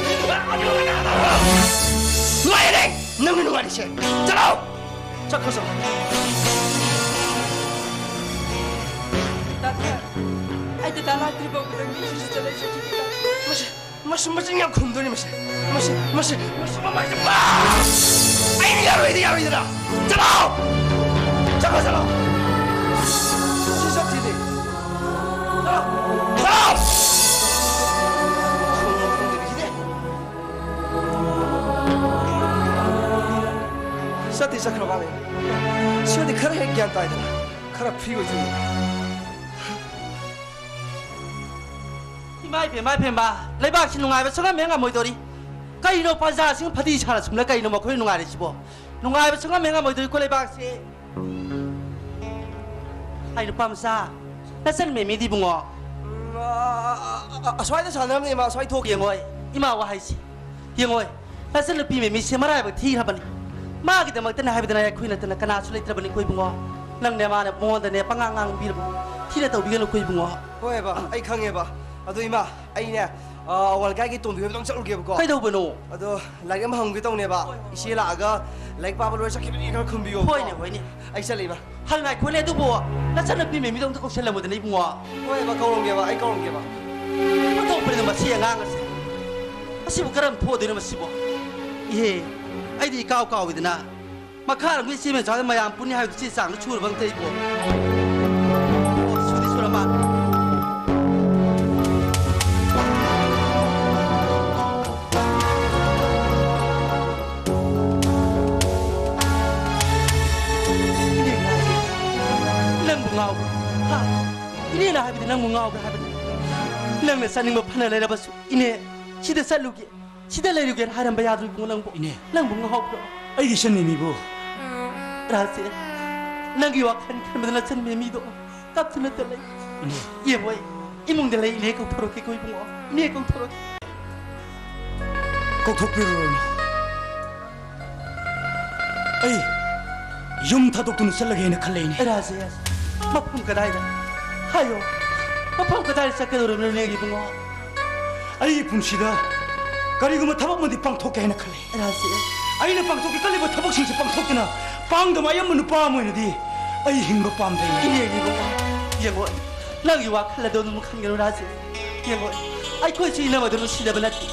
ꯂꯣꯏꯔꯦ ꯅꯪꯅ ꯅꯨꯡꯉꯥꯏꯔꯤꯁꯦ꯫ ꯆꯠꯂꯣ! ꯆꯠꯈ꯭ꯔꯣ, ꯆꯠꯈ꯭ꯔꯣ꯫ ꯗꯥꯛꯇꯔ, ꯑꯩ ꯗꯗꯥ ꯂꯥꯛꯇ꯭ꯔꯤ ꯐꯥꯎꯕꯗ ꯃꯤ ꯁꯤꯗ ꯂꯩ ꯆꯠꯈꯤꯒꯦ, ꯗꯥꯛꯇꯔ꯫ ꯃꯁꯤ, ꯃꯁꯤ ꯃꯆꯤꯟ ꯌꯥꯝ ꯈꯨꯝꯗꯣꯔꯤ ꯃꯁꯤ꯫ ꯃꯁꯤ, ꯃꯁꯤ, ꯃꯁꯤ ꯃꯃꯥꯏꯁꯦ ꯄꯥ! ꯑꯩꯅ ꯌꯥꯔꯣꯏꯗꯤ ꯌꯥꯔꯣꯏꯗꯅ꯫ ꯆꯠꯂꯣ! ꯆꯠꯈ꯭ꯔꯣ, ꯆꯠꯂꯣ꯫ ꯁꯤ ꯆꯠꯈꯤꯗꯦ꯫ ꯆꯠꯂꯣ! ꯆꯠꯂꯣ! ꯈꯨꯝꯕ ꯈꯨꯝꯗꯕꯤꯁꯤꯗꯤ꯫ ꯆꯠꯇꯤ ꯆꯠꯈ꯭ꯔ ꯃꯥꯜꯂꯦ꯫ ꯁꯤꯗꯤ ꯈꯔ ꯍꯦꯛ ꯒ꯭ꯌꯥꯟ ꯇꯥꯏꯗꯅ, ꯈꯔ free ꯑꯣꯏꯊꯣꯛꯏ꯫ ꯏꯃꯥ ꯏꯕꯦꯝꯃ, ꯏꯕꯦꯝꯃ, ꯂꯩꯕꯥꯛꯁꯤ ꯅꯨꯡꯉꯥꯏꯕ ꯁꯨꯡꯉꯝ ꯍꯦꯛ ꯉꯝꯃꯣꯏꯗꯧꯔꯤ꯫ ꯀꯩꯅꯣ ꯄ꯭ꯔꯖꯥꯁꯤꯡ ꯐꯗꯤ ꯁꯥꯔ ꯁꯨꯝꯂ ꯀꯩꯅꯣ ꯃꯈꯣꯏ ꯅꯨꯡꯉꯥꯏꯔꯤꯁꯤꯕꯣ? ꯅꯨꯡꯉꯥꯏꯕ ꯁꯨꯡꯉꯝ ꯍꯦꯛ ꯉꯝꯃꯣꯏꯗꯧꯔꯤꯀꯣ ꯂꯩꯕꯥꯛꯁꯤ꯫ ꯑꯩ ꯅꯨꯄꯥ ꯃꯆꯥ, ꯅꯆꯟ ꯃꯦꯃꯤꯗꯤ ꯏꯕꯨꯡꯉꯣ? ꯎꯝ, ꯑ, ꯑ, ꯑ, ꯑ, ꯑꯁ꯭ꯋꯥꯏꯗ ꯁꯥꯟꯅꯔꯝꯅꯤ ꯏꯃꯥ, ꯑꯁ꯭ꯋꯥꯏ ꯊꯣꯛꯈꯤ꯫ ꯌꯦꯡꯉꯣꯏ, ꯏꯃꯥ ꯋꯥꯍꯩꯁꯤ꯫ ꯌꯦꯡꯉꯣꯏ, ꯅꯆꯟꯅꯨꯄꯤ ꯃꯦꯃꯤꯁꯦ ꯃꯔꯥꯏꯕꯛ ꯊꯤꯈ꯭ꯔꯕꯅꯤ꯫ ꯃꯥꯒꯤꯗꯃꯛꯇꯅꯦ ꯍꯥꯏꯕꯗꯅꯦ ꯑꯩꯈꯣꯏ ꯅꯠꯇꯅ ꯀꯅꯥꯁꯨ ꯂꯩꯇ꯭ꯔꯕꯅꯤꯀꯣ ꯏꯕꯨꯡꯉꯣ꯫ ꯅꯪꯅꯦ ꯃꯥꯅ ꯃꯉꯣꯟꯗꯅꯦ ꯄꯉꯥꯡ ꯉꯥꯡꯕꯤꯔꯕ ꯊꯤꯅ ꯇꯧꯕꯤꯒꯅꯨꯀꯣ ꯏꯕꯨꯡꯉꯣ꯫ ꯍꯣꯏ ꯑꯕ, ꯑꯩ ꯈꯪꯉꯦꯕ꯫ ꯑꯗꯣ ꯏꯃꯥ, ꯑꯩꯅꯦ, ꯑ, ꯑꯋꯥꯜ ꯂꯩꯀꯥꯏꯒꯤ ꯇꯣꯝꯕꯤ ꯍꯣꯏꯗ ꯑꯃꯨꯛ ꯆꯠꯂꯨꯒꯦꯕꯀꯣ꯫ ꯀꯩꯗꯧꯕꯅꯣ? ꯑꯗꯣ ꯂꯥꯏꯔꯤꯛ ꯑꯃ ꯍꯪꯒꯦ ꯇꯧꯅꯦꯕ꯫ ꯍꯣꯏ, ꯍꯣꯏ, ꯏꯆꯦ ꯍꯣꯏ꯫ ꯂꯥꯛꯑꯒ ꯂꯥꯏꯔꯤꯛ ꯄꯥꯕ ꯂꯣꯏꯔ ꯆꯠꯈꯤꯕꯅꯤ ꯈꯔ ꯈꯨꯝꯕꯤꯌꯣꯕꯀꯣ꯫ ꯍꯣꯏꯅꯦ, ꯍꯣꯏꯅꯦ꯫ ꯑꯩ ꯆꯠꯂꯦ ꯏꯃꯥ꯫ ꯍꯜ, ꯉꯥꯏꯈꯣꯅꯦ, ꯑꯗꯨꯕꯨ ꯅꯆꯟꯅꯨꯄꯤ ꯃꯦꯃꯤꯗꯣ ꯑꯝꯇ ꯀꯧꯁꯜꯂꯝꯃꯨꯗꯅꯦ ꯏꯕꯨꯡꯉꯣ꯫ ꯍꯣꯏ ꯑꯕ, ꯀꯧꯔꯝꯒꯦꯕ, ꯑꯩ ꯀꯧꯔꯝꯒꯦꯕ꯫ ꯑꯣꯟꯊꯣꯛꯄꯅꯤꯗ ꯃꯁꯤ ꯑꯉꯥꯡ ꯑꯁꯦ꯫ ꯑꯁꯤꯕꯨ ꯀꯔꯝ ꯊꯣꯛꯑꯗꯣꯏꯅꯣ ꯃꯁꯤꯕꯨ? ꯏꯍꯦ, ꯑꯩꯗꯤ ꯏꯀꯥꯎ ꯀꯥꯎꯏꯗꯅ꯫ ꯃꯈꯥꯔꯣꯝꯒꯤ ꯏꯆꯦ ꯃꯆꯥꯗ ꯃꯌꯥꯝ ꯄꯨꯟꯅꯤ ꯍꯥꯏꯕꯗꯨ ꯆꯦ ꯆꯥꯡꯗ ꯁꯨꯔꯕ ꯑꯝꯇ ꯏꯕꯣ? ꯑꯣ, ꯁꯨꯗꯤ ꯁꯨꯔ ꯃꯥꯜꯂꯦ꯫ ꯍꯥꯏꯕꯗꯤ ꯅꯪꯕꯨ ꯉꯥꯎꯕ꯭ꯔꯥ ꯍꯥꯏꯕꯅꯤ? ꯅꯪꯅ ꯆꯠꯅꯤꯡꯕ ꯐꯅ ꯂꯩꯔꯕꯁꯨ, "ꯏꯅꯦ, ꯁꯤꯗ ꯆꯠꯂꯨꯒꯦ, ꯁꯤꯗ ꯂꯩꯔꯨꯒꯦꯅ" ꯍꯥꯏꯔꯝꯕ ꯌꯥꯗ꯭ꯔꯣ ꯏꯕꯨꯡꯉꯣ ꯅꯪꯕꯨ? ꯏꯅꯦ꯫ ꯅꯪꯕꯨ ꯉꯥꯎꯕ꯭ꯔꯣ? ꯑꯩꯒꯤ ꯏꯆꯟ ꯃꯤꯃꯤꯕꯨ ꯔꯥꯖꯦ, ꯅꯪꯒꯤ ꯋꯥꯈꯜ ꯈꯟꯕꯗ ꯅꯆꯟ ꯃꯤꯃꯤꯗꯣ ꯀꯞꯇꯨꯅꯇ ꯂꯩ꯫ ꯏꯅꯦ꯫ ꯌꯦꯡꯉꯣ, ꯑꯩ ꯏꯃꯨꯡꯗ ꯂꯩ, ꯏꯅꯦ ꯀꯧꯊꯣꯔꯛꯀꯦꯀꯣ ꯏꯕꯨꯡꯉꯣ, ꯏꯅꯦ ꯀꯧꯊꯣꯔꯛꯀꯦ꯫ ꯀꯧꯊꯣꯛꯄꯤꯔꯨꯔꯅꯨ꯫ ꯑꯩ ꯌꯨꯝ ꯊꯥꯗꯣꯛꯇꯨꯅ ꯆꯠꯂꯒꯦꯅ ꯈꯜꯂꯛꯏꯅꯦ꯫ ꯔꯥꯖꯦ, ꯃꯐꯝ ꯀꯗꯥꯏꯗ? ꯍꯥꯏꯌꯣ, ꯃꯐꯝ ꯀꯗꯥꯏꯗ ꯆꯠꯀꯗꯧꯔꯤꯕꯅꯣ ꯏꯅꯦꯒꯤ ꯏꯕꯨꯡꯉꯣ? ꯑꯩꯒꯤ ꯄꯨꯟꯁꯤꯗ ꯀꯔꯤꯒꯨꯝꯕ ꯊꯕꯛ ꯑꯃꯗꯤ ꯄꯥꯡꯊꯣꯛꯀꯦ ꯍꯥꯏꯅ ꯈꯜꯂꯤ꯫ ꯔꯥꯖꯦ꯫ ꯑꯩꯅ ꯄꯥꯡꯊꯣꯛꯀꯦ ꯈꯜꯂꯤꯕ ꯊꯕꯛꯁꯤꯡꯁꯦ ꯄꯥꯡꯊꯣꯛꯇꯨꯅ ꯄꯥꯡꯗꯕ ꯑꯌꯥꯝꯕ ꯅꯨꯄꯥ ꯑꯃ ꯑꯣꯏꯅꯗꯤ ꯑꯩ ꯍꯤꯡꯕ ꯄꯥꯝꯗꯦ꯫ ꯏꯅꯦꯒꯤ ꯏꯕꯨꯡꯉꯣ, ꯌꯦꯡꯉꯣ, ꯅꯪꯒꯤ ꯋꯥꯈꯜ ꯑꯗꯨ ꯑꯗꯨꯝ ꯈꯟꯒꯅꯨ ꯔꯥꯖꯦ꯫ ꯌꯦꯡꯉꯣ, ꯑꯩꯈꯣꯏꯁꯨ ꯏꯅꯝ ꯑꯗꯨ ꯅꯨꯡꯁꯤꯗꯕ ꯅꯠꯇꯦ꯫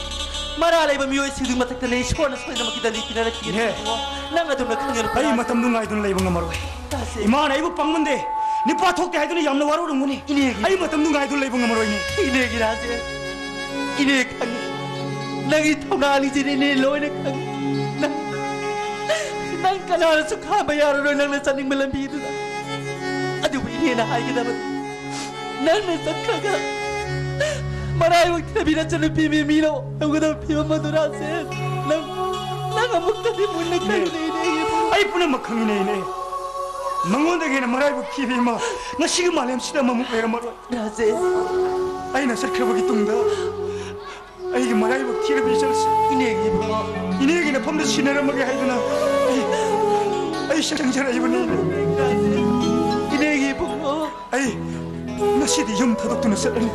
ꯃꯔꯥ ꯂꯩꯕ ꯃꯤꯑꯣꯏꯁꯤꯡꯗꯨꯒꯤ ꯃꯊꯛꯇꯅꯦ ꯏꯁꯣꯔꯅ ꯁꯣꯏꯗꯅꯃꯛꯀꯤ ꯗꯟꯗꯤ ꯄꯤꯅꯔꯛꯈꯤꯒꯅꯤ ꯏꯅꯦ꯫ ꯏꯕꯨꯡꯉꯣ꯫ ꯅꯪ ꯑꯗꯨꯝꯅ ꯈꯟꯒꯅꯨ ꯑꯩ ꯔꯥꯖꯦ꯫ ꯃꯇꯝꯗꯨ ꯉꯥꯏꯗꯨꯅ ꯂꯩꯕ ꯉꯝꯃꯔꯣꯏ꯫ ꯔꯥꯖꯦ꯫ ꯏꯃꯥꯅ ꯑꯩꯕꯨ ꯄꯪꯃꯟꯗꯦ, ꯅꯨꯄꯥ ꯊꯣꯛꯇꯦ ꯍꯥꯏꯗꯨꯅ ꯌꯥꯝꯅ ꯋꯥꯔꯧꯔꯝꯒꯅꯤ꯫ ꯏꯅꯦꯒꯤ ꯑꯩ ꯃꯇꯝꯗꯨ ꯉꯥꯏꯗꯨꯅ ꯂꯩꯕ ꯉꯝꯃꯔꯣꯏꯅꯦ꯫ ꯏꯅꯦꯒꯤ ꯔꯥꯖꯦ, ꯏꯅꯦ ꯈꯪꯉꯤ꯫ ꯅꯪꯒꯤ ꯊꯧꯅꯥ ꯑꯅꯤꯁꯤꯗꯤ ꯏꯅꯦ ꯂꯣꯏꯅ ꯈꯪꯉꯤ꯫ ꯅꯪ, ꯅꯪ ꯀꯅꯥꯅꯁꯨ ꯈꯥꯝꯕ ꯌꯥꯔꯔꯣꯏ ꯅꯪꯅ ꯆꯠꯅꯤꯡꯕ ꯂꯝꯕꯤꯗꯨꯗ꯫ ꯑꯗꯨꯕꯨ ꯏꯅꯦꯅ ꯍꯥꯏꯒꯗꯕꯗꯤ, ꯅꯪꯅ ꯆꯠꯈ꯭ꯔꯒ ꯃꯔꯥꯏꯕꯛ ꯊꯤꯔꯕꯤ ꯅꯆꯟꯅꯨꯄꯤ ꯃꯤꯃꯤꯅ ꯇꯧꯒꯗꯕ ꯐꯤꯕꯝ ꯑꯗꯨ ꯔꯥꯖꯦꯟ, ꯅꯪ, ꯅꯪ ꯑꯃꯨꯛꯇꯗꯤ ꯃꯨꯟꯅ ꯏꯅꯦ, ꯈꯜꯂꯨꯅꯦ ꯏꯅꯦꯒꯤ ꯏꯕꯨꯡꯉꯣ꯫ ꯑꯩ ꯄꯨꯝꯅꯃꯛ ꯈꯪꯉꯤꯅꯦ ꯏꯅꯦ꯫ ꯃꯉꯣꯟꯗꯒꯤ ꯍꯦꯟꯅ ꯃꯔꯥꯏꯕꯛ ꯊꯤꯕ ꯏꯃꯥ ꯉꯁꯤꯒꯤ ꯃꯥꯂꯦꯝꯁꯤꯗ ꯑꯃꯃꯨꯛ ꯂꯩꯔꯝꯃꯔꯣꯏ꯫ ꯔꯥꯖꯦꯟ꯫ ꯑꯩꯅ ꯆꯠꯈ꯭ꯔꯕꯒꯤ ꯇꯨꯡꯗ ꯑꯩꯒꯤ ꯃꯔꯥꯏꯕꯛ ꯊꯤꯔꯕ ꯏꯆꯜꯁꯦ ꯏꯅꯦꯒꯤ ꯏꯕꯨꯡꯉꯣ꯫ ꯏꯅꯦꯒꯤ ꯅꯐꯝꯗ ꯁꯤꯟꯅꯔꯝꯃꯒꯦ ꯍꯥꯏꯗꯨꯅ ꯑꯩ, ꯑꯩ ꯆꯪꯖꯔꯛꯏꯕꯅꯤ ꯏꯅꯦ꯫ ꯏꯅꯦꯒꯤ ꯏꯕꯨꯡꯉꯣ꯫ ꯑꯩ ꯉꯁꯤꯗꯤ ꯌꯨꯝ ꯊꯥꯗꯣꯛꯇꯨꯅ ꯆꯠꯂꯅꯤ꯫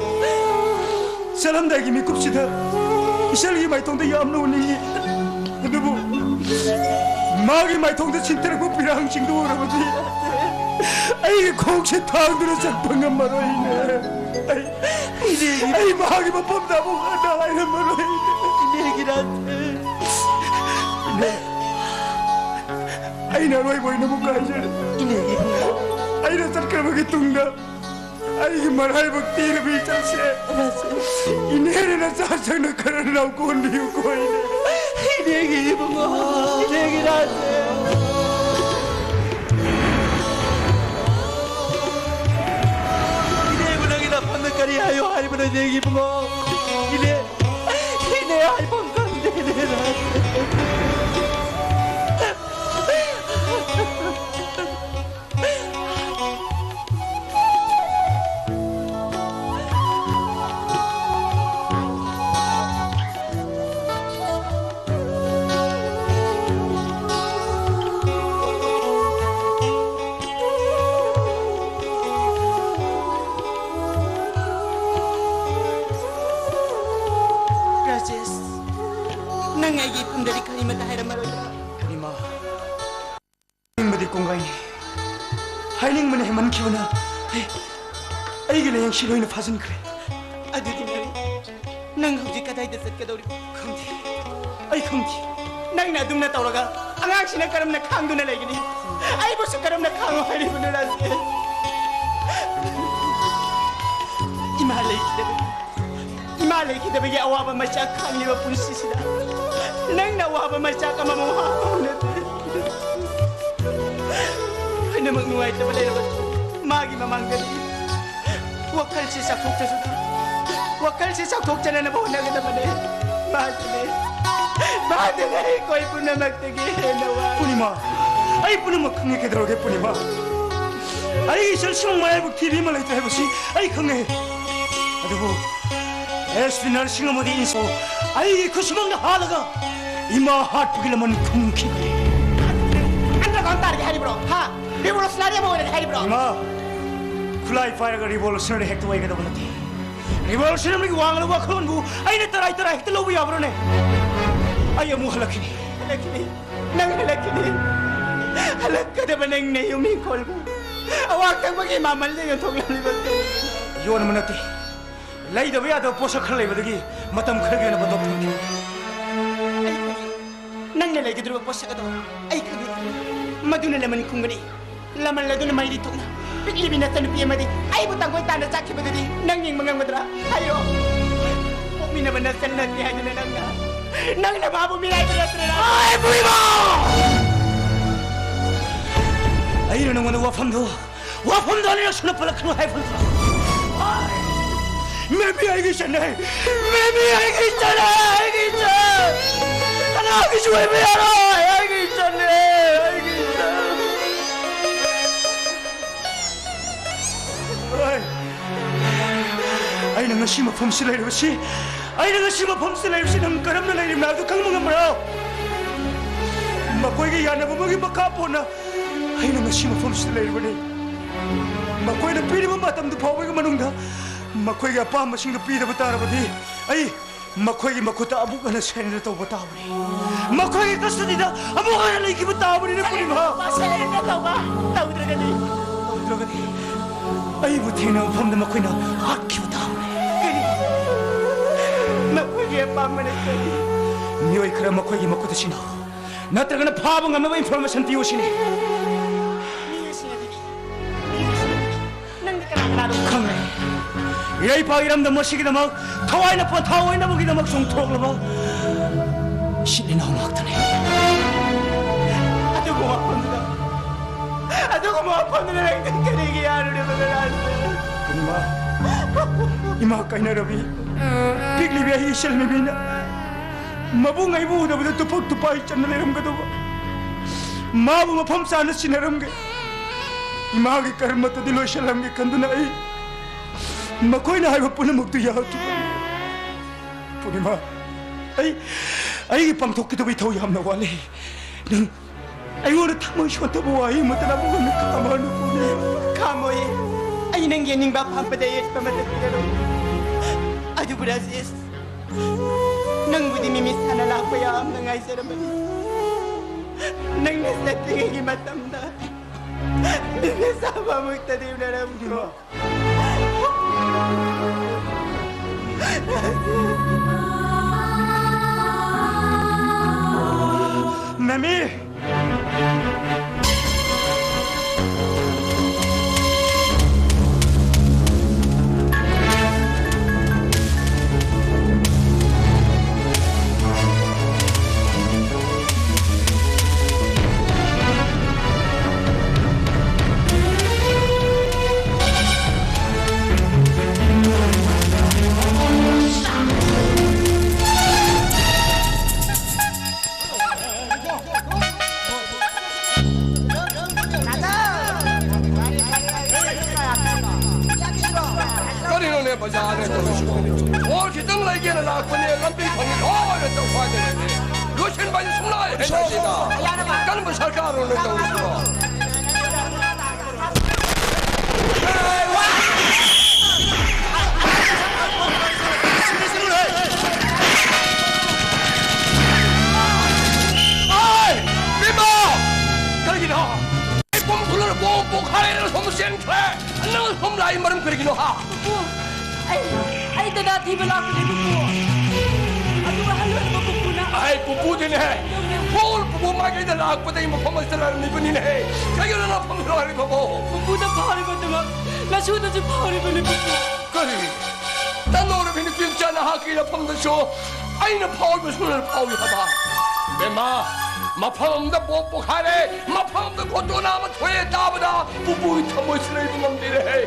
ꯆꯠꯂꯝꯗꯥꯏꯒꯤ ꯃꯤꯀꯨꯞꯁꯤꯗ ꯏꯆꯜꯒꯤ ꯃꯥꯏꯊꯣꯡꯗ ꯌꯥꯝꯅ ꯎꯅꯤꯡꯉꯤ꯫ ꯑꯗꯨꯕꯨ ꯃꯥꯒꯤ ꯃꯥꯏꯊꯣꯡꯗ ꯁꯤꯟꯊꯔꯛꯄ ꯄꯤꯔꯥꯡꯁꯤꯡꯗꯨ ꯎꯔꯕꯗꯤ ꯑꯩꯒꯤ ꯈꯣꯡꯁꯦ ꯊꯥꯡꯗꯨꯅ ꯆꯠꯄ ꯉꯝꯃꯔꯣꯏꯅꯦ꯫ ꯑꯩ, ꯏꯅꯦꯒꯤ ꯑꯩ ꯃꯍꯥꯛꯀꯤ ꯃꯐꯝꯗ ꯑꯃꯨꯛ ꯍꯟꯅ ꯍꯥꯏꯔꯝꯃꯔꯣꯏ꯫ ꯏꯅꯦꯒꯤ ꯔꯥꯖꯦꯟ꯫ ꯏꯅꯦ, ꯑꯩꯅ ꯑꯔꯣꯏꯕ ꯑꯣꯏꯅ ꯑꯃꯨꯛ ꯍꯥꯏꯖꯔꯤ꯫ ꯏꯅꯦꯒꯤ ꯏꯕꯨꯡꯉꯣ꯫ ꯑꯩꯅ ꯆꯠꯈ꯭ꯔꯕꯒꯤ ꯇꯨꯡꯗ ꯑꯩꯒꯤ ꯃꯔꯥꯏꯕꯛ ꯊꯤꯔꯕ ꯏꯆꯜꯁꯦ ꯔꯥꯖꯦꯟ꯫ ꯏꯅꯦꯅ ꯅꯆꯥ ꯁꯪꯅ ꯈꯔ ꯅꯥꯎ ꯀꯣꯟꯕꯤꯌꯨꯀꯣ ꯏꯅꯦ꯫ ꯏꯅꯦꯒꯤ ꯏꯕꯨꯡꯉꯣ, ꯏꯅꯦꯒꯤ ꯔꯥꯖꯦꯟ꯫ ꯏꯅꯦꯕꯨ ꯏꯅꯦꯒꯤ ꯏꯕꯨꯡꯉꯣ, ꯏꯅꯦ, ꯏꯅꯦ ꯍꯥꯏꯐꯝ ꯈꯪꯗꯦ, ꯏꯅꯦ꯫ ꯔꯥꯖꯦꯁ, ꯅꯪ ꯑꯩꯒꯤ ꯏꯐꯝꯗꯗꯤ ꯀꯔꯤꯃꯠꯇ ꯍꯥꯏꯔꯝꯃꯔꯣꯏꯗ꯭ꯔꯥ? ꯏꯃꯥ, ꯅꯤꯡꯕꯗꯤ ꯀꯣꯡꯒꯥꯏꯅꯤ꯫ ꯍꯥꯏꯅꯤꯡꯕꯅ ꯍꯦꯟꯃꯟꯈꯤꯕꯅ ꯑꯩ, ꯑꯩꯒꯤ ꯂꯥꯌꯦꯡꯁꯤ ꯂꯣꯏꯅ ꯐꯥꯖꯤꯟꯈ꯭ꯔꯦ꯫ ꯑꯗꯨꯗꯤ ꯅꯪ, ꯅꯪ ꯍꯧꯖꯤꯛ ꯀꯗꯥꯏꯗ ꯆꯠꯀꯗꯧꯔꯤꯕ? ꯈꯪꯗꯦ, ꯑꯩ ꯈꯪꯗꯦ꯫ ꯅꯪꯅ ꯑꯗꯨꯝꯅ ꯇꯧꯔꯒ ꯑꯉꯥꯡꯁꯤꯅ ꯀꯔꯝꯅ ꯈꯥꯡꯗꯨꯅ ꯂꯩꯒꯅꯤ? ꯑꯩꯕꯨꯁꯨ ꯀꯔꯝꯅ ꯈꯥꯡꯉꯣ ꯍꯥꯏꯔꯤꯕꯅꯣ, ꯔꯥꯖꯦꯁ? ꯏꯃꯥ ꯂꯩꯈꯤꯗꯕꯒꯤ, ꯏꯃꯥ ꯂꯩꯈꯤꯗꯕꯒꯤ ꯑꯋꯥꯕ ꯃꯆꯥꯛ ꯈꯥꯡꯂꯤꯕ ꯄꯨꯟꯁꯤꯁꯤꯗ ꯅꯪꯅ ꯑꯋꯥꯕ ꯃꯆꯥꯛ ꯑꯃꯃꯨꯛ ꯍꯥꯞꯄ ꯅꯠꯇꯦ꯫ ꯂꯣꯏꯅꯃꯛ ꯅꯨꯡꯉꯥꯏꯇꯕ ꯂꯩꯔꯕꯁꯨ ꯃꯥꯒꯤ ꯃꯃꯥꯡꯗꯗꯤ ꯋꯥꯈꯜꯁꯤ ꯆꯥꯎꯊꯣꯛꯆꯁꯅꯨ꯫ ꯋꯥꯈꯜꯁꯤ ꯆꯥꯎꯊꯣꯛꯆꯅꯅꯕ ꯍꯣꯠꯅꯒꯗꯕꯅꯦ꯫ ꯃꯥꯗꯨꯅꯦ, ꯃꯥꯗꯨꯅꯦ ꯑꯩꯈꯣꯏ ꯄꯨꯝꯅꯃꯛꯇꯒꯤ ꯍꯦꯟꯅ ꯋꯥ꯫ ꯄꯨꯔꯅꯤꯃꯥ, ꯑꯩ ꯄꯨꯝꯅꯃꯛ ꯈꯪꯉꯦ꯫ ꯀꯩꯗꯧꯔꯒꯦ ꯄꯨꯔꯅꯤꯃꯥ? ꯑꯩꯒꯤ ꯏꯆꯜꯁꯤꯃꯛ ꯃꯔꯥꯏꯕꯛ ꯊꯤꯕꯤ ꯑꯃ ꯂꯩꯇꯦ ꯍꯥꯏꯕꯁꯤ ꯑꯩ ꯈꯪꯉꯦ꯫ ꯑꯗꯨꯕꯨ ꯑꯦꯁ ꯄꯤ ꯅꯔꯁꯤꯡ ꯑꯃꯗꯤ ꯏꯟꯁꯣ ꯑꯩꯒꯤ ꯈꯨꯠꯁꯨꯃꯛꯅ ꯍꯥꯠꯂꯒ ꯏꯃꯥ ꯍꯥꯠꯄꯒꯤ ꯂꯃꯟ ꯈꯨꯝꯈꯤꯕꯅꯤ꯫ Underground ꯇꯥꯔꯒꯦ ꯍꯥꯏꯔꯤꯕ꯭ꯔꯣ? ꯍꯥ? Revolutionary ꯑꯃ ꯑꯣꯏꯔꯒꯦ ꯍꯥꯏꯔꯤꯕ꯭ꯔꯣ? ꯏꯃꯥ, ꯈꯨꯠꯂꯥꯏ ꯄꯥꯏꯔꯒ revolutionary ꯍꯦꯛꯇ ꯑꯣꯏꯒꯗꯕ ꯅꯠꯇꯦ꯫ Revolutionary ꯑꯃꯒꯤ ꯋꯥꯡꯂꯕ ꯋꯥꯈꯜꯂꯣꯟꯕꯨ ꯑꯩꯅ ꯇꯔꯥꯏ ꯇꯔꯥꯏ ꯍꯦꯛꯇ ꯂꯧꯕ ꯌꯥꯕ꯭ꯔꯣꯅꯦ? ꯑꯩ ꯑꯃꯨꯛ ꯍꯜꯂꯛꯈꯤꯅꯤ꯫ ꯍꯜꯂꯛꯈꯤꯅꯤ꯫ ꯅꯪ ꯍꯜꯂꯛꯈꯤꯅꯤ꯫ ꯍꯜꯂꯛꯀꯗꯕ ꯅꯪ ꯅꯌꯨꯝ ꯏꯪꯈꯣꯜꯕꯨ ꯑꯋꯥꯡ ꯊꯪꯕꯒꯤ ꯃꯃꯜꯗ ꯌꯣꯟꯊꯣꯛꯂꯝꯂꯤꯕ ꯀꯔꯤꯒꯤꯅꯣ? ꯌꯣꯟꯕ ꯅꯠꯇꯦ꯫ ꯂꯩꯗꯕ ꯌꯥꯗꯕ ꯄꯣꯠꯁꯛ ꯈꯔ ꯂꯩꯕꯗꯒꯤ ꯃꯇꯝ ꯈꯔꯒꯤ ꯑꯣꯏꯅ ꯕꯟꯗꯣꯞ ꯊꯝꯈꯤꯕꯅꯤ꯫ ꯑꯩ ꯈꯪꯏ꯫ ꯅꯪꯅ ꯂꯩꯒꯗꯧꯔꯤꯕ ꯄꯣꯠꯁꯛ ꯑꯗꯣ ꯑꯩ ꯈꯪꯏ꯫ ꯃꯗꯨꯅ ꯂꯃꯟ ꯈꯨꯝꯒꯅꯤ꯫ ꯂꯃꯟ ꯑꯗꯨꯅ ꯃꯩꯔꯤ ꯊꯣꯛꯅ ꯄꯤꯛꯂꯤꯕꯤ ꯅꯆꯟꯅꯨꯄꯤ ꯑꯃꯗꯤ ꯑꯩꯕꯨ ꯇꯥꯡꯒꯣꯏ ꯇꯥꯅ ꯆꯥꯛꯈꯤꯕꯗꯨꯗꯤ ꯅꯪ ꯌꯦꯡꯕ ꯉꯝꯒꯗ꯭ꯔꯥ? ꯍꯥꯏꯔꯣ꯫ ꯄꯣꯛꯃꯤꯟꯅꯕ ꯅꯆꯟ ꯅꯠꯇꯦ ꯍꯥꯏꯗꯨꯅ ꯅꯪꯅ, ꯅꯪꯅ ꯃꯥꯕꯨ ꯃꯤꯔꯥꯏꯕ ꯅꯠꯇ꯭ꯔꯦ? ꯑꯩ ꯅꯉꯣꯟꯗ ꯋꯥꯐꯝꯗꯨ, ꯋꯥꯐꯝꯗꯨ ꯑꯅꯤꯔꯛ ꯁꯨꯅ ꯄꯜꯂꯛꯀꯅꯨ ꯍꯥꯏꯕ ꯅꯠꯇ꯭ꯔꯣ? ꯃꯦꯃꯤ, ꯑꯩꯒꯤ ꯏꯆꯟꯅꯦ! ꯃꯦꯃꯤ, ꯑꯩꯒꯤ ꯏꯆꯟꯅꯦ! ꯑꯩꯒꯤ ꯏꯆꯟ! ꯀꯅꯥꯒꯤꯁꯨ ꯑꯣꯏꯕ ꯌꯥꯔꯣꯏ! ꯑꯩꯒꯤ ꯏꯆꯟꯅꯦ! ꯑꯩꯒꯤ ꯏꯆꯟ! ꯑꯩ, ꯑꯩꯅ ꯉꯁꯤ ꯃꯐꯝꯁꯤ ꯂꯩꯔꯤꯕꯁꯤ, ꯑꯩꯅ ꯉꯁꯤ ꯃꯐꯝꯁꯤ ꯂꯩꯔꯤꯕꯁꯤ ꯅꯪ ꯀꯔꯝꯅ ꯂꯩꯔꯤꯕꯅꯣ ꯍꯥꯏꯕꯗꯨ ꯈꯪꯕ ꯉꯝꯕ꯭ꯔꯣ? ꯃꯈꯣꯏꯒꯤ ꯌꯥꯅꯕ ꯑꯃꯒꯤ ꯃꯈꯥ ꯄꯣꯟꯅ ꯑꯩꯅ ꯉꯁꯤ ꯃꯐꯝꯁꯤꯗ ꯂꯩꯔꯤꯕꯅꯤ꯫ ꯃꯈꯣꯏꯅ ꯄꯤꯔꯤꯕ ꯃꯇꯝꯗꯨ ꯐꯥꯎꯕꯒꯤ ꯃꯅꯨꯡꯗ ꯃꯈꯣꯏꯒꯤ ꯑꯄꯥꯝꯕꯁꯤꯡꯗꯨ ꯄꯤꯗꯕ ꯇꯥꯔꯕꯗꯤ, ꯑꯩ ꯃꯈꯣꯏꯒꯤ ꯃꯈꯨꯠꯇ ꯑꯃꯨꯛ ꯍꯟꯅ surrender ꯇꯧꯕ ꯇꯥꯕꯅꯤ꯫ ꯃꯈꯣꯏꯒꯤ custody ꯗ ꯑꯃꯨꯛ ꯍꯟꯅ ꯂꯩꯈꯤꯕ ꯇꯥꯕꯅꯤꯅꯦ, ꯄꯨꯔꯅꯤꯃꯥ꯫ Surrender ꯇꯧꯕ ꯇꯧꯗ꯭ꯔꯒꯗꯤ? ꯇꯧꯗ꯭ꯔꯒꯗꯤ ꯑꯩꯕꯨ ꯊꯦꯡꯅꯕ ꯃꯐꯝꯗ ꯃꯈꯣꯏꯅ ꯍꯥꯠꯈꯤꯕ ꯇꯥꯕꯅꯤ꯫ ꯀꯔꯤ? ꯃꯈꯣꯏꯒꯤ ꯑꯄꯥꯝꯕꯅ ꯀꯔꯤ? ꯃꯤꯑꯣꯏ ꯈꯔ ꯃꯈꯣꯏꯒꯤ ꯃꯈꯨꯠꯇ ꯁꯤꯟꯅꯧ, ꯅꯠꯇ꯭ꯔꯒꯅ ꯐꯥꯕ ꯉꯝꯅꯕ information ꯄꯤꯌꯨ ꯁꯤꯅꯤ꯫ ꯃꯤꯑꯣꯏꯁꯤꯡ ꯑꯗꯨꯗꯤ? ꯃꯤꯑꯣꯏꯁꯤꯡ ꯑꯗꯨꯗꯤ? ꯅꯪꯗꯤ ꯀꯅꯥ ꯀꯅꯥꯅꯣ? ꯈꯪꯂꯦ꯫ ꯏꯔꯩꯄꯥꯛ ꯏꯔꯝꯗꯝ ꯑꯁꯤꯒꯤꯗꯃꯛ ꯊꯋꯥꯏꯅ ꯄꯣꯟꯊꯥ ꯑꯣꯏꯅꯕꯒꯤꯗꯃꯛ ꯆꯣꯡꯊꯣꯛꯂꯕ ꯏꯆꯤꯜ ꯏꯅꯥꯎ ꯉꯥꯛꯇꯅꯤ꯫ ꯑꯗꯨꯒꯨꯝꯕ ꯃꯐꯝꯗꯨꯗ, ꯑꯗꯨꯒꯨꯝꯕ ꯃꯐꯝꯗꯨꯗ ꯅꯪꯗꯤ ꯀꯔꯤꯒꯤ ꯌꯥꯔꯨꯔꯤꯕꯅꯣ, ꯔꯥꯖꯦꯟ? ꯏꯃꯥ, ꯏꯃꯥ ꯀꯥꯏꯅꯔꯕꯤ, ꯄꯤꯛꯂꯤꯕꯤ ꯑꯩ ꯏꯆꯜ ꯃꯦꯃꯤꯅ ꯃꯕꯨꯡ ꯑꯩꯕꯨ ꯎꯗꯕꯗ ꯇꯨꯐꯛ ꯇꯨꯄꯥꯏ ꯆꯟꯅ ꯂꯩꯔꯝꯒꯗꯧꯕ, ꯃꯥꯕꯨ ꯃꯐꯝ ꯆꯥꯅ ꯁꯤꯟꯅꯔꯝꯒꯦ, ꯏꯃꯥꯒꯤ ꯀꯔꯃꯇꯗꯤ ꯂꯣꯏꯁꯤꯜꯂꯝꯒꯦ ꯈꯟꯗꯨꯅ ꯑꯩ ꯃꯈꯣꯏꯅ ꯍꯥꯏꯕ ꯄꯨꯝꯅꯃꯛꯇꯨ ꯌꯥꯈꯤꯕꯅꯤ꯫ ꯄꯨꯔꯅꯤꯃꯥ, ꯑꯩ, ꯑꯩꯒꯤ ꯄꯥꯡꯊꯣꯛꯀꯗꯕ ꯏꯊꯧ ꯌꯥꯝꯅ ꯋꯥꯠꯂꯤ꯫ ꯅꯪ ꯑꯩꯉꯣꯟꯗ ꯊꯃꯣꯏ ꯁꯣꯟꯊꯕ ꯋꯥꯍꯩ ꯑꯃꯠꯇ ꯑꯃꯨꯛ ꯍꯟꯅ ꯈꯥꯝꯃꯛꯑꯅꯨ, ꯄꯨꯔꯅꯤꯃꯥ꯫ ꯈꯥꯝꯃꯣꯏꯌꯦ꯫ ꯑꯩ ꯅꯪꯒꯤ ꯑꯅꯤꯡꯕ ꯑꯄꯥꯝꯕꯗ ꯑꯌꯦꯠꯄ ꯑꯃꯠꯇ ꯄꯤꯔꯔꯣꯏ꯫ ꯑꯗꯨꯕꯨ ꯔꯥꯖꯦꯁ, ꯅꯪꯕꯨꯗꯤ ꯃꯤꯃꯤ ꯁꯥꯟꯅ ꯂꯥꯛꯄ ꯌꯥꯝꯅ ꯉꯥꯏꯖꯔꯝꯕꯅꯤ꯫ ꯅꯪꯅ ꯆꯠꯇ꯭ꯔꯤꯉꯩꯒꯤ ꯃꯇꯝꯗ ꯃꯤꯃꯤ ꯆꯥꯕ ꯑꯃꯨꯛꯇꯗꯤ ꯎꯅꯔꯝꯈꯣ꯫ ꯃꯦꯃꯤ! ꯕꯖꯥꯔꯅ ꯇꯧꯔꯤꯁꯤꯕꯣ? ꯁꯣꯔ ꯈꯤꯇꯪ ꯂꯩꯒꯦꯅ ꯂꯥꯛꯄꯅꯦ, ꯂꯝꯕꯤ ꯐꯪꯉꯤ ꯂꯣꯏꯅ ꯇꯧꯈꯥꯏꯗꯅꯅꯦ꯫ ꯂꯣꯏꯁꯤꯟꯕ ꯍꯥꯏꯁꯤ ꯁꯨꯡꯂꯥꯏ ꯍꯦꯛ ꯂꯩꯇꯦꯗ꯫ ꯀꯔꯝꯕ ꯁꯔꯀꯥꯔꯅꯣꯅꯦ ꯇꯧꯔꯤꯁꯤꯕꯣ? ꯑꯣꯏ! ꯏꯃꯥ! ꯀꯔꯤꯒꯤꯅꯣ? ꯑꯩ ꯄꯨꯝ ꯊꯨꯂꯔ ꯄꯣꯝ ꯄꯣꯈꯥꯏꯔꯦꯅ ꯁꯣꯝꯗ ꯆꯦꯟꯈ꯭ꯔꯦ꯫ ꯅꯪ ꯁꯣꯝ ꯂꯥꯛꯏ ꯃꯔꯝ ꯀꯔꯤꯒꯤꯅꯣ, ꯍꯥ? ꯄꯨꯄꯨ, ꯑꯩ, ꯑꯩ ꯗꯗꯥ ꯊꯤꯕ ꯂꯥꯛꯄꯅꯦ, ꯄꯨꯄꯨ꯫ ꯑꯗꯨꯒ ꯍꯜꯂꯨꯔꯕ ꯄꯨꯄꯨꯅ ꯑꯩ ꯄꯨꯄꯨꯗꯤꯅꯦ, ꯄꯨꯄꯨ, ꯄꯨꯄꯨ ꯃꯥꯏꯀꯩꯗ ꯂꯥꯛꯄꯗ ꯑꯩ ꯃꯐꯝ ꯑꯁꯤꯗ ꯂꯩꯔꯝꯃꯤꯕꯅꯤꯅꯦ꯫ ꯀꯩꯒꯤꯅꯣ ꯅꯪ ꯃꯐꯝꯗ ꯂꯩꯔꯤꯕꯕꯣ? ꯄꯨꯄꯨꯗ ꯐꯥꯎꯔꯤꯕꯗꯨꯃꯛ ꯅꯁꯨꯗꯁꯨ ꯐꯥꯎꯔꯤꯕꯅꯤ, ꯄꯨꯄꯨ꯫ ꯀꯔꯤ? ꯇꯅꯧꯔꯕꯤ ꯅꯨꯄꯤ ꯃꯆꯥ ꯅꯍꯥꯛꯀꯤ ꯂꯩꯐꯝꯗꯁꯨ ꯑꯩꯅ ꯐꯥꯎꯔꯤꯕ ꯁꯨꯅ ꯐꯥꯎꯏ ꯍꯥꯏꯕ? ꯕꯦꯝꯃ, ꯃꯐꯝ ꯑꯃꯗ ꯕꯣꯝ ꯄꯣꯈꯥꯏꯔꯦ, ꯃꯐꯝ ꯑꯃꯗ ꯘꯣꯇꯣꯅꯥ ꯑꯃ ꯊꯣꯛꯑꯦ ꯇꯥꯕꯗ ꯄꯨꯄꯨꯒꯤ ꯊꯃꯣꯏꯁꯤ ꯂꯩꯕ ꯉꯝꯗꯦꯅꯦꯍꯦ꯫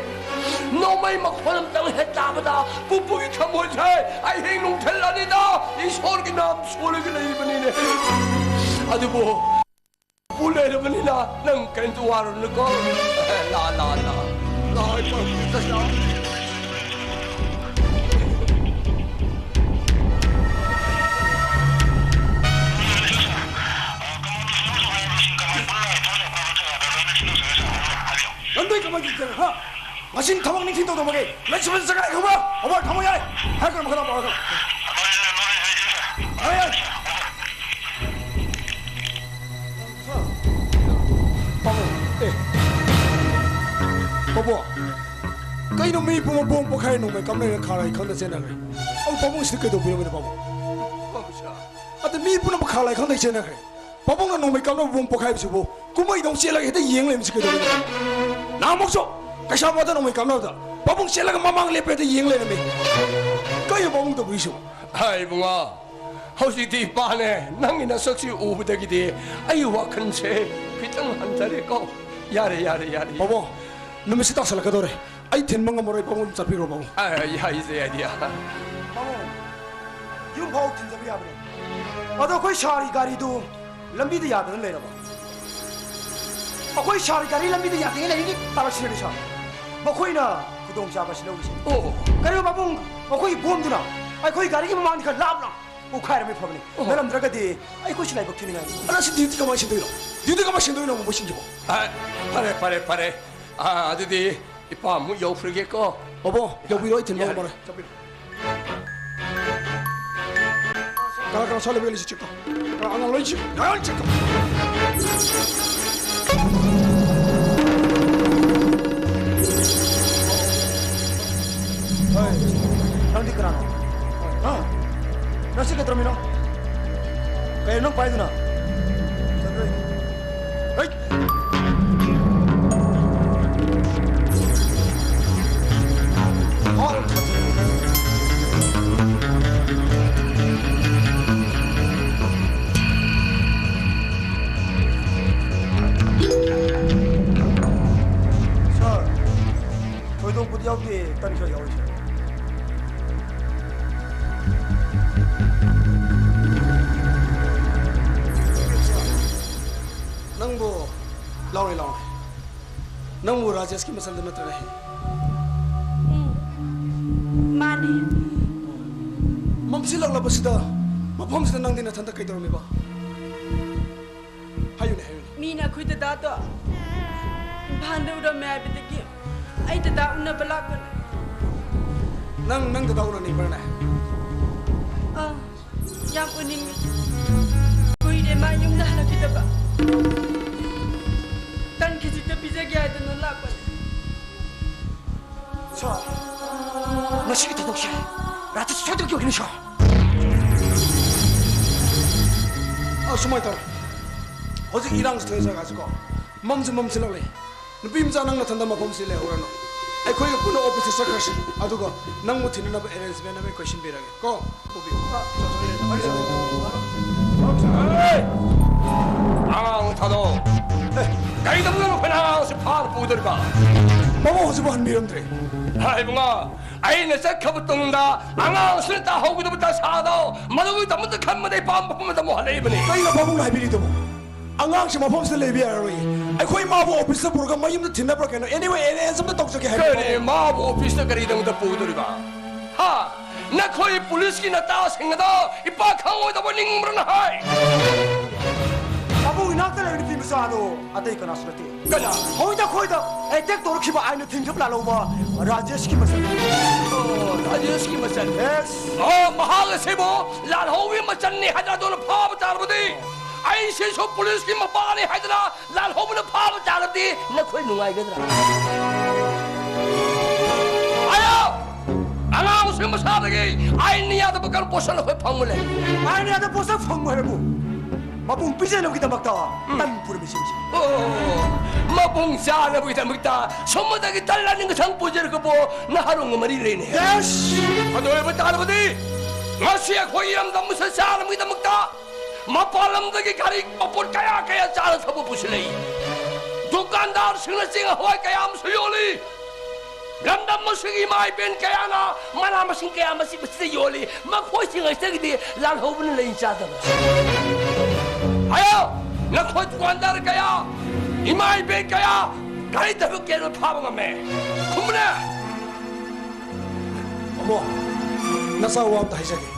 ꯅꯣꯡꯃꯩ ꯃꯈꯣꯟ ꯑꯃꯇꯪ ꯍꯦꯛ ꯇꯥꯕꯗ ꯄꯨꯄꯨꯒꯤ ꯊꯃꯣꯏꯁꯦ ꯑꯍꯤꯡ ꯅꯨꯡꯊꯤꯜ ꯑꯅꯤꯗ ꯏꯁꯣꯔꯒꯤ ꯅꯥꯝ ꯁꯣꯜꯂꯒ ꯂꯩꯔꯤꯕꯅꯤꯅꯦ꯫ ꯑꯗꯨꯕꯨ ꯄꯨꯄꯨ ꯂꯩꯔꯕꯅꯤꯅ ꯅꯪ ꯀꯔꯤꯝꯇ ꯋꯥꯔꯨꯅꯨꯀꯣ꯫ ꯂꯥ, ꯂꯥ, ꯂꯥ꯫ ꯂꯥ, ꯏꯄꯥ, ꯂꯥ꯫ ꯅꯪꯗꯣ ꯀꯃꯥꯏꯅ ꯇꯧꯗꯣꯏꯅꯣ, ꯍꯥ? ꯉꯁꯤ ꯊꯕꯛ ꯅꯤꯡꯊꯤ ꯇꯧꯗꯕꯒꯤ ꯂꯩꯁꯤꯕꯨ ꯆꯠꯈ꯭ꯔꯦ ꯈꯪꯕ꯭ꯔꯥ? ꯑꯣꯕꯔ ꯊꯝꯃꯣ ꯌꯥꯔꯦ꯫ ꯍꯥꯏꯔꯛꯀꯅꯨ, ꯃꯈꯥ ꯇꯥꯕ ꯍꯥꯏꯔꯛꯀꯅꯨ꯫ ꯌꯥꯔꯦ, ꯌꯥꯔꯦ꯫ ꯄꯥꯕꯨꯡ, ꯑꯦ꯫ ꯄꯥꯕꯨꯡ, ꯀꯩꯅꯣ ꯃꯤ ꯄꯨꯝꯕ ꯕꯣꯝ ꯄꯣꯈꯥꯏ ꯅꯣꯡꯃꯩ ꯀꯥꯞꯅꯔꯦ ꯈꯥꯔꯩ ꯈꯪꯗ ꯆꯦꯟꯅꯈ꯭ꯔꯦ꯫ ꯑꯧ, ꯄꯥꯕꯨꯡꯁꯤꯗꯤ ꯀꯩꯗꯧꯕꯤꯔꯝꯃꯤꯅꯣ, ꯄꯥꯕꯨꯡ? ꯑꯗ ꯃꯤ ꯄꯨꯝꯅꯃꯛ ꯈꯥꯔꯩ ꯈꯪꯗ ꯆꯦꯟꯅꯈ꯭ꯔꯦ꯫ ꯄꯥꯕꯨꯡꯅ ꯅꯣꯡꯃꯩ ꯀꯥꯞꯅꯕ ꯕꯣꯝ ꯄꯣꯈꯥꯏꯕꯁꯤꯕꯨ ꯀꯨꯝꯍꯩꯗꯧ ꯆꯦꯜꯂꯒ ꯍꯦꯛꯇ ꯌꯦꯡ ꯂꯩꯔꯝꯃꯤꯁꯤ ꯀꯩꯗꯧꯕꯅꯣ? ꯅꯍꯥꯟꯃꯨꯛꯁꯨ ꯀꯩꯁꯥꯝꯄꯥꯠꯇ ꯅꯣꯡꯃꯩ ꯀꯥꯞꯅꯕꯗ ꯄꯥꯕꯨꯡ ꯆꯦꯜꯂꯒ ꯃꯃꯥꯡ ꯂꯦꯞꯄ ꯍꯦꯛꯇ ꯌꯦꯡ ꯂꯩꯔꯝꯃꯤ꯫ ꯀꯩꯅꯣ ꯄꯥꯕꯨꯡ ꯇꯧꯕꯤꯔꯤꯁꯤꯕꯨ? ꯍꯥꯏ ꯏꯕꯨꯡꯉꯣ, ꯍꯧꯖꯤꯛꯇꯤ ꯏꯄꯥꯅꯦ, ꯅꯪꯒꯤ ꯅꯁꯛꯁꯤ ꯎꯕꯗꯒꯤꯗꯤ ꯑꯩ ꯋꯥꯈꯜꯁꯦ ꯈꯤꯇꯪ ꯍꯟꯊꯔꯦꯀꯣ꯫ ꯌꯥꯔꯦ, ꯌꯥꯔꯦ, ꯌꯥꯔꯦ꯫ ꯄꯥꯕꯨꯡ, ꯅꯨꯃꯤꯠꯁꯤ ꯇꯥꯁꯜꯂꯛꯀꯗꯧꯔꯦ꯫ ꯑꯩ ꯊꯤꯟꯕ ꯉꯝꯃꯔꯣꯏ, ꯄꯥꯕꯨꯡ ꯆꯠꯄꯤꯔꯣ, ꯄꯥꯕꯨꯡ꯫ ꯑ, ꯌꯥꯏ, ꯌꯥꯏ, ꯌꯥꯏ꯫ ꯄꯥꯕꯨꯡ, ꯌꯨꯝ ꯐꯥꯎ ꯊꯤꯟꯖꯕ ꯌꯥꯕꯅꯦ꯫ ꯑꯗꯣ ꯑꯩꯈꯣꯏ ꯁꯥꯔꯒꯤ ꯒꯥꯔꯤꯗꯨ ꯂꯝꯕꯤꯗ ꯌꯥꯗꯅ ꯂꯩꯔꯕ? ꯑꯩꯈꯣꯏ ꯁꯥꯔꯒꯤ ꯒꯥꯔꯤ ꯂꯝꯕꯤꯗ ꯌꯥꯗꯅ ꯂꯩꯔꯤꯗꯤ ꯇꯥꯔꯛꯁꯤꯔꯅꯦ ꯁꯥꯔ? ꯃꯈꯣꯏꯅ ꯈꯨꯗꯣꯡꯆꯥꯕ ꯑꯁꯤ ꯂꯧꯔꯤꯁꯦ꯫ ꯑꯣ꯫ ꯀꯔꯤꯒꯨꯝꯕ ꯄꯥꯕꯨꯡ, ꯃꯈꯣꯏꯒꯤ ꯕꯣꯝꯗꯨꯅ ꯑꯩꯈꯣꯏꯒꯤ ꯒꯥꯔꯤꯒꯤ ꯃꯃꯥꯡꯗ ꯈꯔ ꯂꯥꯞꯅ ꯄꯣꯛꯈꯥꯏꯔꯝꯃꯤ ꯐꯕꯅꯤ꯫ ꯑꯣ꯫ ꯅꯠꯂꯝꯗ꯭ꯔꯒꯗꯤ ꯑꯩꯈꯣꯏꯁꯨ ꯂꯥꯏꯕꯛ ꯊꯤꯃꯤꯟꯅꯔꯅꯤ꯫ ꯑꯗ ꯁꯤ ꯗ꯭ꯌꯨꯇꯤ ꯀꯃꯥꯏꯅ ꯁꯤꯟꯗꯣꯏꯅꯣ? ꯗ꯭ꯌꯨꯇꯤ ꯀꯃꯥꯏꯅ ꯁꯤꯟꯗꯣꯏꯅꯣ, ꯃꯕꯣꯛꯁꯤꯡꯁꯤꯕꯣ? ꯑ, ꯐꯔꯦ, ꯐꯔꯦ, ꯐꯔꯦ꯫ ꯑ, ꯑꯗꯨꯗꯤ ꯏꯄꯥ ꯑꯃꯨꯛ ꯌꯧꯈ꯭ꯔꯒꯦꯀꯣ꯫ ꯃꯕꯣꯛ, ꯌꯧꯕꯤꯔꯣ, ꯑꯩ ꯊꯤꯟꯕ ꯌꯥꯔꯦ, ꯉꯝꯃꯔꯣꯏ꯫ ꯆꯠꯄꯤꯔꯣ꯫ ꯀꯅꯥ ꯀꯅꯥ ꯁꯣꯜꯂꯤꯕꯒꯦ ꯂꯤꯁꯤ ꯆꯦꯛ ꯇꯧ꯫ ꯀꯅꯥ ꯑꯉꯥꯡ ꯂꯣꯏ ꯆꯦꯛ, ꯂꯣꯏ ꯆꯦꯛ ꯇꯧ꯫ ꯍꯣꯏ, ꯅꯪꯗꯤ ꯀꯅꯥꯅꯣ? ꯍꯥ? ꯅꯪ ꯁꯤ ꯀꯩꯗꯧꯔꯝꯃꯤꯅꯣ? ꯀꯩꯅꯣ ꯅꯪ ꯄꯥꯏꯗꯨꯅ? ꯍꯩꯠ! ꯁꯥꯔ, ꯊꯣꯏꯗꯣꯛꯄꯗꯤ ꯌꯥꯎꯗꯦ, ꯇꯟ ꯈꯔ ꯌꯥꯎꯔꯤ, ꯁꯥꯔ꯫ ꯅꯪꯕꯨ ꯂꯥꯎꯅꯦ, ꯂꯥꯎꯅꯦ꯫ ꯅꯪꯕꯨ ꯔꯥꯖꯦꯁꯀꯤ ꯃꯆꯟꯗꯨ ꯅꯠꯇ꯭ꯔꯅꯦ? ꯎꯝ, ꯃꯥꯅꯤ꯫ ꯃꯝꯁꯤꯜꯂꯛꯂꯕꯁꯤꯗ ꯃꯐꯝꯁꯤꯗ ꯅꯪꯗꯤ ꯅꯊꯟꯇ ꯀꯩꯗꯧꯔꯝꯃꯤꯕ? ꯍꯥꯏꯌꯨꯅꯦ, ꯍꯥꯏꯌꯨꯅꯦ꯫ ꯃꯤꯅ ꯑꯩꯈꯣꯏ ꯗꯗꯥꯗꯣ ꯏꯝꯐꯥꯜꯗ ꯎꯔꯝꯃꯦ ꯍꯥꯏꯕꯗꯒꯤ ꯑꯩ ꯗꯗꯥ ꯎꯅꯕ ꯂꯥꯛꯄꯅꯦ꯫ ꯅꯪ, ꯅꯪ ꯗꯗꯥ ꯎꯅꯅꯤꯡꯕ꯭ꯔꯅꯦ? ꯑꯥ꯫ ꯌꯥꯝ ꯎꯅꯤꯡꯉꯤ꯫ ꯀꯨꯏꯔꯦ ꯃꯥ ꯌꯨꯝꯗ ꯍꯜꯂꯛꯈꯤꯗꯕ꯫ ꯇꯟ ꯈꯤꯖꯤꯛꯇ ꯄꯤꯖꯒꯦ ꯍꯥꯏꯗꯅ ꯂꯥꯛꯄꯅꯦ꯫ ꯁꯥꯔ, ꯉꯁꯤꯒꯤ ꯊꯧꯗꯣꯛꯁꯦ ꯔꯥꯖꯦꯁ ꯁꯣꯏꯗꯅ ꯌꯧꯈꯤꯅꯤ, ꯁꯥꯔ꯫ ꯑ, ꯁꯨꯃꯥꯏꯅ ꯇꯧꯔꯦ, ꯍꯧꯖꯤꯛ ꯏꯔꯥꯡꯁꯨ ꯊꯣꯛꯑꯦ ꯖꯒꯥꯁꯤꯀꯣ, ꯃꯝꯁꯨ ꯃꯝꯁꯤꯜꯂꯛꯂꯦ꯫ ꯅꯨꯄꯤ ꯃꯆꯥ, ꯅꯪ ꯅꯊꯟꯗ ꯃꯐꯝꯁꯤ ꯂꯩꯍꯧꯔꯅꯨ꯫ ꯑꯩꯈꯣꯏꯒ ꯄꯨꯟꯅ ꯑꯣꯐꯤꯁꯇ ꯆꯠꯈ꯭ꯔꯁꯤ꯫ ꯑꯗꯨꯒ ꯅꯪꯕꯨ ꯊꯤꯟꯅꯅꯕ ꯑꯦꯔꯦꯟꯖꯃꯦꯟ ꯑꯃ ꯑꯩꯈꯣꯏ ꯁꯤꯟꯕꯤꯔꯒꯦ ꯀꯣ꯫ ꯄꯨꯕꯤꯌꯨ꯫ ꯍꯦ! ꯑꯉꯥꯡ ꯊꯥꯗꯣꯛ꯫ ꯑꯦ, ꯀꯩꯗꯧꯗꯣꯏꯅꯣ ꯑꯩꯈꯣꯏꯅ ꯑꯉꯥꯡꯁꯤ ꯐꯥꯔ ꯄꯨꯗꯣꯔꯤꯕ? ꯃꯃꯥ ꯍꯧꯖꯤꯛꯐꯥꯎ ꯍꯟꯕꯤꯔꯝꯗ꯭ꯔꯦ꯫ ꯍꯥꯏ ꯏꯕꯨꯡꯉꯣ, ꯑꯩꯅ ꯆꯠꯈ꯭ꯔꯕ ꯇꯨꯡꯗ ꯑꯉꯥꯡꯁꯤꯅ ꯇꯥꯍꯧꯒꯗꯕ ꯗꯁꯥꯗꯣ ꯃꯗꯨꯒꯤꯗꯃꯛꯇ ꯈꯟꯕꯗ ꯑꯩ ꯄꯥꯝꯕ ꯃꯐꯝ ꯑꯃꯗ ꯑꯃꯨꯛ ꯍꯜꯂꯛꯏꯕꯅꯤ꯫ ꯀꯩꯅꯣ ꯄꯥꯕꯨꯡꯅ ꯍꯥꯏꯕꯤꯔꯤꯗꯨꯕꯨ? ꯑꯉꯥꯡꯁꯤ ꯃꯐꯝꯁꯤꯗ ꯂꯩꯕ ꯌꯥꯔꯔꯣꯏ꯫ ꯑꯩꯈꯣꯏ ꯃꯥꯕꯨ ꯑꯣꯐꯤꯁꯇ ꯄꯨꯔꯒ ꯃꯌꯨꯝꯗ ꯊꯤꯟꯅꯕ꯭ꯔꯥ ꯀꯩꯅꯣ? Anyway, arrange ꯑꯝꯇ ꯇꯧꯖꯒꯦ ꯍꯥꯏꯕ꯫ ꯀꯔꯤ, ꯃꯥꯕꯨ ꯑꯣꯐꯤꯁꯇ ꯀꯔꯤꯗꯃꯛꯇ ꯄꯨꯗꯣꯔꯤꯕ? ꯍꯥ? ꯅꯈꯣꯏ ꯄꯨꯂꯤꯁꯀꯤ ꯅꯇꯥꯁꯤꯡ ꯑꯗꯣ ꯏꯄꯥ ꯈꯪꯉꯣꯏꯗꯕ ꯅꯤꯡꯕ꯭ꯔꯥ ꯅꯍꯥꯏ? ꯄꯥꯕꯨꯡ ꯏꯅꯥꯛꯇ ꯂꯩꯕ ꯅꯨꯄꯤ ꯃꯆꯥꯗꯣ ꯑꯇꯩ ꯀꯅꯥꯁꯨ ꯅꯠꯇꯦ꯫ ꯀꯅꯥ? ꯍꯧꯖꯤꯛꯇ ꯑꯩꯈꯣꯏꯗ attack ꯇꯧꯔꯛꯈꯤꯕ ꯑꯥꯏꯟꯅ ꯊꯤꯡꯈꯤꯕ ꯂꯥꯜꯍꯧꯕ ꯔꯥꯖꯦꯁꯀꯤ ꯃꯆꯟ꯫ ꯑꯣ, ꯔꯥꯖꯦꯁꯀꯤ ꯃꯆꯟ꯫ Yes꯫ ꯑꯣ, ꯃꯍꯥꯛ ꯑꯁꯤꯕꯨ ꯂꯥꯜꯍꯧꯕꯒꯤ ꯃꯆꯟꯅꯤ ꯍꯥꯏꯗꯅ ꯑꯗꯨꯅ ꯐꯥꯕ ꯇꯥꯔꯕꯗꯤ ꯑꯩꯁꯤꯁꯨ ꯄꯨꯂꯤꯁꯀꯤ ꯃꯄꯥꯅꯤ ꯍꯥꯏꯗꯅ ꯂꯥꯜꯍꯧꯕꯅ ꯐꯥꯕ ꯇꯥꯔꯕꯗꯤ ꯅꯈꯣꯏ ꯅꯨꯡꯉꯥꯏꯒꯗ꯭ꯔꯥ? ꯑꯌꯥ! ꯑꯉꯥꯡꯁꯤꯡ ꯃꯁꯥꯗꯒꯤ ꯑꯥꯏꯟꯅ ꯌꯥꯗꯕ ꯀꯔꯝ ꯄꯣꯠꯁꯛ ꯑꯩꯈꯣꯏ ꯐꯪꯕ ꯂꯩ? ꯑꯥꯏꯟꯅ ꯌꯥꯗꯕ ꯄꯣꯠꯁꯛ ꯐꯪꯕ ꯍꯥꯏꯕꯨ ꯃꯄꯨꯡ ꯄꯤꯖꯅꯕꯒꯤꯗꯃꯛꯇ ꯇꯟ ꯄꯨꯔꯝꯃꯤꯁꯤꯡꯁꯤ꯫ ꯑꯣ, ꯃꯄꯨꯡ ꯆꯥꯅꯕꯒꯤꯗꯃꯛꯇ ꯁꯣꯝꯗꯒꯤ ꯇꯜ ꯑꯅꯤ ꯈꯛꯇꯪ ꯄꯨꯖꯔꯒꯕꯨ ꯅꯍꯥꯔꯣꯟꯒ ꯃꯔꯤ ꯂꯩꯅꯩ꯫ Yes! ꯑꯗꯨ ꯑꯣꯏꯕ ꯇꯥꯔꯕꯗꯤ ꯉꯁꯤ ꯑꯩꯈꯣꯏ ꯏꯔꯝꯗꯝ ꯑꯁꯤ ꯆꯥꯅꯕꯒꯤꯗꯃꯛꯇ ꯃꯄꯥꯟ ꯂꯝꯗꯒꯤ ꯒꯥꯔꯤ ꯃꯄꯣꯠ ꯀꯌꯥ ꯀꯌꯥ ꯆꯥꯅ ꯊꯛꯄ ꯄꯨꯁꯤꯜꯂꯛꯏ꯫ ꯗꯨꯀꯥꯟꯗꯥꯔꯁꯤꯡꯅ ꯆꯦꯡ ꯍꯋꯥꯏ ꯀꯌꯥ ꯑꯃꯁꯨ ꯌꯣꯜꯂꯤ꯫ ꯂꯝꯗꯝ ꯑꯁꯤꯒꯤ ꯏꯃꯥ ꯏꯕꯦꯟ ꯀꯌꯥꯅ ꯃꯅꯥ ꯃꯁꯤꯡ ꯀꯌꯥ ꯃꯁꯤ ꯃꯁꯤꯗ ꯌꯣꯜꯂꯤ꯫ ꯃꯈꯣꯏꯁꯤꯡ ꯑꯁꯤꯗꯒꯤꯗꯤ ꯂꯥꯜꯍꯧꯕꯅ ꯂꯩ ꯆꯥꯗꯕ꯫ ꯍꯥꯏꯌꯣ, ꯅꯈꯣꯏ ꯗꯨꯀꯥꯟꯗꯥꯔ ꯀꯌꯥ, ꯏꯃꯥ ꯏꯕꯦꯟ ꯀꯌꯥ ꯒꯥꯔꯤ ꯊꯕꯛ ꯀꯌꯥꯗ ꯐꯥꯕ ꯉꯝꯃꯦ? ꯈꯨꯝꯃꯨꯅꯦ꯫ ꯑꯃꯣ, ꯅꯆꯥ ꯋꯥ ꯑꯝꯇ ꯍꯥꯏꯖꯒꯦ꯫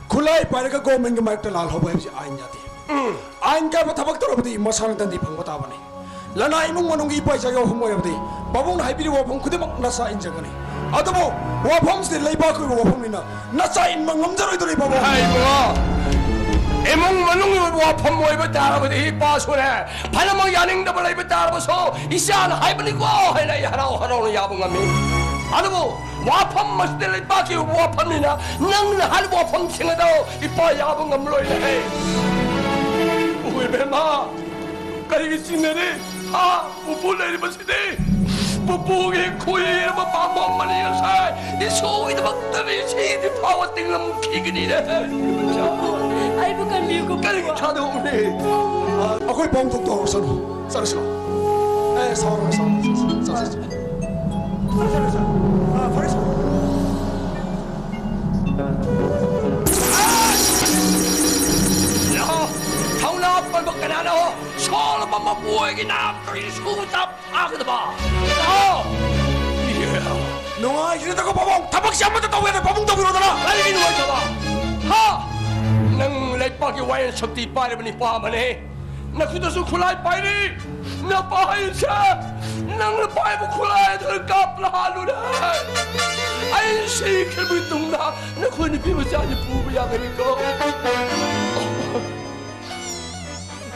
ꯈꯨꯠꯂꯥꯏ ꯄꯥꯏꯔꯒ ꯒꯣꯔꯃꯦꯟꯒꯤ ꯃꯥꯏꯛꯇ ꯂꯥꯜꯍꯧꯕ ꯍꯥꯏꯕꯁꯤ ꯑꯥꯏꯟ ꯌꯥꯗꯦ꯫ ꯎꯝ꯫ ꯑꯥꯏꯟ ꯀꯥꯏꯕ ꯊꯕꯛ ꯇꯧꯔꯕꯗꯤ ꯃꯁꯥꯅ ꯗꯟꯗꯤ ꯐꯪꯕ ꯇꯥꯕꯅꯤ꯫ ꯂꯅꯥꯏ ꯏꯃꯨꯡ ꯃꯅꯨꯡꯒꯤ ꯏꯄꯥ ꯏꯆꯥꯒꯤ ꯋꯥꯐꯝ ꯑꯣꯏꯔꯕꯗꯤ ꯄꯥꯕꯨꯡꯅ ꯍꯥꯏꯕꯤꯔꯤꯕ ꯋꯥꯐꯝ ꯈꯨꯗꯤꯡꯃꯛ ꯅꯆꯥ ꯏꯟꯖꯒꯅꯤ꯫ ꯑꯗꯨꯕꯨ ꯋꯥꯐꯝꯁꯤꯗꯤ ꯂꯩꯕꯥꯛꯀꯤ ꯑꯣꯏꯕ ꯋꯥꯐꯝꯅꯤꯅ ꯅꯆꯥ ꯏꯟꯕ ꯉꯝꯖꯔꯣꯏꯗꯧꯔꯤ ꯄꯥꯕꯨꯡ꯫ ꯍꯥꯏꯕ ꯏꯃꯨꯡ ꯃꯅꯨꯡꯒꯤ ꯑꯣꯏꯕ ꯋꯥꯐꯝ ꯑꯣꯏꯕ ꯇꯥꯔꯕꯗꯤ ꯏꯄꯥꯁꯨꯅꯦ ꯐꯅꯃꯛ ꯌꯥꯅꯤꯡꯗꯕ ꯂꯩꯕ ꯇꯥꯔꯕꯁꯨ ꯏꯆꯥꯅ ꯍꯥꯏꯕꯅꯤꯀꯣ ꯍꯥꯏꯅ ꯑꯩ ꯍꯔꯥꯎ ꯍꯔꯥꯎꯅ ꯌꯥꯕ ꯉꯝꯃꯤ꯫ ꯑꯗꯨꯕꯨ ꯋꯥꯐꯝ ꯑꯁꯤꯗꯤ ꯂꯩꯕꯥꯛꯀꯤ ꯑꯣꯏꯕ ꯋꯥꯐꯝꯅꯤꯅ ꯅꯪꯅ ꯍꯥꯏꯔꯤꯕ ꯋꯥꯐꯝꯁꯤꯡ ꯑꯗꯣ ꯏꯄꯥ ꯌꯥꯕ ꯉꯝꯂꯣꯏꯅꯦꯍꯦ꯫ ꯏꯕꯨ ꯏꯕꯦꯝꯃ, ꯀꯔꯤꯒꯤ ꯆꯤꯡꯅꯔꯤ? ꯍꯥ? ꯄꯨꯄꯨ ꯂꯩꯔꯤꯕꯁꯤꯗꯤ ꯄꯨꯄꯨꯒꯤ ꯈꯨꯏꯔꯕ ꯄꯥꯝꯕꯣꯝ ꯃꯔꯤ ꯑꯁꯦ ꯏꯁꯨꯒꯤꯗꯃꯛꯇꯅꯤ ꯁꯤꯗꯤ ꯐꯥꯎꯕ ꯇꯤꯡꯂꯝꯈꯤꯒꯅꯤꯅꯦ꯫ ꯑꯩꯕꯨ ꯀꯟꯕꯤꯌꯨ, ꯄꯨꯄꯨ꯫ ꯀꯔꯤꯒꯤ ꯊꯥꯗꯣꯛꯎꯅꯤ? ꯑꯩꯈꯣꯏ ꯄꯥꯎ ꯊꯣꯛꯇꯣ ꯍꯧꯔꯁꯅꯨ꯫ ꯆꯠꯂꯁꯤ ꯂꯥꯛꯑꯣ꯫ ꯑꯦ, ꯁꯥꯎꯔꯅꯨ, ꯁꯥꯎꯔꯅꯨ, ꯁꯥꯎꯔꯅꯨ, ꯁꯥꯎꯔꯅꯨ꯫ ꯐꯔꯦ, ꯐꯔꯦ, ꯐꯔꯦ꯫ ꯑꯥ, ꯐꯔꯦ, ꯁꯥꯎꯔꯅꯨ꯫ ꯂꯥꯛꯑꯣ, ꯊꯧꯅꯥ ꯑꯣꯏꯕ ꯀꯅꯥꯅꯣ? ꯁꯣꯜꯂꯕ ꯃꯄꯨ ꯑꯣꯏꯒꯤ ꯅꯥꯝ ꯀꯔꯤ ꯁꯨꯕ ꯆꯥꯕ ꯐꯥꯒꯗꯕ? ꯂꯥꯛꯑꯣ! ꯏꯍꯦ! ꯅꯨꯡꯉꯥꯏꯈꯤꯗ꯭ꯔꯒ ꯄꯥꯕꯨꯡ, ꯊꯕꯛꯁꯦ ꯑꯃꯠꯇ ꯇꯧꯕ ꯌꯥꯗꯦ, ꯄꯥꯕꯨꯡ ꯇꯧꯕꯤꯔꯣꯗꯅ꯫ ꯀꯔꯤꯒꯤ ꯅꯨꯡꯉꯥꯏꯇꯕ? ꯍꯥ? ꯅꯪ ꯂꯩꯄꯥꯛꯀꯤ ꯋꯥꯌꯦꯜ ꯁꯛꯇꯤ ꯄꯥꯏꯔꯕ ꯅꯤꯄꯥ ꯑꯃꯅꯤ꯫ ꯅꯈꯨꯠꯇꯁꯨ ꯈꯨꯠꯂꯥꯏ ꯄꯥꯏꯔꯤ꯫ ꯅꯄꯥ ꯍꯥꯏꯁꯦ ꯅꯪꯅ ꯄꯥꯏꯕ ꯈꯨꯠꯂꯥꯏ ꯑꯗꯨꯅ ꯀꯥꯞꯂ ꯍꯥꯜꯂꯨꯔꯦ꯫ ꯑꯩ ꯁꯤꯈ꯭ꯔꯕ ꯇꯨꯡꯗ ꯅꯈꯣꯏ ꯅꯨꯄꯤ ꯃꯆꯥꯁꯤ ꯄꯨꯕ ꯌꯥꯒꯅꯤꯀꯣ?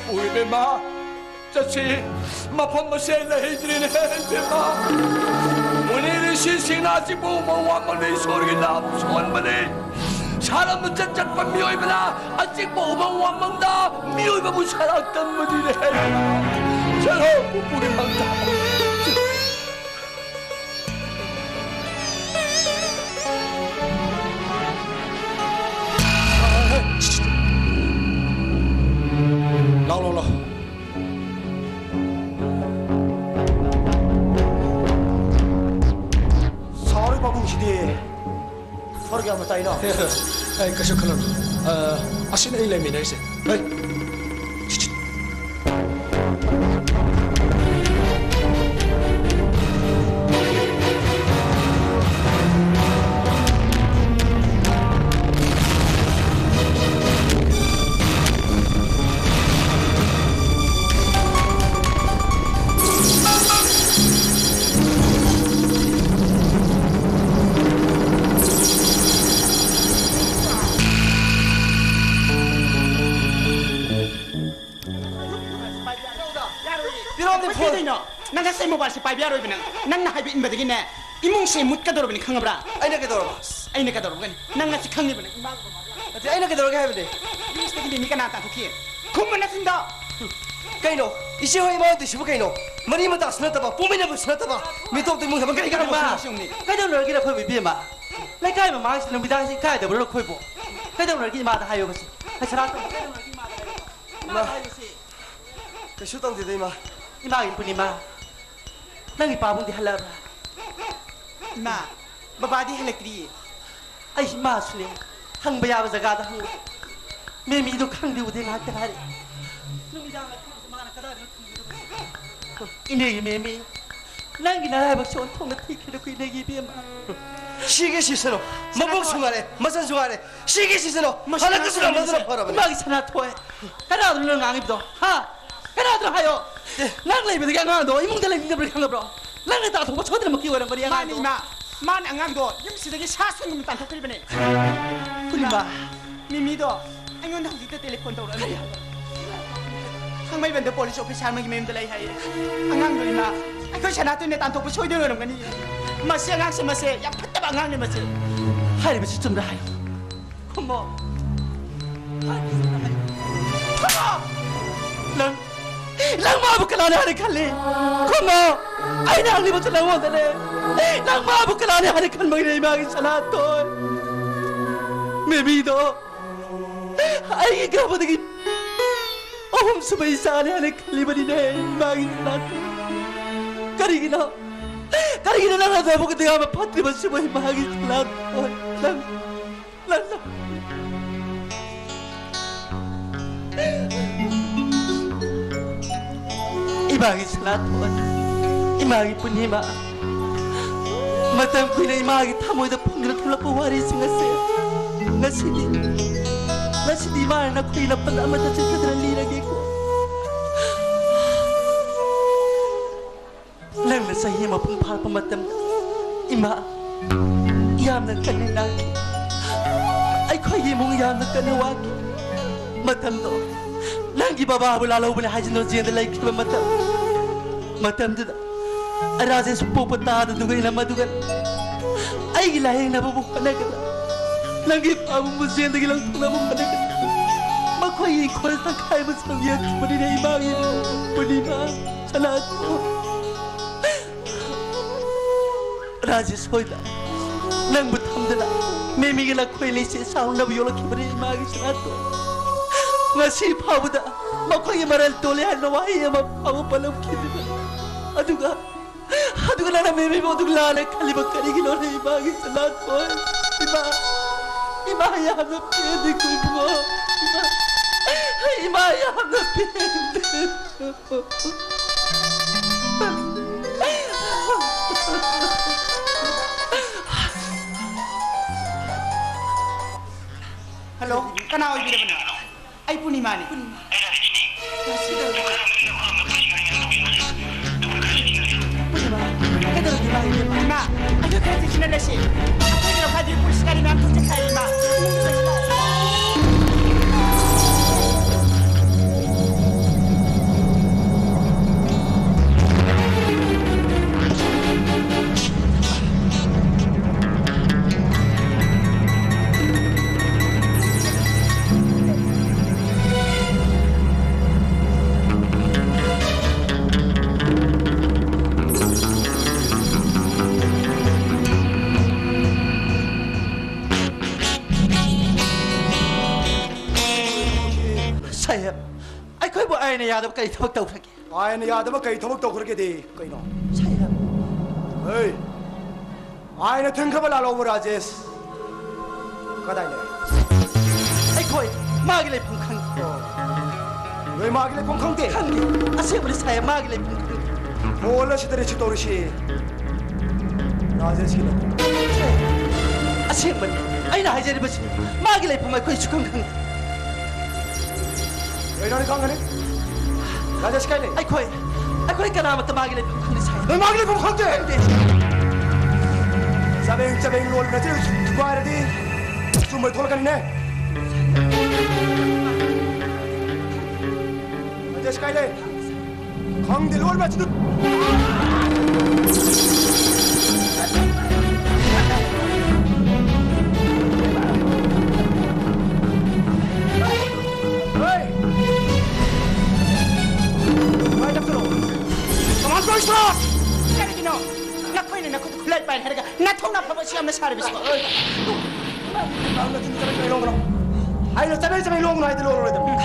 ꯄꯨ ꯏꯕꯦꯝꯃ, ꯆꯠꯁꯤ꯫ ꯃꯐꯝ ꯑꯁꯦ ꯂꯩꯇ꯭ꯔꯤꯅꯦ ꯏꯕꯦꯝꯃ꯫ ꯃꯨꯅꯤ ꯔꯤꯁꯤꯁꯤꯡꯅ ꯑꯆꯤꯛꯄ ꯎꯃꯪ ꯋꯥꯃꯪꯗ ꯏꯁꯣꯔꯒꯤ ꯅꯥꯝ ꯁꯣꯟꯕꯅꯤ꯫ ꯁꯥꯔꯝꯕ ꯆꯠ ꯆꯠꯄ ꯃꯤꯑꯣꯏꯕꯅ ꯑꯆꯤꯛꯄ ꯎꯃꯪ ꯋꯥꯃꯪꯗ ꯃꯤꯑꯣꯏꯕꯕꯨ ꯁꯔꯥꯛ ꯇꯝꯕꯅꯤꯅꯦ꯫ ꯆꯠꯂꯣ, ꯄꯨꯄꯨꯒꯤ ꯃꯪꯗ꯫ ꯂꯥꯎ, ꯂꯥꯎ, ꯂꯥꯎ꯫ ꯁꯥꯎꯔꯤ ꯄꯥꯕꯨꯡꯁꯤꯗꯤ꯫ ꯁ꯭ꯋꯔꯒ ꯑꯃ ꯇꯥꯏꯅꯣ? ꯑꯦ, ꯀꯩꯁꯨ ꯈꯜꯂꯨꯅꯨ꯫ ꯑ, ꯑꯁꯤꯅ ꯑꯩ ꯂꯩꯃꯤꯟꯅꯔꯤꯁꯦ꯫ ꯍꯩ꯫ ꯄꯤꯔꯣꯝꯅꯦ ꯐꯣꯟ꯫ ꯀꯩꯗꯧꯅꯣ? ꯅꯪ ꯉꯁꯤ ꯃꯣꯕꯥꯏꯜꯁꯦ ꯄꯥꯏꯕ ꯌꯥꯔꯣꯏꯕ ꯅꯪ꯫ ꯅꯪꯅ ꯍꯥꯏꯕ ꯏꯟꯕꯗꯒꯤꯅꯦ, ꯏꯃꯨꯡꯁꯦ ꯃꯨꯠꯀꯗꯧꯔꯕꯅꯤ, ꯈꯪꯉꯕ꯭ꯔꯥ? ꯑꯩꯅ ꯀꯩꯗꯧꯔꯕ? ꯑꯩꯅ ꯀꯩꯗꯧꯔꯕꯒꯅꯤ? ꯅꯪ ꯉꯁꯤ ꯈꯪꯉꯤꯕ ꯅꯪ ꯏꯃꯥꯒ ꯕꯕꯥꯒ꯫ ꯅꯠꯇꯦ, ꯑꯩꯅ ꯀꯩꯗꯧꯔꯒꯦ ꯍꯥꯏꯕꯅꯦ? ꯏꯪꯂꯤꯁꯇꯒꯤ ꯃꯤ ꯀꯅꯥ ꯇꯥꯟꯊꯣꯛꯈꯤ? ꯈꯨꯝꯕ ꯅꯆꯤꯟꯗꯣ! ꯀꯩꯅꯣ? ꯏꯆꯦ ꯍꯣꯏ ꯏꯃꯥ ꯍꯣꯏ ꯇꯧꯏꯁꯤꯕꯨ ꯀꯩꯅꯣ? ꯃꯔꯤ ꯃꯇꯥꯁꯨ ꯅꯠꯇꯕ, ꯄꯣꯛꯃꯤꯟꯅꯕꯁꯨ ꯅꯠꯇꯕ, ꯃꯤꯇꯣꯞꯇ ꯏꯃꯨꯡꯗ ꯀꯔꯤ ꯀꯥꯟꯅꯕ? ꯏꯃꯥ! ꯁꯤ ꯌꯦꯡꯉꯨꯅꯦ꯫ ꯀꯩꯗꯧꯅꯔꯒꯦ ꯑꯩꯈꯣꯏꯕꯨ ꯏꯕꯦꯝꯃ? ꯂꯩꯀꯥꯏ ꯃꯃꯥꯡꯁꯤꯗ ꯅꯨꯃꯤꯗꯥꯡꯁꯤ ꯏꯀꯥꯏꯗꯕ꯭ꯔꯣ ꯑꯩꯈꯣꯏꯕꯨ? ꯀꯩꯗꯧꯅꯔꯒꯦ ꯏꯃꯥꯗ ꯍꯥꯏꯌꯣꯕꯁꯦ꯫ ꯍꯩꯁꯔꯥ ꯇꯧꯕ ꯀꯩꯗꯧꯅꯔꯒꯦ ꯏꯃꯥꯗ ꯍꯥꯏꯌꯣ? ꯏꯃꯥ! ꯏꯃꯥꯗ ꯍꯥꯏꯌꯣꯁꯦ꯫ ꯀꯩꯁꯨ ꯇꯧꯗꯦꯗ, ꯏꯃꯥ꯫ ꯏꯃꯥꯒꯤ ꯄꯨꯔꯅꯤꯃꯥ, ꯅꯪꯒꯤ ꯄꯥꯕꯨꯡꯗꯤ ꯍꯜꯂꯛꯑꯕ꯭ꯔꯥ? ꯏꯃꯥ, ꯕꯕꯥꯗꯤ ꯍꯜꯂꯛꯇ꯭ꯔꯤꯌꯦ꯫ ꯑꯩ ꯏꯃꯥꯁꯨꯅꯦ, ꯍꯪꯕ ꯌꯥꯕ ꯖꯒꯥꯗ ꯍꯪꯉꯨ꯫ ꯃꯦꯃꯤꯗꯣ ꯈꯪꯗꯦ ꯎꯗꯦ ꯉꯥꯏꯍꯥꯛꯇ ꯉꯥꯏꯔꯦ꯫ ꯏꯅꯦꯒꯤ ꯃꯦꯝꯃꯤ, ꯅꯪꯒꯤ ꯅꯔꯥꯏꯕꯛꯁꯦ ꯑꯣꯟꯊꯣꯛꯅ ꯊꯤꯈ꯭ꯔꯦꯗꯀꯣ, ꯏꯅꯦꯒꯤ ꯏꯕꯦꯝꯃ꯫ ꯁꯤꯒꯦ ꯁꯤꯁꯅꯨ, ꯃꯕꯨꯛꯁꯨ ꯉꯥꯏꯔꯦ, ꯃꯆꯟꯁꯨ ꯉꯥꯏꯔꯦ, ꯁꯤꯒꯦ ꯁꯤꯁꯅꯨ, ꯃꯁꯤ ꯍꯜꯂꯛꯇꯁꯨ ꯉꯥꯏꯔꯦ, ꯉꯝꯗꯅ ꯃꯁꯤ ꯐꯔꯕꯅꯤ꯫ ꯏꯃꯥꯒꯤ ꯁꯅꯥꯊꯣꯏ, ꯀꯅꯥꯗꯅꯣ ꯅꯪ ꯉꯥꯡꯉꯤꯕꯗꯣ? ꯍꯥ? ꯀꯅꯥꯗꯅꯣ ꯍꯥꯏꯌꯣ? ꯑꯦ꯫ ꯅꯪ ꯂꯩꯕꯗꯒꯤ ꯑꯉꯥꯡꯗꯣ ꯏꯃꯨꯡꯗ ꯂꯩꯅꯤꯡꯗꯕꯅꯤ ꯈꯪꯉꯕ꯭ꯔꯣ? ꯅꯪꯅ ꯇꯥꯊꯣꯛꯄ ꯁꯣꯏꯗꯅꯃꯛꯀꯤ ꯑꯣꯏꯔꯝꯒꯅꯤ ꯃꯥꯅꯤ, ꯑꯉꯥꯡꯗꯣ꯫ ꯏꯃꯥ꯫ ꯃꯥꯅ ꯑꯉꯥꯡꯗꯣ ꯌꯨꯝꯁꯤꯗꯒꯤ ꯁꯥ ꯁꯟꯒꯨꯝꯅ ꯇꯥꯟꯊꯣꯛꯈ꯭ꯔꯤꯕꯅꯦ꯫ ꯄꯨꯔꯅꯤꯃꯥ꯫ ꯃꯤꯃꯤꯗꯣ ꯑꯩꯉꯣꯟꯗ ꯍꯧꯖꯤꯛꯇ ꯇꯦꯂꯤꯐꯣꯟ ꯇꯧꯔꯛꯑꯝꯃꯤ꯫ ꯀꯔꯤ? ꯊꯥꯡꯃꯩꯕꯟꯗ ꯄꯨꯂꯤꯁ ꯑꯣꯐꯤꯁꯥꯔ ꯑꯃꯒꯤ ꯃꯌꯨꯝꯗ ꯂꯩ ꯍꯥꯏꯌꯦ꯫ ꯑꯉꯥꯡꯗꯣ ꯏꯃꯥ, ꯑꯩꯈꯣꯏ ꯁꯅꯥꯇꯣꯟꯅ ꯇꯥꯟꯊꯣꯛꯄ ꯁꯣꯏꯗꯅ ꯑꯣꯏꯔꯝꯒꯅꯤ꯫ ꯃꯁꯤ ꯑꯉꯥꯡꯁꯦ, ꯃꯁꯦ ꯌꯥꯝ ꯐꯠꯇꯕ ꯑꯉꯥꯡꯅꯦ ꯃꯁꯦ꯫ ꯍꯥꯏꯔꯤꯕꯁꯤ ꯆꯨꯝꯕ꯭ꯔꯥ ꯍꯥꯏꯌꯨ꯫ ꯈꯨꯝꯃꯣ꯫ ꯍꯥꯏꯔꯤꯕꯁꯤ ꯆꯨꯝꯕ꯭ꯔꯥ ꯍꯥꯏꯌꯨ꯫ ꯈꯨꯝꯃꯣ! ꯅꯪ, ꯅꯪ ꯃꯥꯕꯨ ꯀꯅꯥꯅꯦ ꯍꯥꯏꯅ ꯈꯜꯂꯤ? ꯈꯨꯝꯃꯣ! ꯑꯩꯅ ꯍꯪꯂꯤꯕꯁꯤ ꯅꯪꯉꯣꯟꯗꯅꯦ꯫ ꯅꯪ ꯃꯥꯕꯨ ꯀꯅꯥꯅꯦ ꯍꯥꯏꯅ ꯈꯟꯕꯒꯤꯅꯦ ꯏꯃꯥꯒꯤ ꯁꯅꯥꯇꯣꯟ? ꯃꯦꯃꯤꯗꯣ ꯑꯩꯒꯤ ꯒꯔꯚꯗꯒꯤ ꯑꯍꯨꯝꯁꯨꯕ ꯏꯆꯥꯅꯤ ꯍꯥꯏꯅ ꯈꯜꯂꯤꯕꯅꯤꯅꯦ, ꯏꯃꯥꯒꯤ ꯁꯅꯥꯇꯣꯟ꯫ ꯀꯔꯤꯒꯤꯅꯣ? ꯀꯔꯤꯒꯤꯅꯣ ꯅꯪꯅ ꯑꯗꯨꯃꯛ ꯑꯗꯨꯛ ꯌꯥꯝꯅ ꯐꯠꯇ꯭ꯔꯤꯕꯁꯤꯕꯨ, ꯏꯃꯥꯒꯤ ꯁꯅꯥꯇꯣꯟ? ꯅꯪ, ꯅꯪ, ꯅꯪ꯫ ꯏꯃꯥꯒꯤ ꯁꯅꯥꯊꯣꯏ, ꯏꯃꯥꯒꯤ ꯄꯨꯔꯅꯤꯃꯥ, ꯃꯇꯝ ꯀꯨꯏꯅ ꯏꯃꯥꯒꯤ ꯊꯃꯣꯏꯗ ꯐꯨꯝꯗꯨꯅ ꯊꯝꯂꯛꯄ ꯋꯥꯔꯤꯁꯤꯡ ꯑꯁꯦ ꯉꯁꯤꯗꯤ, ꯉꯁꯤꯗꯤ ꯏꯃꯥꯅ ꯅꯈꯣꯏꯒꯤ ꯅꯥꯄꯜ ꯑꯃꯠꯇ ꯆꯤꯠꯊꯗꯅ ꯂꯤꯔꯒꯦꯀꯣ꯫ ꯅꯪꯅ ꯆꯍꯤ ꯑꯃ ꯃꯄꯨꯡ ꯐꯥꯔꯛꯄ ꯃꯇꯝꯗ ꯏꯃꯥ ꯌꯥꯝꯅ ꯀꯟꯅ ꯅꯥꯈꯤ꯫ ꯑꯩꯈꯣꯏꯒꯤ ꯏꯃꯨꯡ ꯌꯥꯝꯅ ꯀꯟꯅ ꯋꯥꯈꯤ꯫ ꯃꯇꯝꯗꯣ ꯅꯪꯒꯤ ꯕꯕꯥꯕꯨ ꯂꯥꯜꯍꯧꯕꯅꯤ ꯍꯥꯏꯖꯤꯟꯗꯨꯅ ꯖꯦꯜꯗ ꯂꯩꯈꯤꯕ ꯃꯇꯝ, ꯃꯇꯝꯗꯨꯗ ꯔꯥꯖꯦꯁ ꯄꯣꯛꯄ ꯇꯥꯗꯗꯨꯒ ꯏꯅꯝ ꯑꯗꯨꯒ ꯑꯩꯒꯤ ꯂꯥꯌꯦꯡꯅꯕꯕꯨ ꯍꯣꯠꯅꯒꯗ꯭ꯔꯥ, ꯅꯪꯒꯤ ꯄꯥꯕꯨꯡꯕꯨ ꯖꯦꯜꯗꯒꯤ ꯂꯧꯊꯣꯛꯅꯕ ꯍꯣꯠꯅꯒꯗ꯭ꯔꯥ, ꯃꯈꯣꯏꯒꯤ ꯏꯪꯈꯣꯜ ꯇꯪꯈꯥꯏ ꯑꯃ ꯁꯪ ꯌꯦꯟꯈꯤꯕꯅꯤꯅꯦ ꯏꯃꯥꯒꯤ ꯄꯨꯔꯅꯤꯃꯥ꯫ ꯁꯅꯥꯇꯣꯟ꯫ ꯔꯥꯖꯦꯁ ꯍꯣꯏꯗ ꯅꯪꯕꯨ ꯊꯝꯗꯅ ꯃꯦꯃꯤꯒ ꯂꯈꯣꯏ ꯂꯩꯁꯦ ꯁꯥꯎꯅꯕ ꯌꯣꯛꯂꯛꯈꯤꯕꯅꯤ ꯏꯃꯥꯒꯤ ꯁꯅꯥꯇꯣꯟ꯫ ꯉꯁꯤ ꯐꯥꯎꯕꯗ ꯃꯈꯣꯏꯒꯤ ꯃꯔꯜ ꯇꯣꯜꯂꯦ ꯍꯥꯏꯅ ꯋꯥꯍꯩ ꯑꯃ ꯐꯥꯎꯕ ꯄꯜꯂꯝꯈꯤꯗꯦ꯫ ꯑꯗꯨꯒ, ꯑꯗꯨꯒ ꯅꯪꯅ ꯃꯦꯃꯤꯕꯨ ꯑꯗꯨꯛ ꯂꯥꯜꯂꯦ ꯈꯜꯂꯤꯕ ꯀꯔꯤꯒꯤꯅꯣꯅꯦ ꯏꯃꯥꯒꯤ ꯁꯅꯥꯇꯣꯟ? ꯏꯃꯥ, ꯏꯃꯥ ꯌꯥꯝꯅ ꯄꯦꯟꯗꯦ ꯏꯕꯨꯡꯉꯣ꯫ ꯏꯃꯥ, ꯏꯃꯥ ꯌꯥꯝꯅ ꯄꯦꯟꯗꯦ꯫ ꯍꯜꯂꯣ, ꯀꯅꯥ ꯑꯣꯏꯕꯤꯔꯕꯅꯣ? ꯑꯩ ꯄꯨꯔꯅꯤꯃꯥꯅꯤ꯫ ꯄꯨꯔꯅꯤꯃꯥ, ꯀꯩꯗꯧꯔꯒꯦ? ꯏꯃꯥ, ꯑꯩꯈꯣꯏ ꯈꯔ ꯆꯦꯛꯁꯤꯟꯅ ꯂꯩꯁꯤ꯫ ꯑꯩꯈꯣꯏꯒꯤ ꯂꯧꯈꯥꯏꯕꯤ ꯄꯨꯂꯤꯁ ꯒꯥꯔꯤ ꯃꯌꯥꯝ ꯊꯧꯖꯤꯟ ꯁꯥꯔꯤ, ꯏꯃꯥ꯫ ꯏꯃꯨꯡꯗ ꯆꯪꯁꯤꯜꯂꯛꯑꯣ꯫ ꯁꯥꯍꯦꯕ, ꯑꯩꯈꯣꯏꯕꯨ ꯑꯥꯏꯟꯅ ꯌꯥꯗꯕ ꯀꯔꯤ ꯊꯕꯛ ꯇꯧꯈ꯭ꯔꯒꯦ? ꯑꯥꯏꯟꯅ ꯌꯥꯗꯕ ꯀꯔꯤ ꯊꯕꯛ ꯇꯧꯈ꯭ꯔꯒꯦꯗꯤ ꯀꯩꯅꯣ? ꯁꯥꯍꯦꯕ꯫ ꯍꯦ! ꯑꯥꯏꯟꯅ ꯊꯤꯡꯈ꯭ꯔꯕ ꯂꯥꯜꯍꯧꯕ ꯔꯥꯖꯦꯁ ꯀꯗꯥꯏ ꯂꯩ? ꯑꯩꯈꯣꯏ ꯃꯥꯒꯤ ꯂꯩꯐꯝ ꯈꯪꯗꯦ꯫ ꯑꯣ꯫ ꯅꯣꯏ ꯃꯥꯒꯤ ꯂꯩꯐꯝ ꯈꯪꯗꯦ? ꯈꯪꯗꯦ꯫ ꯑꯁꯦꯡꯕꯅꯤ ꯁꯥꯍꯦꯕ, ꯃꯥꯒꯤ ꯂꯩꯐꯝ ꯈꯪꯗꯦ꯫ ꯍꯣꯜ ꯑꯁꯤꯗ ꯔꯦꯁꯤꯞ ꯇꯧꯔꯤꯁꯤ ꯔꯥꯖꯦꯁꯀꯤ ꯅꯠꯇ꯭ꯔꯣ? ꯑꯁꯦꯡꯕꯅꯤ꯫ ꯑꯩꯅ ꯍꯥꯏꯖꯔꯤꯕꯁꯤꯅꯤ꯫ ꯃꯥꯒꯤ ꯂꯩꯐꯝ ꯑꯩꯈꯣꯏ ꯁꯨꯈꯪ ꯈꯪꯗꯦ꯫ ꯀꯩꯅꯣꯅꯦ ꯈꯪꯒꯅꯤ? ꯔꯥꯖꯦꯁ ꯀꯥꯏ ꯂꯩ? ꯑꯩꯈꯣꯏ, ꯑꯩꯈꯣꯏ ꯀꯅꯥꯃꯠꯇ ꯃꯥꯒꯤ ꯂꯩꯐꯝ ꯈꯪꯗꯦ ꯁꯥꯍꯦꯕ꯫ ꯅꯣꯏ ꯃꯥꯒꯤ ꯂꯩꯐꯝ ꯈꯪꯗꯦ? ꯈꯪꯗꯦ꯫ ꯆꯕꯦꯡ ꯆꯕꯦꯡ ꯂꯣꯜꯂꯤ ꯅꯆꯤꯟ ꯊꯨꯒꯥꯏꯔꯗꯤ ꯑꯆꯨꯝꯕ ꯊꯣꯛꯂꯛꯀꯅꯤꯅꯦ꯫ ꯔꯥꯖꯦꯁ ꯀꯥꯏ ꯂꯩ? ꯈꯪꯗꯦ, ꯂꯣꯟ ꯃꯆꯤꯗꯨ꯫ ꯍꯦ! ꯀꯃꯥꯏ ꯇꯧꯗꯣꯏꯅꯣ? ꯀꯃꯥꯏ ꯇꯧꯔꯤꯁꯤꯅꯣ? ꯀꯔꯤꯒꯤꯅꯣ? ꯅꯈꯣꯏꯅ ꯅꯈꯨꯠ ꯈꯨꯠꯂꯥꯏ ꯄꯥꯏꯔꯦ ꯍꯥꯏꯔꯒ ꯅꯊꯧꯅ ꯐꯕ ꯑꯁꯤ ꯌꯥꯝꯅ ꯁꯥꯔꯤꯕꯁꯤ꯫ ꯅꯪ ꯅꯆꯤꯟ ꯀꯔꯤ ꯀꯔꯤ ꯂꯣꯟꯒꯅꯣ? ꯑꯩꯅ ꯆꯕꯦꯡ ꯆꯕꯦꯡ ꯂꯣꯟꯒꯅꯣ ꯍꯥꯏꯗꯤ ꯂꯣꯜꯂꯔꯣꯏꯗꯕꯅꯤ꯫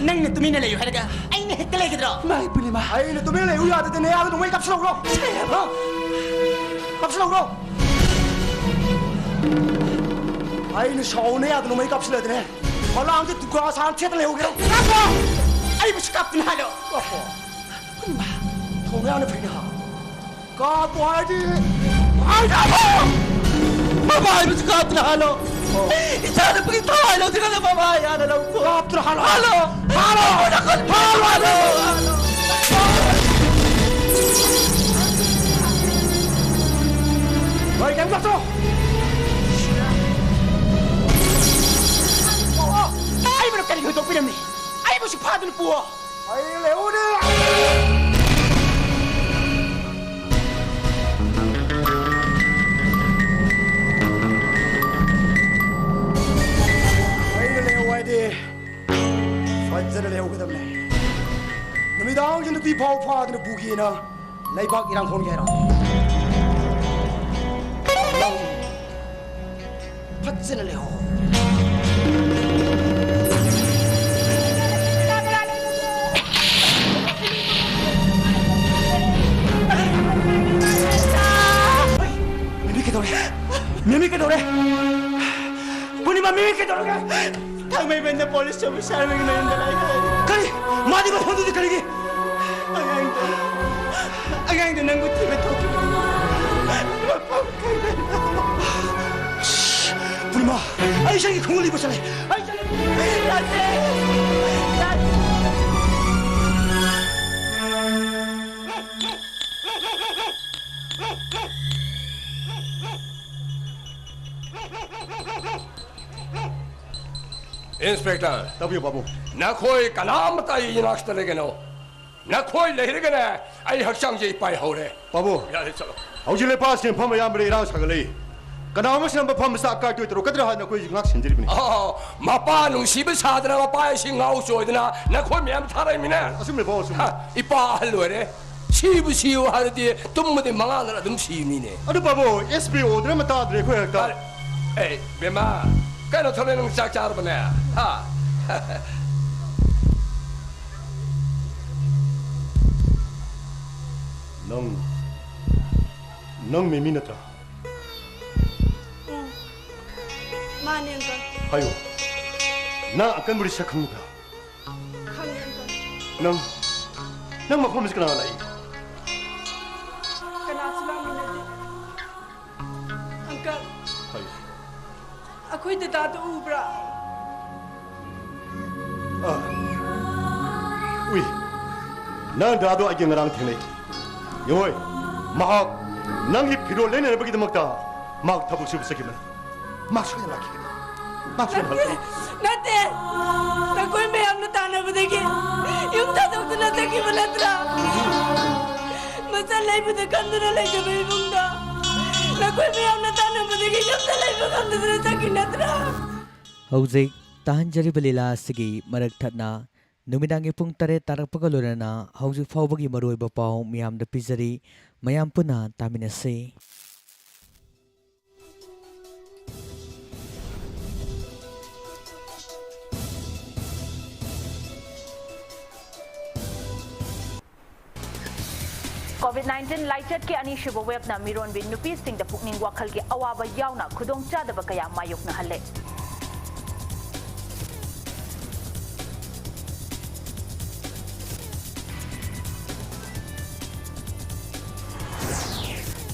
ꯅꯪꯅ ꯇꯨꯃꯤꯟꯅ ꯂꯩꯌꯨ ꯍꯥꯏꯔꯒ ꯑꯩꯅ ꯍꯦꯛꯇ ꯂꯩꯒꯗ꯭ꯔꯣ? ꯏꯃꯥ ꯄꯨꯔꯅꯤꯃꯥ꯫ ꯑꯩꯅ ꯇꯨꯃꯤꯟꯅ ꯂꯩꯌꯨ ꯌꯥꯗꯗꯤ ꯅꯌꯥꯗ ꯅꯣꯡꯃꯩ ꯀꯥꯞꯁꯤꯜꯂꯛꯎꯔꯣ? ꯁꯥꯍꯦꯕ! ꯀꯥꯞꯁꯤꯜꯂꯛꯎꯔꯣ? ꯑꯩꯅ ꯁꯥꯎ ꯅꯌꯥꯗ ꯅꯣꯡꯃꯩ ꯀꯥꯞꯁꯤꯜꯂꯗꯤꯅꯦ, ꯐꯂꯥꯡꯁꯦ ꯗꯨꯀꯥ ꯁꯥꯅ ꯊꯦꯠꯇ ꯂꯩꯍꯧꯒꯦꯔꯣ? ꯀꯥꯞꯄꯣ! ꯑꯩꯕꯨꯁꯨ ꯀꯥꯞꯇꯨꯅ ꯍꯥꯠꯂꯣ꯫ ꯀꯥꯞꯄꯣ꯫ ꯊꯧꯅꯥ ꯌꯥꯝꯅ ꯐꯩꯅ꯫ ꯀꯥꯞꯄꯣ ꯍꯥꯏꯔꯗꯤ꯫ ꯍꯥꯏ ꯀꯥꯞꯄꯣ! ꯃꯃꯥ ꯑꯩꯕꯨꯁꯨ ꯀꯥꯞꯇꯨꯅ ꯍꯥꯠꯂꯣ꯫ ꯏꯆꯥꯅꯨꯄꯤꯒꯤ ꯊꯋꯥꯏ ꯂꯧꯗ꯭ꯔꯤꯉꯩꯗ ꯃꯃꯥ ꯌꯥꯅ ꯂꯧꯊꯣꯛ꯫ ꯀꯥꯞꯇꯨꯅ ꯍꯥꯠꯂꯣ꯫ ꯍꯥꯠꯂꯣ! ꯍꯥꯠꯂꯣ! ꯍꯥꯠꯂꯣ! ꯍꯥꯠꯂꯣ! ꯍꯣꯏ, ꯀꯩꯝ ꯇꯧꯁꯣ꯫ ꯑꯣ, ꯑꯣ, ꯑꯩꯕꯨꯅ ꯀꯔꯤ ꯍꯨꯟꯗꯣꯛꯄꯤꯔꯝꯃꯤ? ꯑꯩꯕꯨꯁꯨ ꯐꯥꯗꯨꯅ ꯄꯨꯑꯣ꯫ ꯑꯩ ꯂꯩꯍꯧꯅꯤ꯫ ꯑꯩꯅ ꯂꯩꯍꯧ ꯍꯥꯏꯗꯤ ꯐꯖꯅ ꯂꯩꯍꯧꯒꯗꯕꯅꯦ꯫ ꯅꯨꯃꯤꯗꯥꯡꯁꯤ ꯅꯨꯄꯤ ꯐꯥꯎ ꯐꯥꯗꯅ ꯄꯨꯒꯦꯅ ꯂꯩꯕꯥꯛ ꯏꯔꯥꯡ ꯍꯧꯒꯦ ꯍꯥꯏꯔꯣ? ꯐꯖꯅ ꯂꯩꯍꯧ꯫ ꯃꯦꯃꯤ ꯀꯩꯗꯧꯔꯦ? ꯃꯦꯃꯤ ꯀꯩꯗꯧꯔꯦ? ꯄꯨꯔꯅꯤꯃꯥ, ꯃꯦꯃꯤ ꯀꯩꯗꯧꯔꯒꯦ? ꯊꯥꯡꯃꯩꯕꯟꯗ ꯄꯨꯂꯤꯁ ꯑꯣꯐꯤꯁꯥꯔ ꯑꯃꯒꯤ ꯃꯌꯨꯝꯗ ꯂꯩ ꯍꯥꯏ꯫ ꯀꯔꯤ? ꯃꯥꯗꯤ ꯃꯐꯝꯗꯨꯗ ꯀꯔꯤꯒꯤ? ꯑꯉꯥꯡꯗꯣ, ꯑꯉꯥꯡꯗꯣ ꯅꯪꯕꯨ ꯊꯤꯕ ꯊꯣꯛꯈꯤꯕꯅꯤ꯫ ꯃꯐꯝ ꯈꯪꯗꯅ꯫ ꯄꯨꯔꯅꯤꯃꯥ, ꯑꯩ ꯏꯆꯟꯒꯤ ꯈꯣꯡꯎꯞ ꯂꯤꯕ ꯆꯠꯂꯦ꯫ ꯑꯩ ꯆꯠꯂꯦ꯫ ꯌꯥꯗꯦ! ꯌꯥꯗꯦ! ꯏꯟꯁꯄꯦꯛꯇꯔ꯫ ꯇꯥꯕꯤꯌꯨ, ꯄꯥꯕꯨꯡ꯫ ꯅꯈꯣꯏ ꯀꯅꯥꯃꯠꯇ ꯑꯩ ꯏꯅꯥꯛꯇ ꯂꯩꯒꯅꯨ꯫ ꯅꯈꯣꯏ ꯂꯩꯔꯒꯅꯦ ꯑꯩ ꯍꯛꯆꯥꯡꯁꯦ ꯏꯄꯥꯏ ꯍꯧꯔꯦ꯫ ꯄꯥꯕꯨꯡ꯫ ꯌꯥꯔꯦ, ꯆꯠꯂꯣ꯫ ꯍꯧꯖꯤꯛ ꯂꯩꯄꯥꯛꯁꯤꯒꯤ ꯃꯐꯝ ꯑꯌꯥꯝꯕꯗ ꯏꯔꯥꯡ ꯁꯥꯒꯠꯂꯛꯏ꯫ ꯀꯅꯥꯒꯨꯝꯕꯁꯤꯅ ꯃꯐꯝ ꯑꯁꯤꯗ ꯑꯀꯥꯏ ꯑꯇꯣꯏ ꯇꯧꯔꯛꯀꯗ꯭ꯔꯥ ꯍꯥꯏꯅ ꯑꯩꯈꯣꯏ ꯉꯥꯛ ꯁꯦꯟꯖꯔꯤꯕꯅꯤ꯫ ꯑꯣ, ꯃꯄꯥ ꯅꯨꯡꯁꯤꯕ ꯁꯥꯗꯅ ꯃꯄꯥ ꯑꯁꯤ ꯉꯥꯎ ꯆꯣꯏꯗꯅ ꯅꯈꯣꯏ ꯃꯌꯥꯝ ꯊꯥꯔꯛꯏꯃꯤꯅꯦ꯫ ꯑꯆꯨꯝꯕꯅꯤ, ꯄꯥꯕꯨꯡ, ꯑꯆꯨꯝꯕꯅꯤ꯫ ꯍꯥ, ꯏꯄꯥ ꯑꯍꯜ ꯑꯣꯏꯔꯦ꯫ ꯁꯤꯕꯨ ꯁꯤꯌꯨ ꯍꯥꯏꯔꯗꯤ ꯇꯨꯝꯕꯗꯤ ꯃꯪꯂꯥꯟꯗ ꯑꯗꯨꯝ ꯁꯤꯕꯅꯤꯅꯦ꯫ ꯑꯗꯨ ꯄꯥꯕꯨꯡ, ꯑꯦꯁ ꯄꯤ ꯑꯣꯔꯗꯔ ꯑꯃ ꯇꯥꯗ꯭ꯔꯦ ꯑꯩꯈꯣꯏ ꯍꯦꯛꯇ꯫ ꯑꯔꯦ, ꯑꯦ, ꯕꯦꯝꯃ, ꯀꯩꯅꯣ ꯊꯣꯛꯂꯛꯑꯦ, ꯅꯪ ꯆꯥꯛ ꯆꯥꯔꯕꯅꯦ? ꯍꯥ? ꯅꯪ, ꯅꯪ ꯃꯦꯃꯤ ꯅꯠꯇ꯭ꯔꯥ? ꯎꯝ, ꯃꯥꯅꯦ, ꯑꯪꯀꯜ꯫ ꯍꯥꯏꯌꯨ, ꯅꯪ ꯑꯪꯀꯜꯕꯨꯗꯤ ꯁꯛ ꯈꯪꯕ꯭ꯔꯥ? ꯈꯪꯉꯦ, ꯑꯪꯀꯜ꯫ ꯅꯪ, ꯅꯪ ꯃꯐꯝ ꯑꯁꯤ ꯀꯅꯥ ꯂꯥꯛꯏ? ꯀꯅꯥꯁꯨ ꯂꯥꯛꯃꯤꯟꯅꯗꯦ꯫ ꯑꯪꯀꯜ, ꯍꯥꯏꯌꯨ꯫ ꯑꯩꯈꯣꯏ ꯗꯗꯥꯗꯨ ꯎꯕ꯭ꯔꯥ? ꯑ, ꯎꯏ꯫ ꯅꯪ ꯗꯗꯥꯗꯣ ꯑꯩꯒꯤ ꯉꯔꯥꯡ ꯊꯦꯡꯅꯩ꯫ ꯌꯦꯡꯉꯣꯏ, ꯃꯍꯥꯛ ꯅꯪꯒꯤ ꯐꯤꯔꯣꯜ ꯂꯩꯅꯅꯕꯒꯤꯗꯃꯛꯇ ꯃꯍꯥꯛ ꯊꯕꯛ ꯁꯨꯕ ꯆꯠꯈꯤꯕꯅꯤ꯫ ꯃꯍꯥꯛ ꯁꯣꯏꯗꯅ ꯂꯥꯛꯈꯤꯒꯅꯤ꯫ ꯃꯍꯥꯛ ꯁꯣꯏꯗꯅ ꯂꯥꯛꯈꯤꯒꯅꯤ꯫ ꯅꯠꯇꯦ, ꯅꯈꯣꯏ ꯃꯌꯥꯝꯅ ꯇꯥꯟꯅꯕꯗꯒꯤ ꯌꯨꯝ ꯊꯥꯗꯣꯛꯇꯨꯅ ꯆꯠꯈꯤꯕ ꯅꯠꯇ꯭ꯔꯥ? ꯃꯆꯜ ꯂꯩꯕꯗ ꯈꯟꯗꯨꯅ ꯂꯩꯖꯕ ꯏꯃꯨꯡꯗ ꯅꯈꯣꯏ ꯃꯌꯥꯝꯅ ꯇꯥꯟꯅꯕꯗꯒꯤ ꯌꯨꯝꯗ ꯂꯩꯕ ꯉꯝꯗꯗꯨꯅ ꯆꯠꯈꯤ ꯅꯠꯇ꯭ꯔꯥ? ꯍꯧꯖꯤꯛ ꯇꯥꯍꯟꯖꯔꯤꯕ ꯂꯤꯂꯥ ꯑꯁꯤꯒꯤ ꯃꯔꯛ ꯊꯠꯅ ꯅꯨꯃꯤꯗꯥꯡꯒꯤ ꯄꯨꯡ ꯇꯔꯦꯠ ꯇꯥꯔꯛꯄꯒ ꯂꯣꯏꯅꯅ ꯍꯧꯖꯤꯛ ꯐꯥꯎꯕꯒꯤ ꯃꯔꯨꯑꯣꯏꯕ ꯄꯥꯎ ꯃꯤꯌꯥꯝꯗ ꯄꯤꯖꯔꯤ꯫ ꯃꯌꯥꯝ ꯄꯨꯟꯅ ꯇꯥꯃꯤꯟꯅꯁꯤ꯫ ꯀꯣꯚꯤꯗ ꯅꯥꯏꯟꯇꯤꯟ ꯂꯥꯏꯆꯠꯀꯤ ꯑꯅꯤꯁꯨꯕ ꯋꯦꯕꯅ ꯃꯤꯔꯣꯟꯕꯤ ꯅꯨꯄꯤꯁꯤꯡꯗ ꯄꯨꯛꯅꯤꯡ ꯋꯥꯈꯜꯒꯤ ꯑꯋꯥꯕ ꯌꯥꯎꯅ ꯈꯨꯗꯣꯡꯆꯥꯗꯕ ꯀꯌꯥ ꯃꯥꯌꯣꯛꯅꯍꯜꯂꯦ꯫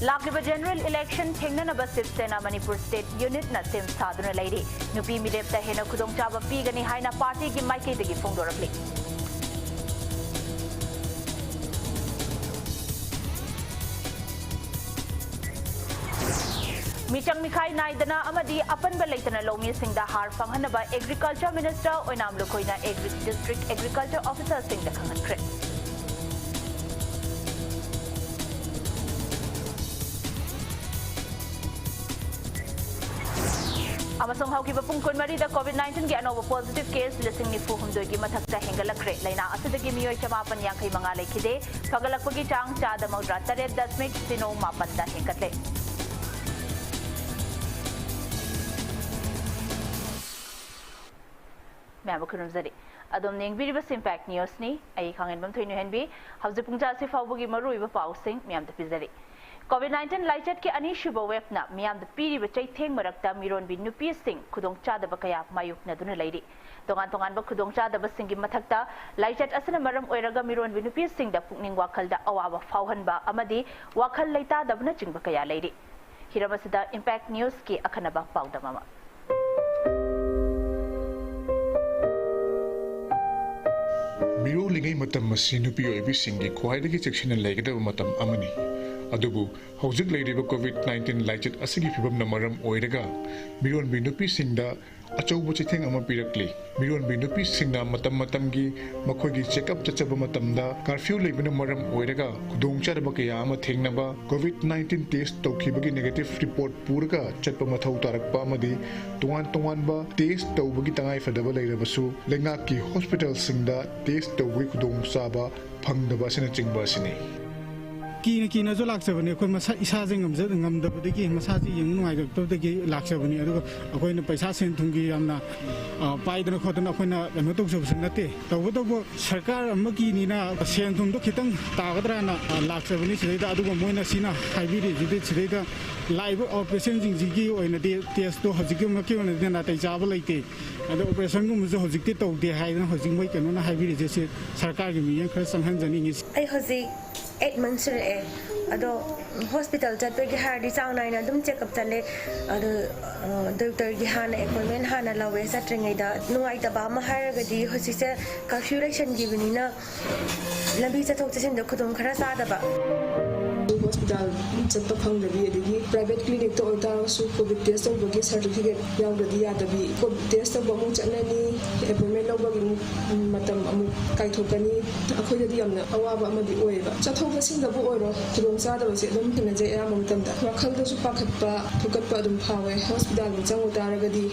ꯂꯥꯛꯂꯤꯕ ꯖꯦꯅꯔꯦꯜ ꯏꯂꯦꯛꯁꯟ ꯊꯦꯡꯅꯅꯕ ꯁꯤꯕ ꯁꯦꯅꯥ ꯃꯅꯤꯄꯨꯔ ꯁ꯭ꯇꯦꯠ ꯌꯨꯅꯤꯠꯅ ꯁꯦꯝ ꯁꯥꯗꯨꯅ ꯂꯩꯔꯤ꯫ ꯅꯨꯄꯤ ꯃꯤꯔꯦꯞꯇ ꯍꯦꯟꯅ ꯈꯨꯗꯣꯡꯆꯥꯕ ꯄꯤꯒꯅꯤ ꯍꯥꯏꯅ ꯄꯥꯔꯇꯤꯒꯤ ꯃꯥꯏꯀꯩꯗꯒꯤ ꯐꯣꯡꯗꯣꯔꯛꯂꯤ꯫ ꯃꯤꯆꯪ ꯃꯤꯈꯥꯏ ꯅꯥꯏꯗꯅ ꯑꯃꯗꯤ ꯑꯄꯟꯕ ꯂꯩꯇꯅ ꯂꯧꯃꯤꯁꯤꯡꯗ ꯍꯥꯔ ꯐꯪꯍꯟꯅꯕ ꯑꯦꯒ꯭ꯔꯤꯀꯜꯆꯔ ꯃꯤꯅꯤꯁꯇꯔ ꯑꯣꯏꯅꯥꯝ ꯂꯨꯈꯣꯏꯅ ꯑꯦꯒ꯭ꯔꯤ-, ꯗꯤꯁꯇ꯭ꯔꯤꯛ ꯑꯦꯒ꯭ꯔꯤꯀꯜꯆꯔ ꯑꯣꯐꯤꯁꯔꯁꯤꯡꯗ ꯈꯪꯍꯟꯈ꯭ꯔꯦ꯫ ꯑꯃꯁꯨꯡ ꯍꯧꯈꯤꯕ ꯄꯨꯡ ꯀꯨꯟꯃꯔꯤꯗ ꯀꯣꯚꯤꯗ ꯅꯥꯏꯟꯇꯤꯟꯒꯤ ꯑꯅꯧꯕ ꯄꯣꯖꯤꯇꯤꯚ ꯀꯦꯁ ꯂꯤꯁꯤꯡ ꯅꯤꯐꯨ ꯍꯨꯝꯗꯣꯏꯒꯤ ꯃꯊꯛꯇ ꯍꯦꯟꯒꯠꯂꯛꯈ꯭ꯔꯦ꯫ ꯂꯩꯅꯥ ꯑꯁꯤꯗꯒꯤ ꯃꯤꯑꯣꯏ ꯆꯃꯥꯄꯟ ꯌꯥꯡꯈꯩ ꯃꯉꯥ ꯂꯩꯈꯤꯗꯦ꯫ ꯐꯒꯠꯂꯛꯄꯒꯤ ꯆꯥꯡ ꯆꯥꯗ ꯃꯧꯗ꯭ꯔꯥ ꯇꯔꯦꯠ ꯗꯁꯃꯤꯛ ꯁꯤꯅꯣ ꯃꯥꯄꯟꯗ ꯍꯦꯟꯒꯠꯂꯦ꯫ ꯃꯌꯥꯝꯕꯨ ꯈꯨꯔꯨꯝꯖꯔꯤ꯫ ꯑꯗꯣꯝꯅ ꯌꯦꯡꯕꯤꯔꯤꯕꯁꯤ ꯏꯝꯄꯦꯛ ꯅ꯭ꯌꯨꯁꯅꯤ꯫ ꯑꯩ ꯈꯥꯡꯉꯦꯟꯕꯝ ꯊꯣꯏꯅꯨꯍꯦꯟꯕꯤ꯫ ꯍꯧꯖꯤꯛ ꯄꯨꯡ ꯇꯔꯥ ꯑꯁꯤ ꯐꯥꯎꯕꯒꯤ ꯃꯔꯨꯑꯣꯏꯕ ꯄꯥꯎꯁꯤꯡ ꯃꯌꯥꯝꯗ ꯄꯤꯖꯔꯤ꯫ COVID nineteen ꯂꯥꯏꯆꯠꯀꯤ ꯑꯅꯤꯁꯨꯕ ꯋꯦꯕꯅ ꯃꯤꯌꯥꯝꯗ ꯄꯤꯔꯤꯕ ꯆꯩꯊꯦꯡ ꯃꯔꯛꯇ ꯃꯤꯔꯣꯟꯕꯤ ꯅꯨꯄꯤꯁꯤꯡ ꯈꯨꯗꯣꯡꯆꯥꯗꯕ ꯀꯌꯥ ꯃꯥꯌꯣꯛꯅꯗꯨꯅ ꯂꯩꯔꯤ꯫ ꯇꯣꯉꯥꯟ ꯇꯣꯉꯥꯟꯕ ꯈꯨꯗꯣꯡꯆꯥꯗꯕꯁꯤꯡꯒꯤ ꯃꯊꯛꯇ ꯂꯥꯏꯆꯠ ꯑꯁꯤꯅ ꯃꯔꯝ ꯑꯣꯏꯔꯒ ꯃꯤꯔꯣꯟꯕꯤ ꯅꯨꯄꯤꯁꯤꯡꯗ ꯄꯨꯛꯅꯤꯡ ꯋꯥꯈꯜꯗ ꯑꯋꯥꯕ ꯐꯥꯎꯍꯟꯕ ꯑꯃꯗꯤ ꯋꯥꯈꯜ ꯂꯩꯇꯥꯗꯕꯅꯆꯤꯡꯕ ꯀꯌꯥ ꯂꯩꯔꯤ꯫ ꯍꯤꯔꯝ ꯑꯁꯤꯗ Impact News ꯀꯤ ꯑꯈꯟꯅꯕ ꯄꯥꯎꯗꯝ ꯑꯃ꯫ ꯃꯤꯔꯣꯜꯂꯤꯉꯩ ꯃꯇꯝ ꯑꯁꯤ ꯅꯨꯄꯤ ꯑꯣꯏꯕꯤꯁꯤꯡꯒꯤ ꯈ꯭ꯋꯥꯏꯗꯒꯤ ꯆꯦꯛꯁꯤꯟꯅ ꯂꯩꯒꯗꯕ ꯃꯇꯝ ꯑꯃꯅꯤ꯫ ꯑꯗꯨꯕꯨ ꯍꯧꯖꯤꯛ ꯂꯩꯔꯤꯕ COVID nineteen ꯂꯥꯏꯆꯠ ꯑꯁꯤꯒꯤ ꯐꯤꯕꯝꯅ ꯃꯔꯝ ꯑꯣꯏꯔꯒ ꯃꯤꯔꯣꯟꯕꯤ ꯅꯨꯄꯤꯁꯤꯡꯗ ꯑꯆꯧꯕ ꯆꯩꯊꯦꯡ ꯑꯃ ꯄꯤꯔꯛꯂꯤ꯫ ꯃꯤꯔꯣꯟꯕꯤ ꯅꯨꯄꯤꯁꯤꯡꯅ ꯃꯇꯝ ꯃꯇꯝꯒꯤ ꯃꯈꯣꯏꯒꯤ ꯆꯦꯛꯑꯞ ꯆꯠꯆꯕ ꯃꯇꯝꯗ ꯀꯥꯔꯐ꯭ꯌꯨ ꯂꯩꯕꯅ ꯃꯔꯝ ꯑꯣꯏꯔꯒ ꯈꯨꯗꯣꯡꯆꯥꯗꯕ ꯀꯌꯥ ꯑꯃ ꯊꯦꯡꯅꯕ, COVID nineteen test ꯇꯧꯈꯤꯕꯒꯤ negative report ꯄꯨꯔꯒ ꯆꯠꯄ ꯃꯊꯧ ꯇꯥꯔꯛꯄ ꯑꯃꯗꯤ ꯇꯣꯉꯥꯟ ꯇꯣꯉꯥꯟꯕ test ꯇꯧꯕꯒꯤ ꯇꯉꯥꯏꯐꯗꯕ ꯂꯩꯔꯕꯁꯨ ꯂꯩꯉꯥꯛꯀꯤ ꯍꯣꯁꯄꯤꯇꯥꯜꯁꯤꯡꯗ test ꯇꯧꯕꯒꯤ ꯈꯨꯗꯣꯡꯆꯥꯕ ꯐꯪꯗꯕ ꯑꯁꯤꯅꯆꯤꯡꯕ ꯑꯁꯤꯅꯤ꯫ ꯀꯤꯅ ꯀꯤꯅꯁꯨ ꯂꯥꯛꯆꯕꯅꯤ꯫ ꯑꯩꯈꯣꯏ ꯃꯁꯥ, ꯏꯁꯥꯁꯦ ꯉꯝꯖ-, ꯉꯝꯗꯕꯗꯒꯤ, ꯃꯁꯥꯁꯦ ꯌꯦꯡꯕ ꯅꯨꯡꯉꯥꯏꯔꯛꯇꯕꯗꯒꯤ ꯂꯥꯛꯆꯕꯅꯤ꯫ ꯑꯗꯨꯒ ꯑꯩꯈꯣꯏꯅ ꯄꯩꯁꯥ ꯁꯦꯟ ꯊꯨꯝꯒꯤ ꯌꯥꯝꯅ, ꯑ, ꯄꯥꯏꯗꯅ ꯈꯣꯠꯇꯅ ꯑꯩꯈꯣꯏꯅ ꯀꯩꯅꯣ ꯇꯧꯖꯕꯁꯨ ꯅꯠꯇꯦ꯫ ꯇꯧꯕꯇꯕꯨ ꯁꯔꯀꯥꯔ ꯑꯃꯒꯤꯅꯤꯅ ꯁꯦꯟ ꯊꯨꯝꯗꯣ ꯈꯤꯇꯪ ꯇꯥꯒꯗ꯭ꯔꯥꯅ, ꯑ, ꯂꯥꯛꯆꯕꯅꯤ ꯁꯤꯗꯩꯗ꯫ ꯑꯗꯨꯒ ꯃꯣꯏꯅ ꯁꯤꯅ ꯍꯥꯏꯕꯤꯔꯤꯁꯤꯗꯤ ꯁꯤꯗꯩꯗ ꯂꯥꯛꯏꯕ ꯑꯣꯄꯔꯦꯁꯟꯁꯤꯡꯁꯤꯒꯤ ꯑꯣꯏꯅꯗꯤ test ꯇꯣ ꯍꯧꯖꯤꯛꯀꯤ ꯑꯣꯏꯅꯗꯤ ꯅꯥꯇꯩ ꯆꯥꯕ ꯂꯩꯇꯦ꯫ ꯑꯗꯣ ꯑꯣꯄꯔꯦꯁꯟꯒꯨꯝꯕꯁꯨ ꯍꯧꯖꯤꯛꯇꯤ ꯇꯧꯗꯦ ꯍꯥꯏꯗꯅ ꯍꯧꯖꯤꯛ ꯃꯣꯏ ꯀꯩꯅꯣꯅ ꯍꯥꯏꯕꯤꯔꯤꯁꯦ, ꯁꯤ ꯁꯔꯀꯥꯔꯒꯤ ꯃꯤꯠꯌꯦꯡ ꯈꯔ ꯆꯪꯍꯟꯖꯅꯤꯡꯉꯤ꯫ ꯑꯩ ꯍꯧꯖꯤꯛ eight months ꯁꯨꯔꯛꯑꯦ꯫ ꯑꯗꯣ ꯍꯣꯁꯄꯤꯇꯥꯜ ꯆꯠꯄꯒꯤ ꯍꯥꯏꯔꯗꯤ ꯆꯥꯡ ꯅꯥꯏꯅ ꯑꯗꯨꯝ ꯆꯦꯛꯑꯞ ꯆꯠꯂꯦ꯫ ꯑꯗꯣ, ꯑ, ꯗꯣꯛꯇꯔꯒꯤ ꯍꯥꯟꯅ ꯑꯦꯄꯣꯏꯟꯃꯦꯟ ꯍꯥꯟꯅ ꯂꯧꯋꯦ ꯆꯠꯇ꯭ꯔꯤꯉꯩꯗ꯫ ꯅꯨꯡꯉꯥꯏꯇꯕ ꯑꯃ ꯍꯥꯏꯔꯒꯗꯤ ꯍꯧꯖꯤꯛꯁꯦ ꯀꯥꯔꯐ꯭ꯌꯨ ꯂꯩꯁꯟꯈꯤꯕꯅꯤꯅ ꯂꯝꯕꯤ ꯆꯠꯊꯣꯛ ꯆꯠꯁꯤꯟꯗ ꯈꯨꯗꯣꯡ ꯈꯔ ꯆꯥꯗꯕ꯫ ꯍꯣꯁꯄꯤꯇꯥꯜ ꯆꯠꯄ ꯐꯪꯗꯕꯤ, ꯑꯗꯒꯤ ꯄ꯭ꯔꯥꯏꯚꯦꯠ ꯀ꯭ꯂꯤꯅꯤꯛꯇ ꯑꯣꯏꯇꯥꯔꯒꯁꯨ ꯀꯣꯚꯤꯗ ꯇꯦꯁ ꯇꯧꯕꯒꯤ ꯁꯥꯔꯇꯤꯐꯤꯀꯦꯠ ꯌꯥꯎꯗ꯭ꯔꯗꯤ ꯌꯥꯗꯕꯤ, ꯀꯣꯚꯤꯗ ꯇꯦꯁ ꯇꯧꯕ ꯑꯃꯨꯛ ꯆꯠꯂꯅꯤ, ꯑꯦꯄꯣꯏꯟꯃꯦꯟ ꯂꯧꯕꯒꯤ ꯑꯃꯨꯛ ꯃꯇꯝ ꯑꯃꯨꯛ ꯀꯥꯏꯊꯣꯛꯀꯅꯤ꯫ ꯑꯩꯈꯣꯏꯗꯗꯤ ꯌꯥꯝꯅ ꯑꯋꯥꯕ ꯑꯃꯗꯤ ꯑꯣꯏꯌꯦꯕ꯫ ꯆꯠꯊꯣꯛ ꯆꯠꯁꯤꯟꯗꯕꯨ ꯑꯣꯏꯔꯣ, ꯈꯨꯗꯣꯡꯆꯥꯗꯕꯁꯦ ꯑꯗꯨꯝ ꯊꯦꯡꯅꯖꯩ ꯑꯌꯥꯝꯕ ꯃꯇꯝꯗ꯫ ꯋꯥꯈꯜꯗꯁꯨ ꯄꯥꯈꯠꯄ, ꯊꯨꯀꯠꯄ ꯑꯗꯨꯝ ꯐꯥꯎꯋꯦ꯫ ꯍꯣꯁꯄꯤꯇꯥꯜꯗ ꯆꯪꯉꯨ ꯇꯥꯔꯒꯗꯤ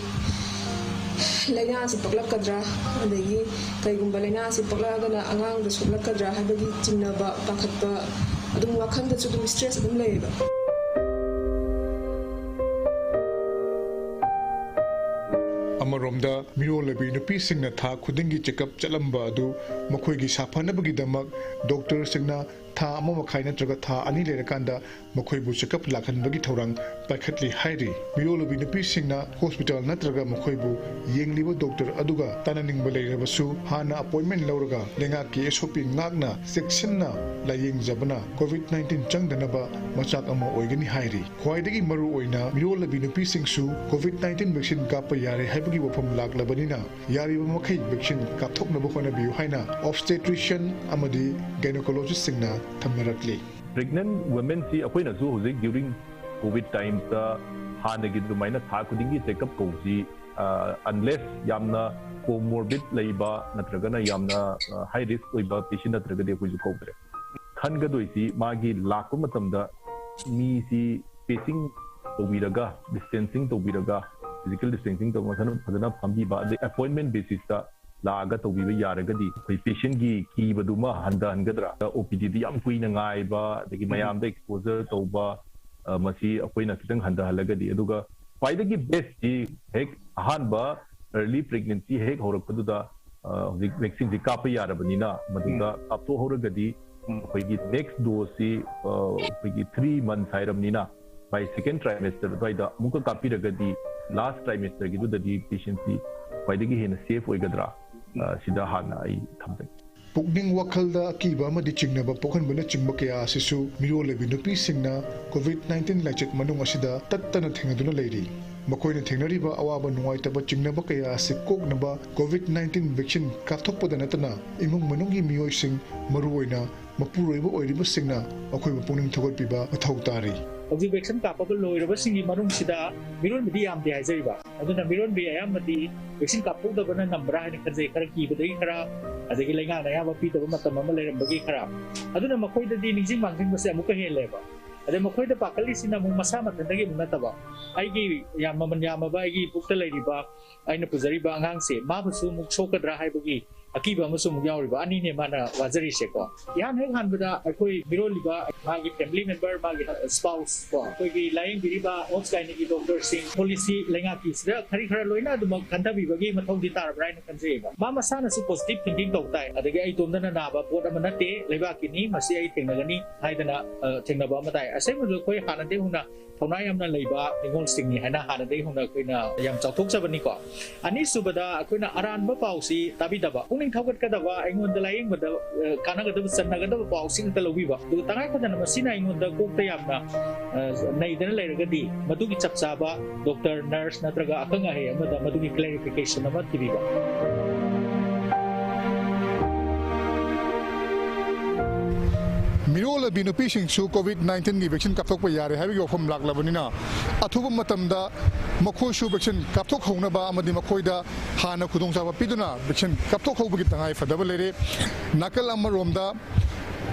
ꯂꯥꯏꯅꯥꯁꯤ ꯄꯛꯂꯛꯀꯗ꯭ꯔꯥ, ꯑꯗꯒꯤ ꯀꯩꯒꯨꯝꯕ ꯂꯥꯏꯅꯥꯁꯤ ꯄꯛꯂꯛꯑꯒꯅ ꯑꯉꯥꯡꯗ ꯁꯣꯛꯂꯛꯀꯗ꯭ꯔꯥ ꯍꯥꯏꯕꯒꯤ ꯆꯤꯡꯅꯕ, ꯄꯥꯈꯠꯄ, ꯑꯗꯨꯝ ꯋꯥꯈꯜꯗꯁꯨ ꯑꯗꯨꯝ stress ꯑꯗꯨꯝ ꯂꯩꯌꯦꯕ꯫ ꯑꯃꯔꯣꯝꯗ ꯃꯤꯔꯣꯜꯂꯕꯤ ꯅꯨꯄꯤꯁꯤꯡꯅ ꯊꯥ ꯈꯨꯗꯤꯡꯒꯤ ꯆꯦꯛꯑꯞ ꯆꯠꯂꯝꯕ ꯑꯗꯨ ꯃꯈꯣꯏꯒꯤ ꯁꯥꯐꯅꯕꯒꯤꯗꯃꯛ ꯗꯣꯛꯇꯔꯁꯤꯡꯅ ꯊꯥ ꯑꯃ ꯃꯈꯥꯏ ꯅꯠꯇ꯭ꯔꯒ ꯊꯥ ꯑꯅꯤ ꯂꯩꯔꯀꯥꯟꯗ ꯃꯈꯣꯏꯕꯨ ꯆꯦꯛꯑꯞ ꯂꯥꯛꯍꯟꯕꯒꯤ ꯊꯧꯔꯥꯡ ꯄꯥꯏꯈꯠꯂꯤ ꯍꯥꯏꯔꯤ꯫ ꯃꯤꯔꯣꯜꯂꯨꯕꯤ ꯅꯨꯄꯤꯁꯤꯡꯅ ꯍꯣꯁꯄꯤꯇꯥꯜ ꯅꯠꯇ꯭ꯔꯒ ꯃꯈꯣꯏꯕꯨ ꯌꯦꯡꯂꯤꯕ ꯗꯣꯛꯇꯔ ꯑꯗꯨꯒ ꯇꯥꯟꯅꯅꯤꯡꯕ ꯂꯩꯔꯕꯁꯨ ꯍꯥꯟꯅ ꯑꯦꯄꯣꯏꯟꯃꯦꯟ ꯂꯧꯔꯒ ꯂꯩꯉꯥꯛꯀꯤ ꯑꯦꯁ ꯑꯣ ꯄꯤ ꯉꯥꯛꯅ ꯆꯦꯛꯁꯤꯟꯅ ꯂꯥꯌꯦꯡꯖꯕꯅ ꯀꯣꯚꯤꯗ ꯅꯥꯏꯟꯇꯤꯟ ꯆꯪꯗꯅꯕ ꯃꯆꯥꯛ ꯑꯃ ꯑꯣꯏꯒꯅꯤ ꯍꯥꯏꯔꯤ꯫ ꯈ꯭ꯋꯥꯏꯗꯒꯤ ꯃꯔꯨꯑꯣꯏꯅ ꯃꯤꯔꯣꯜꯂꯕꯤ ꯅꯨꯄꯤꯁꯤꯡꯁꯨ ꯀꯣꯚꯤꯗ ꯅꯥꯏꯟꯇꯤꯟ ꯚꯦꯛꯁꯤꯟ ꯀꯥꯞꯄ ꯌꯥꯔꯦ ꯍꯥꯏꯕꯒꯤ ꯋꯥꯐꯝ ꯂꯥꯛꯂꯕꯅꯤꯅ ꯌꯥꯔꯤꯕ ꯃꯈꯩ ꯚꯦꯛꯁꯤꯟ ꯀꯥꯞꯊꯣꯛꯅꯕ ꯍꯣꯠꯅꯕꯤꯌꯨ ꯍꯥꯏꯅ ꯑꯣꯕꯁꯇꯦꯇ꯭ꯔꯤꯁꯤꯌꯟ ꯑꯃꯗꯤ ꯒꯥꯏꯅꯣꯀꯣꯂꯣꯖꯤꯁꯁꯤꯡꯅ ꯊꯝꯅꯔꯛꯂꯤ꯫ ꯄ꯭ꯔꯦꯒꯅꯦꯟ ꯋꯨꯃꯦꯟꯁꯤ ꯑꯩꯈꯣꯏꯅꯁꯨ ꯍꯧꯖꯤꯛ during COVID timesꯇ ꯍꯥꯟꯅꯒꯤ ꯑꯗꯨꯃꯥꯏꯅ ꯊꯥ ꯈꯨꯗꯤꯡꯒꯤ ꯆꯦꯛꯑꯞ ꯀꯧꯕꯁꯤ, unless ꯌꯥꯝꯅ comorbid ꯂꯩꯕ ꯅꯠꯇ꯭ꯔꯒꯅ ꯌꯥꯝꯅ ꯍꯥꯏ ꯔꯤꯁꯛ ꯑꯣꯏꯕ ꯄꯦꯁꯦꯟ ꯅꯠꯇ꯭ꯔꯒꯗꯤ ꯑꯩꯈꯣꯏꯁꯨ ꯀꯧꯗ꯭ꯔꯦ꯫ ꯈꯟꯒꯗꯣꯏꯁꯤ ꯃꯥꯒꯤ ꯂꯥꯛꯄ ꯃꯇꯝꯗ ꯃꯤꯁꯤ ꯁ꯭ꯄꯦꯁꯤꯡ ꯇꯧꯕꯤꯔꯒ, ꯗꯤꯁꯇꯦꯟꯁꯤꯡ ꯇꯧꯕꯤꯔꯒ, ꯐꯤꯖꯤꯀꯦꯜ ꯗꯤꯁꯇꯦꯟꯁꯤꯡ ꯇꯧꯕ, ꯃꯁꯥꯅ ꯐꯖꯅ ꯐꯝꯕꯤꯕ, ꯑꯗꯩ ꯑꯦꯄꯣꯏꯟꯃꯦꯟ ꯕꯦꯁꯤꯁꯇ ꯂꯥꯛꯑꯒ ꯇꯧꯕꯤꯕ ꯌꯥꯔꯒꯗꯤ ꯑꯩꯈꯣꯏ ꯄꯦꯁꯦꯟꯒꯤ ꯀꯤꯕꯗꯨꯃ ꯍꯟꯊꯍꯟꯒꯗ꯭ꯔꯥ? ꯑꯣ ꯄꯤ ꯗꯤꯗ ꯌꯥꯝ ꯀꯨꯏꯅ ꯉꯥꯏꯕ, ꯑꯗꯒꯤ ꯃꯌꯥꯝꯗ ꯑꯦꯛꯁꯄꯣꯖꯔ ꯇꯧꯕ, ꯑ, ꯃꯁꯤ ꯑꯩꯈꯣꯏꯅ ꯈꯤꯇꯪ ꯍꯟꯊꯍꯜꯂꯒꯗꯤ, ꯑꯗꯨꯒ ꯈ꯭ꯋꯥꯏꯗꯒꯤ ꯕꯦꯁꯇꯤ ꯍꯦꯛ ꯑꯍꯥꯟꯕ ꯑꯔꯂꯤ ꯄ꯭ꯔꯦꯒꯅꯦꯟꯁꯤ ꯍꯦꯛ ꯍꯧꯔꯛꯄꯗꯨꯗ, ꯑ, ꯍꯧꯖꯤꯛ ꯚꯦꯛꯁꯤꯟꯁꯤ ꯀꯥꯞꯄ ꯌꯥꯔꯕꯅꯤꯅ ꯃꯗꯨꯗ ꯀꯥꯞꯊꯣꯛꯍꯧꯔꯒꯗꯤ ꯑꯩꯈꯣꯏꯒꯤ ꯅꯦꯛꯁ ꯗꯣꯁꯁꯤ, ꯑ, ꯑꯩꯈꯣꯏꯒꯤ ꯊ꯭ꯔꯤ ꯃꯟꯊ ꯍꯥꯏꯔꯕꯅꯤꯅ, by second trimester ꯑꯗꯨꯋꯥꯏꯗ ꯑꯃꯨꯛꯀ ꯀꯥꯞꯄꯤꯔꯒꯗꯤ ꯂꯥꯁ ꯇ꯭ꯔꯥꯏꯃꯦꯁꯇꯔꯒꯤꯗꯨꯗꯗꯤ ꯄꯦꯁꯦꯟꯁꯤ ꯈ꯭ꯋꯥꯏꯗꯒꯤ ꯍꯦꯟꯅ ꯁꯦꯐ ꯑꯣꯏꯒꯗ꯭ꯔꯥ? ꯑ, ꯁꯤꯗ ꯍꯥꯟꯅ ꯑꯩ ꯊꯝꯖꯒꯦ꯫ ꯄꯨꯛꯅꯤꯡ ꯋꯥꯈꯜꯗ ꯑꯀꯤꯕ ꯑꯃꯗꯤ ꯆꯤꯡꯅꯕ ꯄꯣꯛꯍꯟꯕꯅꯆꯤꯡꯕ ꯀꯌꯥ ꯑꯁꯤꯁꯨ ꯃꯤꯔꯣꯜꯂꯕꯤ ꯅꯨꯄꯤꯁꯤꯡꯅ ꯀꯣꯚꯤꯗ ꯅꯥꯏꯟꯇꯤꯟ ꯂꯥꯏꯆꯠ ꯃꯅꯨꯡ ꯑꯁꯤꯗ ꯇꯠꯇꯅ ꯊꯦꯡꯅꯗꯨꯅ ꯂꯩꯔꯤ꯫ ꯃꯈꯣꯏꯅ ꯊꯦꯡꯅꯔꯤꯕ ꯑꯋꯥꯕ ꯅꯨꯡꯉꯥꯏꯇꯕ ꯆꯤꯡꯅꯕ ꯀꯌꯥ ꯑꯁꯤ ꯀꯣꯛꯅꯕ ꯀꯣꯚꯤꯗ ꯅꯥꯏꯟꯇꯤꯟ ꯚꯦꯛꯁꯤꯟ ꯀꯥꯞꯊꯣꯛꯄꯗ ꯅꯠꯇꯅ ꯏꯃꯨꯡ ꯃꯅꯨꯡꯒꯤ ꯃꯤꯑꯣꯏꯁꯤꯡ, ꯃꯔꯨꯑꯣꯏꯅ ꯃꯄꯨꯔꯣꯏꯕ ꯑꯣꯏꯔꯤꯕꯁꯤꯡꯅ ꯑꯩꯈꯣꯏꯕꯨ ꯄꯨꯛꯅꯤꯡ ꯊꯧꯒꯠꯄꯤꯕ ꯃꯊꯧ ꯇꯥꯔꯤ꯫ ꯍꯧꯖꯤꯛ ꯚꯦꯛꯁꯤꯟ ꯀꯥꯞꯄꯕ ꯂꯣꯏꯔꯕꯁꯤꯡꯒꯤ ꯃꯅꯨꯡꯁꯤꯗ ꯃꯤꯔꯣꯟꯕꯤꯗꯤ ꯌꯥꯝꯗꯦ ꯍꯥꯏꯖꯔꯤꯕ꯫ ꯑꯗꯨꯅ ꯃꯤꯔꯣꯟꯕꯤ ꯑꯌꯥꯝꯕꯗꯤ ꯚꯦꯛꯁꯤꯟ ꯀꯥꯞꯊꯣꯛꯇꯕꯅ ꯅꯝꯕ꯭ꯔꯥ ꯍꯥꯏꯅ ꯈꯟꯖꯩ꯫ ꯈꯔ ꯀꯤꯕꯗꯒꯤ ꯈꯔ, ꯑꯗꯒꯤ ꯂꯩꯉꯥꯛꯅ ꯑꯌꯥꯝꯕ ꯄꯤꯗꯕ ꯃꯇꯝ ꯑꯃ ꯂꯩꯔꯝꯕꯒꯤ ꯈꯔ꯫ ꯑꯗꯨꯅ ꯃꯈꯣꯏꯗꯗꯤ ꯅꯤꯡꯁꯤꯡ ꯃꯥꯡꯖꯤꯟꯕꯁꯦ ꯑꯃꯨꯛꯀ ꯍꯦꯜꯂꯦꯕ꯫ ꯑꯗꯩ ꯃꯈꯣꯏꯗ ꯄꯥꯈꯠꯂꯤꯁꯤꯅ ꯑꯃꯨꯛ ꯃꯁꯥ ꯃꯊꯟꯇꯒꯤ ꯑꯃꯨꯛ ꯅꯠꯇꯕ, ꯑꯩꯒꯤ ꯌꯥꯝ ꯃꯃꯜ ꯌꯥꯝꯃꯕ ꯑꯩꯒꯤ ꯄꯨꯛꯇ ꯂꯩꯔꯤꯕ, ꯑꯩꯅ ꯄꯨꯖꯔꯤꯕ ꯑꯉꯥꯡꯁꯦ, ꯃꯥꯕꯨꯁꯨ ꯑꯃꯨꯛ ꯁꯣꯛꯀꯗ꯭ꯔꯥ ꯍꯥꯏꯕꯒꯤ ꯑꯀꯤꯕ ꯑꯃꯁꯨ ꯑꯃꯨꯛ ꯌꯥꯎꯔꯤꯕ ꯑꯅꯤꯅꯦ ꯃꯥꯅ ꯋꯥꯖꯔꯤꯁꯦꯀꯣ꯫ ꯏꯍꯥꯟ ꯍꯦꯛ ꯍꯥꯟꯕꯗ ꯑꯩꯈꯣꯏ ꯃꯤꯔꯣꯜꯂꯤꯕ, ꯃꯥꯒꯤ family member, ꯃꯥꯒꯤ spouse ꯀꯣ, ꯑꯩꯈꯣꯏꯒꯤ ꯂꯥꯌꯦꯡꯕꯤꯔꯤꯕ OBS gynaeꯒꯤ doctorꯁꯤꯡ, policy ꯂꯩꯉꯥꯛꯀꯤꯁꯤꯗ ꯈꯔꯤ ꯈꯔ ꯂꯣꯏꯅ ꯑꯗꯨꯃꯛ ꯈꯟꯊꯕꯤꯕꯒꯤ ꯃꯊꯧꯗꯤ ꯇꯥꯔꯕ꯭ꯔꯥ ꯍꯥꯏꯅ ꯈꯟꯖꯩꯌꯦꯕ꯫ ꯃꯥ ꯃꯁꯥꯅꯁꯨ positive thinking ꯇꯧ ꯇꯥꯏ꯫ ꯑꯗꯒꯤ ꯑꯩ ꯏꯇꯣꯝꯗꯅ ꯅꯥꯕ ꯄꯣꯠ ꯑꯃ ꯅꯠꯇꯦ, ꯂꯩꯕꯥꯛꯀꯤꯅꯤ, ꯃꯁꯤ ꯑꯩ ꯊꯦꯡꯅꯒꯅꯤ ꯍꯥꯏꯗꯅ, ꯑ, ꯊꯦꯡꯅꯕ ꯑꯃ ꯇꯥꯏ꯫ ꯑꯁꯦꯡꯕꯗ ꯑꯩꯈꯣꯏ ꯍꯥꯟꯅꯗꯒꯤ ꯍꯧꯅ ꯊꯧꯅꯥ ꯌꯥꯝꯅ ꯂꯩꯕ ꯅꯤꯉꯣꯜꯁꯤꯡꯅꯤ ꯍꯥꯏꯅ ꯍꯥꯟꯅꯗꯒꯤ ꯍꯧꯅ ꯑꯩꯈꯣꯏꯅ ꯌꯥꯝ ꯆꯥꯎꯊꯣꯛꯆꯕꯅꯤꯀꯣ꯫ ꯑꯅꯤꯁꯨꯕꯗ, ꯑꯩꯈꯣꯏꯅ ꯑꯔꯥꯟꯕ ꯄꯥꯎꯁꯤ ꯇꯥꯕꯤꯗꯕ, ꯄꯨꯛꯅꯤꯡ ꯊꯧꯒꯠꯀꯗꯕ, ꯑꯩꯉꯣꯟꯗ ꯂꯥꯌꯦꯡꯕꯗ, ꯑ, ꯀꯥꯟꯅꯒꯗꯕ, ꯆꯟꯅꯒꯗꯕ ꯄꯥꯎꯁꯤ ꯈꯛꯇ ꯂꯧꯕꯤꯕ꯫ ꯑꯗꯨꯒ ꯇꯉꯥꯏ ꯐꯗꯅ ꯃꯁꯤꯅ ꯑꯩꯉꯣꯟꯗ ꯀꯣꯛꯇ ꯌꯥꯝꯅ, ꯑ, ꯅꯩꯗꯅ ꯂꯩꯔꯒꯗꯤ, ꯃꯗꯨꯒꯤ ꯆꯞ ꯆꯥꯕ doctor, nurse ꯅꯠꯇ꯭ꯔꯒ ꯑꯈꯪ ꯑꯍꯩ ꯑꯃꯗ ꯃꯗꯨꯒꯤ clarification ꯑꯃ ꯊꯤꯕꯤꯕ꯫ ꯃꯤꯔꯣꯜꯂꯕꯤ ꯅꯨꯄꯤꯁꯤꯡꯁꯨ COVID nineteenꯒꯤ vaccine ꯀꯥꯞꯊꯣꯛꯄ ꯌꯥꯔꯦ ꯍꯥꯏꯕꯒꯤ ꯋꯥꯐꯝ ꯂꯥꯛꯂꯕꯅꯤꯅ, ꯑꯊꯨꯕ ꯃꯇꯝꯗ ꯃꯈꯣꯏꯁꯨ vaccine ꯀꯥꯞꯊꯣꯛꯍꯧꯅꯕ ꯑꯃꯗꯤ ꯃꯈꯣꯏꯗ ꯍꯥꯟꯅ ꯈꯨꯗꯣꯡꯆꯥꯕ ꯄꯤꯗꯨꯅ vaccine ꯀꯥꯞꯊꯣꯛꯍꯧꯕꯒꯤ ꯇꯉꯥꯏ ꯐꯗꯕ ꯂꯩꯔꯦ꯫ ꯅꯥꯀꯜ ꯑꯃꯔꯣꯝꯗ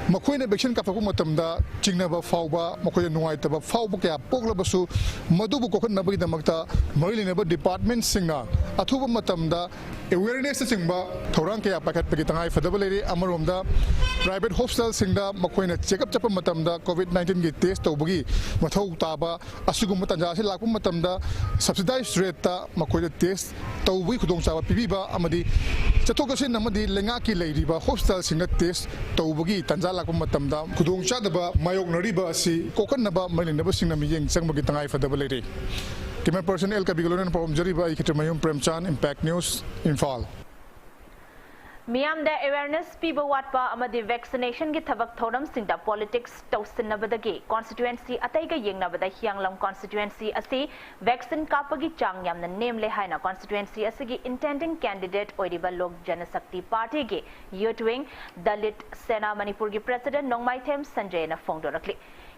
ꯃꯈꯣꯏꯅ vaccine ꯀꯥꯞꯊꯣꯛꯄ ꯃꯇꯝꯗ ꯆꯤꯡꯅꯕ ꯐꯥꯎꯕ, ꯃꯈꯣꯏꯗ ꯅꯨꯡꯉꯥꯏꯇꯕ ꯐꯥꯎꯕ ꯀꯌꯥ ꯄꯣꯛꯂꯕꯁꯨ, ꯃꯗꯨꯕꯨ ꯀꯣꯛꯍꯟꯅꯕꯒꯤꯗꯃꯛꯇ ꯃꯔꯤ ꯂꯩꯅꯕ departmentꯁꯤꯡꯅ ꯑꯊꯨꯕ ꯃꯇꯝꯗ awarenessꯅꯆꯤꯡꯕ ꯊꯧꯔꯥꯡ ꯀꯌꯥ ꯄꯥꯏꯈꯠꯄꯒꯤ ꯇꯉꯥꯏ ꯐꯗꯕ ꯂꯩꯔꯦ꯫ ꯑꯃꯔꯣꯝꯗ private hospitalꯁꯤꯡꯗ ꯃꯈꯣꯏꯅ checkup ꯆꯠꯄ ꯃꯇꯝꯗ COVID nineteenꯒꯤ test ꯇꯧꯕꯒꯤ ꯃꯊꯧ ꯇꯥꯕ, ꯑꯁꯤꯒꯨꯝꯕ ꯇꯥꯟꯖꯥ ꯑꯁꯤ ꯂꯥꯛꯄ ꯃꯇꯝꯗ subsidized rateꯇ ꯃꯈꯣꯏꯗ test ꯇꯧꯕꯒꯤ ꯈꯨꯗꯣꯡꯆꯥꯕ ꯄꯤꯕꯤꯕ ꯑꯃꯗꯤ ꯆꯠꯊꯣꯛ ꯆꯠꯁꯤꯟ ꯑꯃꯗꯤ ꯂꯩꯉꯥꯛꯀꯤ ꯂꯩꯔꯤꯕ hospitalꯁꯤꯡꯗ test ꯇꯧꯕꯒꯤ ꯇꯥꯟꯖꯥ ꯂꯥꯛꯄ ꯃꯇꯝꯗ ꯈꯨꯗꯣꯡꯆꯥꯗꯕ ꯃꯥꯌꯣꯛꯅꯔꯤꯕ ꯑꯁꯤ ꯀꯣꯛꯍꯟꯅꯕ ꯃꯔꯤ ꯂꯩꯅꯕꯁꯤꯡꯅ ꯃꯤꯠꯌꯦꯡ ꯆꯪꯕꯒꯤ ꯇꯉꯥꯏ ꯐꯗꯕ ꯂꯩꯔꯦ꯫ Camera person ꯑꯦꯜ ꯀꯕꯤꯒ ꯂꯣꯏꯅꯅ ꯄꯥꯎꯗꯝꯖꯔꯤꯕ ꯑꯩ ꯈꯦꯇ꯭ꯔꯤꯃꯌꯨꯝ ꯄ꯭ꯔꯦꯝꯆꯥꯟ, Impact News, ꯏꯝꯐꯥꯜ꯫ ꯃꯤꯌꯥꯝꯗ awareness ꯄꯤꯕ ꯋꯥꯠꯄ ꯑꯃꯗꯤ vaccinationꯒꯤ ꯊꯕꯛ ꯊꯧꯔꯝꯁꯤꯡꯗ politics ꯇꯧꯁꯤꯟꯅꯕꯗꯒꯤ constituency ꯑꯇꯩꯒ ꯌꯦꯡꯅꯕꯗ ꯍꯤꯌꯥꯡꯂꯝ constituency ꯑꯁꯤ vaccine ꯀꯥꯞꯄꯒꯤ ꯆꯥꯡ ꯌꯥꯝꯅ ꯅꯦꯝꯂꯦ ꯍꯥꯏꯅ constituency ꯑꯁꯤꯒꯤ intending candidate ꯑꯣꯏꯔꯤꯕ ꯂꯣꯛ ꯖꯅꯁꯛꯇꯤ ꯄꯥꯔꯇꯤꯒꯤ youth wing, ꯗꯂꯤꯠ ꯁꯦꯅꯥ ꯃꯅꯤꯄꯨꯔꯒꯤ president ꯅꯣꯡꯃꯥꯏꯊꯦꯝ ꯁꯟꯖꯌꯅ ꯐꯣꯡꯗꯣꯔꯛꯂꯤ꯫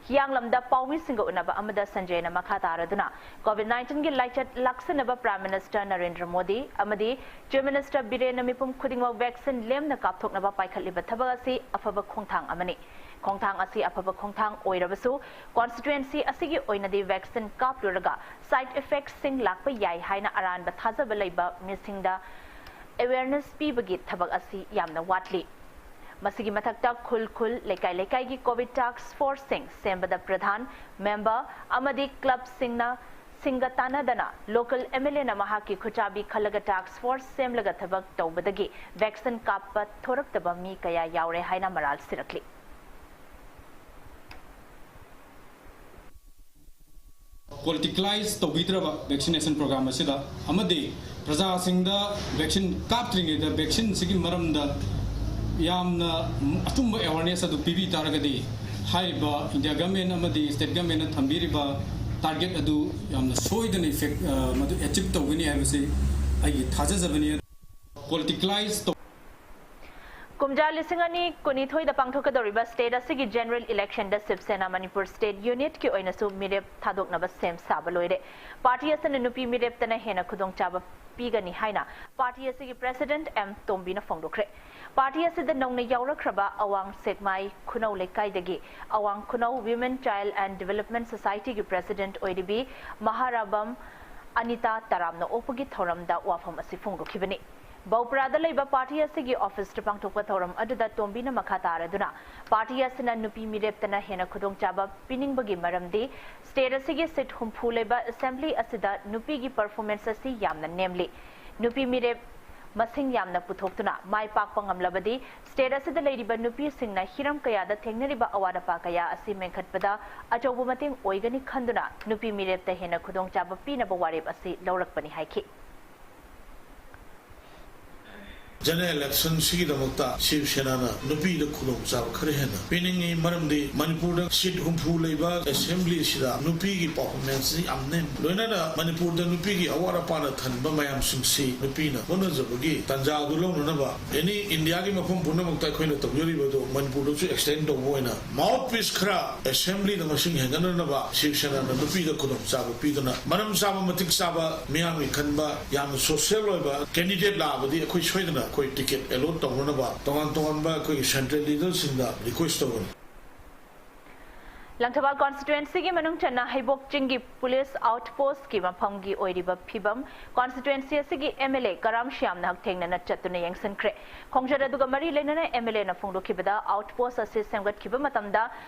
ꯍꯤꯌꯥꯡꯂꯝꯗ ꯄꯥꯎꯃꯤꯁꯤꯡꯒ ꯎꯅꯕ ꯑꯃꯗ ꯁꯟꯖꯌꯅ ꯃꯈꯥ ꯇꯥꯔꯗꯨꯅ, COVID nineteenꯒꯤ ꯂꯥꯏꯆꯠ ꯂꯥꯛꯁꯤꯟꯅꯕ Prime Minister ꯅꯔꯦꯟꯗ꯭ꯔ ꯃꯣꯗꯤ ꯑꯃꯗꯤ Chief Minister ꯕꯤꯔꯦꯟꯅ ꯃꯤꯄꯨꯝ ꯈꯨꯗꯤꯡꯃꯛ vaccine ꯂꯦꯝꯅ ꯀꯥꯞꯊꯣꯛꯅꯕ ꯄꯥꯏꯈꯠꯂꯤꯕ ꯊꯕꯛ ꯑꯁꯤ ꯑꯐꯕ ꯈꯣꯡꯊꯥꯡ ꯑꯃꯅꯤ꯫ ꯈꯣꯡꯊꯥꯡ ꯑꯁꯤ ꯑꯐꯕ ꯈꯣꯡꯊꯥꯡ ꯑꯣꯏꯔꯕꯁꯨ, constituency ꯑꯁꯤꯒꯤ ꯑꯣꯏꯅꯗꯤ vaccine ꯀꯥꯞꯂꯨꯔꯒ side effectꯁꯤꯡ ꯂꯥꯛꯄ ꯌꯥꯏ ꯍꯥꯏꯅ ꯑꯔꯥꯟꯕ ꯊꯥꯖꯕ ꯂꯩꯕ ꯃꯤꯁꯤꯡꯗ ꯑꯦꯋꯦꯌꯔꯅꯦꯁ ꯄꯤꯕꯒꯤ ꯊꯕꯛ ꯑꯁꯤ ꯌꯥꯝꯅ ꯋꯥꯠꯂꯤ꯫ ꯃꯁꯤꯒꯤ ꯃꯊꯛꯇ ꯈꯨꯜ ꯈꯨꯜ, ꯂꯩꯀꯥꯏ ꯂꯩꯀꯥꯏꯒꯤ ꯀꯣꯚꯤꯗ ꯇꯥꯁ꯭ꯛ ꯐꯣꯔꯁꯁꯤꯡ ꯁꯦꯝꯕꯗ ꯄ꯭ꯔꯙꯥꯟ, ꯃꯦꯝꯕꯔ ꯑꯃꯗꯤ ꯀ꯭ꯂꯕꯁꯤꯡꯅ ꯁꯤꯡꯒ ꯇꯥꯟꯅꯗꯅ ꯂꯣꯀꯦꯜ ꯑꯦꯝ ꯑꯦꯜ ꯑꯦꯅ ꯃꯍꯥꯛꯀꯤ ꯈꯨꯠꯆꯥꯕꯤ ꯈꯜꯂꯒ ꯇꯥꯁ꯭ꯛ ꯐꯣꯔꯁ ꯁꯦꯝꯂꯒ ꯊꯕꯛ ꯇꯧꯕꯗꯒꯤ ꯚꯦꯛꯁꯤꯟ ꯀꯥꯞꯄ ꯊꯣꯔꯛꯇꯕ ꯃꯤ ꯀꯌꯥ ꯌꯥꯎꯔꯦ ꯍꯥꯏꯅ ꯃꯔꯥꯜ ꯁꯤꯔꯛꯂꯤ꯫ ꯄꯣꯂꯤꯇꯤꯀꯦꯂꯥꯏꯖ ꯇꯧꯕꯤꯗ꯭ꯔꯕ ꯚꯦꯛꯁꯤꯅꯦꯁꯟ ꯄ꯭ꯔꯣꯒ꯭ꯔꯥꯝ ꯑꯁꯤꯗ ꯑꯃꯗꯤ ꯄ꯭ꯔꯖꯥꯁꯤꯡꯗ ꯚꯦꯛꯁꯤꯟ ꯀꯥꯞꯇ꯭ꯔꯤꯉꯩꯗ ꯚꯦꯛꯁꯤꯟꯁꯤꯒꯤ ꯃꯔꯝꯗ ꯌꯥꯝꯅ ꯑꯆꯨꯝꯕ ꯑꯦꯋꯥꯔꯅꯦꯁ ꯑꯗꯨ ꯄꯤꯕꯤ ꯇꯥꯔꯒꯗꯤ ꯍꯥꯏꯔꯤꯕ ꯏꯟꯗꯤꯌꯥ ꯒꯃꯦꯟ ꯑꯃꯗꯤ ꯁ꯭ꯇꯦꯠ ꯒꯃꯦꯟꯅ ꯊꯝꯕꯤꯔꯤꯕ ꯇꯥꯔꯒꯦꯠ ꯑꯗꯨ ꯌꯥꯝꯅ ꯁꯣꯏꯗꯅ ꯏꯐꯦꯛ, ꯑ, ꯃꯗꯨ ꯑꯦꯆꯤꯞ ꯇꯧꯒꯅꯤ ꯍꯥꯏꯕꯁꯤ ꯑꯩꯒꯤ ꯊꯥꯖꯖꯕꯅꯤ꯫ ꯄꯣꯂꯤꯇꯤꯀꯦꯂꯥꯏꯖ ꯇꯧ- ꯀꯨꯝꯖꯥ ꯂꯤꯁꯤꯡ ꯑꯅꯤ ꯀꯨꯟꯅꯤꯊꯣꯏꯗ ꯄꯥꯡꯊꯣꯛꯀꯗꯧꯔꯤꯕ ꯁ꯭ꯇꯦꯠ ꯑꯁꯤꯒꯤ ꯖꯦꯅꯔꯦꯜ ꯏꯂꯦꯛꯁꯟꯗ ꯁꯤꯕ ꯁꯦꯅꯥ ꯃꯅꯤꯄꯨꯔ ꯁ꯭ꯇꯦꯠ ꯌꯨꯅꯤꯠꯀꯤ ꯑꯣꯏꯅꯁꯨ ꯃꯤꯔꯦꯞ ꯊꯥꯗꯣꯛꯅꯕ ꯁꯦꯝ ꯁꯥꯕ ꯂꯣꯏꯔꯦ꯫ ꯄꯥꯔꯇꯤ ꯑꯁꯤꯅ ꯅꯨꯄꯤ ꯃꯤꯔꯦꯞꯇꯅ ꯍꯦꯟꯅ ꯈꯨꯗꯣꯡꯆꯥꯕ ꯄꯤꯒꯅꯤ ꯍꯥꯏꯅ ꯄꯥꯔꯇꯤ ꯑꯁꯤꯒꯤ ꯄ꯭ꯔꯦꯁꯤꯗꯦꯟꯠ ꯑꯦꯝ ꯇꯣꯝꯕꯤꯅ ꯐꯣꯡꯗꯣꯛꯈ꯭ꯔꯦ꯫ ꯄꯥꯔꯇꯤ ꯑꯁꯤꯗ ꯅꯧꯅ ꯌꯥꯎꯔꯛꯈ꯭ꯔꯕ ꯑꯋꯥꯡ ꯁꯦꯛꯃꯥꯏ ꯈꯨꯅꯧ ꯂꯩꯀꯥꯏꯗꯒꯤ ꯑꯋꯥꯡ ꯈꯨꯅꯧ Women Child and Development Societyꯒꯤ ꯄ꯭ꯔꯦꯁꯤꯗꯦꯟꯠ ꯑꯣꯏꯔꯤꯕꯤ ꯃꯍꯥꯔꯥꯕꯝ ꯑꯅꯤꯇꯥ ꯇꯔꯥꯝꯅ ꯑꯣꯛꯄꯒꯤ ꯊꯧꯔꯝꯗ ꯋꯥꯐꯝ ꯑꯁꯤ ꯐꯣꯡꯗꯣꯛꯈꯤꯕꯅꯤ꯫ ꯕꯧꯄ꯭ꯔꯥꯗ ꯂꯩꯕ ꯄꯥꯔꯇꯤ ꯑꯁꯤꯒꯤ ꯑꯣꯐꯤꯁꯇ ꯄꯥꯡꯊꯣꯛꯄ ꯊꯧꯔꯝ ꯑꯗꯨꯗ ꯇꯣꯝꯕꯤꯅ ꯃꯈꯥ ꯇꯥꯔꯗꯨꯅ, ꯄꯥꯔꯇꯤ ꯑꯁꯤꯅ ꯅꯨꯄꯤ ꯃꯤꯔꯦꯞꯇꯅ ꯍꯦꯟꯅ ꯈꯨꯗꯣꯡꯆꯥꯕ ꯄꯤꯅꯤꯡꯕꯒꯤ ꯃꯔꯝꯗꯤ ꯁ꯭ꯇꯦꯠ ꯑꯁꯤꯒꯤ ꯁꯤꯠ ꯍꯨꯝꯐꯨ ꯂꯩꯕ ꯑꯦꯁꯦꯝꯕ꯭ꯂꯤ ꯑꯁꯤꯗ ꯅꯨꯄꯤꯒꯤ ꯄꯔꯐꯣꯔꯃꯦꯟꯁ ꯑꯁꯤ ꯌꯥꯝꯅ ꯅꯦꯝꯂꯤ꯫ ꯅꯨꯄꯤ ꯃꯤꯔꯦꯞ ꯃꯁꯤꯡ ꯌꯥꯝꯅ ꯄꯨꯊꯣꯛꯇꯨꯅ ꯃꯥꯏ ꯄꯥꯛꯄ ꯉꯝꯂꯕꯗꯤ ꯁ꯭ꯇꯦꯠ ꯑꯁꯤꯗ ꯂꯩꯔꯤꯕ ꯅꯨꯄꯤꯁꯤꯡꯅ ꯍꯤꯔꯝ ꯀꯌꯥꯗ ꯊꯦꯡꯅꯔꯤꯕ ꯑꯋꯥꯠ ꯑꯄꯥ ꯀꯌꯥ ꯑꯁꯤ ꯃꯦꯟꯈꯠꯄꯗ ꯑꯆꯧꯕ ꯃꯇꯦꯡ ꯑꯣꯏꯒꯅꯤ ꯈꯟꯗꯨꯅ ꯅꯨꯄꯤ ꯃꯤꯔꯦꯞꯇ ꯍꯦꯟꯅ ꯈꯨꯗꯣꯡꯆꯥꯕ ꯄꯤꯅꯕ ꯋꯥꯔꯦꯞ ꯑꯁꯤ ꯂꯧꯔꯛꯄꯅꯤ ꯍꯥꯏꯈꯤ꯫ ꯖꯦꯅꯔꯦꯜ ꯏꯂꯦꯛꯁꯟꯁꯤꯒꯤꯗꯃꯛꯇ ꯁꯤꯕ ꯁꯦꯅꯥꯅ ꯅꯨꯄꯤꯗ ꯈꯨꯗꯣꯡꯆꯥꯕ ꯈꯔ ꯍꯦꯟꯅ ꯄꯤꯅꯤꯡꯏ, ꯃꯔꯝꯗꯤ ꯃꯅꯤꯄꯨꯔꯗ ꯁꯤꯠ ꯍꯨꯝꯐꯨ ꯂꯩꯕ ꯑꯦꯁꯦꯝꯕ꯭ꯂꯤꯁꯤꯗ ꯅꯨꯄꯤꯒꯤ ꯄꯔꯐꯣꯔꯃꯦꯟꯁꯁꯤ ꯌꯥꯝ ꯅꯦꯝ꯫ ꯂꯣꯏꯅꯅ ꯃꯅꯤꯄꯨꯔꯗ ꯅꯨꯄꯤꯒꯤ ꯑꯋꯥꯠ ꯑꯄꯥꯅ ꯊꯟꯕ ꯃꯌꯥꯝꯁꯤꯡꯁꯤ ꯅꯨꯄꯤꯅ ꯍꯣꯠꯅꯖꯕꯒꯤ ꯇꯥꯟꯖꯥ ꯑꯗꯨ ꯂꯧꯅꯅꯕ ꯑꯦꯅꯤ ꯏꯟꯗꯤꯌꯥꯒꯤ ꯃꯐꯝ ꯄꯨꯝꯅꯃꯛꯇ ꯑꯩꯈꯣꯏꯅ ꯇꯧꯖꯔꯤꯕꯗꯨ ꯃꯅꯤꯄꯨꯔꯗꯁꯨ ꯑꯦꯛꯁꯇꯦꯟ ꯇꯧꯕ ꯑꯣꯏꯅ ꯃꯥꯎꯠ ꯄꯤꯁ ꯈꯔ ꯑꯦꯁꯦꯝꯕ꯭ꯂꯤꯗ ꯃꯁꯤꯡ ꯍꯦꯟꯒꯠꯅꯅꯕ ꯁꯤꯕ ꯁꯦꯅꯥꯅ ꯅꯨꯄꯤꯗ ꯈꯨꯗꯣꯡꯆꯥꯕ ꯄꯤꯗꯨꯅ ꯃꯔꯝ ꯆꯥꯕ, ꯃꯇꯤꯛ ꯆꯥꯕ, ꯃꯤꯌꯥꯝꯒꯤ ꯈꯟꯕ, ꯌꯥꯝꯅ ꯁꯣꯁꯤꯌꯦꯜ ꯑꯣꯏꯕ ꯀꯦꯟꯗꯤꯗꯦꯠ ꯂꯥꯛꯑꯕꯗꯤ ꯑꯩꯈꯣꯏ ꯁꯣꯏꯗꯅ ꯑꯩꯈꯣꯏ ꯇꯤꯀꯦꯠ ꯑꯦꯂꯣꯠ ꯇꯧꯅꯅꯕ ꯇꯣꯉꯥꯟ ꯇꯣꯉꯥꯟꯕ ꯑꯩꯈꯣꯏꯒꯤ ꯁꯦꯟꯇ꯭ꯔꯦꯜ ꯂꯤꯗꯔꯁꯤꯡꯗ ꯔꯤꯀ꯭ꯋꯦꯁ ꯇꯧꯒꯅꯤ꯫ ꯂꯪꯊꯕꯥꯜ ꯀꯣꯟꯁꯇꯤꯇ꯭ꯋꯦꯟꯁꯤꯒꯤ ꯃꯅꯨꯡ ꯆꯟꯅ ꯍꯩꯕꯣꯛ ꯆꯤꯡꯒꯤ ꯄꯨꯂꯤꯁ ꯑꯥꯎꯠꯄꯣꯁꯀꯤ ꯃꯐꯝꯒꯤ ꯑꯣꯏꯔꯤꯕ ꯐꯤꯕꯝ ꯀꯣꯟꯁꯇꯤꯇ꯭ꯋꯦꯟꯁꯤ ꯑꯁꯤꯒꯤ ꯑꯦꯝ ꯑꯦꯜ ꯑꯦ ꯀꯔꯥꯝ ꯁ꯭ꯌꯥꯝꯅ ꯍꯛꯊꯦꯡꯅꯅ ꯆꯠꯇꯨꯅ ꯌꯦꯡꯁꯤꯟꯈ꯭ꯔꯦ꯫ ꯈꯣꯡꯆꯠ ꯑꯗꯨꯒ ꯃꯔꯤ ꯂꯩꯅꯅ ꯑꯦꯝ ꯑꯦꯜ ꯑꯦꯅ ꯐꯣꯡꯗꯣꯛꯈꯤꯕꯗ ꯑꯥꯎꯠꯄꯣꯁ ꯑꯁꯤ ꯁꯦꯝꯒꯠꯈꯤꯕ ꯃꯇꯝꯗ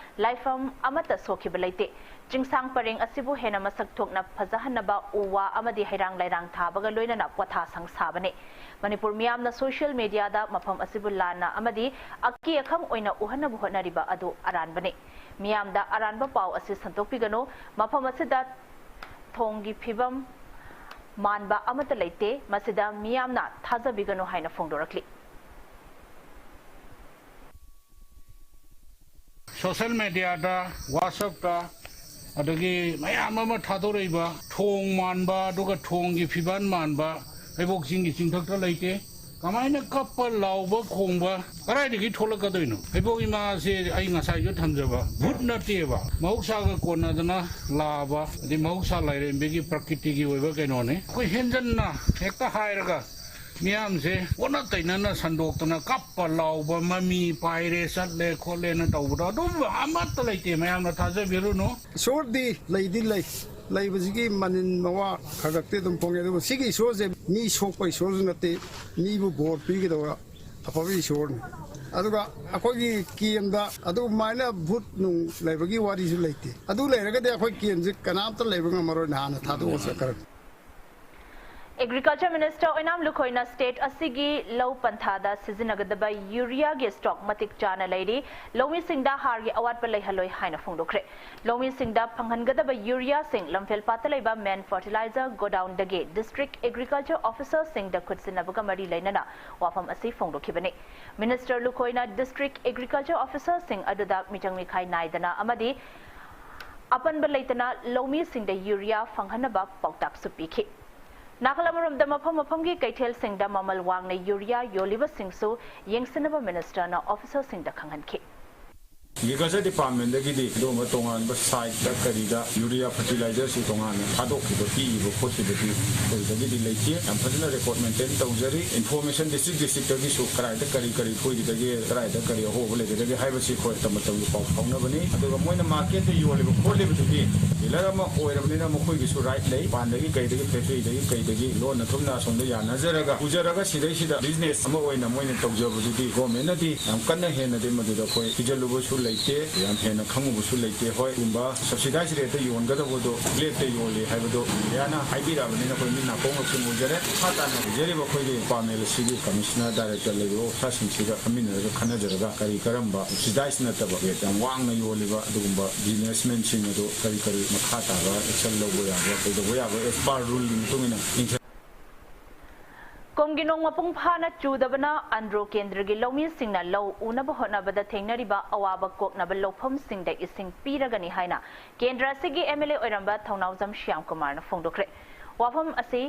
ꯂꯥꯏꯐꯝ ꯑꯃꯠꯇ ꯁꯣꯛꯈꯤꯕ ꯂꯩꯇꯦ꯫ ꯆꯤꯡꯁꯥꯡ ꯄꯔꯦꯡ ꯑꯁꯤꯕꯨ ꯍꯦꯟꯅ ꯃꯁꯛ ꯊꯣꯛꯅ ꯐꯖꯍꯟꯅꯕ ꯎ ꯋꯥ ꯑꯃꯗꯤ ꯍꯩꯔꯥꯡ ꯂꯩꯔꯥꯡ ꯊꯥꯕꯒ ꯂꯣꯏꯅꯅ ꯄꯣꯊꯥꯁꯪ ꯁꯥꯕꯅꯤ꯫ ꯃꯅꯤꯄꯨꯔ ꯃꯤꯌꯥꯝꯅ ꯁꯣꯁꯤꯌꯦꯜ ꯃꯤꯗꯤꯌꯥꯗ ꯃꯐꯝ ꯑꯁꯤꯕꯨ ꯂꯥꯟꯅ ꯑꯃꯗꯤ ꯑꯀꯤ ꯑꯈꯪ ꯑꯣꯏꯅ ꯎꯍꯟꯅꯕ ꯍꯣꯠꯅꯔꯤꯕ ꯑꯗꯨ ꯑꯔꯥꯟꯕꯅꯤ꯫ ꯃꯤꯌꯥꯝꯗ ꯑꯔꯥꯟꯕ ꯄꯥꯎ ꯑꯁꯤ ꯁꯟꯗꯣꯛꯄꯤꯒꯅꯨ꯫ ꯃꯐꯝ ꯑꯁꯤꯗ ꯊꯣꯡꯒꯤ ꯐꯤꯕꯝ ꯃꯥꯟꯕ ꯑꯃꯠꯇ ꯂꯩꯇꯦ꯫ ꯃꯁꯤꯗ ꯃꯤꯌꯥꯝꯅ ꯊꯥꯖꯕꯤꯒꯅꯨ ꯍꯥꯏꯅ ꯐꯣꯡꯗꯣꯔꯛꯂꯤ꯫ ꯁꯣꯁꯤꯌꯦꯜ ꯃꯤꯗꯤꯌꯥꯗ, WhatsApp-ꯇ, ꯑꯗꯒꯤ ꯃꯌꯥꯝ ꯑꯃ ꯊꯥꯗꯣꯔꯛꯏꯕ ꯊꯣꯡ ꯃꯥꯟꯕ, ꯑꯗꯨꯒ ꯊꯣꯡꯒꯤ ꯐꯤꯕꯝ ꯃꯥꯟꯕ ꯍꯩꯕꯣꯛ ꯆꯤꯡꯒꯤ ꯆꯤꯡꯊꯛꯇ ꯂꯩꯇꯦ꯫ ꯀꯃꯥꯏꯅ ꯀꯞꯄ ꯂꯥꯎꯕ ꯈꯣꯡꯕ ꯀꯗꯥꯏꯗꯒꯤ ꯊꯣꯛꯂꯛꯀꯗꯣꯏꯅꯣ? ꯍꯩꯕꯣꯛ ꯏꯃꯥꯁꯦ ꯑꯩ ꯉꯁꯥꯏꯁꯨ ꯊꯝꯖꯕ ꯚꯨꯠ ꯅꯠꯇꯦꯕ, ꯃꯍꯧꯁꯥꯒ ꯀꯣꯟꯅꯗꯅ ꯂꯥꯛꯑꯕ, ꯑꯗꯩ ꯃꯍꯧꯁꯥ ꯂꯥꯏꯔꯦꯝꯕꯤꯒꯤ ꯄ꯭ꯔꯀꯤꯇꯤꯒꯤ ꯑꯣꯏꯕ ꯀꯩꯅꯣꯅꯤ꯫ ꯑꯩꯈꯣꯏ ꯍꯦꯟꯖꯟꯅ ꯍꯦꯛꯇ ꯍꯥꯏꯔꯒ ꯃꯤꯌꯥꯝꯁꯦ ꯑꯣꯟꯅ ꯇꯩꯅꯅ ꯁꯟꯗꯣꯛꯇꯅ ꯀꯞꯄ ꯂꯥꯎꯕ, ꯃꯃꯤ ꯄꯥꯏꯔꯦ, ꯆꯠꯂꯦ ꯈꯣꯠꯂꯦꯅ ꯇꯧꯕꯗꯣ ꯑꯗꯨꯝꯕ ꯑꯃꯠꯇ ꯂꯩꯇꯦ꯫ ꯃꯌꯥꯝꯅ ꯊꯥꯖꯕꯤꯔꯨꯅꯨ꯫ ꯏꯁꯣꯔꯗꯤ ꯂꯩꯗꯤ ꯂꯩ꯫ ꯂꯩꯕꯁꯤꯒꯤ ꯃꯅꯤꯟ ꯃꯋꯥ ꯈꯔ ꯈꯛꯇꯤ ꯑꯗꯨꯝ ꯐꯣꯡꯉꯦ, ꯑꯗꯨꯕꯨ ꯁꯤꯒꯤ ꯏꯁꯣꯔꯁꯦ ꯃꯤ ꯁꯣꯛꯄ ꯏꯁꯣꯔꯁꯨ ꯅꯠꯇꯦ, ꯃꯤꯕꯨ ꯕꯣꯔ ꯄꯤꯒꯗꯕ ꯑꯐꯕ ꯏꯁꯣꯔꯅꯤ꯫ ꯑꯗꯨꯒ ꯑꯩꯈꯣꯏꯒꯤ ꯀꯦꯝꯗ ꯑꯗꯨꯃꯥꯏꯅ ꯚꯨꯠ ꯅꯨꯡ ꯂꯩꯕꯒꯤ ꯋꯥꯔꯤꯁꯨ ꯂꯩꯇꯦ꯫ ꯑꯗꯨ ꯂꯩꯔꯒꯗꯤ ꯑꯩꯈꯣꯏ ꯀꯦꯝꯁꯦ ꯀꯅꯥꯝꯇ ꯂꯩꯕ ꯉꯝꯃꯔꯣꯏ, ꯅꯍꯥꯟꯅ ꯊꯥꯗꯣꯛꯑ ꯆꯠꯈ꯭ꯔꯅꯤ꯫ ꯑꯦꯒ꯭ꯔꯤꯀꯜꯆꯔ ꯃꯤꯅꯤꯁꯇꯔ ꯑꯣꯏꯅꯥꯝ ꯂꯨꯈꯣꯏꯅ ꯁ꯭ꯇꯦꯠ ꯑꯁꯤꯒꯤ ꯂꯧ ꯄꯟꯊꯥꯗ ꯁꯤꯖꯤꯟꯅꯒꯗꯕ ꯌꯨꯔꯤꯌꯥꯒꯤ ꯁ꯭ꯇꯣꯛ ꯃꯇꯤꯛ ꯆꯥꯅ ꯂꯩꯔꯤ, ꯂꯧꯃꯤꯁꯤꯡꯗ ꯍꯥꯔꯒꯤ ꯑꯋꯥꯠꯄ ꯂꯩꯍꯜꯂꯣꯏ ꯍꯥꯏꯅ ꯐꯣꯡꯗꯣꯛꯈ꯭ꯔꯦ꯫ ꯂꯧꯃꯤꯁꯤꯡꯗ ꯐꯪꯍꯟꯒꯗꯕ ꯌꯨꯔꯤꯌꯥꯁꯤꯡ ꯂꯝꯐꯦꯜꯄꯥꯠꯇ ꯂꯩꯕ ꯃꯦꯟ ꯐꯔꯇꯤꯂꯥꯏꯖꯔ ꯒꯣꯗꯥꯎꯟꯗꯒꯤ ꯗꯤꯁꯇ꯭ꯔꯤꯛ ꯑꯦꯒ꯭ꯔꯤꯀꯜꯆꯔ ꯑꯣꯐꯤꯁꯔꯁꯤꯡꯗ ꯈꯨꯠꯁꯤꯟꯅꯕꯒ ꯃꯔꯤ ꯂꯩꯅꯅ ꯋꯥꯐꯝ ꯑꯁꯤ ꯐꯣꯡꯗꯣꯛꯈꯤꯕꯅꯤ꯫ ꯃꯤꯅꯤꯁꯇꯔ ꯂꯨꯈꯣꯏꯅ ꯗꯤꯁꯇ꯭ꯔꯤꯛ ꯑꯦꯒ꯭ꯔꯤꯀꯜꯆꯔ ꯑꯣꯐꯤꯁꯔꯁꯤꯡ ꯑꯗꯨꯗ ꯃꯤꯆꯪ ꯃꯤꯈꯥꯏ ꯅꯥꯏꯗꯅ ꯑꯃꯗꯤ ꯑꯄꯟꯕ ꯂꯩꯇꯅ ꯂꯧꯃꯤꯁꯤꯡꯗ ꯌꯨꯔꯤꯌꯥ ꯐꯪꯍꯟꯅꯕ ꯄꯥꯎꯇꯥꯛꯁꯨ ꯄꯤꯈꯤ꯫ ꯅꯥꯀꯜ ꯑꯃꯔꯣꯝꯗ, ꯃꯐꯝ ꯃꯐꯝꯒꯤ ꯀꯩꯊꯦꯜꯁꯤꯡꯗ ꯃꯃꯜ ꯋꯥꯡꯅ ꯌꯨꯔꯤꯌꯥ ꯌꯣꯜꯂꯤꯕꯁꯤꯡꯁꯨ ꯌꯦꯡꯁꯤꯟꯅꯕ ꯃꯤꯅꯤꯁꯇꯔꯅ ꯑꯣꯐꯤꯁꯔꯁꯤꯡꯗ ꯈꯪꯍꯟꯈꯤ꯫ ꯑꯦꯒ꯭ꯔꯤꯀꯜꯆꯔ ꯗꯤꯄꯥꯔꯠꯃꯦꯟꯗꯒꯤꯗꯤ ꯑꯗꯨꯒꯨꯝꯕ ꯇꯣꯉꯥꯟꯕ ꯁꯥꯏꯠꯇ ꯀꯔꯤꯗ ꯌꯨꯔꯤꯌꯥ ꯐꯔꯇꯤꯂꯥꯏꯖꯔꯁꯤ ꯇꯣꯉꯥꯟꯅ ꯊꯥꯗꯣꯛꯈꯤꯕ, ꯄꯤꯈꯤꯕ ꯈꯣꯠꯈꯤꯕꯗꯤ ꯑꯩꯈꯣꯏꯗꯒꯤꯗꯤ ꯂꯩꯇꯦ꯫ ꯌꯥꯝ ꯐꯖꯅ ꯔꯤꯀ꯭ꯔꯨꯠꯃꯦꯟꯇꯦꯟ ꯇꯧꯖꯔꯤ꯫ ꯏꯟꯐꯣꯔꯃꯦꯁꯟ ꯗꯤꯁꯇ꯭ꯔꯤꯛ ꯗꯤꯁꯇ꯭ꯔꯤꯛꯇꯒꯤꯁꯨ ꯀꯗꯥꯏꯗ ꯀꯔꯤ ꯀꯔꯤ ꯑꯩꯈꯣꯏꯒꯤꯗꯒꯤ ꯀꯗꯥꯏꯗ ꯀꯔꯤ ꯑꯍꯣꯕ ꯂꯩꯒꯗꯒꯦ ꯍꯥꯏꯕꯁꯤ ꯑꯩꯈꯣꯏ ꯃꯇꯝ ꯃꯇꯝꯒꯤ ꯄꯥꯎ ꯐꯥꯎꯅꯕꯅꯤ꯫ ꯑꯗꯨꯒ ꯃꯣꯏꯅ ꯃꯥꯔꯀꯦꯠꯇ ꯌꯣꯜꯂꯤꯕ ꯈꯣꯠꯂꯤꯕꯗꯨꯗꯤ ꯗꯤꯂꯔ ꯑꯃ ꯑꯣꯏꯔꯕꯅꯤꯅ ꯃꯈꯣꯏꯒꯤꯁꯨ ꯔꯥꯏꯠ ꯂꯩ꯫ ꯃꯄꯥꯟꯗꯒꯤ ꯀꯩꯗꯒꯤ ꯐꯦꯛꯇꯔꯤꯗꯒꯤ ꯀꯩꯗꯒꯤ ꯂꯣꯟꯅ ꯊꯨꯝꯅ ꯑꯁꯣꯝꯗ ꯌꯥꯅꯖꯔꯒ ꯄꯨꯖꯔꯒ ꯁꯤꯗꯩꯁꯤꯗ ꯕꯤꯖꯤꯅꯦꯁ ꯑꯃ ꯑꯣꯏꯅ ꯃꯣꯏꯅ ꯇꯧꯖꯕꯗꯨꯗꯤ ꯒꯣꯔꯃꯦꯟꯅꯗꯤ ꯌꯥꯝ ꯀꯟꯅ ꯍꯦꯟꯅꯗꯤ ꯃꯗꯨꯗ ꯑꯩꯈꯣꯏ ꯊꯤꯖꯤꯜꯂꯨꯕꯁꯨ ꯂꯩꯇꯦ, ꯌꯥꯝ ꯍꯦꯟꯅ ꯈꯪꯉꯨꯕꯁꯨ ꯂꯩꯇꯦ꯫ ꯍꯣꯏ, ꯀꯨꯝꯕ ꯁꯕꯁꯤꯗꯥꯏꯁ ꯔꯦꯠꯇ ꯌꯣꯟꯒꯗꯧꯕꯗꯣ ꯕ꯭ꯂꯦꯛꯇ ꯌꯣꯜꯂꯤ ꯍꯥꯏꯕꯗꯣ ꯃꯦꯗꯤꯌꯥꯅ ꯍꯥꯏꯕꯤꯔꯛꯑꯕꯅꯤꯅ ꯑꯩꯈꯣꯏ ꯃꯤꯠ ꯅꯥꯀꯣꯡ ꯂꯧꯁꯤꯡ ꯑꯣꯏꯖꯔꯦ꯫ ꯃꯈꯥ ꯇꯥꯅ ꯂꯩꯖꯔꯤꯕ ꯑꯩꯈꯣꯏꯒꯤ ꯗꯤꯄꯥꯔꯠꯃꯦꯟ ꯑꯁꯤꯒꯤ ꯀꯃꯤꯁꯅꯔ, ꯗꯥꯏꯔꯦꯛꯇꯔ ꯂꯩꯔꯤꯕ ꯑꯣꯐꯤꯁꯥꯔꯁꯤꯡꯁꯤꯒ ꯐꯝꯃꯤꯟꯅꯔꯒ ꯈꯟꯅꯖꯔꯒ ꯀꯔꯤ ꯀꯔꯝꯕ ꯁꯕꯁꯤꯗꯥꯏꯁ ꯅꯠꯇꯕ ꯔꯦꯠ ꯌꯥꯝ ꯋꯥꯡꯅ ꯌꯣꯜꯂꯤꯕ ꯑꯗꯨꯒꯨꯝꯕ ꯕꯤꯖꯤꯅꯦꯁꯃꯦꯟꯁꯤꯡ ꯑꯗꯨ ꯀꯔꯤ ꯀꯔꯤ ꯃꯈꯥ ꯇꯥꯕ ꯑꯦꯛꯁꯟ ꯂꯧꯕ ꯌꯥꯕ, ꯀꯩꯗꯧꯕ ꯌꯥꯕ as per rule ꯒꯤ ꯃꯇꯨꯡ ꯏꯟꯅ ꯌꯦꯡꯁꯤꯟ- ꯀꯨꯝꯒꯤ ꯅꯣꯡ ꯃꯄꯨꯡ ꯐꯥꯅ ꯆꯨꯗꯕꯅ ꯑꯟꯗ꯭ꯔꯣ ꯀꯦꯟꯗ꯭ꯔꯒꯤ ꯂꯧꯃꯤꯁꯤꯡꯅ ꯂꯧ ꯎꯅꯕ ꯍꯣꯠꯅꯕꯗ ꯊꯦꯡꯅꯔꯤꯕ ꯑꯋꯥꯕ ꯀꯣꯛꯅꯕ ꯂꯧꯐꯝꯁꯤꯡꯗ ꯏꯁꯤꯡ ꯄꯤꯔꯒꯅꯤ ꯍꯥꯏꯅ ꯀꯦꯟꯗ꯭ꯔ ꯑꯁꯤꯒꯤ ꯑꯦꯝ ꯑꯦꯜ ꯑꯦ ꯑꯣꯏꯔꯝꯕ ꯊꯧꯅꯥꯎꯖꯝ ꯁ꯭ꯌꯥꯝ ꯀꯨꯃꯥꯔꯅ ꯐꯣꯡꯗꯣꯛꯈ꯭ꯔꯦ꯫ ꯋꯥꯐꯝ ꯑꯁꯤ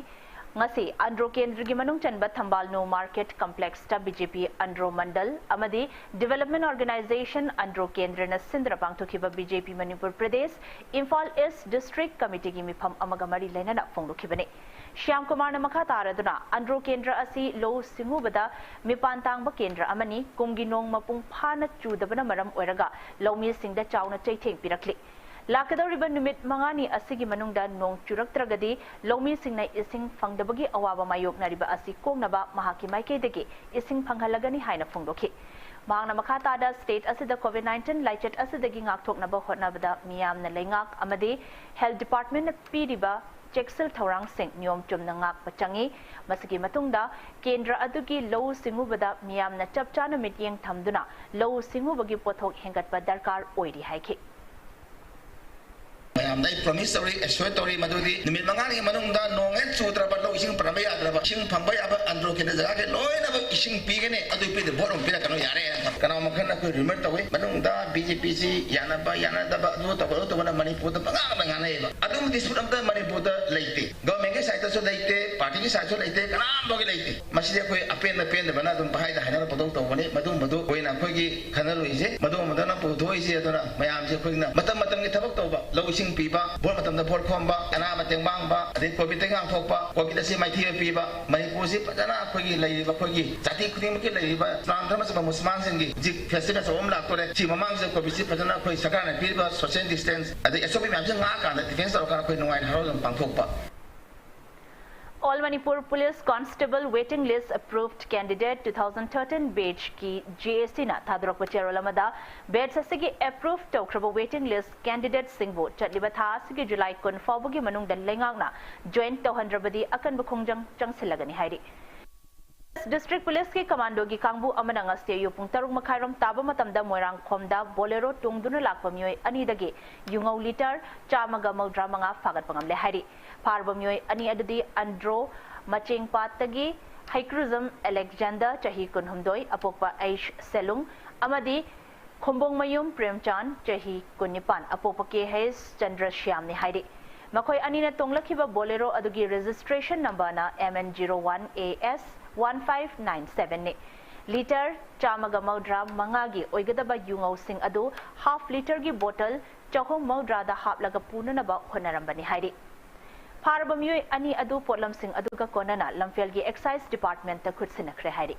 ꯉꯁꯤ ꯑꯟꯗ꯭ꯔꯣ ꯀꯦꯟꯗ꯭ꯔꯒꯤ ꯃꯅꯨꯡ ꯆꯟꯕ ꯊꯝꯕꯥꯜ ꯅꯨ ꯃꯥꯔꯀꯦꯠ ꯀꯝꯄ꯭ꯂꯦꯛꯁꯇ ꯕꯤ ꯖꯦ ꯄꯤ ꯑꯟꯗ꯭ꯔꯣ ꯃꯟꯗꯜ ꯑꯃꯗꯤ ꯗꯤꯚꯦꯂꯞꯃꯦꯟ ꯑꯣꯔꯒꯅꯥꯏꯖꯦꯁꯟ ꯑꯟꯗ꯭ꯔꯣ ꯀꯦꯟꯗ꯭ꯔꯅ ꯁꯤꯟꯗꯨꯅ ꯄꯥꯡꯊꯣꯛꯈꯤꯕ ꯕꯤ ꯖꯦ ꯄꯤ ꯃꯅꯤꯄꯨꯔ ꯄ꯭ꯔꯗꯦꯁ ꯏꯝꯐꯥꯜ ꯏꯁ ꯗꯤꯁꯇ꯭ꯔꯤꯛ ꯀꯃꯤꯇꯤꯒꯤ ꯃꯤꯐꯝ ꯑꯃꯒ ꯃꯔꯤ ꯂꯩꯅꯅ ꯐꯣꯡꯗꯣꯛꯈꯤꯕꯅꯤ꯫ ꯁ꯭ꯌꯥꯝ ꯀꯨꯃꯥꯔꯅ ꯃꯈꯥ ꯇꯥꯔꯗꯨꯅ, ꯑꯟꯗ꯭ꯔꯣ ꯀꯦꯟꯗ꯭ꯔ ꯑꯁꯤ ꯂꯧꯎ ꯁꯤꯡꯎꯕꯗ ꯃꯤꯄꯥꯟ ꯇꯥꯡꯕ ꯀꯦꯟꯗ꯭ꯔ ꯑꯃꯅꯤ꯫ ꯀꯨꯝꯒꯤ ꯅꯣꯡ ꯃꯄꯨꯡ ꯐꯥꯅ ꯆꯨꯗꯕꯅ ꯃꯔꯝ ꯑꯣꯏꯔꯒ ꯂꯧꯃꯤꯁꯤꯡꯗ ꯆꯥꯎꯅ ꯆꯩꯊꯦꯡ ꯄꯤꯔꯛꯂꯤ꯫ ꯂꯥꯛꯀꯗꯧꯔꯤꯕ ꯅꯨꯃꯤꯠ ꯃꯉꯥꯅꯤ ꯑꯁꯤꯒꯤ ꯃꯅꯨꯡꯗ ꯅꯣꯡ ꯆꯨꯔꯛꯇ꯭ꯔꯒꯗꯤ ꯂꯧꯃꯤꯁꯤꯡꯅ ꯏꯁꯤꯡ ꯐꯪꯗꯕꯒꯤ ꯑꯋꯥꯕ ꯃꯥꯌꯣꯛꯅꯔꯤꯕ ꯑꯁꯤ ꯀꯣꯛꯅꯕ ꯃꯍꯥꯛꯀꯤ ꯃꯥꯏꯀꯩꯗꯒꯤ ꯏꯁꯤꯡ ꯐꯪꯍꯜꯂꯒꯅꯤ ꯍꯥꯏꯅ ꯐꯣꯡꯗꯣꯛꯈꯤ꯫ ꯃꯍꯥꯛꯅ ꯃꯈꯥ ꯇꯥꯗ ꯁ꯭ꯇꯦꯠ ꯑꯁꯤꯗ ꯀꯣꯚꯤꯗ ꯅꯥꯏꯟꯇꯤꯟ ꯂꯥꯏꯆꯠ ꯑꯁꯤꯗꯒꯤ ꯉꯥꯛꯊꯣꯛꯅꯕ ꯍꯣꯠꯅꯕꯗ ꯃꯤꯌꯥꯝꯅ ꯂꯩꯉꯥꯛ ꯑꯃꯗꯤ ꯍꯦꯜꯊ ꯗꯤꯄꯥꯔꯠꯃꯦꯟꯅ ꯄꯤꯔꯤꯕ ꯆꯦꯛꯁꯤꯜ ꯊꯧꯔꯥꯡꯁꯤꯡ ꯅꯤꯌꯣꯝ ꯆꯨꯝꯅ ꯉꯥꯛꯄ ꯆꯪꯏ꯫ ꯃꯁꯤꯒꯤ ꯃꯇꯨꯡꯗ ꯀꯦꯟꯗ꯭ꯔ ꯑꯗꯨꯒꯤ ꯂꯧꯎ ꯁꯤꯡꯎꯕꯗ ꯃꯤꯌꯥꯝꯅ ꯆꯞ ꯆꯥꯅ ꯃꯤꯠꯌꯦꯡ ꯊꯝꯗꯨꯅ ꯂꯧꯎ ꯁꯤꯡꯎꯕꯒꯤ ꯄꯣꯠꯊꯣꯛ ꯍꯦꯟꯒꯠꯄ ꯗꯔꯀꯥꯔ ꯑꯣꯏꯔꯤ ꯍꯥꯏꯈꯤ꯫ ꯑꯗ ꯑꯩ ꯄ꯭ꯔꯣꯃꯤꯁ ꯇꯧꯔꯤ, ꯑꯦꯁꯣꯔ ꯇꯧꯔꯤ, ꯃꯗꯨꯗꯤ ꯅꯨꯃꯤꯠ ꯃꯉꯥꯅꯤꯒꯤ ꯃꯅꯨꯡꯗ ꯅꯣꯡ ꯍꯦꯛ ꯆꯨꯗ꯭ꯔꯕ, ꯂꯧ ꯏꯁꯤꯡ ꯄꯥꯟꯕ ꯌꯥꯗ꯭ꯔꯕ, ꯏꯁꯤꯡ ꯐꯪꯕ ꯌꯥꯕ ꯑꯟꯗ꯭ꯔꯣ ꯈꯦꯇ꯭ꯔ ꯖꯒꯥꯒꯤ ꯂꯣꯏꯅꯃꯛ ꯏꯁꯤꯡ ꯄꯤꯒꯅꯤ꯫ ꯑꯗꯨ ꯄꯤꯗ ꯚꯣꯠ ꯑꯃꯨꯛ ꯄꯤꯔꯛꯀꯅꯨ, ꯌꯥꯔꯦ꯫ ꯀꯅꯥꯒꯨꯝꯕ ꯈꯔꯅ ꯑꯩꯈꯣꯏ ꯔꯤꯃꯔ ꯇꯧꯏ, ꯃꯅꯨꯡꯗ ꯕꯤ ꯖꯦ ꯄꯤꯁꯤ ꯌꯥꯅꯕ, ꯌꯥꯅꯗꯕ, ꯑꯗꯨ ꯇꯧꯕ, ꯑꯗꯨ ꯇꯧꯕꯅ ꯃꯅꯤꯄꯨꯔꯗ ꯄꯉꯥꯡꯗ ꯉꯥꯡꯅꯩꯑꯕ꯫ ꯑꯗꯨꯝꯕ ꯗꯤꯁꯄ꯭ꯌꯨꯠ ꯑꯝꯇ ꯃꯅꯤꯄꯨꯔꯗ ꯂꯩꯇꯦ꯫ ꯒꯚꯔꯟꯃꯦꯟꯒꯤ ꯁꯥꯏꯠꯇꯁꯨ ꯂꯩꯇꯦ, ꯄꯥꯔꯇꯤꯒꯤ ꯁꯥꯏꯠꯁꯨ ꯂꯩꯇꯦ, ꯀꯅꯥꯝꯐꯥꯎꯒꯤ ꯂꯩꯇꯦ꯫ ꯃꯁꯤꯗꯤ ꯑꯩꯈꯣꯏ ꯑꯄꯦꯟꯗ ꯄꯦꯟꯗꯕꯅ ꯑꯗꯨꯝ ꯄꯍꯥꯏꯗ ꯍꯥꯏꯅꯔꯛꯄꯗꯧ ꯇꯧꯕꯅꯤ꯫ ꯃꯗꯨꯒꯨꯝꯕꯗꯨ ꯑꯣꯏꯅ ꯑꯩꯈꯣꯏꯒꯤ ꯈꯟꯅꯔꯣꯏꯁꯦ꯫ ꯃꯗꯨꯒꯨꯝꯕꯗꯅ ꯄꯨꯊꯣꯛꯏꯁꯦ꯫ ꯑꯗꯨꯅ ꯃꯌꯥꯝꯁꯦ ꯑꯩꯈꯣꯏꯅ ꯃꯇꯝ ꯃꯇꯝꯒꯤ ꯊꯕꯛ ꯇꯧꯕ, ꯂꯧ ꯏꯁꯤꯡ ꯄꯤꯕ, ꯚꯣꯠ ꯃꯇꯝꯗ ꯚꯣꯠ ꯈꯣꯝꯕ, ꯑꯅꯥ ꯃꯇꯦꯡ ꯄꯥꯡꯕ, ꯑꯗꯩ ꯀꯣꯚꯤꯗꯇꯒꯤ ꯉꯥꯛꯊꯣꯛꯄ, ꯀꯣꯚꯤꯗ ꯑꯁꯤ ꯃꯥꯏꯊꯤꯕ ꯄꯤꯕ, ꯃꯅꯤꯄꯨꯔꯁꯤ ꯐꯖꯅ ꯑꯩꯈꯣꯏꯒꯤ ꯂꯩꯔꯤꯕ, ꯑꯩꯈꯣꯏꯒꯤ ꯖꯥꯇꯤ ꯈꯨꯗꯤꯡꯃꯛꯀꯤ ꯂꯩꯔꯤꯕ ꯇ꯭ꯔꯥꯟ ꯙꯔꯃ ꯆꯠꯄ ꯃꯨꯁꯜꯃꯥꯟꯁꯤꯡꯒꯤ ꯍꯧꯖꯤꯛ ꯐꯦꯁꯇꯤꯚꯦꯜ ꯑꯆꯧꯕ ꯑꯃ ꯂꯥꯛꯇꯣꯔꯦ꯫ ꯁꯤ ꯃꯃꯥꯡꯁꯤꯗ ꯀꯣꯚꯤꯗꯁꯤ ꯐꯖꯅ ꯑꯩꯈꯣꯏ ꯁꯔꯀꯥꯔꯅ ꯄꯤꯔꯤꯕ ꯁꯣꯁꯤꯌꯦꯜ ꯗꯤꯁꯇꯦꯟꯁ ꯑꯗꯩ ꯑꯦꯁ ꯑꯣ ꯄꯤ ꯃꯌꯥꯝꯁꯤ ꯉꯥꯛꯑꯀꯥꯟꯗ, ꯗꯤꯐꯦꯟꯁ ꯇꯧꯔꯀꯥꯟꯗ ꯑꯩꯈꯣꯏ ꯅꯨꯡꯉꯥꯏꯅ ꯍꯔꯥꯎꯅ ꯄꯥꯡꯊꯣꯛꯄ꯫ All Manipur Police Constable Waiting List Approved Candidate two thousand thirteen batch ꯀꯤ J A C ꯅ ꯊꯥꯗꯣꯔꯛꯄ ꯆꯦꯔꯣꯜ ꯑꯃꯗ batch ꯑꯁꯤꯒꯤ approve ꯇꯧꯈ꯭ꯔꯕ waiting list candidate ꯁꯤꯡꯕꯨ ꯆꯠꯂꯤꯕ ꯊꯥ ꯑꯁꯤꯒꯤ ꯖꯨꯂꯥꯏ ꯀꯨꯟ ꯐꯥꯎꯕꯒꯤ ꯃꯅꯨꯡꯗ ꯂꯩꯉꯥꯛꯅ join ꯇꯧꯍꯟꯗ꯭ꯔꯕꯗꯤ ꯑꯀꯟꯕ ꯈꯣꯡꯖꯪ ꯆꯪꯁꯤꯜꯂꯒꯅꯤ ꯍꯥꯏꯔꯤ꯫ District Police ꯀꯤ commando ꯒꯤ ꯀꯥꯡꯕꯨ ꯑꯃꯅ ꯉꯁꯤ ꯑꯌꯨꯛ ꯄꯨꯡ ꯇꯔꯨꯛ ꯃꯈꯥꯏꯔꯣꯝ ꯇꯥꯕ ꯃꯇꯝꯗ ꯃꯣꯏꯔꯥꯡꯈꯣꯝꯗ Bolero ꯇꯣꯡꯗꯨꯅ ꯂꯥꯛꯄ ꯃꯤꯑꯣꯏ ꯑꯅꯤꯗꯒꯤ ꯌꯨꯉꯧ litre ꯆꯥꯝꯃꯒ ꯃꯧꯗ꯭ꯔꯥ ꯃꯉꯥ ꯐꯥꯒꯠꯄ ꯉꯝꯂꯦ ꯍꯥꯏꯔꯤ꯫ ꯐꯥꯔꯕ ꯃꯤꯑꯣꯏ ꯑꯅꯤ ꯑꯗꯨꯗꯤ ꯑꯟꯗ꯭ꯔꯣ ꯃꯆꯦꯡꯄꯥꯠꯇꯒꯤ ꯍꯩꯀ꯭ꯔꯨꯖꯝ ꯑꯂꯦꯛꯖꯥꯟꯗꯔ, ꯆꯍꯤ ꯀꯨꯟꯍꯨꯝꯗꯣꯏ, ꯑꯄꯣꯛꯄ ꯑꯩꯆ ꯁꯦꯂꯨꯡ, ꯑꯃꯗꯤ ꯈꯣꯝꯕꯣꯡꯃꯌꯨꯝ ꯄ꯭ꯔꯦꯝꯆꯥꯟ, ꯆꯍꯤ ꯀꯨꯟꯅꯤꯄꯥꯟ, ꯑꯄꯣꯛꯄ ꯀꯦ ꯍꯩꯆ ꯆꯟꯗ꯭ꯔꯁ꯭ꯌꯥꯝꯅꯤ ꯍꯥꯏꯔꯤ꯫ ꯃꯈꯣꯏ ꯑꯅꯤꯅ ꯇꯣꯡꯂꯛꯈꯤꯕ Bolero ꯑꯗꯨꯒꯤ registration number ꯅ M N zero one A S one five nine seven ꯅꯤ꯫ Litre ꯆꯥꯝꯃꯒ ꯃꯧꯗ꯭ꯔꯥ ꯃꯉꯥꯒꯤ ꯑꯣꯏꯒꯗꯕ ꯌꯨꯉꯧꯁꯤꯡ ꯑꯗꯨ half litre ꯒꯤ bottle ꯆꯍꯨꯝ ꯃꯧꯗ꯭ꯔꯥꯗ ꯍꯥꯞꯂꯒ ꯄꯨꯅꯅꯕ ꯍꯣꯠꯅꯔꯝꯕꯅꯤ ꯍꯥꯏꯔꯤ꯫ ꯐꯥꯔꯕ ꯃꯤꯑꯣꯏ ꯑꯅꯤ ꯑꯗꯨ ꯄꯣꯠꯂꯝꯁꯤꯡ ꯑꯗꯨꯒ ꯀꯣꯟꯅꯅ ꯂꯝꯐꯦꯜꯒꯤ excise department ꯇ ꯈꯨꯠꯁꯤꯟꯅꯈ꯭ꯔꯦ ꯍꯥꯏꯔꯤ꯫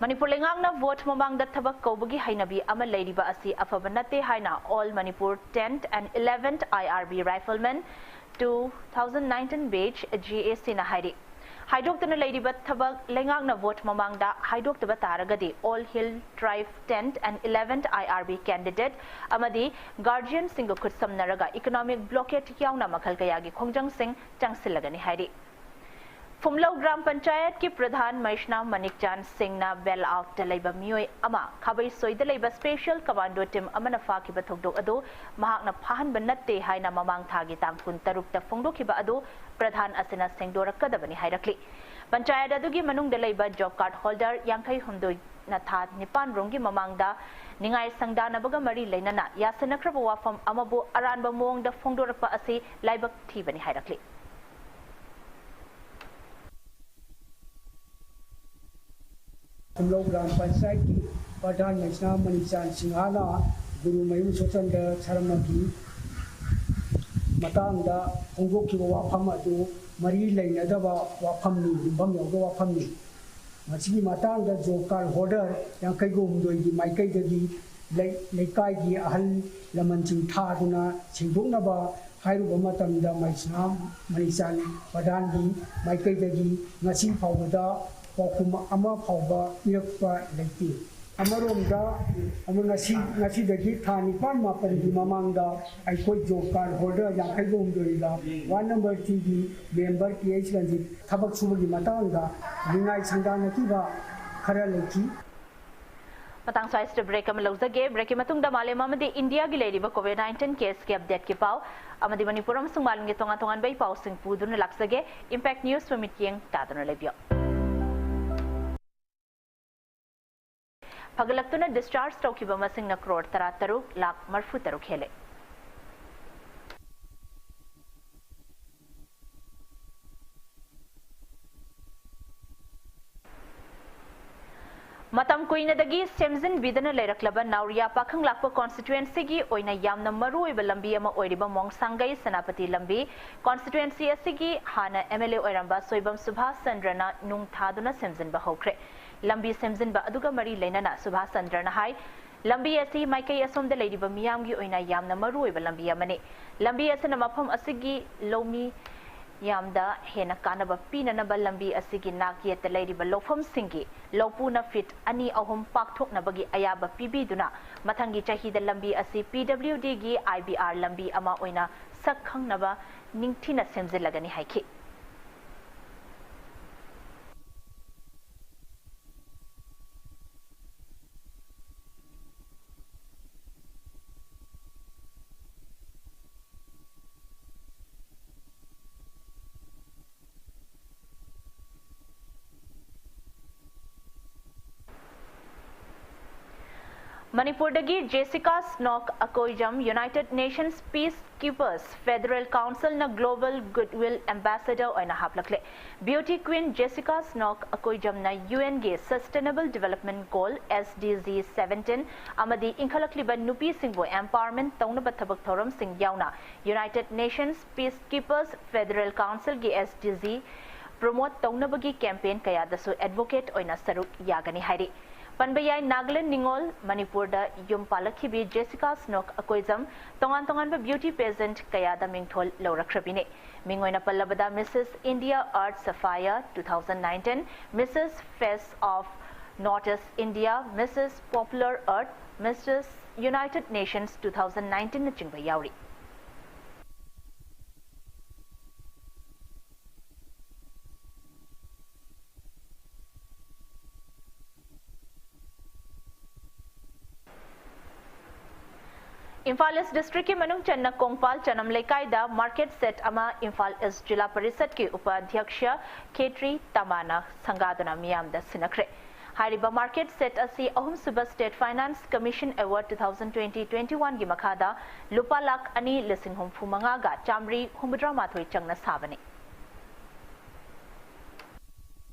ꯃꯅꯤꯄꯨꯔ ꯂꯩꯉꯥꯛꯅ ꯚꯣꯠ ꯃꯃꯥꯡꯗ ꯊꯕꯛ ꯀꯧꯕꯒꯤ ꯍꯩꯅꯕꯤ ꯑꯃ ꯂꯩꯔꯤꯕ ꯑꯁꯤ ꯑꯐꯕ ꯅꯠꯇꯦ ꯍꯥꯏꯅ All Manipur tenth and eleventh I R B Riflemen two thousand nineteen batch G A C ꯅ ꯍꯥꯏꯔꯤ꯫ ꯍꯥꯏꯗꯣꯛꯇꯅ ꯂꯩꯔꯤꯕ ꯊꯕꯛ ꯂꯩꯉꯥꯛꯅ ꯚꯣꯠ ꯃꯃꯥꯡꯗ ꯍꯥꯏꯗꯣꯛꯇꯕ ꯇꯥꯔꯒꯗꯤ All Hill Tribe tenth and eleventh I R B candidate ꯑꯃꯗꯤ guardian ꯁꯤꯡꯒ ꯈꯨꯠꯁꯝꯅꯔꯒ economic blockade ꯌꯥꯎꯅ ꯃꯈꯜ ꯀꯌꯥꯒꯤ ꯈꯣꯡꯖꯪꯁꯤꯡ ꯆꯪꯁꯤꯜꯂꯒꯅꯤ ꯍꯥꯏꯔꯤ꯫ ꯐꯨꯝꯂꯧ ꯒ꯭ꯔꯥꯝ ꯄꯟꯆꯥꯌꯠꯀꯤ ꯄ꯭ꯔꯙꯥꯟ ꯃꯩꯁꯅꯥꯝ ꯃꯅꯤꯛꯆꯥꯟ ꯁꯤꯡꯅ ꯕꯦꯜ ꯑꯥꯎꯠꯇ ꯂꯩꯕ ꯃꯤꯑꯣꯏ ꯑꯃ ꯈꯥꯕꯩ ꯁꯣꯏꯗ ꯂꯩꯕ ꯁ꯭ꯄꯦꯁꯤꯌꯦꯜ ꯀꯃꯥꯟꯗꯣ ꯇꯤꯝ ꯑꯃꯅ ꯐꯥꯈꯤꯕ ꯊꯧꯗꯣꯛ ꯑꯗꯨ ꯃꯍꯥꯛꯅ ꯐꯥꯍꯟꯕ ꯅꯠꯇꯦ ꯍꯥꯏꯅ ꯃꯃꯥꯡ ꯊꯥꯒꯤ ꯇꯥꯡ ꯀꯨꯟꯇꯔꯨꯛꯇ ꯐꯣꯡꯗꯣꯛꯈꯤꯕ ꯑꯗꯨ ꯄ꯭ꯔꯙꯥꯟ ꯑꯁꯤꯅ ꯁꯦꯡꯗꯣꯔꯛꯀꯗꯕꯅꯤ ꯍꯥꯏꯔꯛꯂꯤ꯫ ꯄꯟꯆꯥꯌꯠ ꯑꯗꯨꯒꯤ ꯃꯅꯨꯡꯗ ꯂꯩꯕ ꯖꯣꯕ ꯀꯥꯔꯗ ꯍꯣꯜꯗꯔ ꯌꯥꯡꯈꯩ ꯍꯨꯝꯗꯣꯏꯅ ꯊꯥ ꯅꯤꯄꯥꯟ ꯔꯣꯝꯒꯤ ꯃꯃꯥꯡꯗ ꯅꯤꯡꯉꯥꯏ ꯁꯪꯗꯥꯅꯕꯒ ꯃꯔꯤ ꯂꯩꯅꯅ ꯌꯥꯁꯤꯟꯅꯈ꯭ꯔꯕ ꯋꯥꯐꯝ ꯑꯃꯕꯨ ꯑꯔꯥꯟꯕ ꯃꯑꯣꯡꯗ ꯐꯣꯡꯗꯣꯔꯛꯄ ꯑꯁꯤ ꯂꯥꯏꯕꯛ ꯊꯤꯕꯅꯤ ꯍꯥꯏꯔꯛꯂꯤ꯫ ꯈꯨꯝꯂꯧ ꯒ꯭ꯔꯥꯝ ꯄꯟꯆꯥꯌꯠꯀꯤ ꯄ꯭ꯔꯙꯥꯟ ꯃꯩꯁꯅꯥꯝ ꯃꯅꯤꯆꯥꯟ ꯁꯤꯡꯍꯥꯅ ꯒꯨꯔꯨꯃꯌꯨꯝ ꯁꯣꯆꯟꯗ ꯁꯔꯃꯒꯤ ꯃꯇꯥꯡꯗ ꯐꯣꯡꯗꯣꯛꯈꯤꯕ ꯋꯥꯐꯝ ꯑꯗꯨ ꯃꯔꯤ ꯂꯩꯅꯗꯕ ꯋꯥꯐꯝꯅꯤ, ꯌꯨꯝꯐꯝ ꯌꯥꯎꯗꯕ ꯋꯥꯐꯝꯅꯤ꯫ ꯃꯁꯤꯒꯤ ꯃꯇꯥꯡꯗ ꯖꯣꯕ ꯀꯥꯔꯗ ꯍꯣꯜꯗꯔ ꯌꯥꯡꯈꯩꯒ ꯍꯨꯝꯗꯣꯏꯒꯤ ꯃꯥꯏꯀꯩꯗꯒꯤ ꯂꯩ-, ꯂꯩꯀꯥꯏꯒꯤ ꯑꯍꯜ ꯂꯃꯟꯁꯤꯡ ꯊꯥꯗꯨꯅ ꯁꯦꯡꯗꯣꯛꯅꯕ ꯍꯥꯏꯔꯨꯕ ꯃꯇꯝꯗ ꯃꯩꯁꯅꯥꯝ ꯃꯅꯤꯆꯥꯟ ꯄ꯭ꯔꯙꯥꯟꯒꯤ ꯃꯥꯏꯀꯩꯗꯒꯤ ꯉꯁꯤ ꯐꯥꯎꯕꯗ ꯄꯥꯎꯈꯨꯝ ꯑꯃ ꯐꯥꯎꯕ ꯄꯤꯔꯛꯄ ꯂꯩꯇꯦ꯫ ꯑꯃꯔꯣꯝꯗ ꯑꯃ ꯉꯁꯤ, ꯉꯁꯤꯗꯒꯤ ꯊꯥ ꯅꯤꯄꯥꯟ ꯃꯥꯄꯟꯒꯤ ꯃꯃꯥꯡꯗ ꯑꯩꯈꯣꯏ ꯖꯣꯕ ꯀꯥꯔꯗ ꯍꯣꯜꯗꯔ ꯌꯥꯡꯈꯩꯒ ꯍꯨꯝꯗꯣꯏꯗ ꯋꯥꯔꯗ ꯅꯝꯕꯔ ꯊ꯭ꯔꯤꯒꯤ ꯃꯦꯝꯕꯔ ꯀꯦ ꯑꯩꯆ ꯔꯟꯖꯤꯠ ꯊꯕꯛ ꯁꯨꯕꯒꯤ ꯃꯇꯥꯡꯗ ꯅꯤꯡꯉꯥꯏ ꯁꯪꯗꯥꯅꯈꯤꯕ ꯈꯔ ꯂꯩꯈꯤ꯫ ꯃꯇꯥꯡ ꯁ꯭ꯋꯥꯏꯁꯤꯗ ꯕ꯭ꯔꯦꯛ ꯑꯃ ꯂꯧꯖꯒꯦ꯫ ꯕ꯭ꯔꯦꯛꯀꯤ ꯃꯇꯨꯡꯗ ꯃꯥꯂꯦꯝ ꯑꯃꯗꯤ ꯏꯟꯗꯤꯌꯥꯒꯤ ꯂꯩꯔꯤꯕ ꯀꯣꯚꯤꯗ ꯅꯥꯏꯟꯇꯤꯟ ꯀꯦꯁꯀꯤ ꯑꯞꯗꯦꯠꯀꯤ ꯄꯥꯎ ꯑꯃꯗꯤ ꯃꯅꯤꯄꯨꯔ ꯑꯃꯁꯨꯡ ꯃꯥꯂꯦꯝꯒꯤ ꯇꯣꯉꯥꯟ ꯇꯣꯉꯥꯟꯕ ꯏ ꯄꯥꯎꯁꯤꯡ ꯄꯨꯗꯨꯅ ꯂꯥꯛꯆꯒꯦ꯫ ꯏꯝꯄꯦꯛ ꯅ꯭ꯌꯨꯁꯄꯨ ꯃꯤꯠꯌꯦꯡ ꯇꯥꯗꯨꯅ ꯂꯩꯕꯤꯌꯨ꯫ ꯐꯒꯠꯂꯛꯇꯨꯅ ꯗꯤꯁꯆꯥꯔꯖ ꯇꯧꯈꯤꯕ ꯃꯁꯤꯡꯅ ꯀ꯭ꯔꯣꯔ ꯇꯔꯥꯇꯔꯨꯛ ꯂꯥꯈ ꯃꯔꯤꯐꯨꯇꯔꯨꯛ ꯍꯦꯜꯂꯦ꯫ ꯃꯇꯝ ꯀꯨꯏꯅꯗꯒꯤ ꯁꯦꯝꯖꯤꯟꯕꯤꯗꯅ ꯂꯩꯔꯛꯂꯕ ꯅꯥꯎꯔꯤꯌꯥ ꯄꯥꯈꯪꯂꯥꯛꯄ ꯀꯣꯟꯁꯇꯤꯇ꯭ꯋꯦꯟꯁꯤꯒꯤ ꯑꯣꯏꯅ ꯌꯥꯝꯅ ꯃꯔꯨꯑꯣꯏꯕ ꯂꯝꯕꯤ ꯑꯃ ꯑꯣꯏꯔꯤꯕ ꯃꯣꯡꯁꯥꯡꯒꯩ ꯁꯦꯅꯥꯄꯇꯤ ꯂꯝꯕꯤ, ꯀꯣꯟꯁꯇꯤꯇ꯭ꯋꯦꯟꯁꯤ ꯑꯁꯤꯒꯤ ꯍꯥꯟꯅ ꯑꯦꯝ ꯑꯦꯜ ꯑꯦ ꯑꯣꯏꯔꯝꯕ ꯁꯣꯏꯕꯝ ꯁꯨꯚꯥꯁ ꯆꯟꯗ꯭ꯔꯅ ꯅꯨꯡ ꯊꯥꯗꯨꯅ ꯁꯦꯝꯖꯤꯟꯕ ꯍꯧꯈ꯭ꯔꯦ꯫ ꯂꯝꯕꯤ ꯁꯦꯝꯖꯤꯟꯕ ꯑꯗꯨꯒ ꯃꯔꯤ ꯂꯩꯅꯅ ꯁꯨꯚꯥꯁ ꯆꯟꯗ꯭ꯔꯅ ꯍꯥꯏ, ꯂꯝꯕꯤ ꯑꯁꯤ ꯃꯥꯏꯀꯩ ꯑꯁꯣꯝꯗ ꯂꯩꯔꯤꯕ ꯃꯤꯌꯥꯝꯒꯤ ꯑꯣꯏꯅ ꯌꯥꯝꯅ ꯃꯔꯨꯑꯣꯏꯕ ꯂꯝꯕꯤ ꯑꯃꯅꯤ꯫ ꯂꯝꯕꯤ ꯑꯁꯤꯅ ꯃꯐꯝ ꯑꯁꯤꯒꯤ ꯂꯧꯃꯤ ꯌꯥꯝꯗ ꯍꯦꯟꯅ ꯀꯥꯟꯅꯕ ꯄꯤꯅꯅꯕ ꯂꯝꯕꯤ ꯑꯁꯤꯒꯤ ꯅꯥꯛ ꯌꯦꯠꯇ ꯂꯩꯔꯤꯕ ꯂꯧꯐꯝꯁꯤꯡꯒꯤ ꯂꯧꯄꯨꯅ ꯐꯤꯠ ꯑꯅꯤ ꯑꯍꯨꯝ ꯄꯥꯛꯊꯣꯛꯅꯕꯒꯤ ꯑꯌꯥꯕ ꯄꯤꯕꯤꯗꯨꯅ ꯃꯊꯪꯒꯤ ꯆꯍꯤꯗ ꯂꯝꯕꯤ ꯑꯁꯤ P W D I B R ꯂꯝꯕꯤ ꯑꯃ ꯑꯣꯏꯅ ꯁꯛ ꯈꯪꯅꯕ ꯅꯤꯡꯊꯤꯅ ꯁꯦꯝꯖꯤꯜꯂꯒꯅꯤ ꯍꯥꯏꯈꯤ꯫ ꯃꯅꯤꯄꯨꯔꯗꯒꯤ ꯖꯦꯁꯤꯀꯥ ꯁ꯭ꯅꯣꯛ ꯑꯀꯣꯏꯖꯝ United Nations Peacekeepers Federal Councilꯅ Global Goodwill Ambassador ꯑꯣꯏꯅ ꯍꯥꯞꯂꯛꯂꯦ꯫ Beauty Queen ꯖꯦꯁꯤꯀꯥ ꯁ꯭ꯅꯣꯛ ꯑꯀꯣꯏꯖꯝꯅ UNꯒꯤ Sustainable Development Goal, SDG seventeen, ꯑꯃꯗꯤ ꯏꯟꯈꯠꯂꯛꯂꯤꯕ ꯅꯨꯄꯤꯁꯤꯡꯕꯨ empowerment ꯇꯧꯅꯕ ꯊꯕꯛ ꯊꯧꯔꯝꯁꯤꯡ ꯌꯥꯎꯅ United Nations Peacekeepers Federal Councilꯒꯤ SDG promote ꯇꯧꯅꯕꯒꯤ campaign ꯀꯌꯥꯗꯁꯨ advocate ꯑꯣꯏꯅ ꯁꯔꯨꯛ ꯌꯥꯒꯅꯤ ꯍꯥꯏꯔꯤ꯫ ꯄꯟꯕ ꯌꯥꯏ, ꯅꯥꯒꯥꯂꯦꯟ ꯅꯤꯉꯣꯜ ꯃꯅꯤꯄꯨꯔꯗ ꯌꯨꯝ ꯄꯥꯜꯂꯛꯈꯤꯕꯤ ꯖꯦꯁꯤꯀꯥ ꯁ꯭ꯅꯣꯛ ꯑꯀꯣꯏꯖꯝ ꯇꯣꯉꯥꯟ ꯇꯣꯉꯥꯟꯕ beauty pageant ꯀꯌꯥꯗ ꯃꯤꯡꯊꯣꯜ ꯂꯧꯔꯛꯈ꯭ꯔꯕꯤꯅꯤ꯫ ꯃꯤꯡ ꯑꯣꯏꯅ ꯄꯜꯂꯕꯗ Missus India Earth Sapphire two thousand nineteen, Missus Face of Northeast India, Missus Popular Earth, Missus United Nations two thousand nineteenꯅꯆꯤꯡꯕ ꯌꯥꯎꯔꯤ꯫ ꯏꯝꯐꯥꯜ ꯏꯁ ꯗꯤꯁꯇ꯭ꯔꯤꯛꯀꯤ ꯃꯅꯨꯡ ꯆꯟꯅ ꯀꯣꯡꯄꯥꯜ ꯆꯅꯝ ꯂꯩꯀꯥꯏꯗ market shed ꯑꯃ ꯏꯝꯐꯥꯜ ꯏꯁ ꯖꯤꯂꯥ ꯄꯔꯤꯁꯠꯀꯤ ꯎꯄꯥꯙ꯭ꯌꯛꯁ ꯈꯦꯇ꯭ꯔꯤ ꯇꯃꯥꯅ ꯁꯪꯒꯥꯗꯨꯅ ꯃꯤꯌꯥꯝꯗ ꯁꯤꯟꯅꯈ꯭ꯔꯦ꯫ ꯍꯥꯏꯔꯤꯕ market shed ꯑꯁꯤ ꯑꯍꯨꯝꯁꯨꯕ State Finance Commission Award two thousand twenty twenty-oneꯒꯤ ꯃꯈꯥꯗ ꯂꯨꯄꯥ ꯂꯥꯈ ꯑꯅꯤ ꯂꯤꯁꯤꯡ ꯍꯨꯝꯐꯨ ꯃꯉꯥꯒ ꯆꯥꯃꯔꯤ ꯍꯨꯝꯐꯨꯇꯔꯥ ꯃꯥꯊꯣꯏ ꯆꯪꯅ ꯁꯥꯕꯅꯤ꯫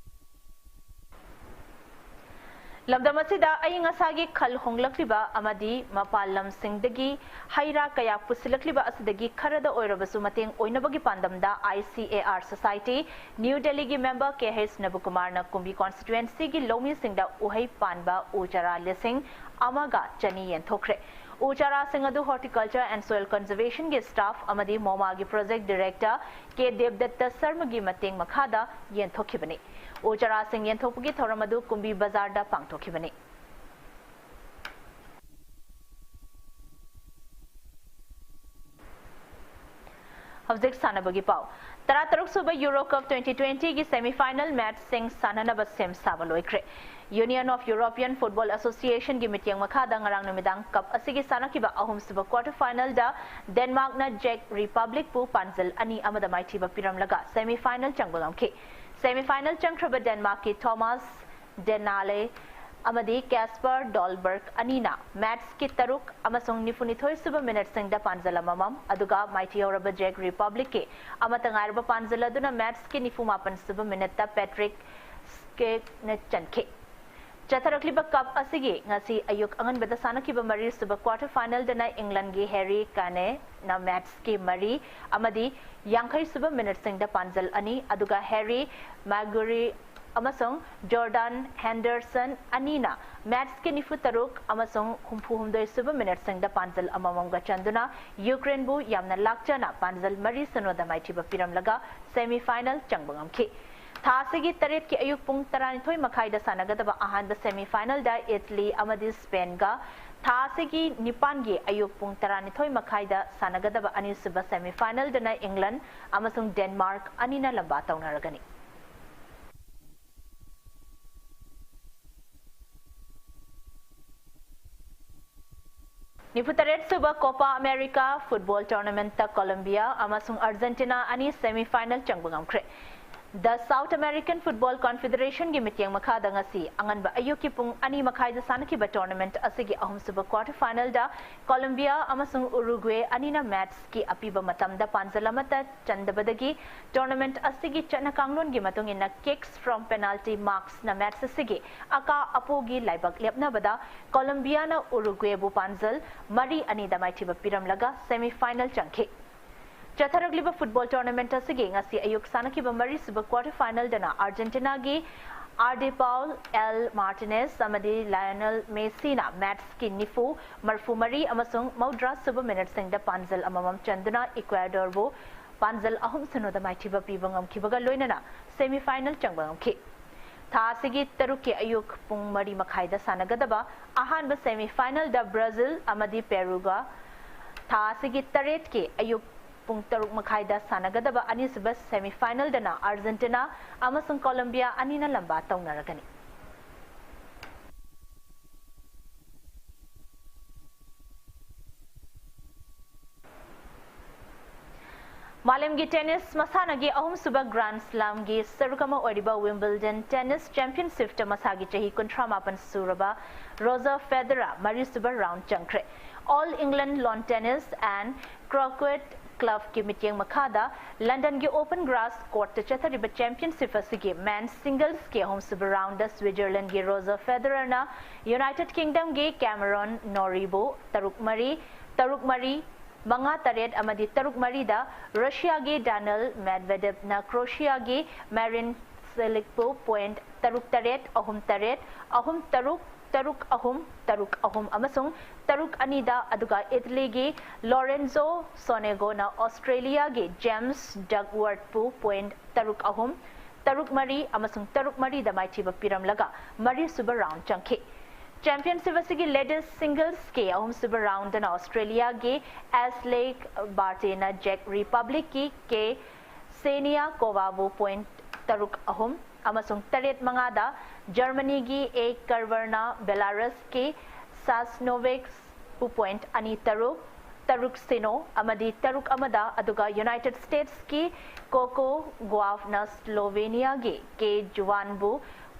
ꯂꯝꯗꯝ ꯑꯁꯤꯗ ꯑꯏꯪ ꯑꯁꯥꯒꯤ ꯈꯜ ꯍꯣꯡꯂꯛꯂꯤꯕ ꯑꯃꯗꯤ ꯃꯄꯥꯟ ꯂꯝꯁꯤꯡꯗꯒꯤ ꯍꯩ ꯔꯥ ꯀꯌꯥ ꯄꯨꯁꯤꯜꯂꯛꯂꯤꯕ ꯑꯁꯤꯗꯒꯤ ꯈꯔꯗ ꯑꯣꯏꯔꯕꯁꯨ ꯃꯇꯦꯡ ꯑꯣꯏꯅꯕꯒꯤ ꯄꯥꯟꯗꯝꯗ I C A R Society, New Delhiꯒꯤ member K H ꯅꯕꯀꯨꯃꯥꯔꯅ ꯀꯨꯝꯕꯤ constituencyꯒꯤ ꯂꯧꯃꯤꯁꯤꯡꯗ ꯎꯍꯩ ꯄꯥꯟꯕ ꯎ ꯆꯥꯔꯥ ꯂꯤꯁꯤꯡ ꯑꯃꯒ ꯆꯅꯤ ꯌꯦꯟꯊꯣꯛꯈ꯭ꯔꯦ꯫ ꯎ ꯆꯥꯔꯥꯁꯤꯡ ꯑꯗꯨ Horticulture and Soil Conservationꯒꯤ staff ꯑꯃꯗꯤ MoMAꯒꯤ project director K ꯗꯦꯕꯗꯠꯇ ꯁꯔꯃꯒꯤ ꯃꯇꯦꯡ ꯃꯈꯥꯗ ꯌꯦꯟꯊꯣꯛꯈꯤꯕꯅꯤ꯫ ꯎ ꯆꯥꯔꯥꯁꯤꯡ ꯌꯦꯟꯊꯣꯛꯄꯒꯤ ꯊꯧꯔꯝ ꯑꯗꯨ ꯀꯨꯝꯕꯤ ꯕꯖꯥꯔꯗ ꯄꯥꯡꯊꯣꯛꯈꯤꯕꯅꯤ꯫ ꯍꯧꯖꯤꯛ ꯁꯥꯟꯅꯕꯒꯤ ꯄꯥꯎ꯫ ꯇꯔꯥꯇꯔꯨꯛ ꯁꯨꯕ Euro Cup twenty twentyꯒꯤ semi final matchꯁꯤꯡ ꯁꯥꯟꯅꯅꯕ ꯁꯦꯝ ꯁꯥꯕ ꯂꯣꯏꯈ꯭ꯔꯦ꯫ Union of European Football Associationꯒꯤ ꯃꯤꯠꯌꯦꯡ ꯃꯈꯥꯗ ꯉꯔꯥꯡ ꯅꯨꯃꯤꯗꯥꯡ cup ꯑꯁꯤꯒꯤ ꯁꯥꯟꯅꯈꯤꯕ ꯑꯍꯨꯝꯁꯨꯕ quarter finalꯗ Denmarkꯅ Czech Republicꯄꯨ ꯄꯥꯟꯖꯜ ꯑꯅꯤ ꯑꯃꯗ ꯃꯥꯏꯊꯤꯕ ꯄꯤꯔꯝꯂꯒ semi final ꯆꯪꯕ ꯉꯝꯈꯤ꯫ Semi final ꯆꯪꯈ꯭ꯔꯕ Denmarkꯀꯤ Thomas Denale ꯑꯃꯗꯤ ꯀꯦꯁꯄꯔ ꯗꯣꯜꯕꯔꯒ ꯑꯅꯤꯅ ꯃꯦꯠꯁꯀꯤ ꯇꯔꯨꯛ ꯑꯃꯁꯨꯡ ꯅꯤꯐꯨꯅꯤꯊꯣꯏ ꯁꯨꯕ ꯃꯤꯅꯠꯁꯤꯡꯗ ꯄꯥꯟꯖꯜ ꯑꯃꯃꯝ, ꯑꯗꯨꯒ ꯃꯥꯏꯊꯤꯍꯧꯔꯕ ꯖꯦꯛ ꯔꯤꯄꯕ꯭ꯂꯤꯛꯀꯤ ꯑꯃꯠꯇ ꯉꯥꯏꯔꯕ ꯄꯥꯟꯖꯜ ꯑꯗꯨꯅ ꯃꯦꯠꯁꯀꯤ ꯅꯤꯐꯨ ꯃꯥꯄꯟ ꯁꯨꯕ ꯃꯤꯅꯠꯇ ꯄꯦꯇ꯭ꯔꯤꯛ ꯁ꯭ꯀꯦꯛꯅ ꯆꯟꯈꯤ꯫ ꯆꯠꯊꯔꯛꯂꯤꯕ ꯀꯞ ꯑꯁꯤꯒꯤ ꯉꯁꯤ ꯑꯌꯨꯛ ꯑꯉꯟꯕꯗ ꯁꯥꯟꯅꯈꯤꯕ ꯃꯔꯤꯁꯨꯕ ꯀ꯭ꯋꯥꯔꯇꯔ ꯐꯥꯏꯅꯦꯜꯗꯅ ꯏꯪꯂꯟꯒꯤ ꯍꯦꯔꯤ ꯀꯥꯅꯦꯅ ꯃꯦꯠꯁꯀꯤ ꯃꯔꯤ ꯑꯃꯗꯤ ꯌꯥꯡꯈꯩ ꯁꯨꯕ ꯃꯤꯅꯠꯁꯤꯡꯗ ꯄꯥꯟꯖꯜ ꯑꯅꯤ, ꯑꯗꯨꯒ ꯍꯦꯔꯤ ꯃꯥꯒꯨꯔꯤ ꯑꯃꯁꯨꯡ ꯖꯣꯔꯗꯥꯟ ꯍꯦꯟꯗꯔꯁꯟ ꯑꯅꯤꯅ ꯃꯦꯠꯁꯀꯤ ꯅꯤꯐꯨ ꯇꯔꯨꯛ ꯑꯃꯁꯨꯡ ꯍꯨꯝꯐꯨ ꯍꯨꯝꯗꯣꯏ ꯁꯨꯕ ꯃꯤꯅꯠꯁꯤꯡꯗ ꯄꯥꯟꯖꯜ ꯑꯃꯃꯝꯒ ꯆꯟꯗꯨꯅ ꯌꯨꯀ꯭ꯔꯦꯟꯕꯨ ꯌꯥꯝꯅ ꯂꯥꯛꯆꯅ ꯄꯥꯟꯖꯜ ꯃꯔꯤ ꯁꯤꯅꯣꯗ ꯃꯥꯏꯊꯤꯕ ꯄꯤꯔꯝꯂꯒ ꯁꯦꯃꯤ ꯐꯥꯏꯅꯦꯜ ꯆꯪꯕ ꯉꯝꯈꯤ꯫ ꯊꯥ ꯑꯁꯤꯒꯤ ꯇꯔꯦꯠꯀꯤ ꯑꯌꯨꯛ ꯄꯨꯡ ꯇꯔꯥꯅꯤꯊꯣꯏ ꯃꯈꯥꯏꯗ ꯁꯥꯟꯅꯒꯗꯕ ꯑꯍꯥꯟꯕ ꯁꯦꯃꯤ ꯐꯥꯏꯅꯦꯜꯗ ꯏꯠꯂꯤ ꯑꯃꯗꯤ ꯁ꯭ꯄꯦꯟꯒ, ꯊꯥ ꯑꯁꯤꯒꯤ ꯅꯤꯄꯥꯟꯒꯤ ꯑꯌꯨꯛ ꯄꯨꯡ ꯇꯔꯥꯅꯤꯊꯣꯏ ꯃꯈꯥꯏꯗ ꯁꯥꯟꯅꯒꯗꯕ ꯑꯅꯤꯁꯨꯕ ꯁꯦꯃꯤ ꯐꯥꯏꯅꯦꯜꯗꯅ ꯏꯪꯂꯟ ꯑꯃꯁꯨꯡ ꯗꯦꯟꯃꯥꯔꯛ ꯑꯅꯤꯅ ꯂꯝꯕꯥ ꯇꯧꯅꯔꯒꯅꯤ꯫ ꯅꯤꯐꯨꯇꯔꯦꯠ ꯁꯨꯕ ꯀꯣꯄꯥ ꯑꯃꯦꯔꯤꯀꯥ ꯐꯨꯠꯕꯣꯜ ꯇꯣꯔꯅꯥꯃꯦꯟꯠꯇ ꯀꯣꯂꯝꯕꯤꯌꯥ ꯑꯃꯁꯨꯡ ꯑꯥꯔꯖꯦꯟꯇꯤꯅꯥ ꯑꯅꯤ ꯁꯦꯃꯤ ꯐꯥꯏꯅꯦꯜ ꯆꯪꯕ ꯉꯝꯈ꯭ꯔꯦ꯫ The South American Football Confederation ꯒꯤ ꯃꯤꯠꯌꯦꯡ ꯃꯈꯥꯗ ꯉꯁꯤ ꯑꯉꯟꯕ ꯑꯌꯨꯛꯀꯤ ꯄꯨꯡ ꯑꯅꯤ ꯃꯈꯥꯏꯗ ꯁꯥꯟꯅꯈꯤꯕ ꯇꯣꯔꯅꯥꯃꯦꯟꯠ ꯑꯁꯤꯒꯤ ꯑꯍꯨꯝꯁꯨꯕ ꯀ꯭ꯋꯥꯔꯇꯔ ꯐꯥꯏꯅꯦꯜꯗ ꯀꯣꯂꯝꯕꯤꯌꯥ ꯑꯃꯁꯨꯡ ꯎꯔꯨꯒ꯭ꯋꯦ ꯑꯅꯤꯅ ꯃꯦꯠꯁꯀꯤ ꯑꯄꯤꯕ ꯃꯇꯝꯗ ꯄꯥꯟꯖꯜ ꯑꯃꯠꯇ ꯆꯟꯗꯕꯗꯒꯤ ꯇꯣꯔꯅꯥꯃꯦꯟꯠ ꯑꯁꯤꯒꯤ ꯆꯠꯅ ꯀꯥꯡꯂꯣꯟꯒꯤ ꯃꯇꯨꯡ ꯏꯟꯅ kicks from penalty marks ꯅ ꯃꯦꯠꯁ ꯑꯁꯤꯒꯤ ꯑꯀꯥ ꯑꯄꯣꯒꯤ ꯂꯥꯏꯕꯛ ꯂꯦꯞꯅꯕꯗ ꯀꯣꯂꯝꯕꯤꯌꯥꯅ ꯎꯔꯨꯒ꯭ꯋꯦꯕꯨ ꯄꯥꯟꯖꯜ ꯃꯔꯤ ꯑꯅꯤꯗ ꯃꯥꯏꯊꯤꯕ ꯄꯤꯔꯝꯂꯒ ꯁꯦꯃꯤ ꯐꯥꯏꯅꯦꯜ ꯆꯪꯈꯤ꯫ ꯆꯠꯊꯔꯛꯂꯤꯕ ꯐꯨꯠꯕꯣꯜ ꯇꯣꯔꯅꯥꯃꯦꯟꯠ ꯑꯁꯤꯒꯤ ꯉꯁꯤ ꯑꯌꯨꯛ ꯁꯥꯟꯅꯈꯤꯕ ꯃꯔꯤꯁꯨꯕ ꯀ꯭ꯋꯥꯔꯇꯔ ꯐꯥꯏꯅꯦꯜꯗꯅ ꯑꯥꯔꯖꯦꯟꯇꯤꯅꯥꯒꯤ ꯑꯥꯔꯗꯤ ꯄꯥꯎꯜ, ꯑꯦꯜ ꯃꯥꯔꯇꯤꯅꯦꯁ ꯑꯃꯗꯤ ꯂꯥꯌꯣꯅꯦꯜ ꯃꯦꯁꯤꯅ ꯃꯦꯠꯁꯀꯤ ꯅꯤꯐꯨ, ꯃꯔꯤꯐꯨ ꯃꯔꯤ ꯑꯃꯁꯨꯡ ꯃꯧꯗ꯭ꯔꯥ ꯁꯨꯕ ꯃꯤꯅꯠꯁꯤꯡꯗ ꯄꯥꯟꯖꯜ ꯑꯃꯃꯝ ꯆꯟꯗꯨꯅ ꯏꯀ꯭ꯋꯦꯗꯣꯔꯕꯨ ꯄꯥꯟꯖꯜ ꯑꯍꯨꯝ ꯁꯤꯅꯣꯗ ꯃꯥꯏꯊꯤꯕ ꯄꯤꯕ ꯉꯝꯈꯤꯕꯒ ꯂꯣꯏꯅꯅ ꯁꯦꯃꯤ ꯐꯥꯏꯅꯦꯜ ꯆꯪꯕ ꯉꯝꯈꯤ꯫ ꯊꯥ ꯑꯁꯤꯒꯤ ꯇꯔꯨꯛꯀꯤ ꯑꯌꯨꯛ ꯄꯨꯡ ꯃꯔꯤ ꯃꯈꯥꯏꯗ ꯁꯥꯟꯅꯒꯗꯕ ꯑꯍꯥꯟꯕ ꯁꯦꯃꯤ ꯐꯥꯏꯅꯦꯜꯗ ꯕ꯭ꯔꯥꯖꯤꯜ ꯑꯃꯗꯤ ꯄꯦꯔꯨꯒ, ꯊꯥ ꯑꯁꯤꯒꯤ ꯇꯔꯦꯠꯀꯤ ꯑꯌꯨꯛ ꯄꯨꯡ ꯇꯔꯨꯛ ꯃꯈꯥꯏꯗ ꯁꯥꯟꯅꯒꯗꯕ ꯑꯅꯤꯁꯨꯕ ꯁꯦꯃꯤ ꯐꯥꯏꯅꯦꯜꯗꯅ ꯑꯥꯔꯖꯦꯟꯇꯤꯅꯥ ꯑꯃꯁꯨꯡ ꯀꯣꯂꯝꯕꯤꯌꯥ ꯑꯅꯤꯅ ꯂꯝꯕꯥ ꯇꯧꯅꯔꯒꯅꯤ꯫ ꯃꯥꯂꯦꯝꯒꯤ ꯇꯦꯅꯤꯁ ꯃꯁꯥꯟꯅꯒꯤ ꯑꯍꯨꯝꯁꯨꯕ ꯒ꯭ꯔꯥꯟ ꯁ꯭ꯂꯥꯝꯒꯤ ꯁꯔꯨꯛ ꯑꯃ ꯑꯣꯏꯔꯤꯕ ꯋꯤꯝꯕꯜꯗꯟ ꯇꯦꯅꯤꯁ ꯆꯦꯝꯄꯤꯌꯟꯁꯤꯞꯇ ꯃꯁꯥꯒꯤ ꯆꯍꯤ ꯀꯨꯟꯊ꯭ꯔꯥ ꯃꯥꯄꯟ ꯁꯨꯔꯕ ꯔꯣꯖꯔ ꯐꯦꯗꯔꯔ ꯃꯔꯤꯁꯨꯕ ꯔꯥꯎꯟ ꯆꯪꯈ꯭ꯔꯦ꯫ All England Lawn Tennis and Croquet Clubꯀꯤ ꯃꯤꯠꯌꯦꯡ ꯃꯈꯥꯗ ꯂꯟꯗꯟꯒꯤ ꯑꯣꯄꯟ ꯒ꯭ꯔꯥꯁ ꯀꯣꯔꯠꯇ ꯆꯠꯊꯔꯤꯕ ꯆꯦꯝꯄꯤꯌꯟꯁꯤꯞ ꯑꯁꯤꯒꯤ ꯃꯦꯟ ꯁꯤꯡꯒꯜꯁꯀꯤ ꯑꯍꯨꯝꯁꯨꯕ ꯔꯥꯎꯟꯗ ꯁ꯭ꯋꯤꯖꯔꯂꯦꯟꯗꯒꯤ ꯔꯣꯖꯔ ꯐꯦꯗꯔꯔꯅ ꯌꯨꯅꯥꯏꯇꯦꯗ ꯀꯤꯡꯗꯝꯒꯤ ꯀꯦꯃꯔꯣꯟ ꯅꯣꯔꯤꯕꯨ ꯇꯔꯨꯛ ꯃꯔꯤ, ꯇꯔꯨꯛ ꯃꯔꯤ, ꯃꯉꯥ ꯇꯔꯦꯠ ꯑꯃꯗꯤ ꯇꯔꯨꯛ ꯃꯔꯤꯗ, ꯔꯁꯤꯌꯥꯒꯤ ꯗꯥꯅꯤꯜ ꯃꯦꯗꯚꯦꯗꯦꯚꯅ ꯀ꯭ꯔꯣꯁꯤꯌꯥꯒꯤ ꯃꯦꯔꯤꯟ ꯁꯤꯂꯤꯛꯄꯨ ꯄꯣꯏꯟꯠ ꯇꯔꯨꯛ ꯇꯔꯦꯠ, ꯑꯍꯨꯝ ꯇꯔꯦꯠ, ꯑꯍꯨꯝ ꯇꯔꯨꯛ, ꯇꯔꯨꯛ ꯑꯍꯨꯝ, ꯇꯔꯨꯛ ꯑꯍꯨꯝ ꯑꯃꯁꯨꯡ ꯇꯔꯨꯛ ꯑꯅꯤꯗ, ꯑꯗꯨꯒ ꯏꯇꯂꯤꯒꯤ ꯂꯣꯔꯦꯟꯖꯣ ꯁꯣꯅꯦꯒꯣꯅ ꯑꯣꯁꯇ꯭ꯔꯦꯂꯤꯌꯥꯒꯤ ꯖꯦꯝꯁ ꯗꯛꯋꯔꯠꯄꯨ ꯄꯣꯏꯟꯠ ꯇꯔꯨꯛ ꯑꯍꯨꯝ, ꯇꯔꯨꯛ ꯃꯔꯤ ꯑꯃꯁꯨꯡ ꯇꯔꯨꯛ ꯃꯔꯤꯗ ꯃꯥꯏꯊꯤꯕ ꯄꯤꯔꯝꯂꯒ ꯃꯔꯤꯁꯨꯕ ꯔꯥꯎꯟ ꯆꯪꯈꯤ꯫ ꯆꯦꯝꯄꯤꯌꯟꯁꯤꯞ ꯑꯁꯤꯒꯤ ꯂꯦꯗꯤꯁ ꯁꯤꯡꯒꯜꯁꯀꯤ ꯑꯍꯨꯝꯁꯨꯕ ꯔꯥꯎꯟꯗꯅ ꯑꯣꯁꯇ꯭ꯔꯦꯂꯤꯌꯥꯒꯤ ꯑꯦꯁꯂꯦ ꯕꯥꯔꯇꯦꯅ ꯖꯦꯛ ꯔꯤꯄꯕ꯭ꯂꯤꯛꯀꯤ ꯀꯦ ꯁꯦꯅꯤꯌꯥ ꯀꯣꯚꯥꯕꯨ ꯄꯣꯏꯟꯠ ꯇꯔꯨꯛ ꯑꯍꯨꯝ ꯑꯃꯁꯨꯡ ꯇꯔꯦꯠ ꯃꯉꯥꯗ, ꯖꯔꯃꯅꯤꯒꯤ ꯑꯦ ꯀꯔꯕꯔꯅ ꯕꯦꯂꯥꯔꯁꯀꯤ ꯁꯥꯁꯅꯣꯚꯦꯛꯁꯄꯨ ꯄꯣꯏꯟꯠ ꯑꯅꯤ ꯇꯔꯨꯛ, ꯇꯔꯨꯛ ꯁꯤꯅꯣ ꯑꯃꯗꯤ ꯇꯔꯨꯛ ꯑꯃꯗ, ꯑꯗꯨꯒ ꯌꯨꯅꯥꯏꯇꯦꯗ ꯁ꯭ꯇꯦꯠꯁꯀꯤ ꯀꯣꯀꯣ ꯒ꯭ꯋꯥꯐꯅ ꯁ꯭ꯂꯣꯚꯦꯅꯤꯌꯥꯒꯤ ꯀꯦ ꯖꯨꯋꯥꯟꯕꯨ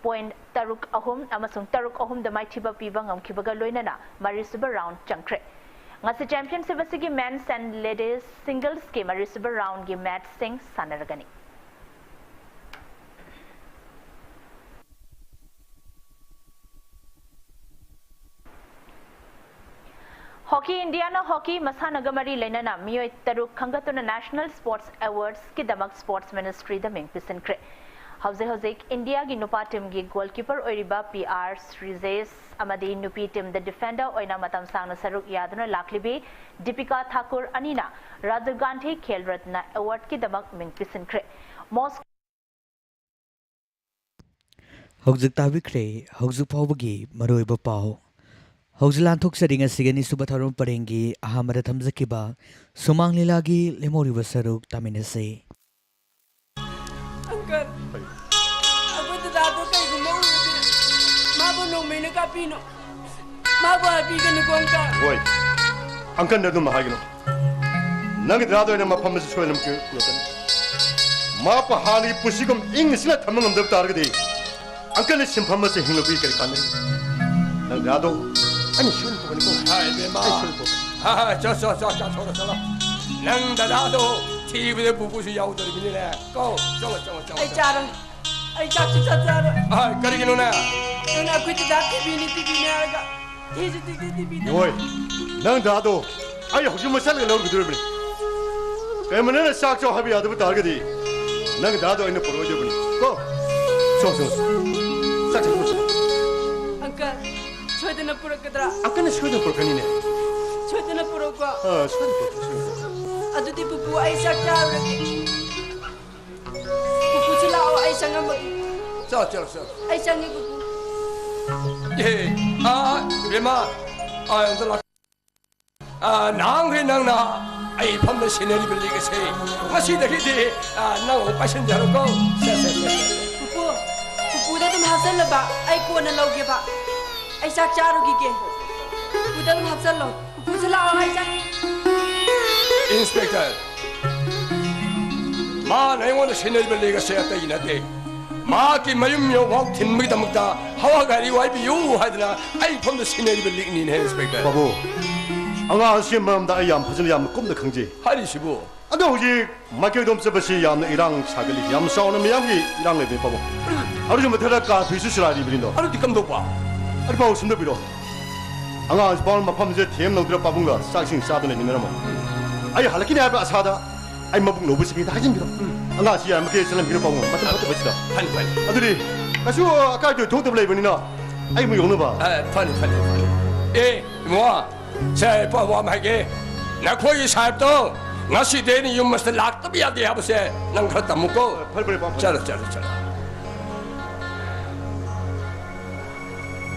ꯄꯣꯏꯟꯠ ꯇꯔꯨꯛ ꯑꯍꯨꯝ ꯑꯃꯁꯨꯡ ꯇꯔꯨꯛ ꯑꯍꯨꯝꯗ ꯃꯥꯏꯊꯤꯕ ꯄꯤꯕ ꯉꯝꯈꯤꯕꯒ ꯂꯣꯏꯅꯅ ꯃꯔꯤꯁꯨꯕ ꯔꯥꯎꯟ ꯆꯪꯈ꯭ꯔꯦ꯫ ꯉꯁꯤ ꯆꯦꯝꯄꯤꯌꯟꯁꯤꯞ ꯑꯁꯤꯒꯤ ꯃꯦꯟꯁ ꯑꯦꯟ ꯂꯦꯗꯤꯁ ꯁꯤꯡꯒꯜꯁꯀꯤ ꯃꯔꯤꯁꯨꯕ ꯔꯥꯎꯟꯒꯤ ꯃꯦꯆꯁꯤꯡ ꯁꯥꯟꯅꯔꯒꯅꯤ꯫ ꯍꯣꯀꯤ ꯏꯟꯗꯤꯌꯥꯅ ꯍꯣꯀꯤ ꯃꯁꯥꯟꯅꯒ ꯃꯔꯤ ꯂꯩꯅꯅ ꯃꯤꯑꯣꯏ ꯇꯔꯨꯛ ꯈꯟꯒꯠꯇꯨꯅ ꯅꯦꯁꯅꯦꯜ ꯁ꯭ꯄꯣꯔꯠꯁ ꯑꯦꯋꯥꯔꯗꯁꯀꯤꯗꯃꯛ ꯁ꯭ꯄꯣꯔꯠꯁ ꯃꯤꯅꯤꯁꯇ꯭ꯔꯤꯗ ꯃꯤꯡ ꯄꯤꯁꯤꯟꯈ꯭ꯔꯦ꯫ ꯍꯧꯖꯤꯛ ꯍꯧꯖꯤꯛ ꯏꯟꯗꯤꯌꯥꯒꯤ ꯅꯨꯄꯥ ꯇꯤꯝꯒꯤ ꯒꯣꯜꯀꯤꯄꯔ ꯑꯣꯏꯔꯤꯕ ꯄꯤ ꯑꯥꯔ ꯁ꯭ꯔꯤꯖꯦꯁ ꯑꯃꯗꯤ ꯅꯨꯄꯤ ꯇꯤꯝꯗ ꯗꯤꯐꯦꯟꯗꯔ ꯑꯣꯏꯅ ꯃꯇꯝ ꯁꯥꯡꯅ ꯁꯔꯨꯛ ꯌꯥꯗꯨꯅ ꯂꯥꯛꯂꯤꯕꯤ ꯗꯤꯄꯤꯀꯥ ꯊꯥꯀꯨꯔ ꯑꯅꯤꯅ ꯔꯥꯖꯤꯕ ꯒꯥꯟꯙꯤ ꯈꯦꯜ ꯔꯠꯅ ꯑꯦꯋꯥꯔꯗꯀꯤꯗꯃꯛ ꯃꯤꯡ ꯄꯤꯁꯤꯟꯈ꯭ꯔꯦ꯫ ꯃꯣꯁ- ꯍꯧꯖꯤꯛ ꯇꯥꯕꯤꯈ꯭ꯔꯦ ꯍꯧꯖꯤꯛ ꯐꯥꯎꯕꯒꯤ ꯃꯔꯨꯑꯣꯏꯕ ꯄꯥꯎ꯫ ꯍꯧꯖꯤꯛ ꯂꯥꯟꯊꯣꯛꯆꯔꯤ ꯉꯁꯤꯒꯤ ꯑꯅꯤꯁꯨꯕ ꯊꯧꯔꯝ ꯄꯔꯦꯡꯒꯤ ꯑꯍꯥꯟꯕꯗ ꯊꯝꯖꯈꯤꯕ ꯁꯨꯃꯥꯡ ꯂꯤꯂꯥꯒꯤ ꯂꯦꯝꯍꯧꯔꯤꯕ ꯁꯔꯨꯛ ꯇꯥꯃꯤꯟꯅꯁꯤ꯫ ꯑꯪꯀꯜ, ꯑꯩꯈꯣꯏ ꯗꯗꯥꯗꯣ ꯀꯩꯒꯨꯝꯕ ꯎꯔꯗꯤ ꯃꯥꯕꯨ ꯅꯣꯡꯃꯩꯅ ꯀꯥꯞꯄꯤꯅꯨ꯫ ꯃꯥꯕꯨ ꯍꯥꯠꯄꯤꯒꯅꯨꯀꯣ, ꯑꯪꯀꯜ꯫ ꯍꯣꯏ, ꯑꯪꯀꯜꯗ ꯑꯗꯨꯝ ꯍꯥꯏꯒꯅꯨ꯫ ꯅꯪꯒꯤ ꯗꯗꯥꯗ ꯑꯣꯏꯅ ꯃꯐꯝ ꯑꯁꯤ ꯁꯣꯏꯗꯅ ꯄꯨꯔꯛꯀꯅꯤ꯫ ꯃꯍꯥꯛꯄꯨ ꯍꯥꯟꯅꯒꯤ ꯄꯨꯟꯁꯤꯒꯨꯝ ꯏꯪꯅ ꯆꯤꯛꯅ ꯊꯝꯕ ꯉꯝꯗꯕ ꯇꯥꯔꯒꯗꯤ, ꯑꯪꯀꯜꯅ ꯁꯤꯟꯐꯝ ꯑꯁꯤ ꯍꯤꯡꯂꯛꯄꯒꯤ ꯀꯔꯤ ꯀꯥꯟꯅꯩ? ꯅꯪ ꯗꯗꯥꯗꯣ ꯑꯩꯅ ꯁꯣꯏꯗꯅ ꯄꯨꯔꯛꯀꯅꯤꯀꯣ꯫ ꯍꯥꯏ, ꯏꯕꯦꯝꯃ꯫ ꯑꯩ ꯁꯣꯏꯗꯅ ꯄꯨꯔꯛꯀꯅꯤ꯫ ꯍꯥ, ꯍꯥ, ꯆꯣ, ꯆꯣ, ꯆꯣ, ꯆꯣ, ꯆꯣ, ꯆꯣ, ꯆꯣ꯫ ꯅꯪ ꯗꯗꯥꯗꯣ ꯊꯤꯕꯗ ꯄꯨꯄꯨꯁꯨ ꯌꯥꯎꯗꯣꯔꯤꯕꯅꯤꯅꯦ꯫ ꯀꯣ, ꯆꯠꯂꯣ, ꯆꯠꯂꯣ, ꯆꯠꯂꯣ, ꯑꯩ ꯆꯠꯂꯣ꯫ ꯆꯥꯔꯣꯏ꯫ ꯑꯩ ꯆꯥꯛ ꯁꯨꯡꯆꯥ ꯆꯥꯔꯣꯏ꯫ ꯑ, ꯀꯔꯤꯒꯤꯅꯣꯅꯦ? ꯅꯪꯅ ꯑꯩꯈꯣꯏ ꯗꯗꯥ ꯊꯤꯕꯤꯅꯤ, ꯊꯤꯕꯤꯅꯤ ꯍꯥꯏꯔꯒ ꯊꯤꯁꯨ ꯊꯤꯗꯦ, ꯊꯤꯕꯤꯗꯦ꯫ ꯏꯕꯣꯏ, ꯅꯪ ꯗꯗꯥꯗꯣ ꯑꯩ ꯍꯧꯖꯤꯛꯃꯛ ꯆꯠꯂꯒ ꯂꯧꯔꯨꯒꯗꯧꯔꯤꯕꯅꯤ꯫ ꯀꯔꯤꯒꯨꯝꯕ ꯅꯪꯅ ꯆꯥꯛ ꯆꯥꯎ ꯍꯥꯏꯕ ꯌꯥꯗꯕ ꯇꯥꯔꯒꯗꯤ, ꯅꯪ ꯗꯗꯥꯗꯣ ꯑꯩꯅ ꯄꯨꯔꯛꯑꯣꯏꯗꯕꯅꯤ꯫ ꯀꯣ? ꯆꯣ, ꯆꯣ, ꯆꯣ꯫ ꯆꯥꯛ ꯆꯥ, ꯆꯥ꯫ ꯑꯪꯀꯜ, ꯁꯣꯏꯗꯅ ꯄꯨꯔꯛꯀꯗ꯭ꯔꯥ? ꯑꯪꯀꯜꯅ ꯁꯣꯏꯗꯅ ꯄꯨꯔꯛꯀꯅꯤꯅꯦ꯫ ꯁꯣꯏꯗꯅ ꯄꯨꯔꯛꯄ? ꯑꯥ, ꯁꯣꯏꯗꯅ ꯄꯨꯔꯛꯀꯅꯤ, ꯁꯣꯏꯗꯅ ꯄꯨꯔꯛꯀꯅꯤ꯫ ꯑꯗꯨꯗꯤ ꯄꯨꯄꯨ, ꯑꯩ ꯆꯥꯛ ꯆꯥꯔꯨꯔꯒꯦ꯫ ꯄꯨꯄꯨꯁꯨ ꯂꯥꯛꯑꯣ, ꯑꯩ ꯆꯪꯉꯝꯃꯒꯦ꯫ ꯆꯠꯂꯣ, ꯆꯠꯂꯣ, ꯆꯠꯂꯣ꯫ ꯑꯩ ꯆꯪꯉꯦ, ꯄꯨꯄꯨ꯫ ꯑꯦ, ꯑꯥ, ꯏꯕꯦꯝꯃ, ꯑꯥ, ꯑꯝꯇ ꯂꯥꯛ-, ꯑꯥ, ꯅꯍꯥꯟꯈꯩ ꯅꯪꯅ ꯑꯩ ꯐꯝꯗ ꯁꯤꯟꯅꯔꯤꯕ ꯂꯤꯛ ꯑꯁꯦ ꯉꯁꯤꯗꯒꯤꯗꯤ, ꯑꯥ, ꯅꯪ ꯑꯃꯨꯛ ꯄꯥꯏꯁꯤꯟꯖꯔꯣꯀꯣ꯫ ꯁꯦ, ꯁꯦ, ꯁꯦ, ꯁꯦ꯫ ꯄꯨꯄꯨ, ꯄꯨꯄꯨꯗ ꯑꯗꯨꯝ ꯍꯥꯞꯆꯜꯂꯕ, ꯑꯩ ꯀꯣꯟꯅ ꯂꯧꯒꯦꯕ꯫ ꯑꯩ ꯆꯥꯛ ꯆꯥꯔꯨꯈꯤꯒꯦ꯫ ꯄꯨꯄꯨꯗ ꯑꯗꯨꯝ ꯍꯥꯞꯆꯜꯂꯣ꯫ ꯄꯨꯄꯨꯁꯨ ꯂꯥꯛꯑꯣ, ꯑꯩ ꯆꯪꯉꯦ꯫ ꯏꯟꯁꯄꯦꯛꯇꯔ, ꯃꯥꯅ ꯑꯩꯉꯣꯟꯗ ꯁꯤꯟꯅꯔꯤꯕ ꯂꯤꯛ ꯑꯁꯦ ꯑꯇꯩ ꯅꯠꯇꯦ꯫ ꯃꯍꯥꯛꯀꯤ ꯃꯌꯨꯝ ꯌꯧꯐꯥꯎ ꯊꯤꯟꯕꯒꯤꯗꯃꯛꯇ ꯍꯋꯥ ꯒꯥꯔꯤ ꯋꯥꯏꯕꯤꯌꯨ ꯍꯥꯏꯗꯅ ꯑꯩ ꯐꯝꯗ ꯁꯤꯟꯅꯔꯤꯕ ꯂꯤꯛꯅꯤꯅꯦ, ꯏꯟꯁꯄꯦꯛꯇꯔ꯫ ꯕꯥꯕꯨ, ꯑꯉꯥꯡ ꯑꯁꯤꯒꯤ ꯃꯔꯝꯗ ꯑꯩ ꯌꯥꯝ ꯐꯖꯅ, ꯌꯥꯝꯅ ꯀꯨꯞꯅ ꯈꯪꯖꯩ꯫ ꯍꯥꯏꯔꯤꯁꯤꯕꯨ? ꯑꯗꯣ ꯍꯧꯖꯤꯛ ꯃꯥꯏꯀꯩꯔꯣꯝ ꯆꯠꯄꯁꯤ ꯌꯥꯝꯅ ꯏꯔꯥꯡ ꯁꯥꯒꯠꯂꯤ, ꯌꯥꯝ ꯆꯥꯎꯅ ꯃꯤꯌꯥꯝꯒꯤ ꯏꯔꯥꯡ ꯂꯩꯕꯅꯤ, ꯄꯥꯕꯨꯡ꯫ ꯑꯗꯨꯒꯤ ꯃꯊꯛꯇ ꯀꯥꯔꯐ꯭ꯌꯨꯁꯨ ꯆꯂꯥꯏꯔꯤꯕꯅꯤꯗꯣ꯫ ꯑꯗꯨꯗꯤ ꯀꯝꯗꯧꯕ? ꯑꯗꯨ, ꯄꯥꯕꯨꯡ, ꯁꯨꯝ ꯇꯧꯕꯤꯔꯣ꯫ ꯑꯉꯥꯡꯁꯤ ꯄꯥꯕꯨꯡ ꯃꯐꯝꯁꯤꯗ ꯊꯦꯝꯅꯧꯗꯅ ꯄꯥꯕꯨꯡꯒ ꯆꯥꯛ ꯏꯁꯤꯡ ꯆꯥꯗꯅ ꯂꯩꯃꯤꯟꯅꯔꯝꯃꯣ꯫ ꯑꯩ ꯍꯜꯂꯛꯀꯅꯤ ꯍꯥꯏꯕ ꯑꯁꯥꯗ ꯑꯩ ꯃꯕꯨꯡ ꯂꯧꯕ ꯆꯠꯀꯦꯗ ꯍꯥꯏꯖꯤꯟꯕꯤꯔꯣ꯫ ꯑꯉꯥꯡꯁꯤ ꯌꯥꯔꯤꯃꯈꯩ ꯆꯠꯍꯟꯕꯤꯔꯣ, ꯄꯥꯕꯨꯡ, ꯃꯇꯝ ꯐꯠꯇꯕꯁꯤꯗ꯫ ꯐꯅꯤ, ꯐꯅꯤ꯫ ꯑꯗꯨꯗꯤ ꯀꯩꯁꯨ ꯑꯀꯥꯏ ꯑꯇꯣꯏ ꯊꯣꯛꯇꯕ ꯂꯩꯕꯅꯤꯅ ꯑꯩ ꯑꯃꯨꯛ ꯌꯧꯅꯕ꯫ ꯑ, ꯐꯅꯤ, ꯐꯅꯤ, ꯐꯅꯤ꯫ ꯑꯦ, ꯏꯕꯨꯡꯉꯣ, ꯁꯦ, ꯄꯥꯕꯨꯡ ꯑꯃ ꯍꯥꯏꯒꯦ꯫ ꯅꯈꯣꯏꯒꯤ ꯁꯥꯍꯦꯕꯇꯣ ꯉꯁꯤꯗꯤ ꯑꯩꯅ ꯌꯨꯝ ꯑꯁꯤꯗ ꯂꯥꯛꯇꯕ ꯌꯥꯗꯦ ꯍꯥꯏꯕꯁꯦ ꯅꯪ ꯈꯔ ꯇꯝꯃꯨꯀꯣ꯫ ꯐꯔꯦ, ꯐꯔꯦ, ꯄꯥꯕꯨꯡ, ꯐꯔꯦ꯫ ꯆꯠꯂꯣ, ꯆꯠꯂꯣ, ꯆꯠꯂꯣ꯫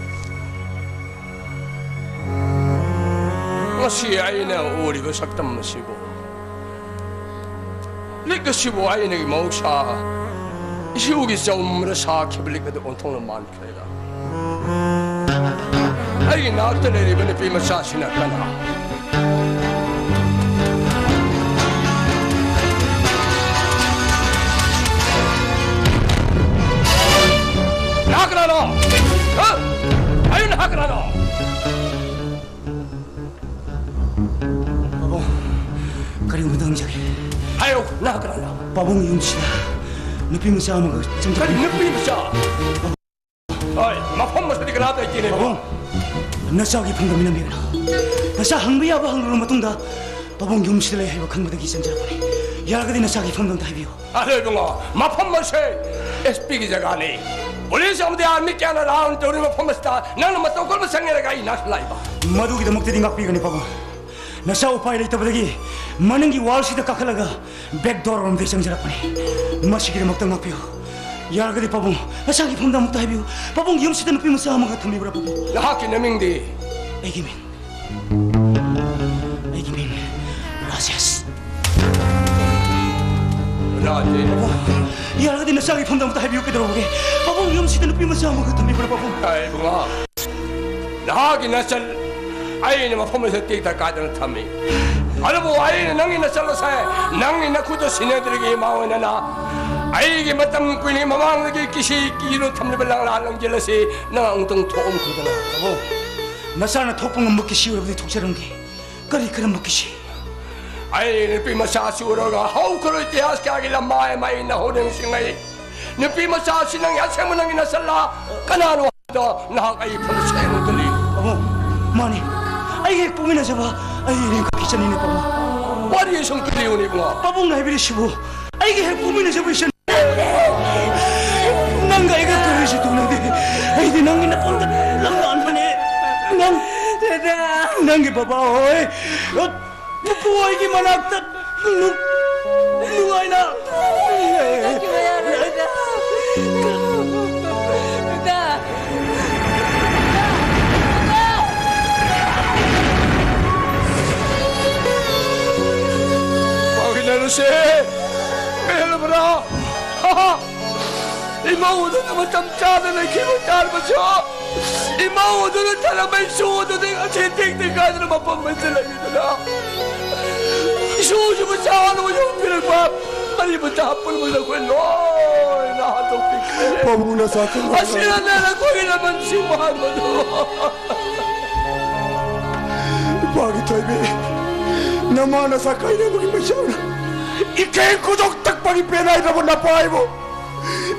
ꯉꯁꯤ ꯑꯩꯅ ꯎꯔꯤꯕ ꯁꯛꯇꯝ ꯑꯁꯤꯕꯨ, ꯂꯤꯛ ꯑꯁꯤꯕꯨ ꯑꯩꯅ ꯃꯍꯧꯁꯥ ꯏꯁꯨꯒꯤ ꯆꯧꯃꯔ ꯁꯥꯈꯤꯕ ꯂꯤꯛ ꯑꯗꯨ ꯑꯣꯟꯊꯣꯛꯅ ꯃꯥꯟꯈ꯭ꯔꯦꯗ꯫ ꯑꯩꯒꯤ ꯅꯥꯛꯇ ꯂꯩꯔꯤꯕ ꯅꯨꯄꯤ ꯃꯆꯥꯁꯤꯅ ꯀꯅꯥ? ꯀꯅꯥꯅꯣ? ꯍꯥ? ꯍꯥꯏꯌꯨ, ꯅꯍꯥꯛ ꯀꯅꯥꯅꯣ? ꯄꯥꯕꯨꯡ, ꯀꯔꯤꯒꯨꯝꯕꯗ ꯍꯪꯖꯒꯦ꯫ ꯍꯥꯏꯌꯨ, ꯅꯍꯥꯛ ꯀꯅꯥꯅꯣ? ꯄꯥꯕꯨꯡ ꯌꯨꯝꯁꯤꯗ ꯅꯨꯄꯤ ꯃꯆꯥ ꯑꯃꯒ ꯆꯪꯁꯤꯜꯂꯛꯏ꯫ ꯀꯔꯤ ꯅꯨꯄꯤ ꯃꯆꯥ? ꯍꯣꯏ, ꯃꯐꯝ ꯑꯁꯤꯗꯤ ꯀꯅꯥꯝꯇ ꯂꯩꯇꯦꯅꯦ꯫ ꯄꯥꯕꯨꯡ, ꯅꯆꯥꯒꯤ ꯐꯝꯗ ꯃꯤꯅꯝꯕꯤꯒꯅꯨ꯫ ꯅꯆꯥ ꯍꯪꯕ ꯌꯥꯕ ꯍꯪꯂꯨꯔꯕ ꯃꯇꯨꯡꯗ, ꯄꯥꯕꯨꯡ ꯌꯨꯝꯁꯤꯗ ꯂꯩ ꯍꯥꯏꯕ ꯈꯪꯕꯗꯒꯤ ꯆꯪꯖꯔꯛꯄꯅꯤ꯫ ꯌꯥꯔꯒꯗꯤ ꯅꯆꯥꯒꯤ ꯐꯝꯗ ꯑꯝꯇ ꯍꯥꯏꯕꯤꯌꯨ꯫ ꯑꯗꯣ ꯏꯕꯨꯡꯉꯣ, ꯃꯐꯝ ꯑꯁꯦ ꯑꯦꯁ ꯄꯤꯒꯤ ꯖꯒꯥꯅꯤ꯫ ꯄꯨꯂꯤꯁ ꯑꯃꯗꯤ ꯑꯥꯔꯃꯤ ꯀꯌꯥꯅ ꯔꯥꯎꯟ ꯇꯧꯔꯤ ꯃꯐꯝ ꯑꯁꯤꯗ ꯅꯪꯅ ꯃꯇꯧ ꯀꯔꯝꯅ ꯆꯪꯉꯦꯔꯒ ꯑꯩ ꯅꯥꯛꯁꯤꯗ ꯂꯥꯛꯏꯕ? ꯃꯗꯨꯒꯤꯗꯃꯛꯇꯗꯤ ꯉꯥꯛꯄꯤꯒꯅꯤ ꯄꯥꯕꯨꯡ꯫ ꯅꯆꯥ ꯎꯄꯥꯏ ꯂꯩꯇꯕꯗꯒꯤ ꯃꯅꯤꯡꯒꯤ ꯋꯥꯜꯁꯤꯗ ꯀꯥꯈꯠꯂꯒ ꯕꯦꯛ ꯗꯣꯔ ꯔꯣꯝꯗꯒꯤ ꯆꯪꯖꯔꯛꯄꯅꯤ꯫ ꯃꯁꯤꯒꯤꯗꯃꯛꯇ ꯉꯥꯛꯄꯤꯌꯨ꯫ ꯌꯥꯔꯒꯗꯤ ꯄꯥꯕꯨꯡ, ꯅꯆꯥꯒꯤ ꯐꯝꯗ ꯑꯃꯨꯛꯇ ꯍꯥꯏꯕꯤꯌꯨ꯫ ꯄꯥꯕꯨꯡ, ꯌꯨꯝꯁꯤꯗ ꯅꯨꯄꯤ ꯃꯆꯥ ꯑꯃꯒ ꯊꯝꯕꯤꯕ꯭ꯔꯥ ꯄꯥꯕꯨꯡ? ꯅꯍꯥꯛꯀꯤ ꯅꯃꯤꯡꯗꯤ? ꯑꯩꯒꯤ ꯃꯤꯡ, ꯑꯩꯒꯤ ꯃꯤꯡ ꯔꯥꯖꯦꯁ꯫ ꯔꯥꯖꯦꯁ? ꯄꯥꯕꯨꯡ, ꯌꯥꯔꯒꯗꯤ ꯅꯆꯥꯒꯤ ꯐꯝꯗ ꯑꯃꯨꯛꯇ ꯍꯥꯏꯕꯤꯌꯨ, ꯀꯩꯗꯧꯔꯕꯒꯦ? ꯄꯥꯕꯨꯡ, ꯌꯨꯝꯁꯤꯗ ꯅꯨꯄꯤ ꯃꯆꯥ ꯑꯃꯒ ꯊꯝꯕꯤꯕ꯭ꯔꯥ ꯄꯥꯕꯨꯡ? ꯑꯩ ꯏꯕꯨꯡꯉꯣ, ꯅꯍꯥꯛꯀꯤ ꯅꯆꯜ ꯑꯩꯅ ꯃꯐꯝ ꯑꯁꯤꯗ ꯇꯦꯛꯇ ꯀꯥꯏꯗꯅ ꯊꯝꯃꯤ꯫ ꯑꯗꯨꯕꯨ ꯑꯩꯅ ꯅꯪꯒꯤ ꯅꯆꯜ ꯑꯁꯦ ꯅꯪꯒꯤ ꯅꯈꯨꯠꯇ ꯁꯤꯟꯅꯗ꯭ꯔꯤꯉꯩ ꯃꯃꯥꯡ ꯑꯣꯏꯅ ꯑꯩꯒꯤ ꯃꯇꯝ ꯀꯨꯏꯅꯒꯤ ꯃꯃꯥꯡꯗꯒꯤ ꯀꯤꯁꯤ ꯀꯤꯗꯨꯅ ꯊꯝꯂꯤꯕ ꯂꯪꯂꯥ ꯂꯪꯖꯦꯜ ꯑꯁꯤ ꯅꯪ ꯑꯃꯨꯛꯇꯪ ꯊꯣꯛꯑꯝꯈꯤꯗꯅ꯫ ꯄꯥꯕꯨꯡ, ꯅꯆꯥꯅ ꯊꯣꯛꯄ ꯉꯝꯕ ꯀꯤꯁꯤ ꯑꯣꯏꯔꯕꯗꯤ ꯊꯣꯛꯆꯔꯝꯒꯦ꯫ ꯀꯔꯤ ꯀꯔꯝꯕ ꯀꯤꯁꯤ? ꯑꯩ ꯅꯨꯄꯤ ꯃꯆꯥ ꯑꯁꯤ ꯎꯔꯒ ꯍꯧꯈ꯭ꯔꯕ ꯏꯇꯤꯍꯥꯁ ꯀꯌꯥꯒꯤ ꯂꯃꯥꯏ ꯑꯃ ꯑꯩ ꯅꯧꯍꯧꯅ ꯅꯤꯡꯁꯤꯡꯂꯛꯏ꯫ ꯅꯨꯄꯤ ꯃꯆꯥ ꯑꯁꯤ ꯅꯪꯒꯤ ꯑꯁꯦꯡꯕ ꯅꯪꯒꯤ ꯅꯆꯜꯂꯥ? ꯀꯅꯥꯅꯣ ꯍꯥꯏꯕꯗꯣ ꯅꯍꯥꯛ ꯑꯩ ꯐꯅ ꯁꯦꯡꯅ ꯎꯠꯂꯤ꯫ ꯄꯥꯕꯨꯡ, ꯃꯥꯅꯤ꯫ ꯑꯩꯒ ꯍꯦꯛ ꯄꯣꯛꯃꯤꯟꯅꯖꯕ ꯑꯩ ꯏꯔꯦꯟꯈꯛꯀꯤ ꯏꯆꯟꯅꯤꯅꯦ ꯄꯥꯕꯨꯡ꯫ ꯋꯥꯔꯤ ꯁꯨꯝ ꯀꯔꯤꯕꯨꯅꯤ ꯏꯕꯨꯡꯉꯣ? ꯄꯥꯕꯨꯡꯅ ꯍꯥꯏꯕꯤꯔꯤꯁꯤꯕꯨ ꯑꯩꯒ ꯍꯦꯛ ꯄꯣꯛꯃꯤꯟꯅꯖꯕ ꯏꯆꯟ꯫ ꯅꯪꯒ ꯑꯩꯒ ꯀꯔꯤꯁꯨ ꯇꯧꯅꯗꯦ꯫ ꯑꯩꯗꯤ ꯅꯪꯒꯤ ꯅꯄꯨꯟꯗ ꯂꯝꯂꯥꯟꯕꯅꯦ꯫ ꯅꯪ, ꯗꯥꯗꯥ꯫ ꯅꯪꯒꯤ ꯕꯕꯥ ꯍꯣꯏ, ꯄꯨꯄꯨ ꯍꯣꯏꯒꯤ ꯃꯅꯥꯛꯇ ꯅꯨ-, ꯅꯨꯡꯉꯥꯏꯅ꯫ ꯆꯠꯈꯤꯕ ꯌꯥꯔꯣꯏ, ꯗꯥꯗꯥ꯫ ꯗꯥꯗꯥ꯫ ꯗꯥꯗꯥ꯫ ꯄꯥꯎꯃꯤꯟꯅꯔꯨꯁꯦ꯫ ꯄꯦꯜꯂꯕ꯭ꯔꯥ? ꯏꯃꯧ ꯑꯗꯨꯅ ꯃꯇꯝ ꯆꯥꯅ ꯂꯩꯈꯤꯕ ꯇꯥꯔꯕꯁꯨ, ꯏꯃꯧ ꯑꯗꯨꯅ ꯊꯔꯝꯕ ꯏꯁꯨ ꯑꯗꯨꯗꯤ ꯉꯁꯤ ꯇꯦꯛꯇ ꯀꯥꯏꯗꯅ ꯃꯐꯝ ꯑꯁꯤꯗ ꯂꯩꯔꯤꯗꯅ, ꯏꯁꯨꯁꯤꯕꯨ ꯆꯥꯅꯕ ꯌꯣꯛꯄꯤꯔꯛꯄ ꯀꯔꯤꯕ ꯆꯥ ꯄꯨꯝꯕꯗ ꯑꯩꯈꯣꯏ ꯂꯣꯏꯅ ꯍꯥꯠꯇꯣꯛꯄꯤꯈ꯭ꯔꯦ꯫ ꯄꯥꯕꯨꯡꯅ ꯆꯥ ꯊꯛꯅꯕ ꯑꯁꯤꯅꯅꯦ ꯅꯈꯣꯏꯒꯤꯗꯃꯛ ꯁꯤꯕ ꯍꯥꯏꯕꯗꯨ꯫ ꯏꯄꯥꯒꯤ ꯊꯣꯏꯕꯤ, ꯅꯃꯥꯅ ꯁꯥꯀꯩꯅꯕꯒꯤ ꯃꯩꯁꯥꯅ ꯏꯀꯦ ꯈꯨꯗꯣꯛ ꯇꯛꯄꯒꯤ ꯄꯦꯟ ꯍꯥꯏꯗ꯭ꯔꯕ ꯅꯄꯥ ꯍꯥꯏꯕꯨ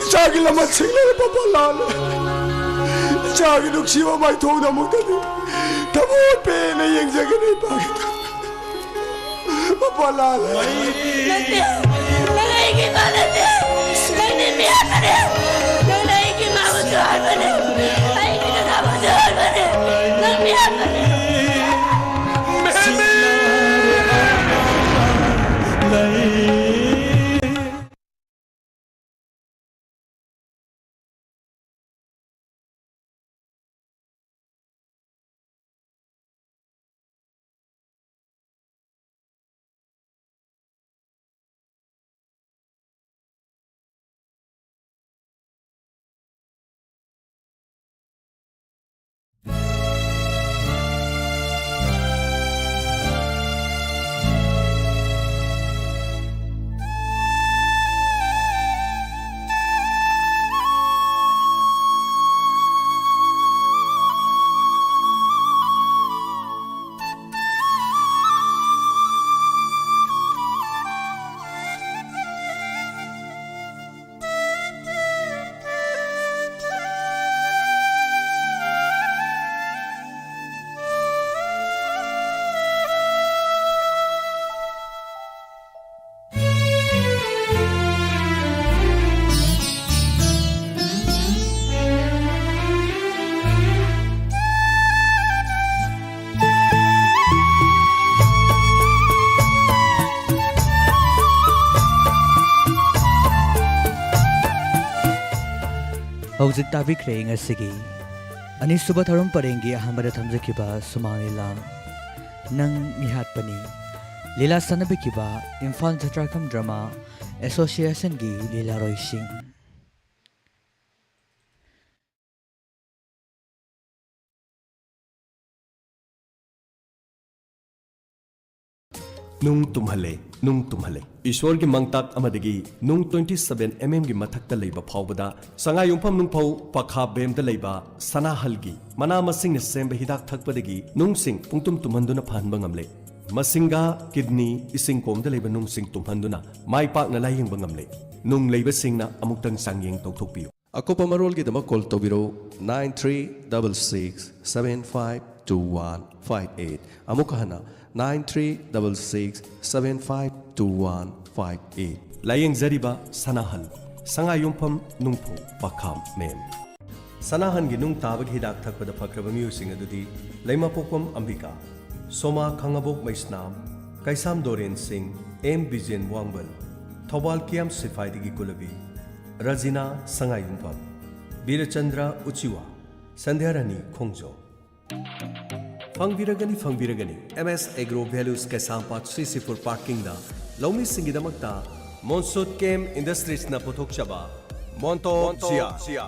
ꯏꯆꯥꯒꯤ ꯂꯃꯟ ꯁꯤꯡꯂꯕ ꯄꯥꯄꯥ ꯂꯥꯜꯂꯦ꯫ ꯏꯆꯥꯒꯤ ꯅꯨꯡꯁꯤꯕ ꯃꯥꯏꯊꯣꯡꯗꯃꯛꯇꯗꯤ ꯊꯃꯣꯏ ꯄꯦꯟꯅ ꯌꯦꯡꯖꯒꯅꯤ ꯏꯄꯥꯒꯤ ꯊꯣꯏꯕꯤ꯫ ꯄꯥꯄꯥ ꯂꯥꯜꯂꯦ꯫ ꯅꯠꯇꯦ, ꯅꯪ ꯑꯩꯒꯤ ꯏꯃꯥ ꯅꯠꯇꯦ꯫ ꯅꯪꯗꯤ ꯃꯤ ꯑꯃꯅꯤ꯫ ꯅꯪꯅ ꯑꯩꯒꯤ ꯏꯃꯥꯕꯨꯁꯨ ꯍꯥꯠꯄꯅꯤ, ꯑꯩꯒꯤ ꯅꯅꯥꯎꯕꯨꯁꯨ ꯍꯥꯠꯄꯅꯤ꯫ ꯅꯪ ꯃꯤ ꯑꯃꯅꯤ꯫ ꯍꯧꯖꯤꯛ ꯇꯥꯕꯤꯈ꯭ꯔꯦ ꯉꯁꯤꯒꯤ ꯑꯅꯤꯁꯨꯕ ꯊꯧꯔꯝ ꯄꯔꯦꯡꯒꯤ ꯑꯍꯥꯟꯕꯗ ꯊꯝꯖꯈꯤꯕ ꯁꯨꯃꯥꯡ ꯂꯤꯂꯥ ꯅꯪ ꯃꯤꯍꯥꯠꯄꯅꯤ꯫ ꯂꯤꯂꯥ ꯁꯥꯟꯅꯕꯤꯈꯤꯕ ꯏꯝꯐꯥꯜ ꯖꯇ꯭ꯔꯥꯈꯝ ꯗ꯭ꯔꯃꯥ ꯑꯦꯁꯣꯁꯤꯌꯦꯁꯟꯒꯤ ꯂꯤꯂꯥꯔꯣꯏꯁꯤꯡ꯫ ꯅꯨꯡ ꯇꯨꯝꯍꯜꯂꯦ, ꯅꯨꯡ ꯇꯨꯝꯍꯜꯂꯦ꯫ ꯏꯁꯣꯔꯒꯤ ꯃꯪꯇꯥꯛ ꯑꯃꯗꯒꯤ ꯅꯨꯡ twenty seven mm ꯒꯤ ꯃꯊꯛꯇ ꯂꯩꯕ ꯐꯥꯎꯕꯗ ꯁꯉꯥꯏꯌꯨꯝꯐꯝ ꯅꯨꯡꯐꯧ ꯄꯈꯥ ꯕꯦꯝꯗ ꯂꯩꯕ ꯁꯅꯥꯍꯜꯒꯤ ꯃꯅꯥ ꯃꯁꯤꯡꯅ ꯁꯦꯝꯕ ꯍꯤꯗꯥꯛ ꯊꯛꯄꯗꯒꯤ ꯅꯨꯡꯁꯤꯡ ꯄꯨꯡꯇꯨꯝ ꯇꯨꯝꯍꯟꯗꯨꯅ ꯐꯍꯟꯕ ꯉꯝꯂꯦ꯫ ꯃꯁꯤꯡꯒꯥ, ꯀꯤꯗꯅꯤ, ꯏꯁꯤꯡ ꯀꯣꯝꯗ ꯂꯩꯕ ꯅꯨꯡꯁꯤꯡ ꯇꯨꯝꯍꯟꯗꯨꯅ ꯃꯥꯏ ꯄꯥꯛꯅ ꯂꯥꯌꯦꯡꯕ ꯉꯝꯂꯦ꯫ ꯅꯨꯡ ꯂꯩꯕꯁꯤꯡꯅ ꯑꯃꯨꯛꯇꯪ ꯆꯥꯡꯌꯦꯡ ꯇꯧꯊꯣꯛꯄꯤꯌꯨ꯫ ꯑꯀꯨꯞꯄ ꯃꯔꯣꯜꯒꯤꯗꯃꯛ call ꯇꯧꯕꯤꯔꯧ nine three double six seven five two one five eight꯫ ꯑꯃꯨꯛꯀ ꯍꯟꯅ nine three double six seven five two one five eight꯫ ꯂꯥꯌꯦꯡꯖꯔꯤꯕ ꯁꯅꯥꯍꯜ, ꯁꯉꯥꯏꯌꯨꯝꯐꯝ ꯅꯨꯡꯐꯧ ꯄꯈꯥꯝ ꯃꯦꯝ꯫ ꯁꯅꯥꯍꯟꯒꯤ ꯅꯨꯡ ꯇꯥꯕꯒꯤ ꯍꯤꯗꯥꯛ ꯊꯛꯄꯗ ꯐꯈ꯭ꯔꯕ ꯃꯤꯑꯣꯏꯁꯤꯡ ꯑꯗꯨꯗꯤ ꯂꯩꯃꯄꯣꯛꯄꯝ ꯑꯝꯕꯤꯀꯥ, ꯁꯣꯃꯥ ꯈꯥꯉꯕꯣꯛ ꯃꯩꯁꯅꯥꯝ, ꯀꯩꯁꯥꯝ ꯗꯣꯔꯦꯟ ꯁꯤꯡ, ꯑꯦꯝ ꯕꯤꯖꯦꯟ ꯋꯥꯡꯕꯜ, ꯊꯧꯕꯥꯜ ꯀꯤꯌꯥꯝ ꯁꯤꯐꯥꯏꯗꯒꯤ ꯀꯨꯂꯕꯤ, ꯔꯖꯤꯅꯥ ꯁꯉꯥꯏꯌꯨꯝꯐꯝ, ꯕꯤꯔꯆꯟꯗ꯭ꯔ ꯎꯆꯤꯋꯥ, ꯁꯟꯙ꯭ꯌꯥꯔꯥꯅꯤ ꯈꯣꯡꯖꯣꯝ꯫ ꯐꯪꯕꯤꯔꯒꯅꯤ, ꯐꯪꯕꯤꯔꯒꯅꯤ꯫ ꯑꯦꯝ ꯑꯦꯁ ꯑꯦꯒ꯭ꯔꯣ ꯚꯦꯂꯨꯁ ꯀꯩꯁꯥꯝꯄꯥꯠ ꯁꯤ ꯁꯤ ꯐꯣꯔ ꯄꯥꯔꯀꯤꯡꯗ ꯂꯧꯃꯤꯁꯤꯡꯒꯤꯗꯃꯛꯇ ꯃꯣꯟꯁꯨꯠ ꯀꯦꯝ ꯏꯟꯗꯁꯇ꯭ꯔꯤꯁꯅ ꯄꯨꯊꯣꯛꯆꯕ ꯃꯣꯟꯇꯣꯛ ꯖꯤꯌꯥ꯫